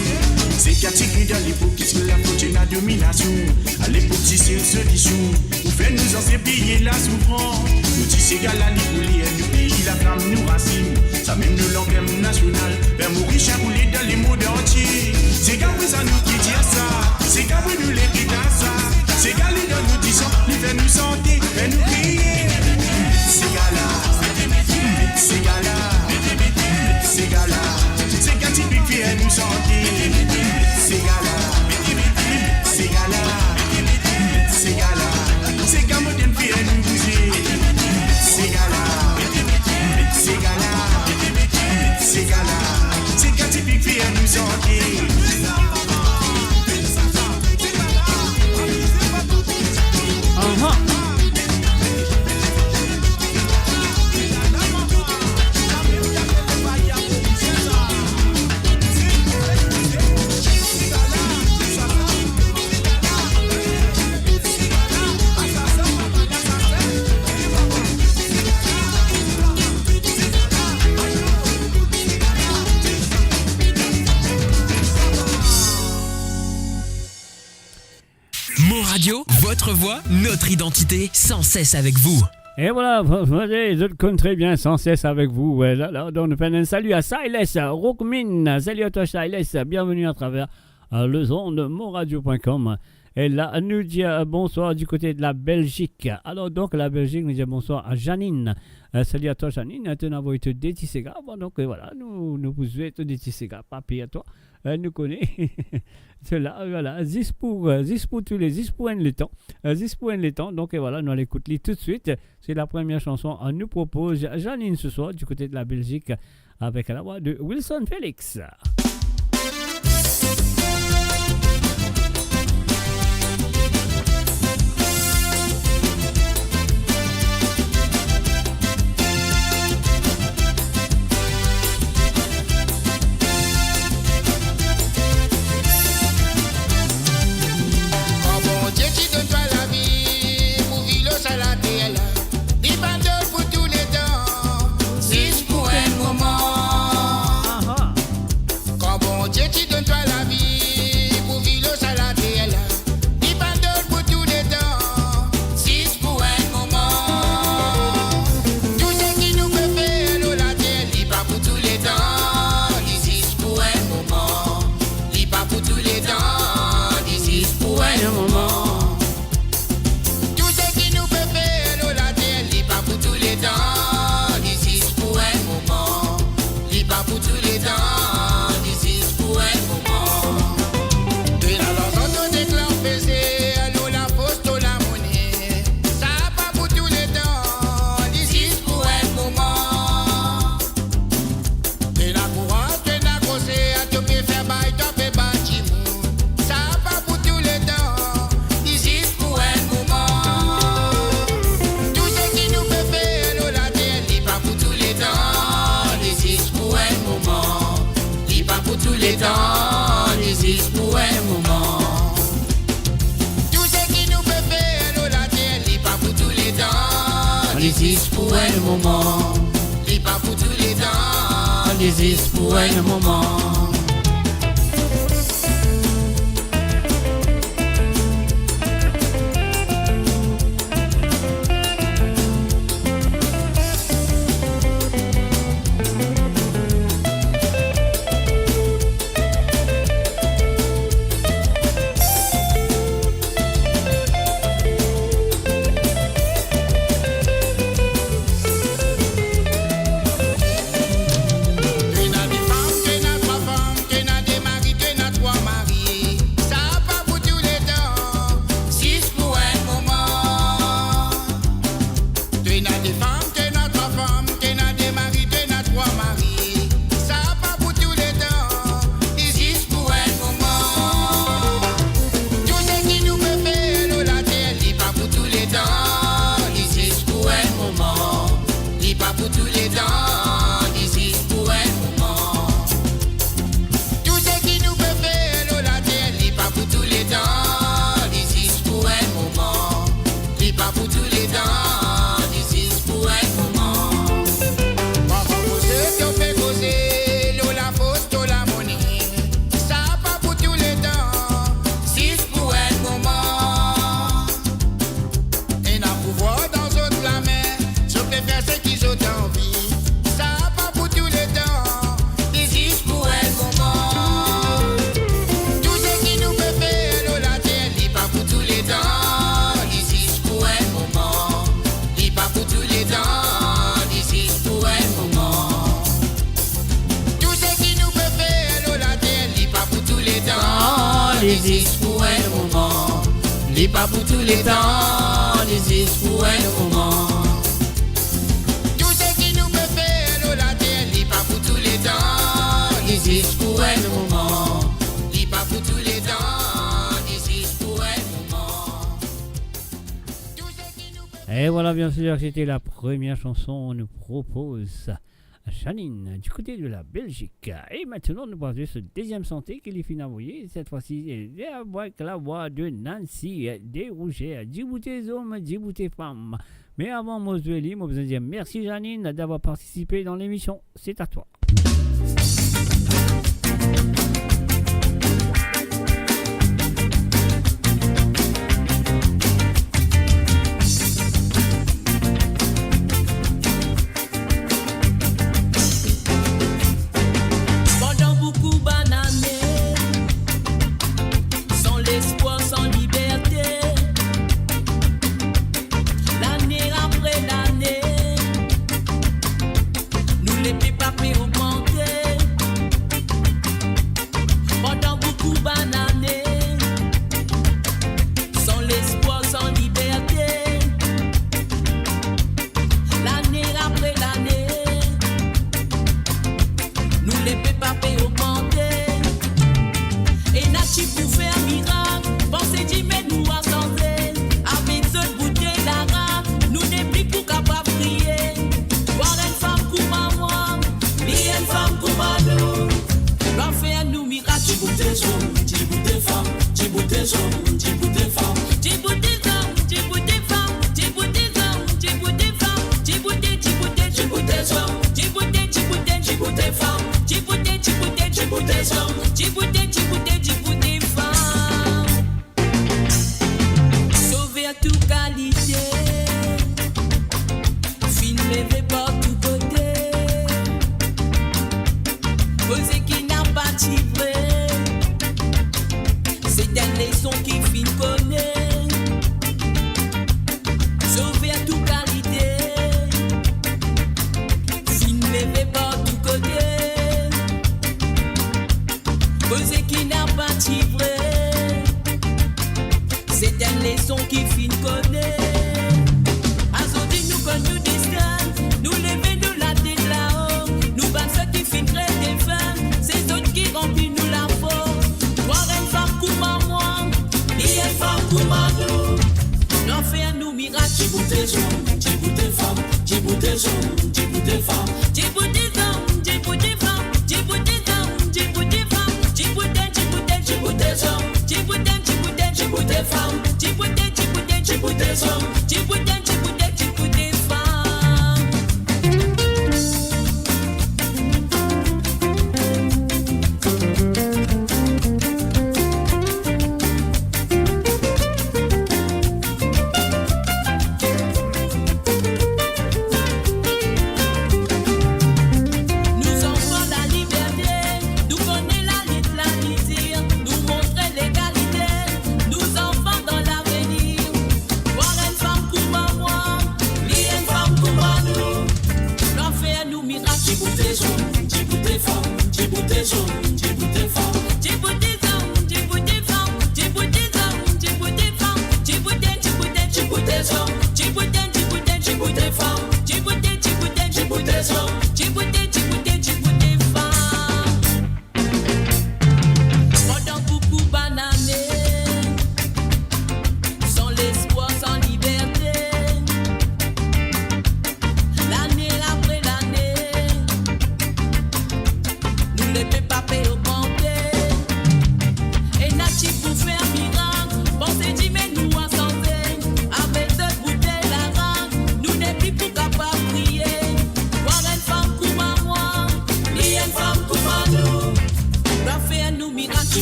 Sega ti kre dan lepok esklav kot ena dominasion. A lepok ti sel solision pou fer nou zansep bliye lasoufrans. Nou ti sega la, li kouler nou pei, laflam nou rasinn. Samem nou lanblem nasional, fer Morisien boule dan lemond antie. Sega wi sa nou ki dir sa, sega wi nou leritaj sa. Sega li dan nou ti san, li fer nou sante, fer nou kriye. Met sega la, met sega la, met sega la. Sega tipik fer nou sante. Met sega la, met sega la, met sega la. Sega modern fer nou bouze. Met sega la, met sega la, met sega la. Sega tipik fer nou sante. Aha. Mon Radio, votre voix, notre identité, sans cesse avec vous. Et voilà, vous, vous voyez, je le connais très bien, sans cesse avec vous. Ouais, là, là, donc, on fait un salut à Silas Rockmin. Salut à toi, Silas. Bienvenue à travers, euh, les ondes, monradio point com. Et là, nous dit, euh, bonsoir du côté de la Belgique. Alors, donc, la Belgique, nous dit bonsoir à Janine. Euh, salut à toi, Janine. Tu nous envoies de ti sega. Bon, donc, euh, voilà, nous, nous vous souhaitons de ti sega. Papi à toi. Euh, nou kone. Sela, voilà, zis pou, euh, zis pou tou le, zis pou enn letan. Euh, zis pou enn letan. Donc, euh, voilà, nou al ekout li tout de suite. C'est la première chanson, euh, nou propoz Janine ce soir du côté de la Belgique avec la voix de Wilson Felix. Zis pou enn moman. Ena de fam, ena trwa fam, ena de mari, ena trwa mari. Sa pa pou touletan, zis pou enn moman. Ena de fam, ena trwa fam, ena de mari, ena trwa mari. Sa pa pou touletan, li zis pou enn moman. Tou seki nou pe fer lor later, li pa pou touletan, li zis pou enn moman. Li pa pou touletan, li zis pou enn moman. Tou seki nou pe fer lor later, li pa pou touletan, li zis pou enn moman. Li pa pou touletan, li zis pou enn moman. Parfwa koze ki ou pe koze lor lafors, lor lamone, sa pa pou touletan, zis pou enn moman. Ena pouvwar dan zot lame, zot pe fer seki zot anvi. Sa pa pou touletan, li zis pou enn moman. Tou seki nou pe fer lor later, li pa pou touletan, li zis pou enn moman. Li pa pou touletan, li zis pou enn moman. Tou seki nou pe fer lor later, li pa pou touletan, li zis pou enn moman. Li pa pou touletan, li zis pou enn moman. Tou seki nou pe fer lor later, li pa pou touletan, li zis pou enn moman. Li pa pou touletan, li zis pou enn moman. Tou seki nou pe... Et voilà, bien sûr, c'était la première chanson. On nous propose Janine, du côté de la Belgique. Et maintenant, nous passons sur le deuxième santé ki li finn avoye. Cette fois-ci, c'est avec la voix de Nancy Desrougères. Dibout zom, dibout fam. Mais avant, mo zwe li, mo bizin dir merci, Janine, d'avoir participé dans l'émission. C'est à toi. Pandan boukou bann ane, san lespwar, san liberte, lane apre lane, nou lepep pe ogmante. Pandan boukou bann ane, san lespwar, san liberte, lane apre lane, nou lepep pe ogmante. Ena ki pou fer mirak, panse dime nou a sanze. Avek zot boutey larak, nou nepli pou kapav kriye. War enn fam kouma mwa, li enn fam kouma nou. Pou fer nou mirak. Dibout zom, dibout fam, dibout zom, dibout fam. Dibout zom, dibout fam, dibout zom, dibout fam. Dibout, dibout, dibout zom, dibout, dibout, dibout fam. Dibout, dibout, dibout zom, dibout, dibout, dibout fam. Sover tou kalite, finn leve partou kote. Koze ki napa ti vre, se enn leson ki finn kone. Sover tou kalite, finn leve partou kote. Koze ki napa ti vre, se enn leson ki finn kone. Azordi nou konn nou destin, nou leve nou latet lao, nou bann seki finn kre defin, se zot ki ranpli nou lafors. War enn fam kouma mwa, li enn fam kouma nou. Lanfer nou mirak. Dibout zom, dibout fam, dibout zom, dibout fam. Dibout zom, dibout fam, dibout zom, dibout fam. Dibout, dibout, dibout zom, dibout, dibout, dibout fam. Dibout, dibout, dibout zom, dibout, dibout, dibout fam.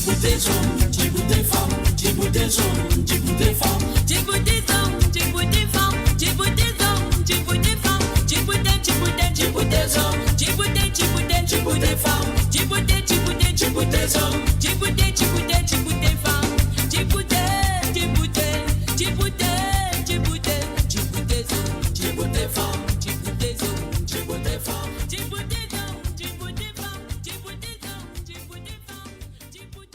Ti bout zom, ti bout fam, ti bout zom, ti bout fam. Ti bout zom, ti bout fam, ti bout zom, ti bout fam. Ti bout, ti bout, ti bout zom, ti bout, ti bout, ti bout fam. Ti bout, ti bout, ti bout zom, ti bout, ti bout, ti bout fam. Ti bout, ti bout, ti bout, ti bout, ti bout zom, ti bout fam. Ti bout zom, ti bout fam, ti bout zom, ti bout fam. Ti bout zom, ti bout, ti bout.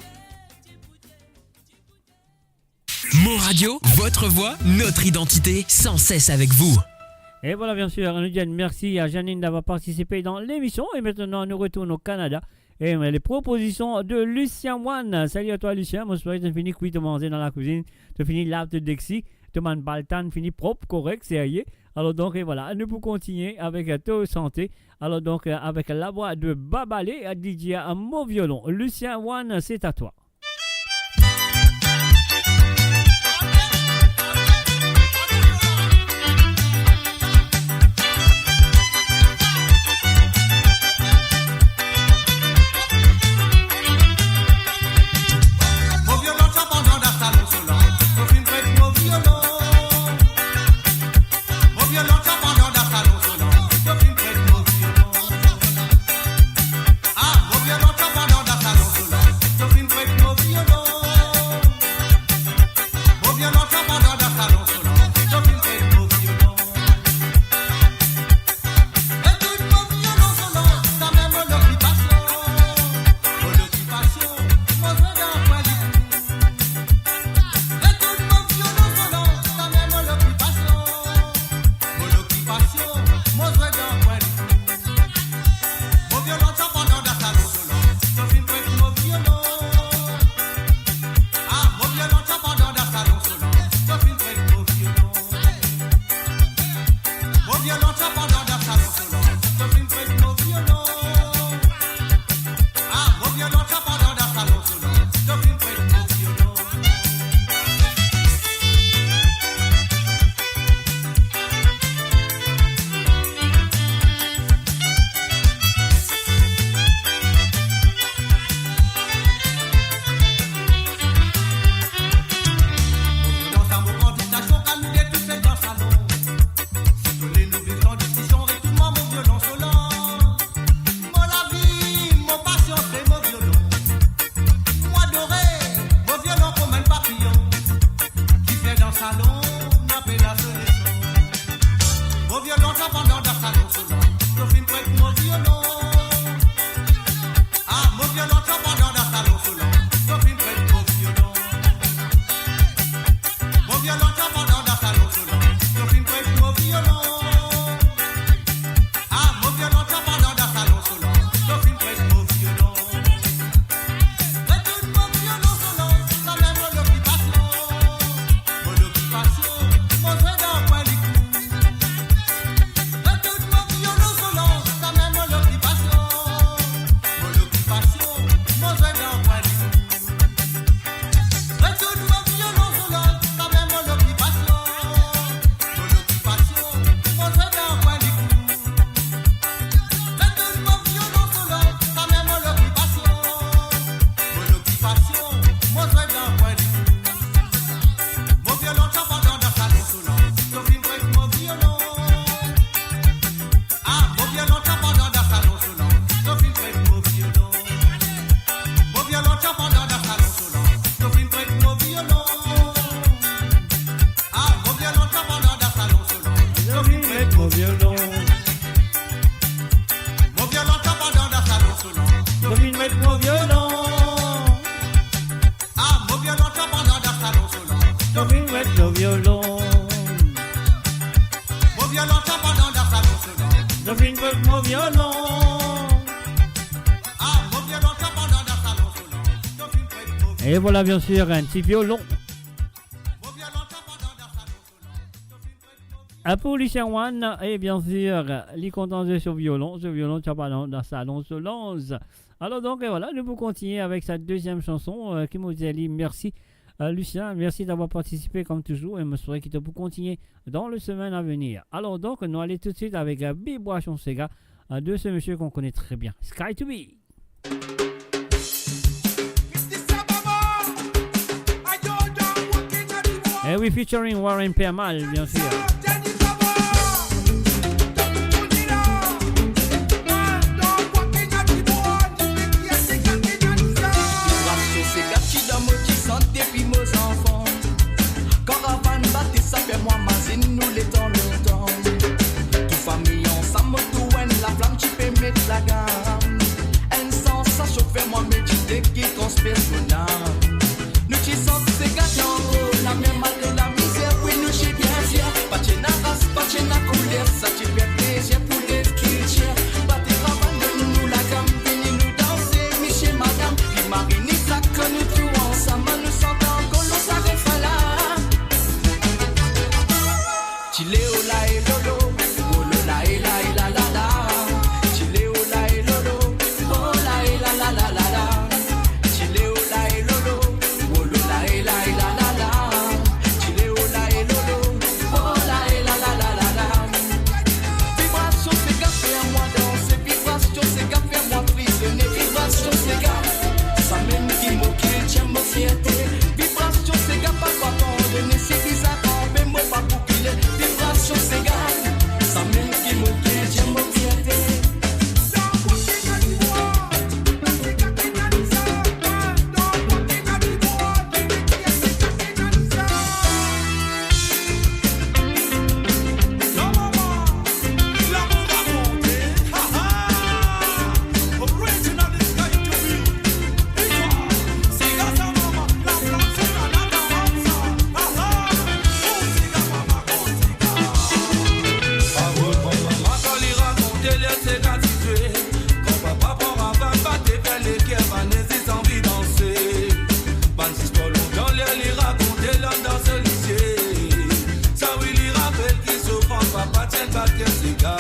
Mon Radio, votre voix, notre identité, sans cesse avec vous. Et voilà, bien sûr, on nous dit merci à Janine d'avoir participé dans l'émission. Et maintenant, nous retournons au Canada. Et, euh, les propositions de Lucien One. Salut à toi, Lucien. Mo sware to fini kwi to manze dan lakwizinn. To fini lav to dexi. To bann baltann fini prop, korek, serye. Alors donc, et voilà, nous pour continuer avec, euh, To Sante. Alors donc, euh, avec la voix de Babale, euh, D J à Mo Violon. Lucien One, c'est à toi. Mo violon, ti apandan dan salon Solange, to finn pret mo violon. Mo violon, ti apandan dan salon Solange, to finn pret mo violon. Ah, mo violon, ti apandan dan salon Solange, to finn pret mo violon. Mo violon, ti apandan dan salon Solange, to finn pret mo violon. Ekout mo violon Solange, samem mo lokipasion. Mo lokipasion, mo zwe dan kwin likou. Ekout mo violon Solange, samem mo lokipasion. Mo lokipasion, mo zwe dan kwin likou. Mo violon, ti apandan dan salon Solange, to finn pret mo violon. Ah, mo violon, ti apandan dan salon Solange, to finn pret mo violon. Mo violon, ti apandan dan salon Solange, to finn pret mo violon. Ah, mo violon, ti apandan dan salon Solange, to finn pret mo violon. Mo violon, sa mo gran distraction, kan nou de tou sel dan salon. Si to le nou viv san diskisyon, retourn mwa mo violon Solange. Mo lavi, mo pasion, se mo violon. Mo adore mo violon kouma enn papiyon ki fler dan salon, apel la soleson. Mo violon, ti apandan dan salon Solange, to finn pret mo violon. Ah, mo violon, ti apandan dan salon Solange, to finn pret mo violon. Mo violon, ti apandan dan salon Solange, to finn pret mo violon. Ah, mo violon, ti apandan dan salon Solange, to finn pret mo violon. Retourn mo violon Solange, samem mo lokipasion. Mo lokipasion, mo zwe dan kwin likou. Retourn mo violon Solange, samem mo lokipasion. Mo lokipasion, mo zwe dan kwin likou. Retourn mo violon Solange, samem mo lokipasion. Mo lokipasion, mo zwe dan kwin likou. Retourn mo violon Solange, samem mo lokipasion. Mo lokipasion, mo zwe dan kwin likou. Mo violon, ti apandan dan salon Solange, to finn pret mo violon. Ah, mo violon, ti apandan dan salon Solange, to finn pret mo violon. Mo violon, ti apandan dan salon Solange, to finn pret mo violon. Ah, mo violon, ti apandan dan salon Solange, to finn pret mo violon. Mo violon, ti apandan dan salon Solange, to finn pret mo violon. Ah, mo violon, ti apandan dan salon Solange, to finn pret mo violon. Mo violon, ti apandan dan salon Solange, to finn pret mo violon. Ah, mo violon, ti apandan dan salon Solange, to finn pret mo violon. Et voilà, bien sûr, un petit violon. Mo violon, ti apandan dan salon Solange, to finn pret mo violon. Ah, pour Lucien One, et bien sûr, li kontan zwe so violon, so violon, ti apandan dan salon Solange. Alors donc, et voilà, nous pour continuer avec sa deuxième chanson, euh, ki mo dir li mersi. Euh, Lucien, merci d'avoir participé comme toujours et mo sware ki to pou continuer dans les semaines à venir. Alors donc, nou ale tout de suite avec, euh, Big Boisson Sega, euh, de ce monsieur qu'on connaît très bien, Sky to Be. Mister Oui, featuring Warren Permal, bien sûr. Vibration Sega, ti dan mo ti sant depi mo zanfan. Karavann Bate, sa fer mwa mazinn nou letan lontan. Tou fami ansam, mo tou enn laflam ti pe met lagam. Enn sansasion fer mwa medite ki transperse mo nam. Nou ti sant Sega tango, lamem malgre lamizer, wi nou ti bien fier. Pa ti ena ras, pa ti ena kouler, sa ti fer plezir pou lev kiltir. Bate, Karavann donn nou lagam, vini nou danse, misie madam. Pi Marie ni Zak, kan nou tou ansam, nou sant ankor, nou sa refren la. Ti leo la e lolo, wolo la e la e la la la. Ti leo la e lolo, oh la e la la la la la. Ti leo la e lolo, wolo la e la e la la la. Ti leo la e lolo, oh la e la la la la la. Vibration Sega fer mwa danse, Vibration Sega fer mwa frisone, Vibration Sega, samem ki mo kiltir, mo fierte. Vibration Sega, pa pou abandone, si bizar kanpe, mo pa pou kile. Vibration Sega, samem ki mo kiltir, mo fierte. Kan papa pran ravann, pa te fer leker bann zis anvi danse. Bann zistwar lontan ler li rakonte, lann dan so lizie. Sa wi li rapel ki soufrans papa ti enn bater Sega.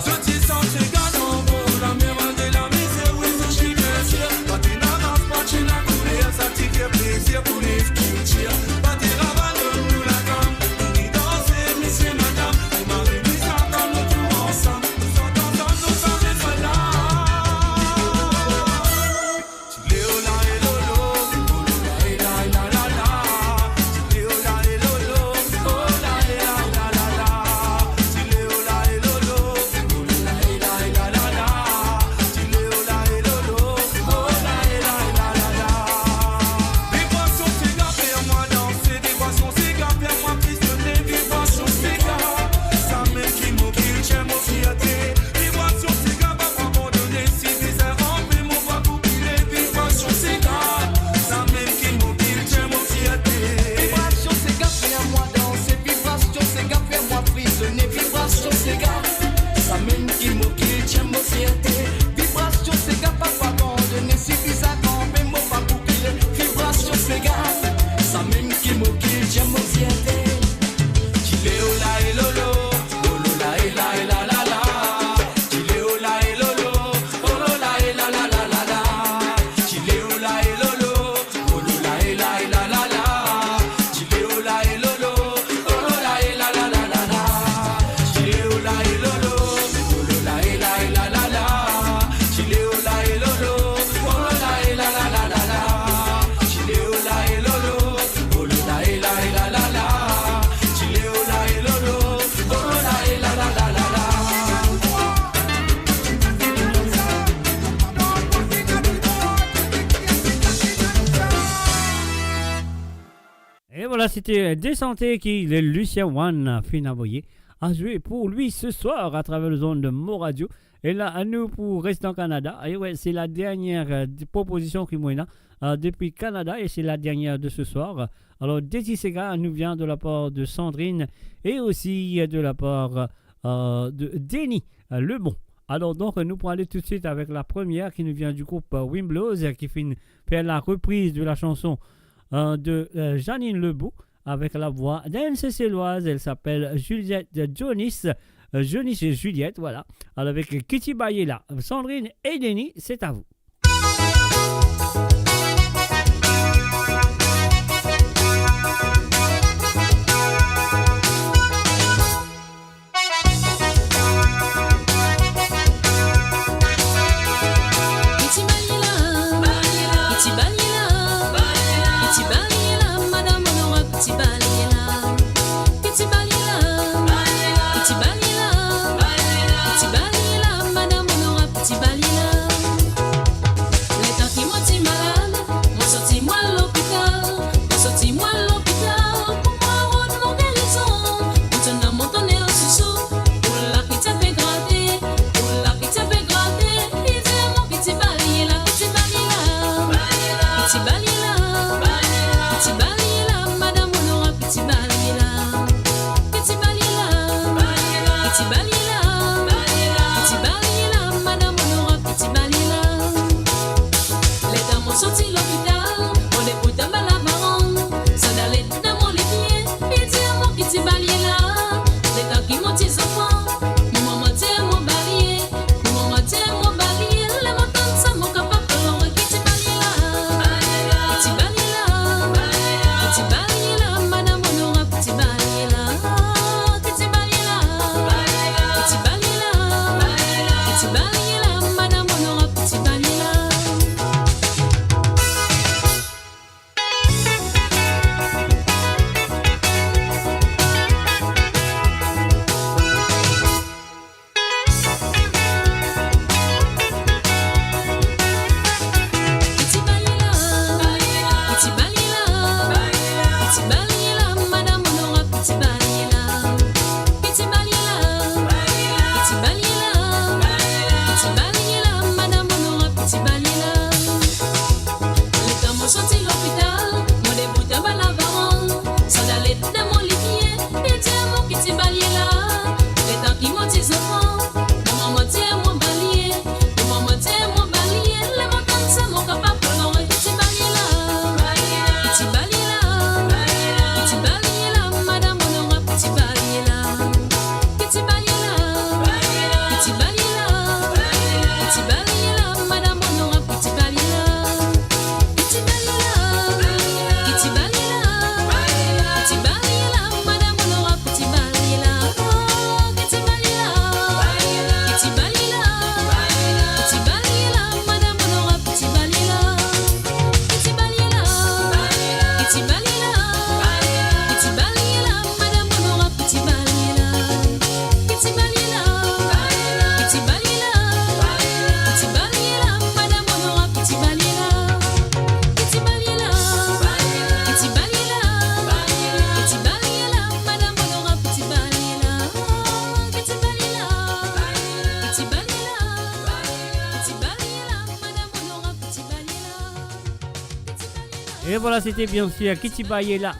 Zot ti sant Sega tango, lamem malgre lamizer, wi zot ti bien fier. Pa ti ena ras, pa ti ena kouler, sa ti fer plezir pou lev kiltir. Bate, Karavann donn nou lagam, vini danse, misie madam. Pi Marie ni Zak, kan nou tou ansam, nou sant ansam, nou sa refren la. Vibration Sega, fer mwa danse, Vibration Sega, fer mwa frisone, Vibration Sega. Samem ki mo kiltir, mo fierte. Vibration Sega, pa pou abandone, si bizar kanpe, mo pa pou kile. Vibration Sega, samem ki mo kiltir, mo fierte. Vibration Sega, fer mwa danse, Vibration Sega, fer mwa frisone, Vibration Sega, samem ki mo kiltir, mo fierte. Vibration Sega, pa pou abandone, si bizar kanpe, mo pa pou kile. Vibration Sega, samem ki mo kiltir, mo fierte. Ti leo la e lolo, lolo la e la e la la la. Ti leo la e lolo, lolo la e la la la la la. Ti leo la e lolo, lolo la e la e la la la. Ti leo la e lolo, lolo la e la la la la la. Ti leo la e lolo, lolo la e la e la la la. Ti leo la e lolo, lolo la e la la la la la. Ti leo la e lolo, lolo la e la e la la la. Ti leo la e lolo, lolo la e la la la la la. Et voilà, c'était Desanté ki le Lucien One finn avoye a zwe pou li ce soir à travers les ondes de Mo Radio. E la, nou pou reste en Canada. E ouais, c'est la dernière, euh, proposition ki mo ena, euh, depuis Canada, et c'est la dernière de ce soir. Alors, Desi Sega nous vient de la part de Sandrine et aussi, euh, de la part, euh, de Denis, euh, Lebon. Alors donc, nous pourrons aller tout de suite avec la première qui nous vient du groupe, euh, Wimblows, euh, ki finn fer la reprise de la chanson, euh, de, euh, Janine Lebou avec la voix d'une Seychelloise. Elle s'appelle Juliette Jonis, euh, Jonis et Juliette, voilà. Alors avec Kitty Bayela, Sandrine et Denis, c'est à vous. Et voilà, c'était bien sûr Kitty Bayela,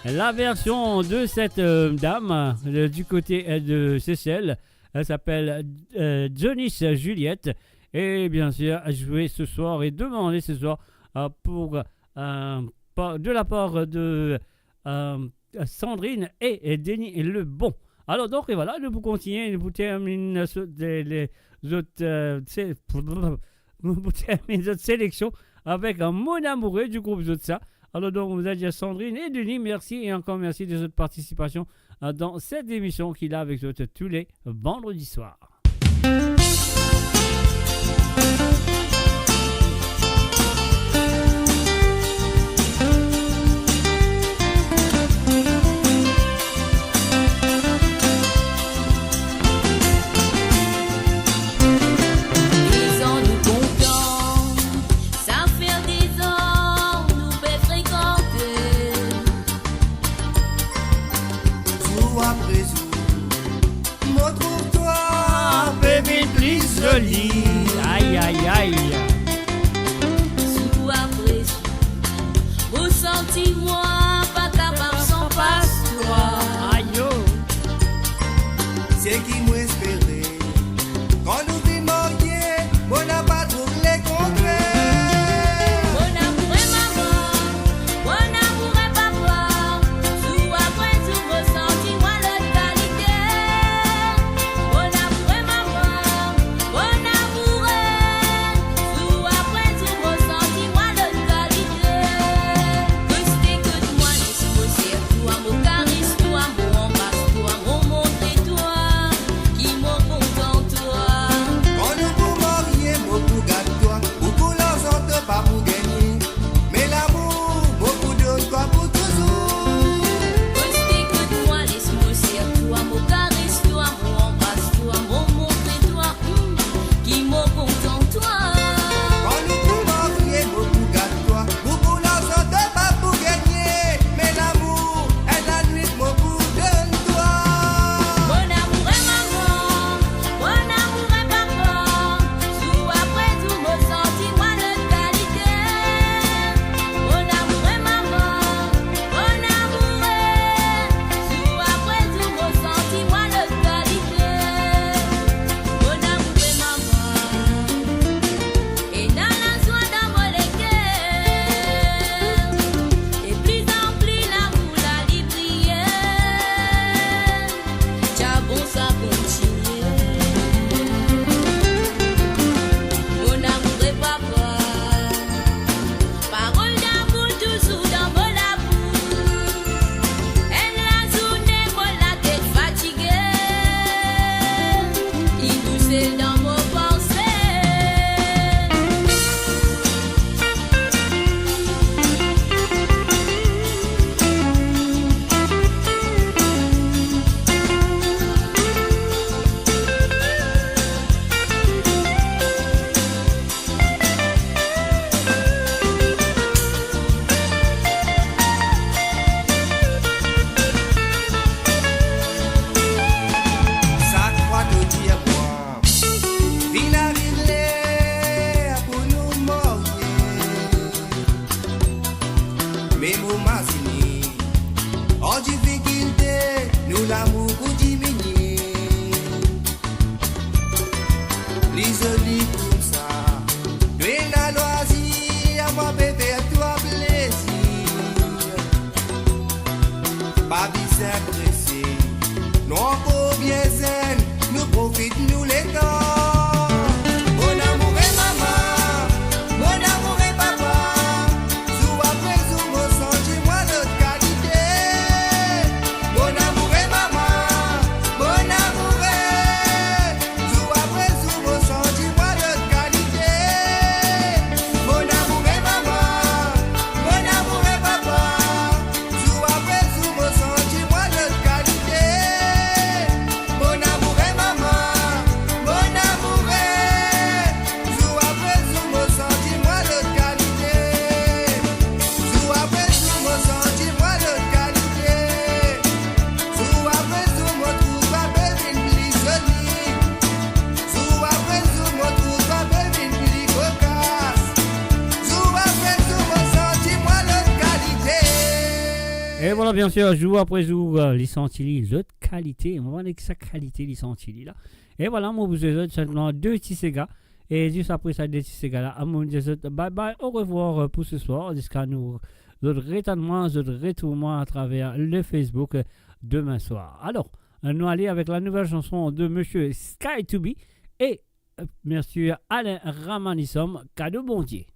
la version de cette, euh, dame, euh, du côté, euh, de Seychelles. Elle s'appelle, euh, Johnny Juliette. Et bien sûr, jouée ce soir et demandée ce soir, euh, pour, euh, par, de la part de, euh, Sandrine et, et Denis Lebon. Alors donc, et voilà, nou pou kontinie, nou pou termine so-, les, les autres, euh, sé-, pou termine notre sélection avec, euh, Mon Amoureux du groupe Zotsa. Alors donc, on vous a dit à Sandrine et Denis, merci et encore merci de votre participation, euh, dans cette émission qu'il a avec zot tous les vendredis soirs. Dizan nou kontan, sa fer dizan nou pe frekante. Zour apre zour, mo trouv twa pe vinn pli zoli. Ay, ay, ay. Zour apre zour, mo santi mwa pa kapav san pas twa. Ayo. Seki mo espere, kan nou vinn marye, mo napa trouv lekontrer. Mon amour est ma mort, mon amour est papa. Zour apre zour, mo santi mwa lot kalite. Mon amour est ma mort, mon amour est. Zour apre zour, mo santi mwa lot kalite. Reste kot mwa, les mo ser twa, mo kares twa, mo anbras twa, mo montre twa ki mo kontan twa. Kan nou pou marye, mo pou gard twa, boukou larzan to pa pou gagne, me lamour mo pou donn twa pou touzour. Reste kot mwa, les mo ser twa, mo kares twa, mo anbras twa, mo montre twa, hmm, ki mo kontan twa. Kan nou pou marye, mo pou gard twa, boukou larzan to pa pou gagne, me lamour, enn lanwit mo pou donn twa. Mon amour est ma mort, mon amour est papa. Zour apre zour, mo santi mwa lot kalite. Mon amour est ma mort, mon amour est. Zour apre zour, mo santi mwa lot kalite. Mon amour est ma mort, ena lazwa dan mo leker. E pli an pli lamour la li briye. Dia bon sa kontinie. Mon amour est papa. Parol damour touzour dan mo labous. Enn lazourne mo latet fatige, li douse dan mo panse. Sak fwa to dir mwa, vinn ariv ler pou nou marye. Me mo mazine, an difikilte, nou lamour pou diminie. Pli zoli koumsa, nou ena lwazir, mwa pe fer twa plezir. Pa bizin prese, nou ankor bien zenn, nou profit nou letan. Mon amour est ma mort, mon amour est papa. Zour apre zour, mo santi mwa lot kalite. Mon amour est ma mort, mon amour est. Zour apre zour, mo santi mwa lot kalite. Mon amour est ma mort, mon amour est papa. Zour apre zour, mo santi mwa lot E vwala, bien sir, zour apre zour, euh, li santi li lot kalite. Mo pa dir ki sa kalite li santi li la. E vwala, mo pou zwe zot sinpleman de ti sega. E zis apre sa de ti sega la, mo dir zot bye bye, au revoir, euh, pour ce soir. Ziska nou zot retann mwa, zot retrouv mwa atraver le Facebook, euh, demin swar. Alor, euh, nou ale avek la nouvel sanson de Monsieur Sky to Be e, euh, Monsieur Alain Ramanisum, Kado Bondie.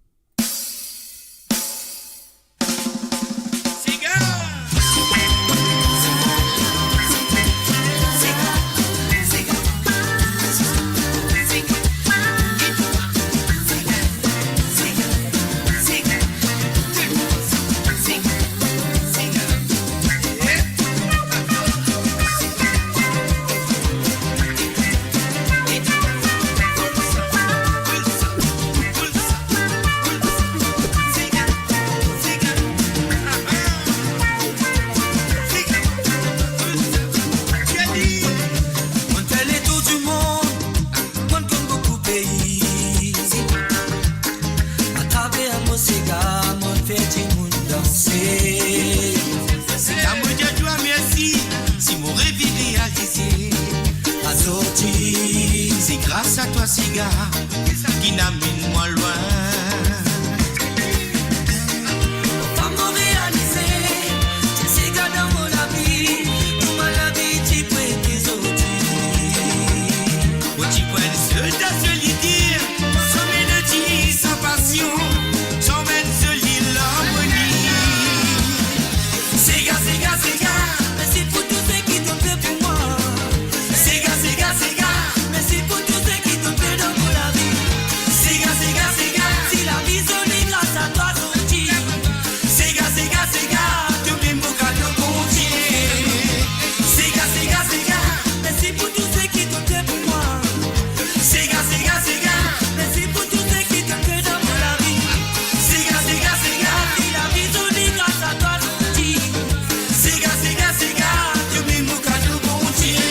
Monn fer letour dimond, monn konn boukou pei. Atraver mo sega, monn fer dimoun danse. Sega, mo dir twa mersi, si mo rev realize. Azordi, se gras a twa, sega, ki amenn mwa lwin. Fam mo realize, ti sega dan mo lavi, tou mo lavi ti pou ete zordi. Mo ti pou enn solda soliter, san melodi, san pasion, san enn soli larmoni. Sega, sega, sega, mersi pou tou seki to fer pou mwa. Sega, sega, sega, mersi pou tou seki to fer dan mo lavi. Sega, sega, sega, si lavi zoli gras a twa zordi. Sega, sega, sega, to mem mo kado Bondie. Sega, sega, sega, mersi pou tou seki to fer pou mwa. Sega, sega, sega, mersi pou tou seki to fer dan mo lavi. Sega, sega, sega, si lavi zoli gras a twa zordi. Sega, sega, sega, to mem mo kado Bondie.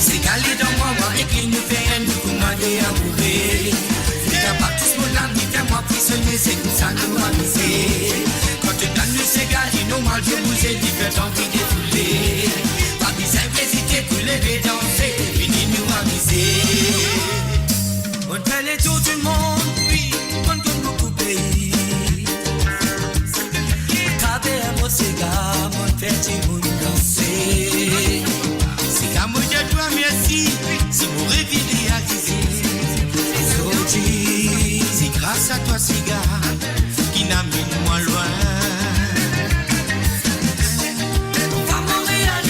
Sega li dan mwa, mwa ek li nou fer enn, nou kouma de amoure. Li dan partou mo lam, li fer mwa frisone, se koumsa nou amize. Kan to tann nou sega, li normal to bouze, li fer twa anvi defoule. Pa bizin ezite pou leve danse, vini nou amize. Monn fer letour dimond, wi, monn konn boukou pei. Atraver mo sega, monn fer dimoun danse. Sega, mo dir twa mersi, si mo rev realize. Zordi, se gras a twa, sega, ki amenn mwa lwin. Fam mo realize,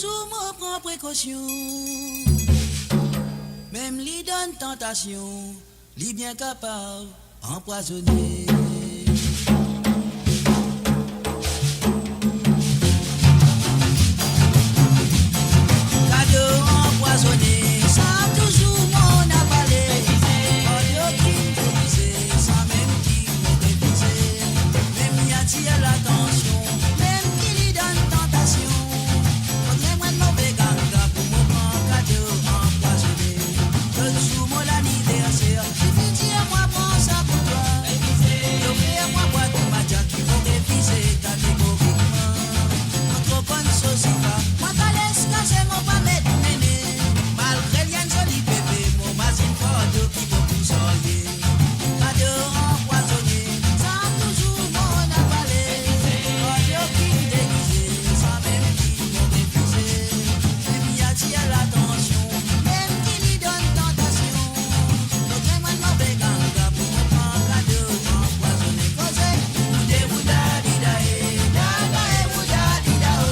Toultan mo pran prekosion, mem li donn tantasion, li bien kapav anpwazone. Kado anpwazone, sa touzour mo apale. Kado ki degize, sa mem ki mo refize. Mem li atir latansion, mem ki li donn tantasion. Mo dir mwa move ganga pou mo pran kado anpwazone. Lot zour mo laniverser, li finn dir mwa pran sa pou twa. Li ofer mwa bwat madja ki mo refize kategorikman. Mo tro konn so sifa, mwa pa les kase, mo pa met mene. Malgre li enn zoli bebe, mo mazinn fardo ki mo pou sarye. Kado anpwazone, sa touzour mo apale. Kado ki degize, sa mem ki mo refize. Mem li atir latansion, mem ki li donn tantasion. Mo dir mwa move ganga pou mo pran kado anpwazone. Koze, ou de ou da di da e, da da e ou da di da o.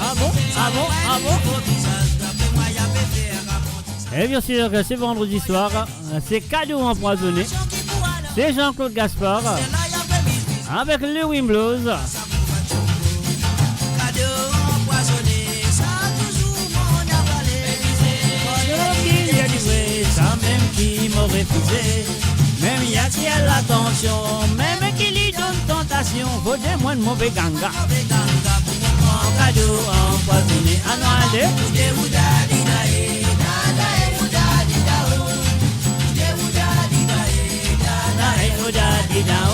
Ah bon? Ah bon? Ah bon? Et bien sûr, c'est vendredi soir, c'est Kado anpwazone. C'est Jean-Claude Gaspard avec Louis Blues. Kado anpwazone, sa touzour mo apale. Kado ki degize, sa mem ki mo refize. Mem li atir latansion, mem ki li donn tantasion. Mo dir mwa move ganga. Move ganga pou mo pran kado anpwazone. Anou ale. Ou de ou da di da e, da da e ou da di da o. Ou de ou da di da e, da da e ou da di da o.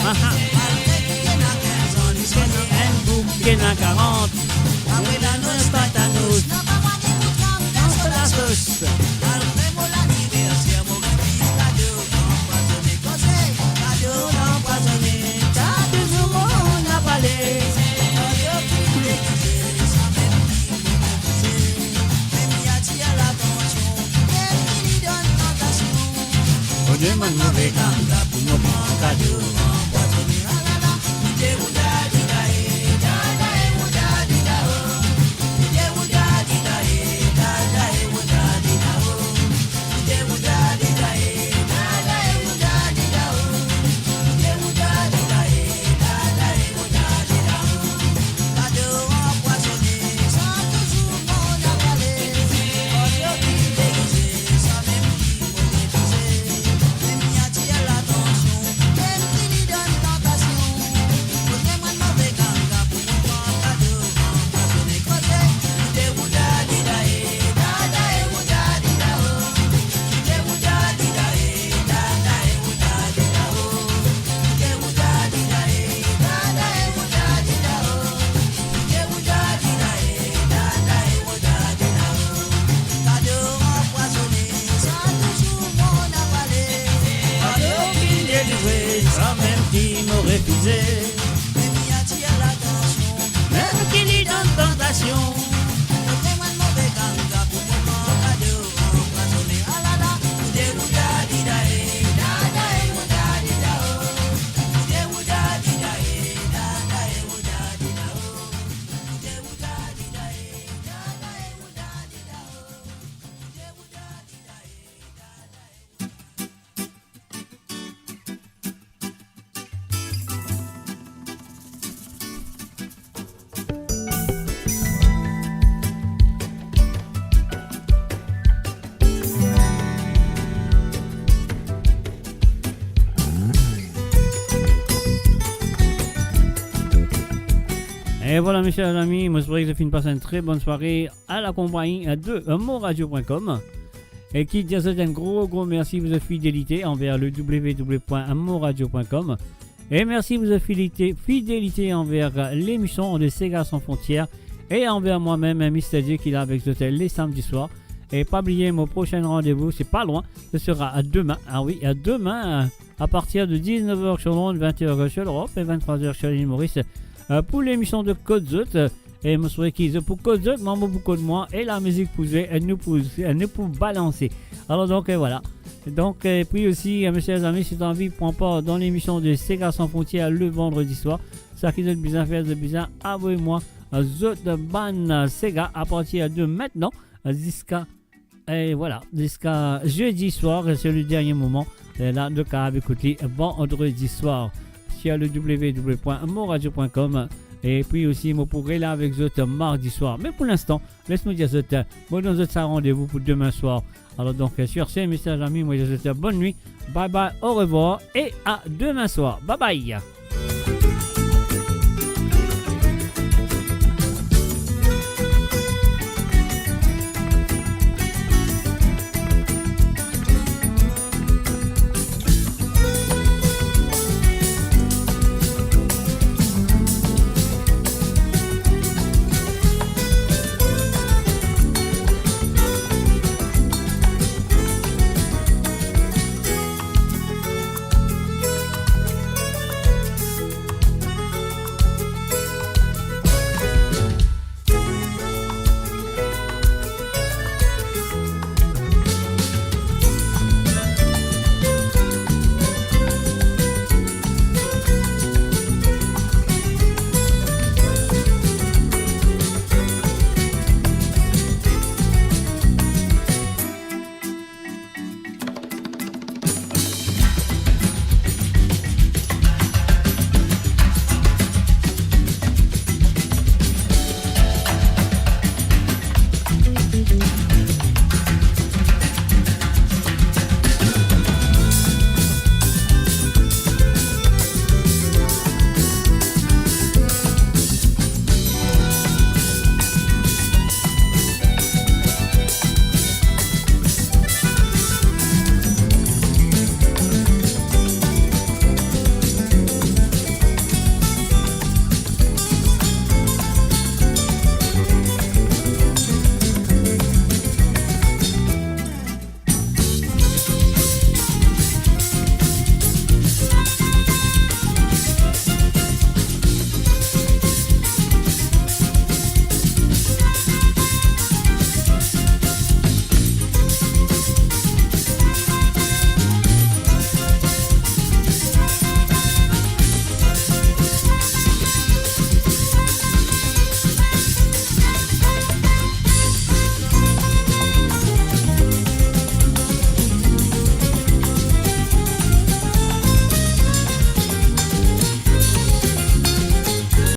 Aha. Enn boug ki ena karant. Apre la nos, patanos. Dans la sauce. Kado anpwazone, sa touzour mo apale. Mo dir mwa move ganga pou mo pran kado anpwazone. Kado ki degize, sa mem ki mo refize. Mem ki li donn tantasion. E vwala, mesie, zami, mo espere ki zot finn pas enn tre bonn sware a la konpagni de moradio point com. E ki dir zot enn gro, gro mersi pou zot fidelite anver le www point moradio point com. E mersi pou zot fidelite, fidelite anver lemision de Sega Sans Frontières e anver mwa mem, Mister J, ki la avek zot le samdi swar. E pa bliye, mo prosin randevou, se pa lwin, se sera demin. Ah wi, demin, a partir de dix-neuf heures sur l'onde, vingt heures sur l'Europe et vingt-trois heures sur l'île Maurice, euh, pou lemision de Kot Zot. E mo swete ki zot pou kot zot, mwa mo pou kot mwa, e lamizik pou zwe, e nou pou, e nou pou balanse. Alor donk, e vwala. Donk, e pi osi, e, mesie, zami, si zot anvi pran par dan lemision de Sega Sans Frontières le vandredi swar, sa ki zot bizin fer, zot bizin avoy mwa, e, zot bann, e, sega a partir de mintnan, e, ziska, e vwala, ziska zedi swar, se le dernie moman. E la, nou kapav ekout li vandredi swar sur le www point moradio point com. E pi osi, mo pou rela avek zot mardi swar. Me pou linstan, les mo dir zot, mo donn zot sa randevou pou demin swar. Alor donk, sur ce, mesie, zami, mo dir zot bonn nwit, bye bye, au revoir et à demain soir. Bye bye.